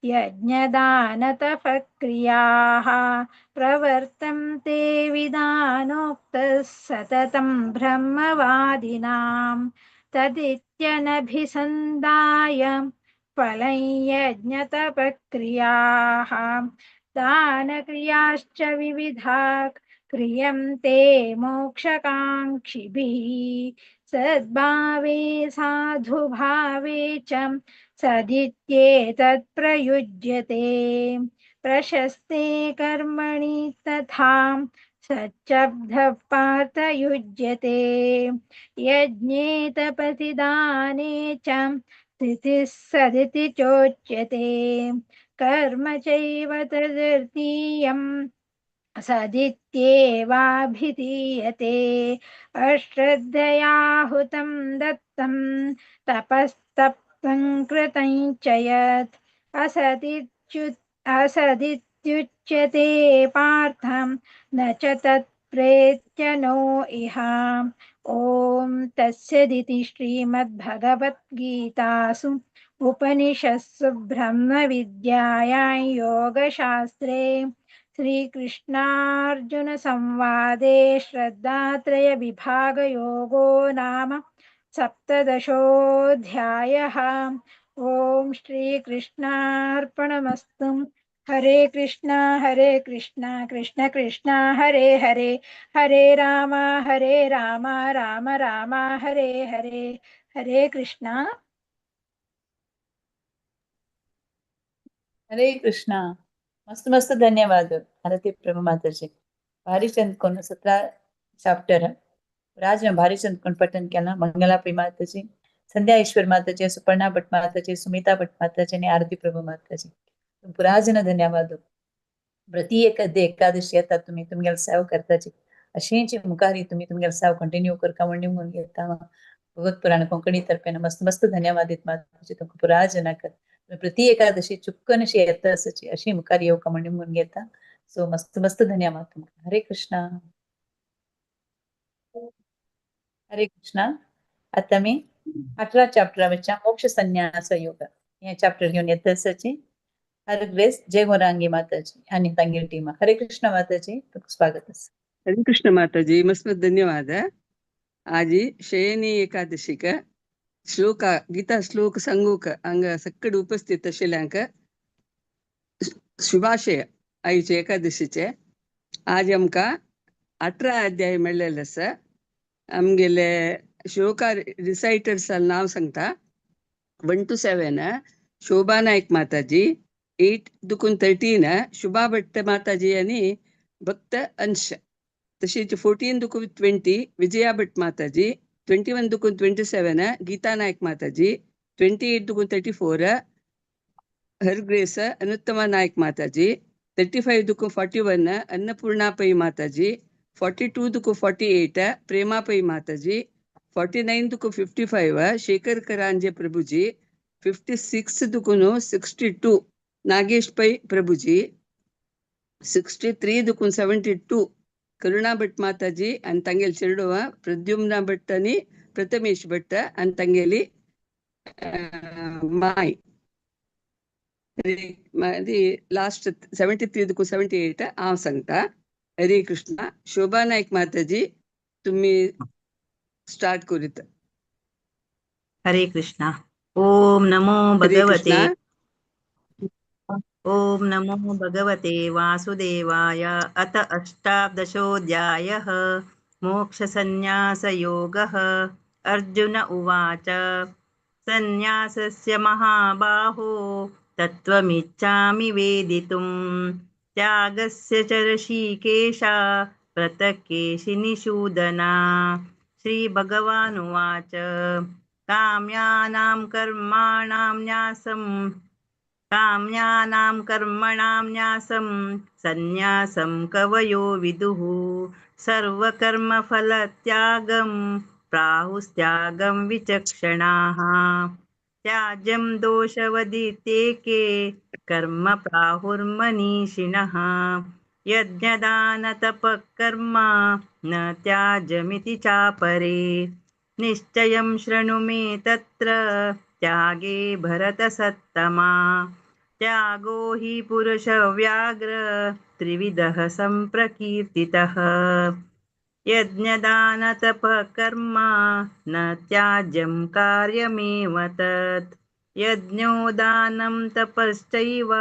यज्ञदानतपक्रियाः प्रवर्तन्ते विधानोक्तः सततं ब्रह्मवादिनां। तदित्यनभिसन्धाय फलं यज्ञतपक्रियाः दानक्रियाश्च विविधा क्रियन्ते मोक्षकाङ्क्षिभिः। सद्भावे साधुभावे च सदित्येतत् प्रयुज्यते। प्रशस्ते कर्मणि तथा सच्चब्धः पार्थयुज्यते। यज्ञे तपसि दाने च स्थितिः सदिति चोच्यते। कर्म चैव तदर्थीयं सदित्येवाभिधीयते। अश्रद्धयाहुतं दत्तं तपस्तप्तं कृतं च यत् असदित्युच्यते पार्थं न च तत्प्रेत्य नो इह। ॐ तत्सदिति श्रीमद्भगवद्गीतासु उपनिषत्सु ब्रह्मविद्यायां योगशास्त्रे श्रीकृष्णार्जुनसंवादे श्रद्धात्रयविभागयोगो नाम सप्तदशोऽध्यायः। ॐ श्रीकृष्णार्पणमस्तु। हरे कृष्णा कृष्ण कृष्ण हरे हरे, हरे राम राम राम हरे हरे। हरे कृष्णा। हरे कृष्णा। मस्त मस्त धन्यवाद भारती प्रभु माताजी। भारी चंद कोण 17 चॅप्टर राज भारी चंद कोण पठन केला। मंगला पै माताजी, संध्या ईश्वर माताजी, सुपर्णा भट माताजी, सुमिता भट माताजी आणि आरती प्रभू माताजी पुराजन धन्यवाद। प्रति एकादशी येतात तुम्ही तुमगेले सेवा करताची अशीच मुखारी तुम्ही तुमगेले सेवा कंटिन्यू करका म्हणून घेता। भगवत पुराण कोंकणी तर्फे मस्त मस्त धन्यवाद देत माताजी तुमका पुराजनाक। प्रति एकादशी चुक्कन अशी येता आसची अशी मुखार येवका म्हणून घेता। सो मस्त मस्त धन्यवाद तुमका। हरे कृष्णा। हरे कृष्णा। आता मी 18 चॅप्टरा मोक्ष संन्यास योग हे चॅप्टर घेऊन येत आसाची। हर ग्रेस जय गौरांगी माताजी आणि तांगेली टीम। हरे कृष्ण माताजी, तुमका स्वागत आसा। हरे कृष्ण माताजी, मस्त मस्त धन्यवाद। आजी शयनी एकादशीक श्लोक गीता श्लोक सांगूक हांगा सक्कड उपस्थित आशिल्ल्यांक शुभाशय आयचे एकादशीचे। आज आमकां 18 अध्याय मेळ्ळेले आसा। आमगेले श्लोका रिसायटर्स नांव सांगता। 1 to 7 Shobha Naik Mataji, 8 to 13 Shubha Bhatt Mataji आनी भक्त अंश, तशीच 14 to 20 Vijaya Bhatt Mataji, 21 to 27 Geeta Naik Mataji, 28 to 34 her grace Anuttama Naik Mataji, 35 to 41 Annapurna Pai Mataji, 42 to 48 Prema Pai Mataji, 49 to 55 Shekhar Karanje Prabhuji, 56 to 62 Nagesh Pai Prabhuji, 63 to 72 Karuna Bhat Mataji आणि तांगेले चेडवा प्रद्युम्ना भट्ट आणि प्रथमेश भट्ट आणि तांगेली my. Last 73 to 78 हांव सांगता। हरे कृष्णा। शोभा नायक माताजी तुम्ही स्टार्ट करीत। हरे कृष्णा। ओम नमो हरे भगवते कृष्णा। ओम नमो भगवते वासुदेवाय। अथ अष्टादशोऽध्यायः मोक्षसंन्यासयोगः। अर्जुन उवाच। संन्यासस्य महाबाहो तत्त्वमिच्छामि वेदितुम्। त्यागस्य च ऋषिकेशा पृथक्केशिनिषूदना। श्रीभगवानुवाच काम्यानां कर्मणां न्यासं काम्यानां कर्मणां न्यासं सन्न्यासं कवयो विदुः। सर्वकर्मफलत्यागं प्राहुस्त्यागं विचक्षणाः। त्याज्यं दोषवदित्येके कर्म प्राहुर्मनीषिणः। यज्ञदानतपःकर्म न त्याज्यमिति चापरे। निश्चयं शृणु मे तत्र त्यागे भरतसत्तमा। त्यागो हि पुरुषव्याघ्र त्रिविधः सम्प्रकीर्तितः। यज्ञदानतपःकर्म न त्याज्यं कार्यमेव तत्। यज्ञो दानं तपश्चैव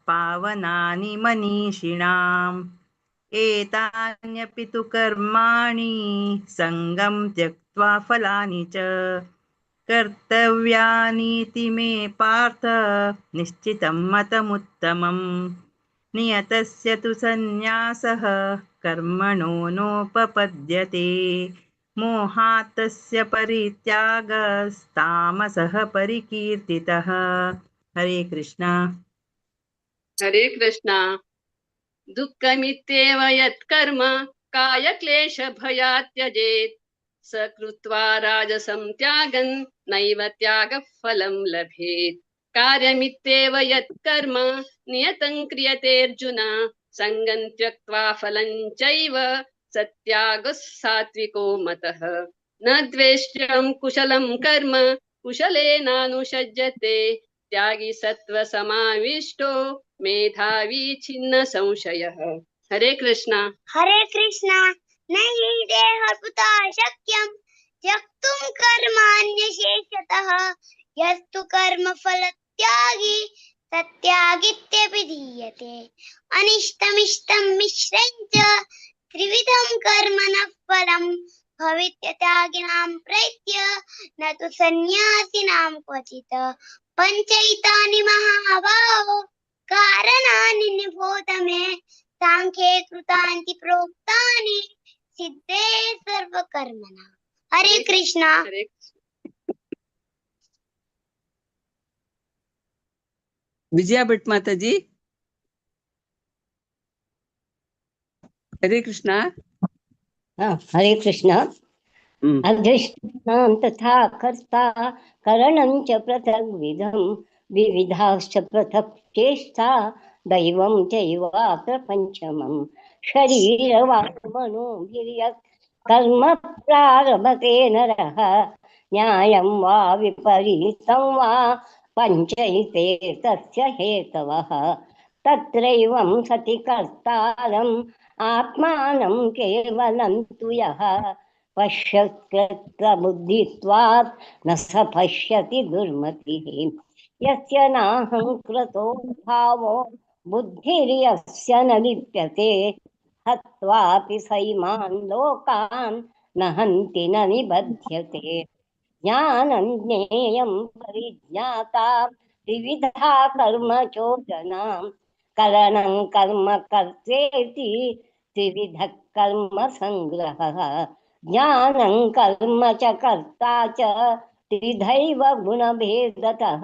पावनानि मनीषिणाम्। एतान्यपि तु कर्माणि सङ्गं त्यक्त्वा फलानि च कर्तव्यानीति मे पार्थ निश्चितं मतमुत्तमम्। नियतस्य तु सन्न्यासः कर्मणो नोपपद्यते। मोहात् तस्य परित्यागस्तामसः परिकीर्तितः। हरे कृष्णा। हरे कृष्णा। दुःखमित्येव यत्कर्म कायक्लेशभयात् त्यजेत् स कृत्वा राजसं त्यागन् नैव त्यागफलं लभेत्। कार्यमित्येव यत्कर्म नियतं क्रियतेऽर्जुन सङ्गं त्यक्त्वा फलं चैव सत्यागः सात्विको मतः। न द्वेष्यं कुशलं कर्म कुशलेनानुषज्यते त्यागी सत्व समाविष्टो मेधावी छिन्न संशयः। हरे कृष्णा। हरे कृष्णा। नहि देहभृता शक्यं त्यक्तुं कर्माण्यशेषतः यस्तु कर्म फलत्यागी सत्यागित्यभिधीयते। अनिष्टमिष्टं मिश्रं च त्रिविधं कर्म न फलं भवित्य त्यागिनां प्रेत्य न तु सन्न्यासिनां क्वचित्। पञ्चैतानि महाभावो कारणानि निबोध मे सांख्ये कृतान्ति प्रोक्तानि सिद्धे सर्वकर्मणा। हरे कृष्णा। हरे विजया भट्ट माता जी। हरे कृष्णा। हाँ, हरे कृष्णा। अधिष्ठानं तथा कर्ता करणं च पृथग्विधं विविधाश्च पृथक् चेष्टा दैवं चैवात्र पञ्चमं। शरीरवाक्मनोभिर्यत् कर्म प्रारभते नरः न्यायं वा विपरीतं वा पञ्चैते तस्य हेतवः। तत्रैवं सति कर्तारम् आत्मानं केवलं तु यः पश्यत्कृतबुद्धित्वात् न स पश्यति दुर्मतिः। यस्य नाहङ्कृतो भावो बुद्धिर्यस्य न लिप्यते हत्वापि सैमान् लोकान् न हन्ति न निबध्यते। ज्ञानं ज्ञेयं परिज्ञाता त्रिविधा कर्म चोदनां करणं कर्म कर्तेति त्रिविधः कर्म संग्रहः। ज्ञानं कर्म च कर्ता च त्रिधैव गुणभेदतः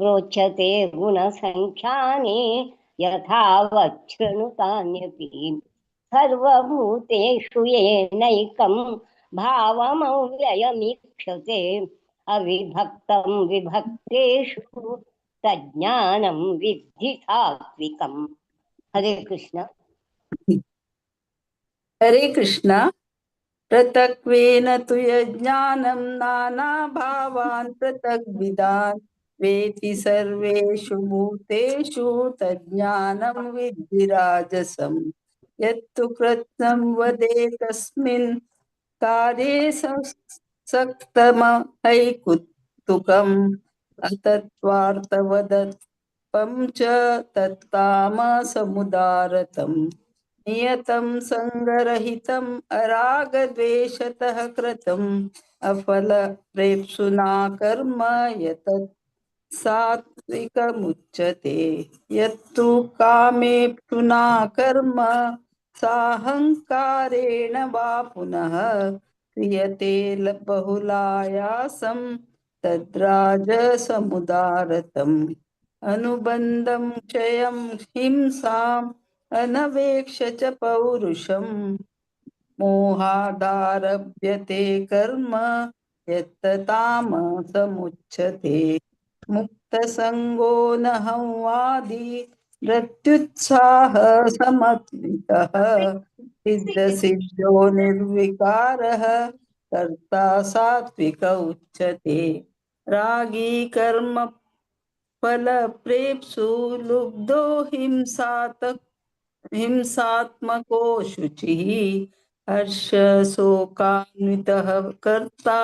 प्रोच्यते गुणसंख्याने यथावच्छृणुतान्यपि। सर्वभूतेषु येनैकं भावमव्ययमीक्षते अविभक्तं विभक्तेषु तज्ज्ञानं विद्धि सात्विकम्। हरे कृष्ण। हरे कृष्ण। पृथक्त्वेन तु यज्ञानं नानाभावान् पृथग्विदान् वेति सर्वेषु भूतेषु तज्ज्ञानं विद्धि राजसं। यत्तु कृत्स्नं वदे तस्मिन् कार्ये सक्तमहैकुतुकम् अतत्त्वार्थवदत्पं च तत्तामसमुदारतम्। नियतं सङ्गरहितम् अरागद्वेषतः कृतम् अफलप्रेप्सुना कर्म यतत् सात्विकमुच्यते। यत्तु कामेप्सुना कर्म साहङ्कारेण वा पुनः क्रियते बहुलायासं तद्राजसमुदारतम्। अनुबन्धं क्षयं हिंसाम् अनवेक्ष च पौरुषम् मोहादारभ्यते कर्म यत्तामसमुच्यते। मुक्तसङ्गो न हंवादी प्रत्युत्साह समन्वितः सिद्धसिद्धो निर्विकारः कर्ता सात्विक उच्यते। रागी कर्म फलप्रेप्सु लुब्धो हिंसात्मको शुचिः हर्ष शोकान्वितः कर्ता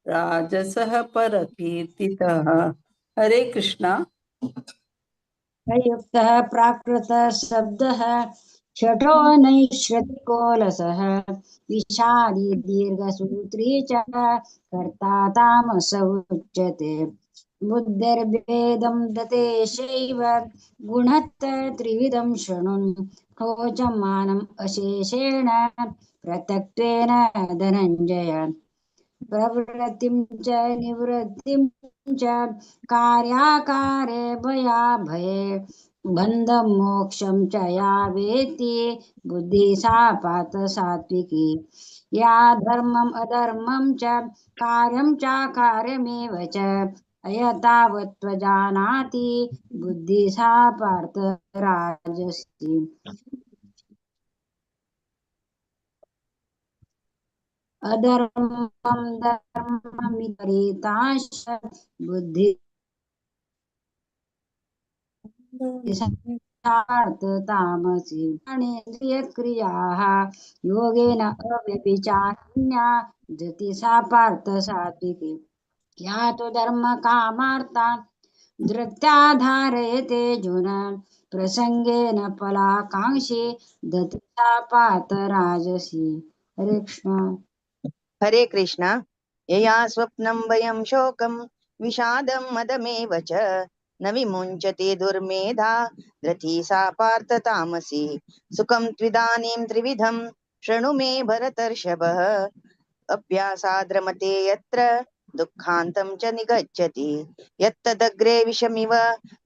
राजसः परकीर्तितः। हरे कृष्णा। प्रयुक्तः प्राकृतः शब्दः छठो नैश्रुतिकोलसः विषादी दीर्घसूत्री च कर्ता तामस उच्यते। बुद्धिर्भेदं दतेशैव गुणत त्रिविधं शृणुन् रोचमानम् अशेषेण पृथक्त्वेन धनञ्जय। प्रवृत्तिं च निवृत्तिं च कार्याकारे भयाभये बन्धं मोक्षं च या वेत्ति बुद्धिः सा पार्थ सात्विकी। या धर्मम् अधर्मं च कार्यं चाकार्यमेव च अयतावत्त्वजानाति बुद्धिः सा पार्थ राजसी। अधर्मं धर्ममिपरीताश्च बुद्धिः सार्थ तामसी। ज्ञानेन्द्रियक्रियाः योगेन अव्यभिचारिण्या धृति सा पार्थ सात्विकी। या तु धर्मकामार्थान् धृत्या धारयते जुन प्रसङ्गेन फलाकाङ्क्षी धृति सा पार्थ राजसी। हरे कृष्ण। हरे कृष्ण। यया स्वप्नं भयं शोकं विषादं मदमेव च न विमुञ्चते दुर्मेधा धृति सा पार्थ तामसी। सुखं त्विदानीं त्रिविधं शृणु मे भरतर्षभः। अभ्यासाद्रमते यत्र दुःखान्तं च निगच्छति यत्तदग्रे विषमिव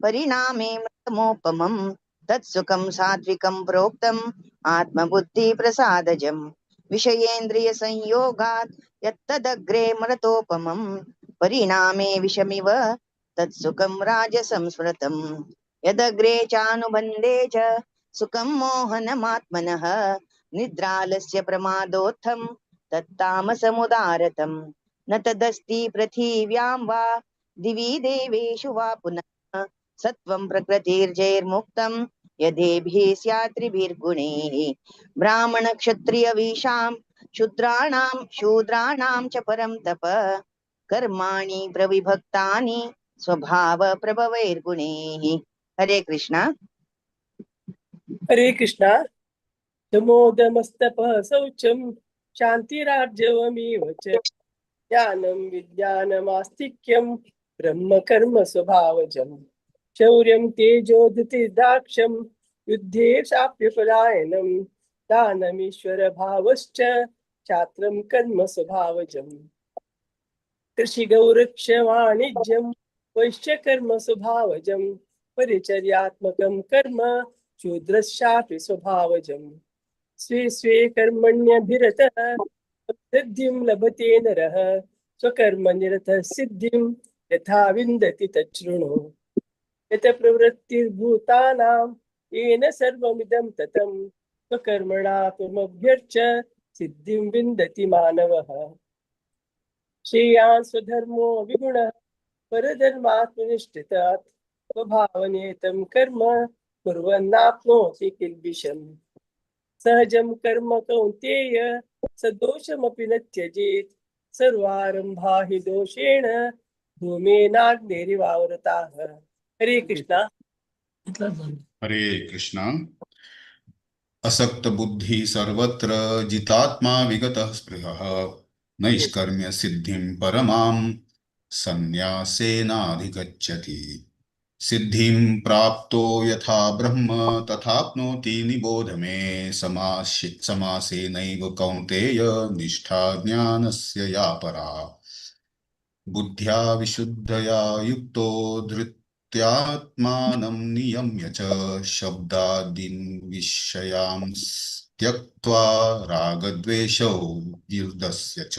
परिणामे मृतमोपमं तत्सुखं सात्विकं प्रोक्तम् आत्मबुद्धिप्रसादजम्। विषयेन्द्रियसंयोगात् यत्तदग्रे मृतोपमं परिणामे विषमिव तत्सुखं राजसंस्मृतम्। यदग्रे चानुबन्धे च सुखं मोहनमात्मनः निद्रालस्य प्रमादोत्थं तत्तामसमुदारतम्। न तदस्ति पृथिव्यां वा दिवि देवेषु वा पुनः सत्त्वं प्रकृतिर्जैर्मुक्तं यदेभिः स्यात् त्रिभिर्गुणैः। ब्राह्मणक्षत्रियविषां शूद्राणां शूद्राणां च परं तप कर्माणि प्रविभक्तानि स्वभाव प्रभवैर्गुणैः। हरे कृष्णा। हरे कृष्णा। शमोदमस्तपः शौचं शान्तिरार्जवमेव च ज्ञानं विज्ञानमास्तिक्यं ब्रह्मकर्म स्वभावजम्। शौर्यं तेजोधृतिर्दाक्ष्यं युद्धे चाप्यपलायनं दानमीश्वरभावश्च छात्रं कर्म स्वभावजम्। कृषिगौरक्षवाणिज्यं वैश्यकर्म स्वभावजं परिचर्यात्मकं कर्म शूद्रश्चापि स्वभावजम्। स्वे स्वे कर्मण्यभिरतः सिद्धिं लभते नरः स्वकर्मनिरतः सिद्धिं यथा विन्दति तच्छृणु। यत प्रवृत्तिर्भूतानां येन सर्वमिदं ततं स्वकर्मणा त्वमभ्यर्च सिद्धिं विन्दति मानवः। श्रेयान् स्वधर्मो विगुणः परधर्मात्मनिष्ठितात् स्वभावनेतं कर्म कुर्वन्नाप्नोति किल्बिषम्। सहजं कर्म कौन्तेय सदोषमपि न त्यजेत् सर्वारम्भा हि दोषेण धूमेनाग्निरिवावृताः। हरे कृष्णा। हरे कृष्णा। असक्त बुद्धि सर्वत्र जितात्मा विगतः स्पृहः नैष्कर्म्य सिद्धिं परमां सन्न्यासेनाधिगच्छति। सिद्धिं प्राप्तो यथा ब्रह्म तथाप्नोति निबोध मे। समासेनैव कौन्तेय निष्ठा ज्ञानस्य या परा। बुद्ध्या विशुद्धया युक्तो धृत्यात्मानं नियम्य च शब्दादीन् विषयां त्यक्त्वा रागद्वेषौ विरुद्धस्य च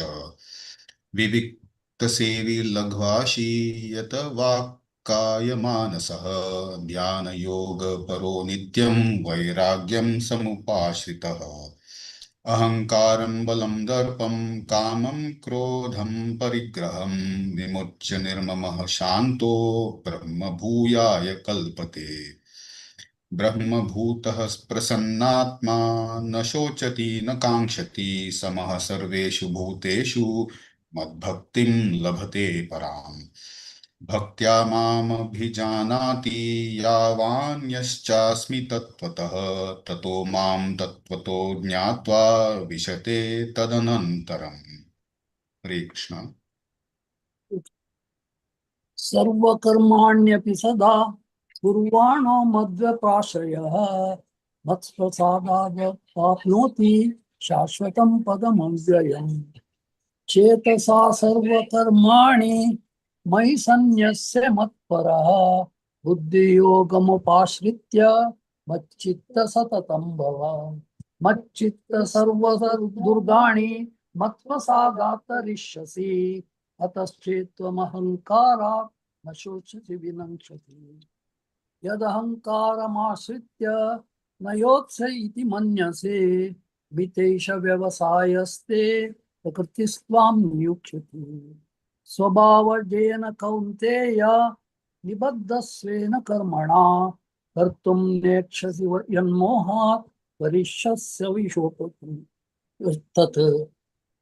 विविक्तसेवी लघ्वाशी यत वाक्काय मानसः ध्यानयोगपरो नित्यं वैराग्यं समुपाश्रितः। अहंकारं बलं दर्पं कामं क्रोधं परिग्रहं विमुच्य निर्ममः शान्तो ब्रह्मभूयाय कल्पते। ब्रह्मभूतः प्रसन्नात्मा न शोचति न काङ्क्षति समः सर्वेषु भूतेषु मद्भक्तिं लभते पराम्। भक्त्या मामभिजानाति यावान्यश्चास्मि तत्त्वतः ततो मां तत्त्वतो ज्ञात्वा विशते तदनन्तरम्। हरे कृष्ण। सर्वकर्माण्यपि सदा कुर्वाणो मद्व्यपाश्रयः मत्प्रसादाय प्राप्नोति शाश्वतं पदमव्ययम्। चेतसा सर्वकर्माणि मयि सन्न्यस्य मत्परः बुद्धियोगमुपाश्रित्य मच्चित्त सततं भव। मच्चित्त सर्वदुर्गाणि मत्प्रसादात्तरिष्यसि अतश्चेत्त्वमहङ्कारात् न शोचसि विनङ्क्षसि। यदहङ्कारमाश्रित्य न योत्स्य इति मन्यसे मितेश व्यवसायस्ते प्रकृतिस्त्वां नियुक्ष्यति। स्वभावजेन कौन्तेय निबद्धस्वेन कर्मणा कर्तुं नेक्षसि यन्मोहात् करिष्यस्य विशोपति तत्।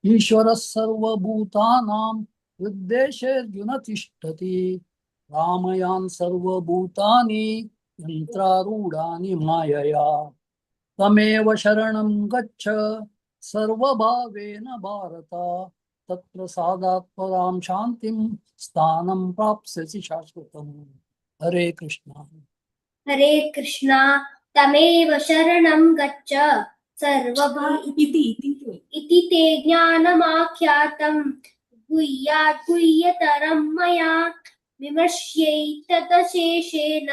ईश्वरः सर्वभूतानां हृद्देशेऽर्जुन तिष्ठति रामयान् सर्वभूतानि यन्त्रारूढानि मायया। तमेव शरणं गच्छ सर्वभावेन भारत तत्प्रसादात् परां शान्तिं स्थानं प्राप्स्यसि शाश्वतम्। हरे कृष्णा। हरे कृष्णा। तमेव शरणं गच्छ सर्वभूत इति ते ज्ञानमाख्यातं गुह्यात् गुह्यतरं मया विमर्श्यैतदशेषेण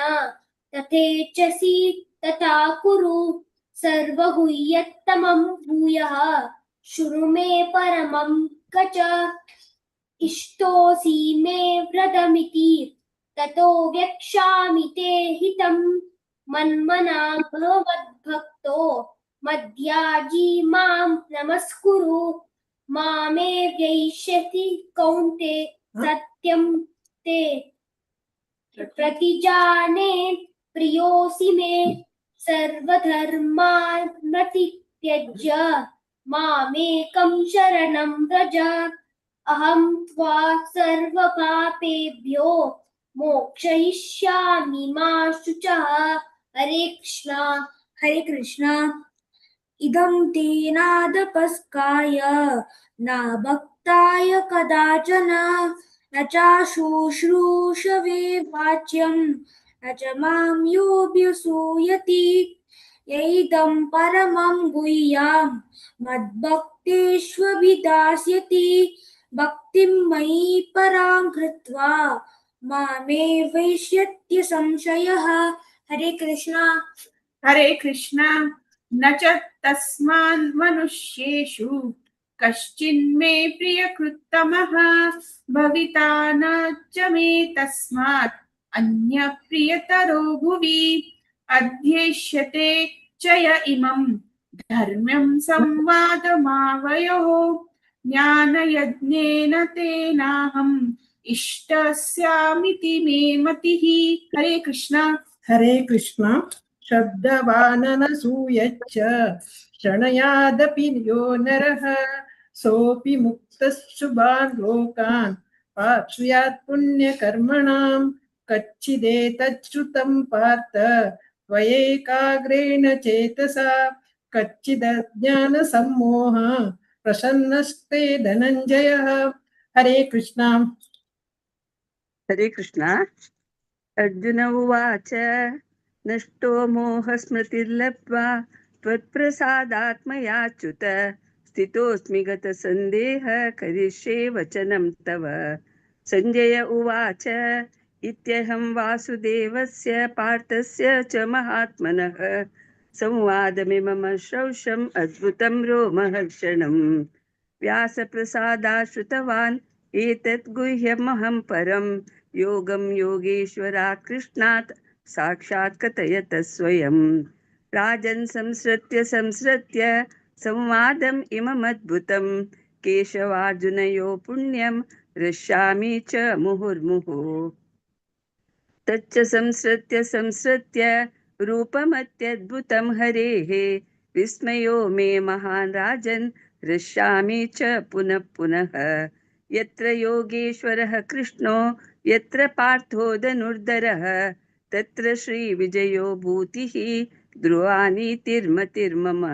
तथेच्छसि तथा कुरु। सर्वगुह्यतमं भूयः शृणु मे परमं गच। इष्टोऽसि मे व्रतमिति ततो व्यक्ष्यामि ते हितं। मन्मना भव मद्भक्तो मद्याजी मां नमस्कुरु। मामे व्यैष्यति कौन्ते सत्यं ते प्रतिजाने प्रियोऽसि मे। सर्वधर्मान् प्रतित्यज्य मामेकं शरणं व्रज। अहं त्वा सर्वपापेभ्यो मोक्षयिष्यामि मा शुचः। हरे कृष्णा। हरे कृष्णा। इदं तेनादपस्काय न भक्ताय कदाचन न चाशुश्रूषवे वाच्यं न च मां योऽभ्यसूयति। यैदं परमं गुह्यां मद्भक्तेष्वभिदास्यति। भक्तिं मयि परां कृत्वा मामे वैष्यत्य संशयः। हरे कृष्णा। हरे कृष्णा। न च तस्मान् मनुष्येषु कश्चिन्मे प्रियकृत्तमः भविता न च मे तस्मात् अन्यप्रियतरो भुवि। अध्येष्यते च य इमं धर्म्यं संवादमावयोः ज्ञानयज्ञेन तेनाहम् इष्टस्यामिति मे मतिः। हरे कृष्णा। हरे कृष्णा। श्रद्धावाननसूयच्च शृणुयादपि यो नरः सोऽपि मुक्तः शुभान् लोकान् प्राप्नुयात् पुण्यकर्मणां। कच्चिदेतच्छ्रुतं पार्थ त्वयैकाग्रेण चेतसा कच्चिदज्ञानसम्मोह प्रसन्नस्ते धनञ्जयः। हरे कृष्णा। हरे कृष्णा. अर्जुन उवाच नष्टो मोहस्मृतिर्लब्ध्वा त्वत्प्रसादात्मयाच्युत स्थितोऽस्मि गतसन्देह करिष्ये वचनं तव. संजय उवाच इत्यहं वासुदेवस्य पार्थस्य च महात्मनः संवादमिमम श्रौषम् अद्भुतं रोमहर्षणम्. व्यासप्रसादाश्रुतवान् एतत् गुह्यमहं परं योगं योगेश्वरात् कृष्णात् साक्षात् कथयत स्वयं. राजन् संसृत्य संसृत्य संवादम् इममद्भुतं केशवार्जुनयो पुण्यं हृष्यामि च मुहुर्मुहुः. तच्च संसृत्य संसृत्य रूपमत्यद्भुतं हरेः विस्मयो मे महान् राजन् हृष्यामि च पुनः पुनः. यत्र योगेश्वरः कृष्णो यत्र पार्थो धनुर्धरः तत्र श्रीविजयो भूतिः ध्रुवानीतिर्मतिर्मम.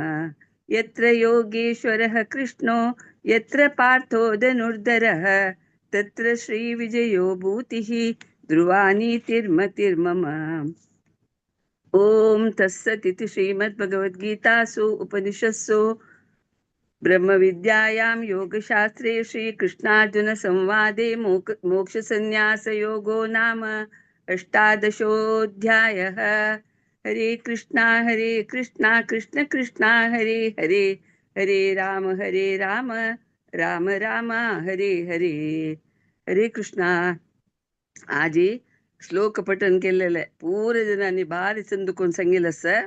यत्र योगेश्वरः कृष्णो यत्र पार्थो धनुर्धरः तत्र श्रीविजयो भूतिः ध्रुवानीतिर्मतिर्मम. ॐ तत्सदिति श्रीमद्भगवद्गीतासु उपनिषत्सु ब्रह्मविद्यायां योगशास्त्रे श्रीकृष्णार्जुन संवादे मोक्षसंन्यासयोगो नाम अष्टादशोऽध्यायः. हरे कृष्णा कृष्ण कृष्णा हरे हरे हरे राम राम राम हरे हरे. हरे कृष्णा. आजी श्लोक पठन केलेलं आहे पूरे जणांनी भारी चंद सांगितलं सर.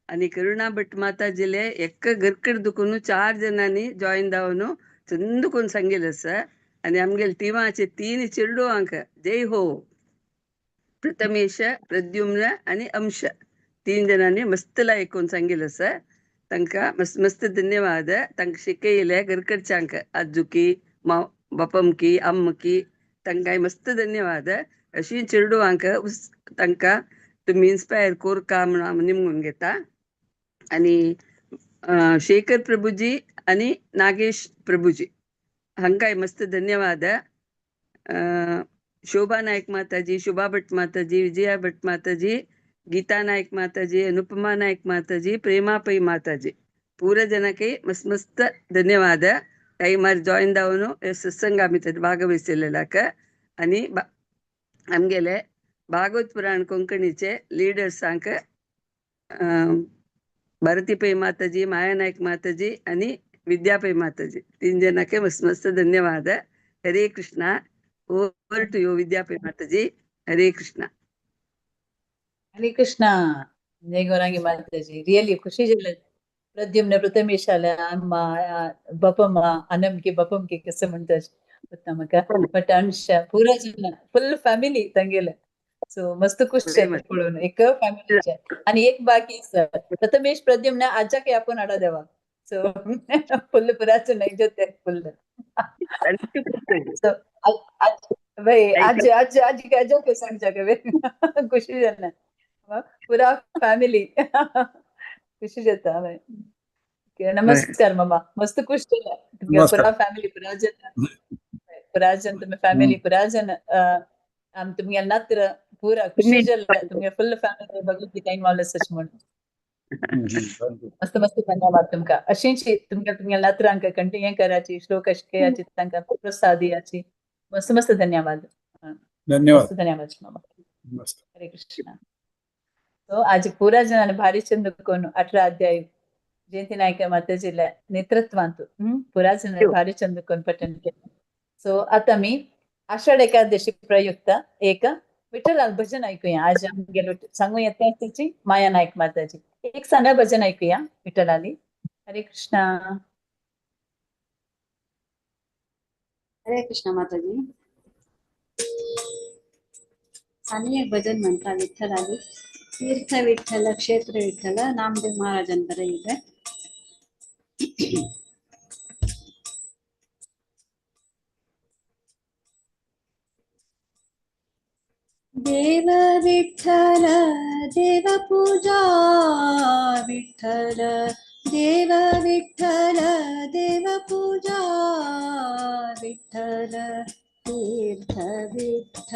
आणि करुणा भट माताजीले एका घरकड दुकून 4 जणांनी जॉईन जावन चंदकून सांगितलं सर. आणि आमगेले टीमाचे 3 चेडवांक जय हो प्रथमेश प्रद्युम्न आणि अंश 3 जणांनी मस्त ऐकून सांगितलं सर. तांकां मस्त मस्त धन्यवाद. तांकां शिकयले घरकडच्यांक आजुकी बापमकी अम्मकी तांकां मस्त धन्यवाद. अशी चेडवांक तांकां तुमी इन्स्पायर कोरका म्हणून हांव निमगून घेता. आणि शेखर प्रभुजी आणि नागेश प्रभुजी हांकांय मस्त धन्यवाद. शोभा नायक माताजी, शोभा भट माताजी, विजया भट माताजी, गीता नायक माताजी, अनुपमा नायक माताजी, प्रेमा पै माताजी पूरा ಜನಕ್ಕೆ मस्त मस्त धन्यवाद. टायमार जॉईन जावन हे सत्संग आमी थंय भागवहिसलेल्याक. आनी आमगेले भागवत पुराण कोंकणीचे लिडर्सांक भारती पै माताजी, माया नायक माताजी आणि विद्या पै माताजी 3 जणांके मस्त मस्त धन्यवाद. Hare Krishna. Over to you Vidya Pai Mataji. Hare Krishna. Hare Krishna. जय गौरांगी माताजी. रियली खुशी जाली प्रद्युम्न प्रथमेशाला अम्मा बापम्मा अनमकी बपमकी कसं म्हणतात म्हाका बट अंश पुरा जण फुल फॅमिली तांगेले. सो मस्त खुश जाता पळोवन एक फॅमिलीचे. आणि एक बाकी आसा प्रथमेश प्रद्युम्न आजाक आपण हाडा देवा. सो फुल पुराचो नाही जाते फुल. सो आज आज आज आजाक सांगच्या खुशी जाना पुरा फॅमिली खुशी जाता. नमस्कार मामा. मस्त खुश जाला पुरा फॅमिली पुरा जण पुरा जण तुमी फॅमिली पुरा जण आम तुमगे नात्र पुरा खुशी जाला तुमगे फुल फॅमिली भगवद्गीता इन्वॉल्व आसा म्हणून मस्त मस्त धन्यवाद तुमकां. अशीच तुमगे तुमगे नात्रांक कंटिन्यू कराची श्लोक शिकयाची तांकां प्रसाद दियाची. मस्त मस्त धन्यवाद. धन्यवाद धन्यवाद मामा. हरे कृष्णा. तो आज पुरा जणांनी भारी चंद कोण 18 अध्याय जयंती नायक माताजीला नेतृत्वांत पुरा जणांनी भारी चंद कोण पठण केलं. सो आता मी आषाढ एकादशी प्रयुक्त एक विठ्ठलाल भजन ऐकूया. आज आम्ही गेलो सांगूया त्याची माया नायक माताजी एक साधा भजन ऐकूया विठ्ठलाली. हरे कृष्णा. हरे कृष्णा माताजी. आणि एक भजन म्हणता विठ्ठलाली. तीर्थ विठ्ठल क्षेत्र विठ्ठल नामदेव महाराजांनी बरयिल्लें. देव विठ्ठल देव पूजा विठ्ठल देव विठ्ठल देव पूजा विठ्ठल तीर्थ विठ्ठल